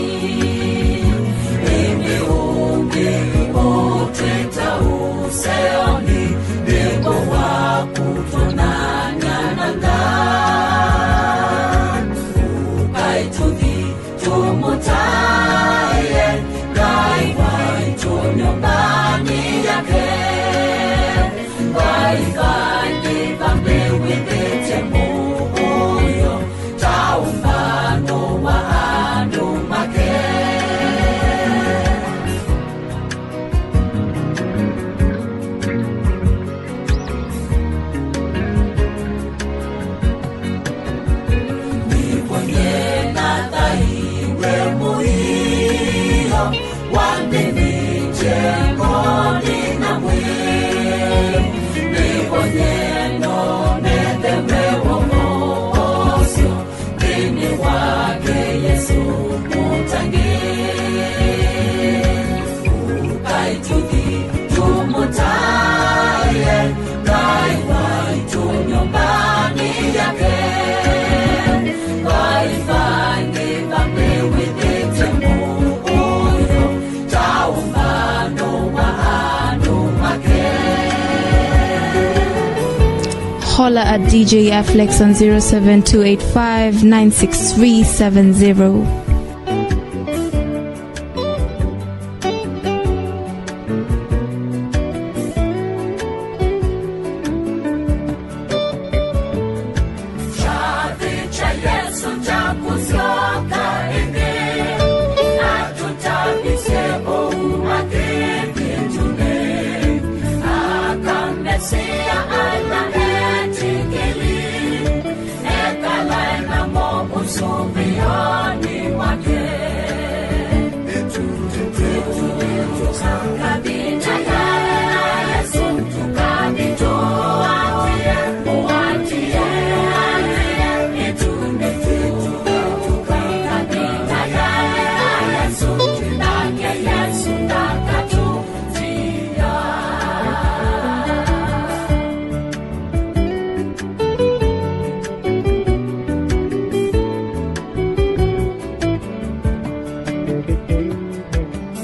Ĩndĩ ũngĩ ũtwĩta ũseonĩ nĩvo wa kũtwonany'a na Ngai. Ũkai tũthi tũmũtaĩe Ngai waitũ nyũmbanĩ yake. Vai vangĩ vambĩw'ĩthĩtye mũuyo ta ũmbano wa andũ make. Nĩvo nyie nathaiwe mũio wa nthĩ nĩ kyengonĩ na mwĩĩ. Nĩvo nyie nonete w'o ũseo nthĩnĩ wake Yesũ mũtangĩĩi. Ũkai tũthi tũmũtaĩe Ngai waitũ nyũmbanĩ yake. Vai vangĩ vambĩw'ĩthĩtye mũuyo ta ũmbano wa andũ make. Holler at D J Aflex on zero seven two eight five nine six three seven zero. Kyathĩ kya Yesũ kya kũsyoka ĩngĩ, atũtavisye ũu makĩthĩtũnĩ, akamesĩa ala etĩkĩli, ekalae namo ũsũvĩonĩ wake.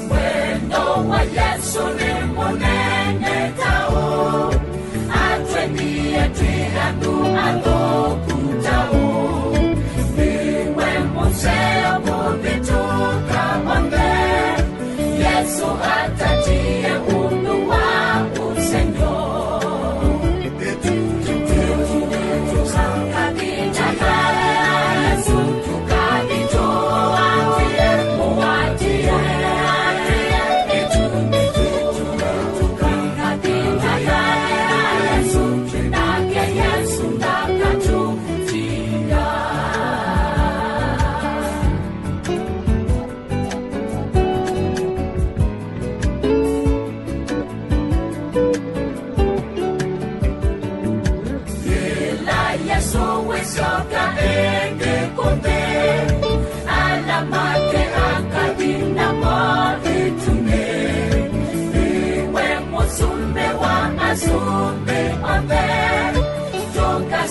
Wendo wa Yesũ nĩ mũnene ta ũũ, atwendie twĩ andũ athũku ta ũũ. Nĩwe mũseo kũvĩtũka onthe. Yesũ atatie ũndũ wa ũsengy'o.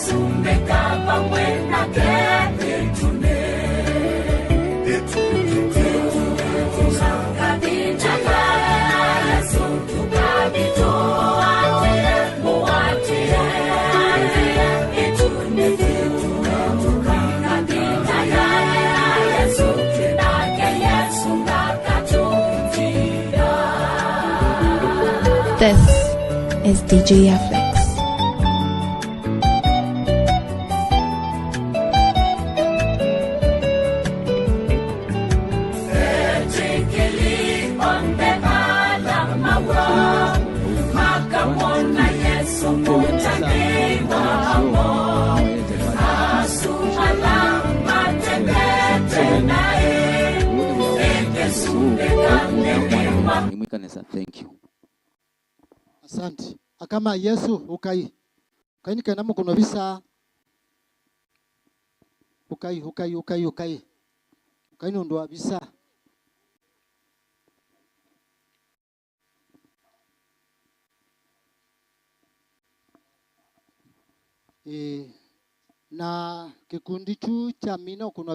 Sumbĩka vamwe nake ĩtunĩ. This is D J F X. Nĩmwĩkanĩsa, thank you. Asante. Aka ma Yesũ, ũkai. Ũkai nĩ kenda mũkũnwe visa. Ũkai, ũkai, ũkai, ũkai. Ũkai nũndũ wa visa. Ĩĩ, na kĩkundi kyu kyamina ũkũnwa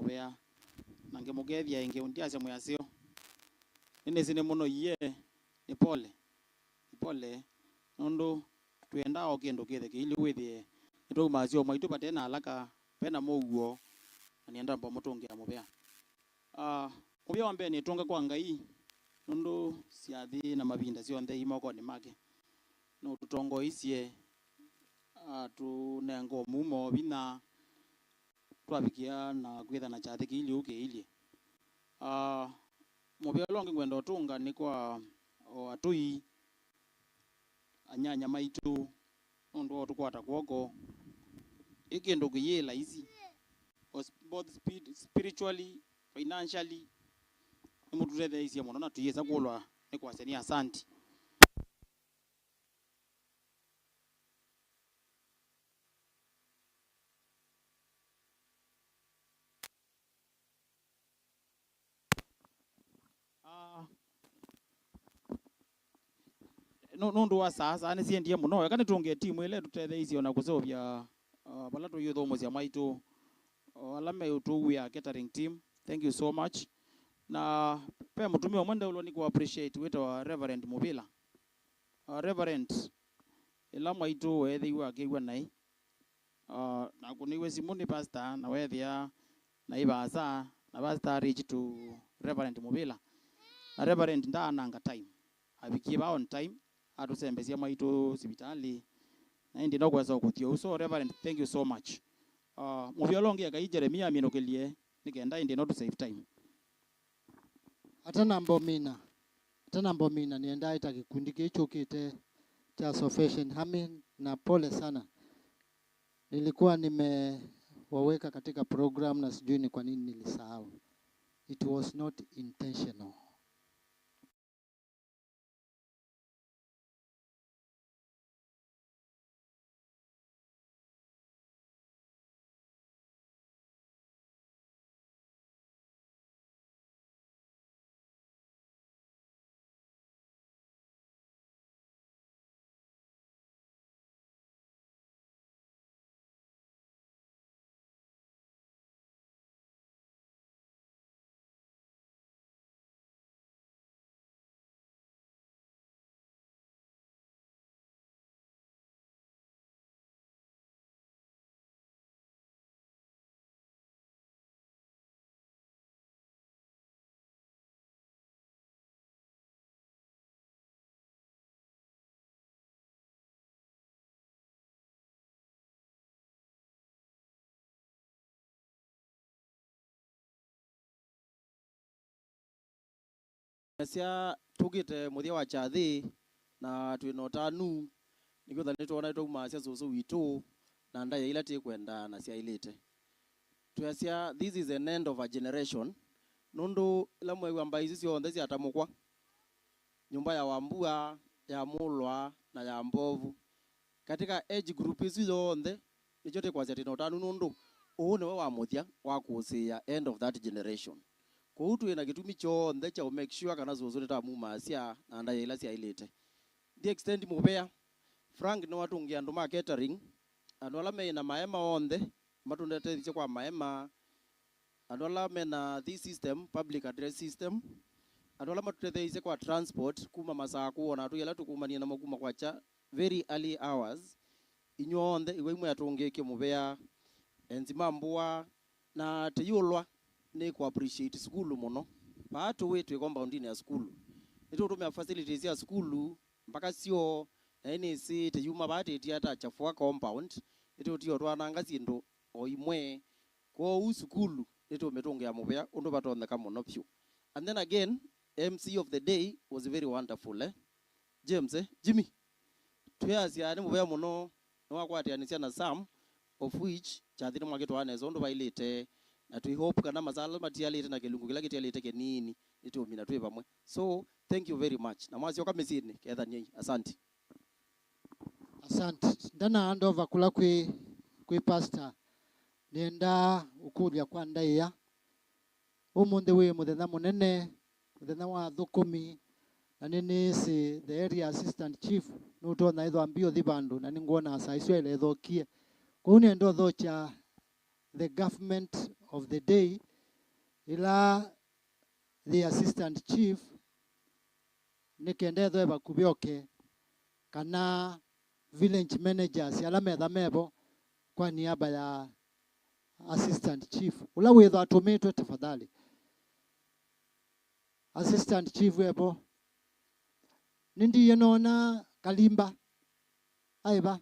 mũvea, na ngĩmũkethya ĩngĩ, ndyasya mwĩasyo. Nĩnĩsĩ nĩmũnoie, nĩ pole, nĩ pole, nũndũ twĩendaa o kĩndũ kĩthe kĩilyĩ wĩthĩe nĩtwaumaa syoo maitũ vate na alaka, ve na mũuo, na nĩenda mbamũtũngĩa mũvea. Ah, mũvea wa mbee nĩtũnge kwa Ngai, nũndũ syathĩ na mavinda syonthe i mokonĩ make. Nũtũtongoeisye, atũnenga mũumo, vinya, twavikĩa na kwĩtha na kyathĩ kĩilyĩ ũu kĩilyĩ. Ah, mũvea ũla ũngĩ ngwenda ũtũnga nĩ kwa o atũi, anyanya maitũ, nũndũ wa ũtũkwata kw'oko. Ĩ kĩndũ kĩyĩ laisi, o s-, both speed, spiritually, financially, nĩmũtũtetheeisye mũno na tũyĩsa kũlwa nĩ kwasya nĩ asanti. Ah, nũ-, nũndũ wa saa, saa nĩsiendie mũno. Eka nĩtũngĩe timu ĩla ĩtũtetheeisye ona kũseũvya, ah, vala tũyĩthũmũsya maitũ, ah, ala meũtũwĩa catering team. Thank you so much. Na ve mũtumĩa ũmwe ndeũlwa nĩ kũ appreciate wĩtawa Reverend Mũvĩla. Ah, Reverend, ĩla mwaitũ weethĩiwe akĩw'a naĩ, ah, na akũnĩiwe simũ nĩ pastor, na weethĩa naĩ vaasa, na pastor reach to Reverend Mũvĩla. Na Reverend ndaananga time. Avikie vaa on time, atũsembesya mwaitũ sivitalĩ. Na ĩndĩ no kwesa ũkũthya ũu. So, Reverend, thank you so much. Ah, mũvea ũla ũngĩ ekai Jeremia aminũkĩlye, nĩ kenda ĩndĩ no tũ save time. Atanamba ũmina, atanamba ũmina, nĩenda ĩta kĩkundi kĩĩ kyũkĩte kya Salvation Army, na pole sana. Nilikuwa nimewaweka katika program na sijui ni kwa nini nilisahau. It was not intentional. Asya tũkĩte mũthya wa kyathĩ, na twĩ na ũtanu, nĩkwĩthwa nĩtwona nĩtwaumaasya sũsũ witũ na ndaĩa ila tĩkwenda na syaĩlĩte. Twĩasya, this is an end of a generation, nũndũ ĩla mwew'a mbaĩ isu syonthe syatamũkwa, nyũmba ya Wambua, ya Mũlwa, na ya Mbovu, katika age group isu yonthe, nĩkyo tĩkwasya twĩ na ũtanu, nũndũ ũũ nĩwe wa mũthya wa kũũsĩĩa end of that generation. Kwoou twĩ na kĩtumi kyonthe kya ũ make sure kana sũsũ nĩtamumaasya na ndaĩa ila syaĩlĩte. Ndi extend mũvea, Frank nĩwatũngĩa andũ ma catering, andũ ala meĩ na maema onthe, matũtetheeisye kwa maema, andũ ala mena this system, public address system, andũ ala matũtetheeisye kwa transport kuma Masakũ, ona atũi ala tũkumanie namo kuma kwakya very early hours, inyw'onthe iwai mwĩ atũngĩĩke mũvea, enzi ma mbũa, na tĩyũlwa nĩ kũ appreciate sukulu mũno. Vaa tũĩ twĩ compoundinĩ ya sukulu. Nĩtũũtũmĩa facilities sya sukulu, mpaka syoo, na ĩnĩsĩ tĩyuma vaa tĩtia ta chafua compound, nĩtũũtia ũtwananga syĩndũ o imwe. Kwoou sukulu nĩtũũmĩtũngĩa mũvea ũndũ vatonyeka mũno vyũ. And then again, M C of the day was very wonderful, eh? James, eh? Jimmy, twĩasya nĩ mũvea mũno nĩwakwatĩanĩsya na Sam, of which kyathĩ nĩmwakĩtwaa nesa ũndũ vaĩlĩte, na twĩ hope kana masala matialĩte na kĩlungu kĩla kĩtialĩte kĩnini nĩtũũmina twĩ vamwe. So, thank you very much. Na mwasyoka mĩsyĩnĩ, kethany'ei. Asante. Asante. Ndana hand over kũla kwĩ, kwĩ pastor. Nĩendaa ũkũlya kwa ndaĩa. Ũmũnthĩ wĩ mũthenya mũnene, mũthenya wa athũkũmi, na nĩnĩsĩ the area assistant chief nũtonya ĩthwa mbio thi vandũ, na nĩngwona saa isu aile ĩthokie. Kwoou nĩenda ũthokya the government of the day, Ĩla the assistant chief, nĩ kenda ethwe vakuvĩ oke, kana village managers ala metha mevo kwa niaba ya assistant chief, ũla wĩthwa atũmĩtwe, tafadhali. Assistant chief evo? Nĩndiie noona Kalimba. Aĩ va?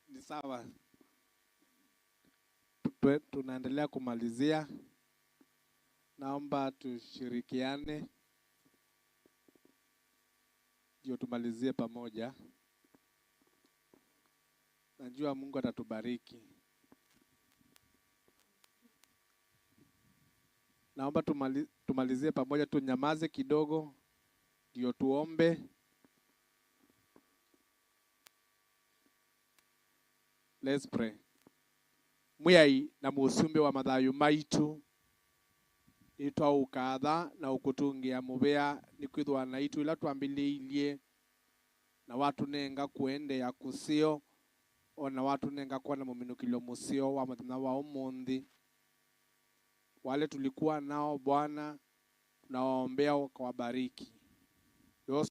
Ni sawa. Twe-, tunaendelea kumalizia. Naomba tushirikiane ndio tumalizie pamoja. Najua Mungu atatubariki. Naomba tumali-, tumalizie pamoja, tunyamaze kidogo ndio tuombe. Let's pray. Mwĩai na Mũsumbĩ wa mathayũ maitũ, nĩtwaũkatha na ũkũtũngĩa mũvea, nĩkwĩthĩwa naitũ ĩla twambĩlĩilye na watũnenga kũendeea kũseo, o na watũnenga kwona mũminũkĩlyo mũseo wa mũthenya wa ũmũnthĩ. Wale tulikuwa nao, Bwana, tunawaombea ukawabariki. Yos-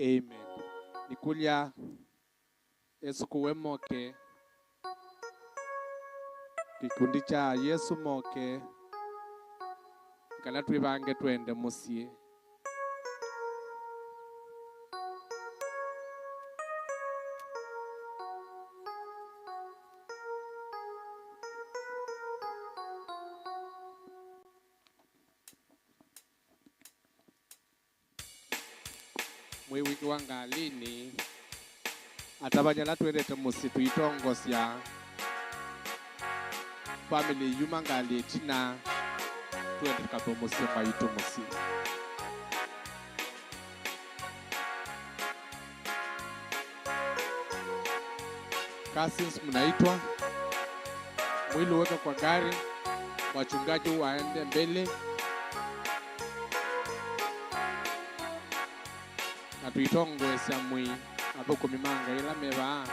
Amen. Nĩkũlya esũkũwe moke. Kĩkundi kya Yesũ moke, kana twĩvange twende mũsyĩ. Mwĩw'ĩki wa ngalĩnĩ, atavany'a ala twendete mũsyĩ tũitongosya. Famĩlĩ yuma ngalĩ ĩtina, twende tũkavye mũsyĩ maitũ mũsyĩ. Cousins mnaitwa, mwili uweke kwa gari, wachungaji waende mbele. Na tũitongoesya mwĩĩ athũkũmi ma Ngai ala me vaa.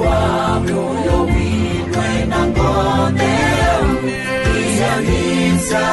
Wa mĩũyo witũ ĩna ngoo ntheu, ĩanĩsya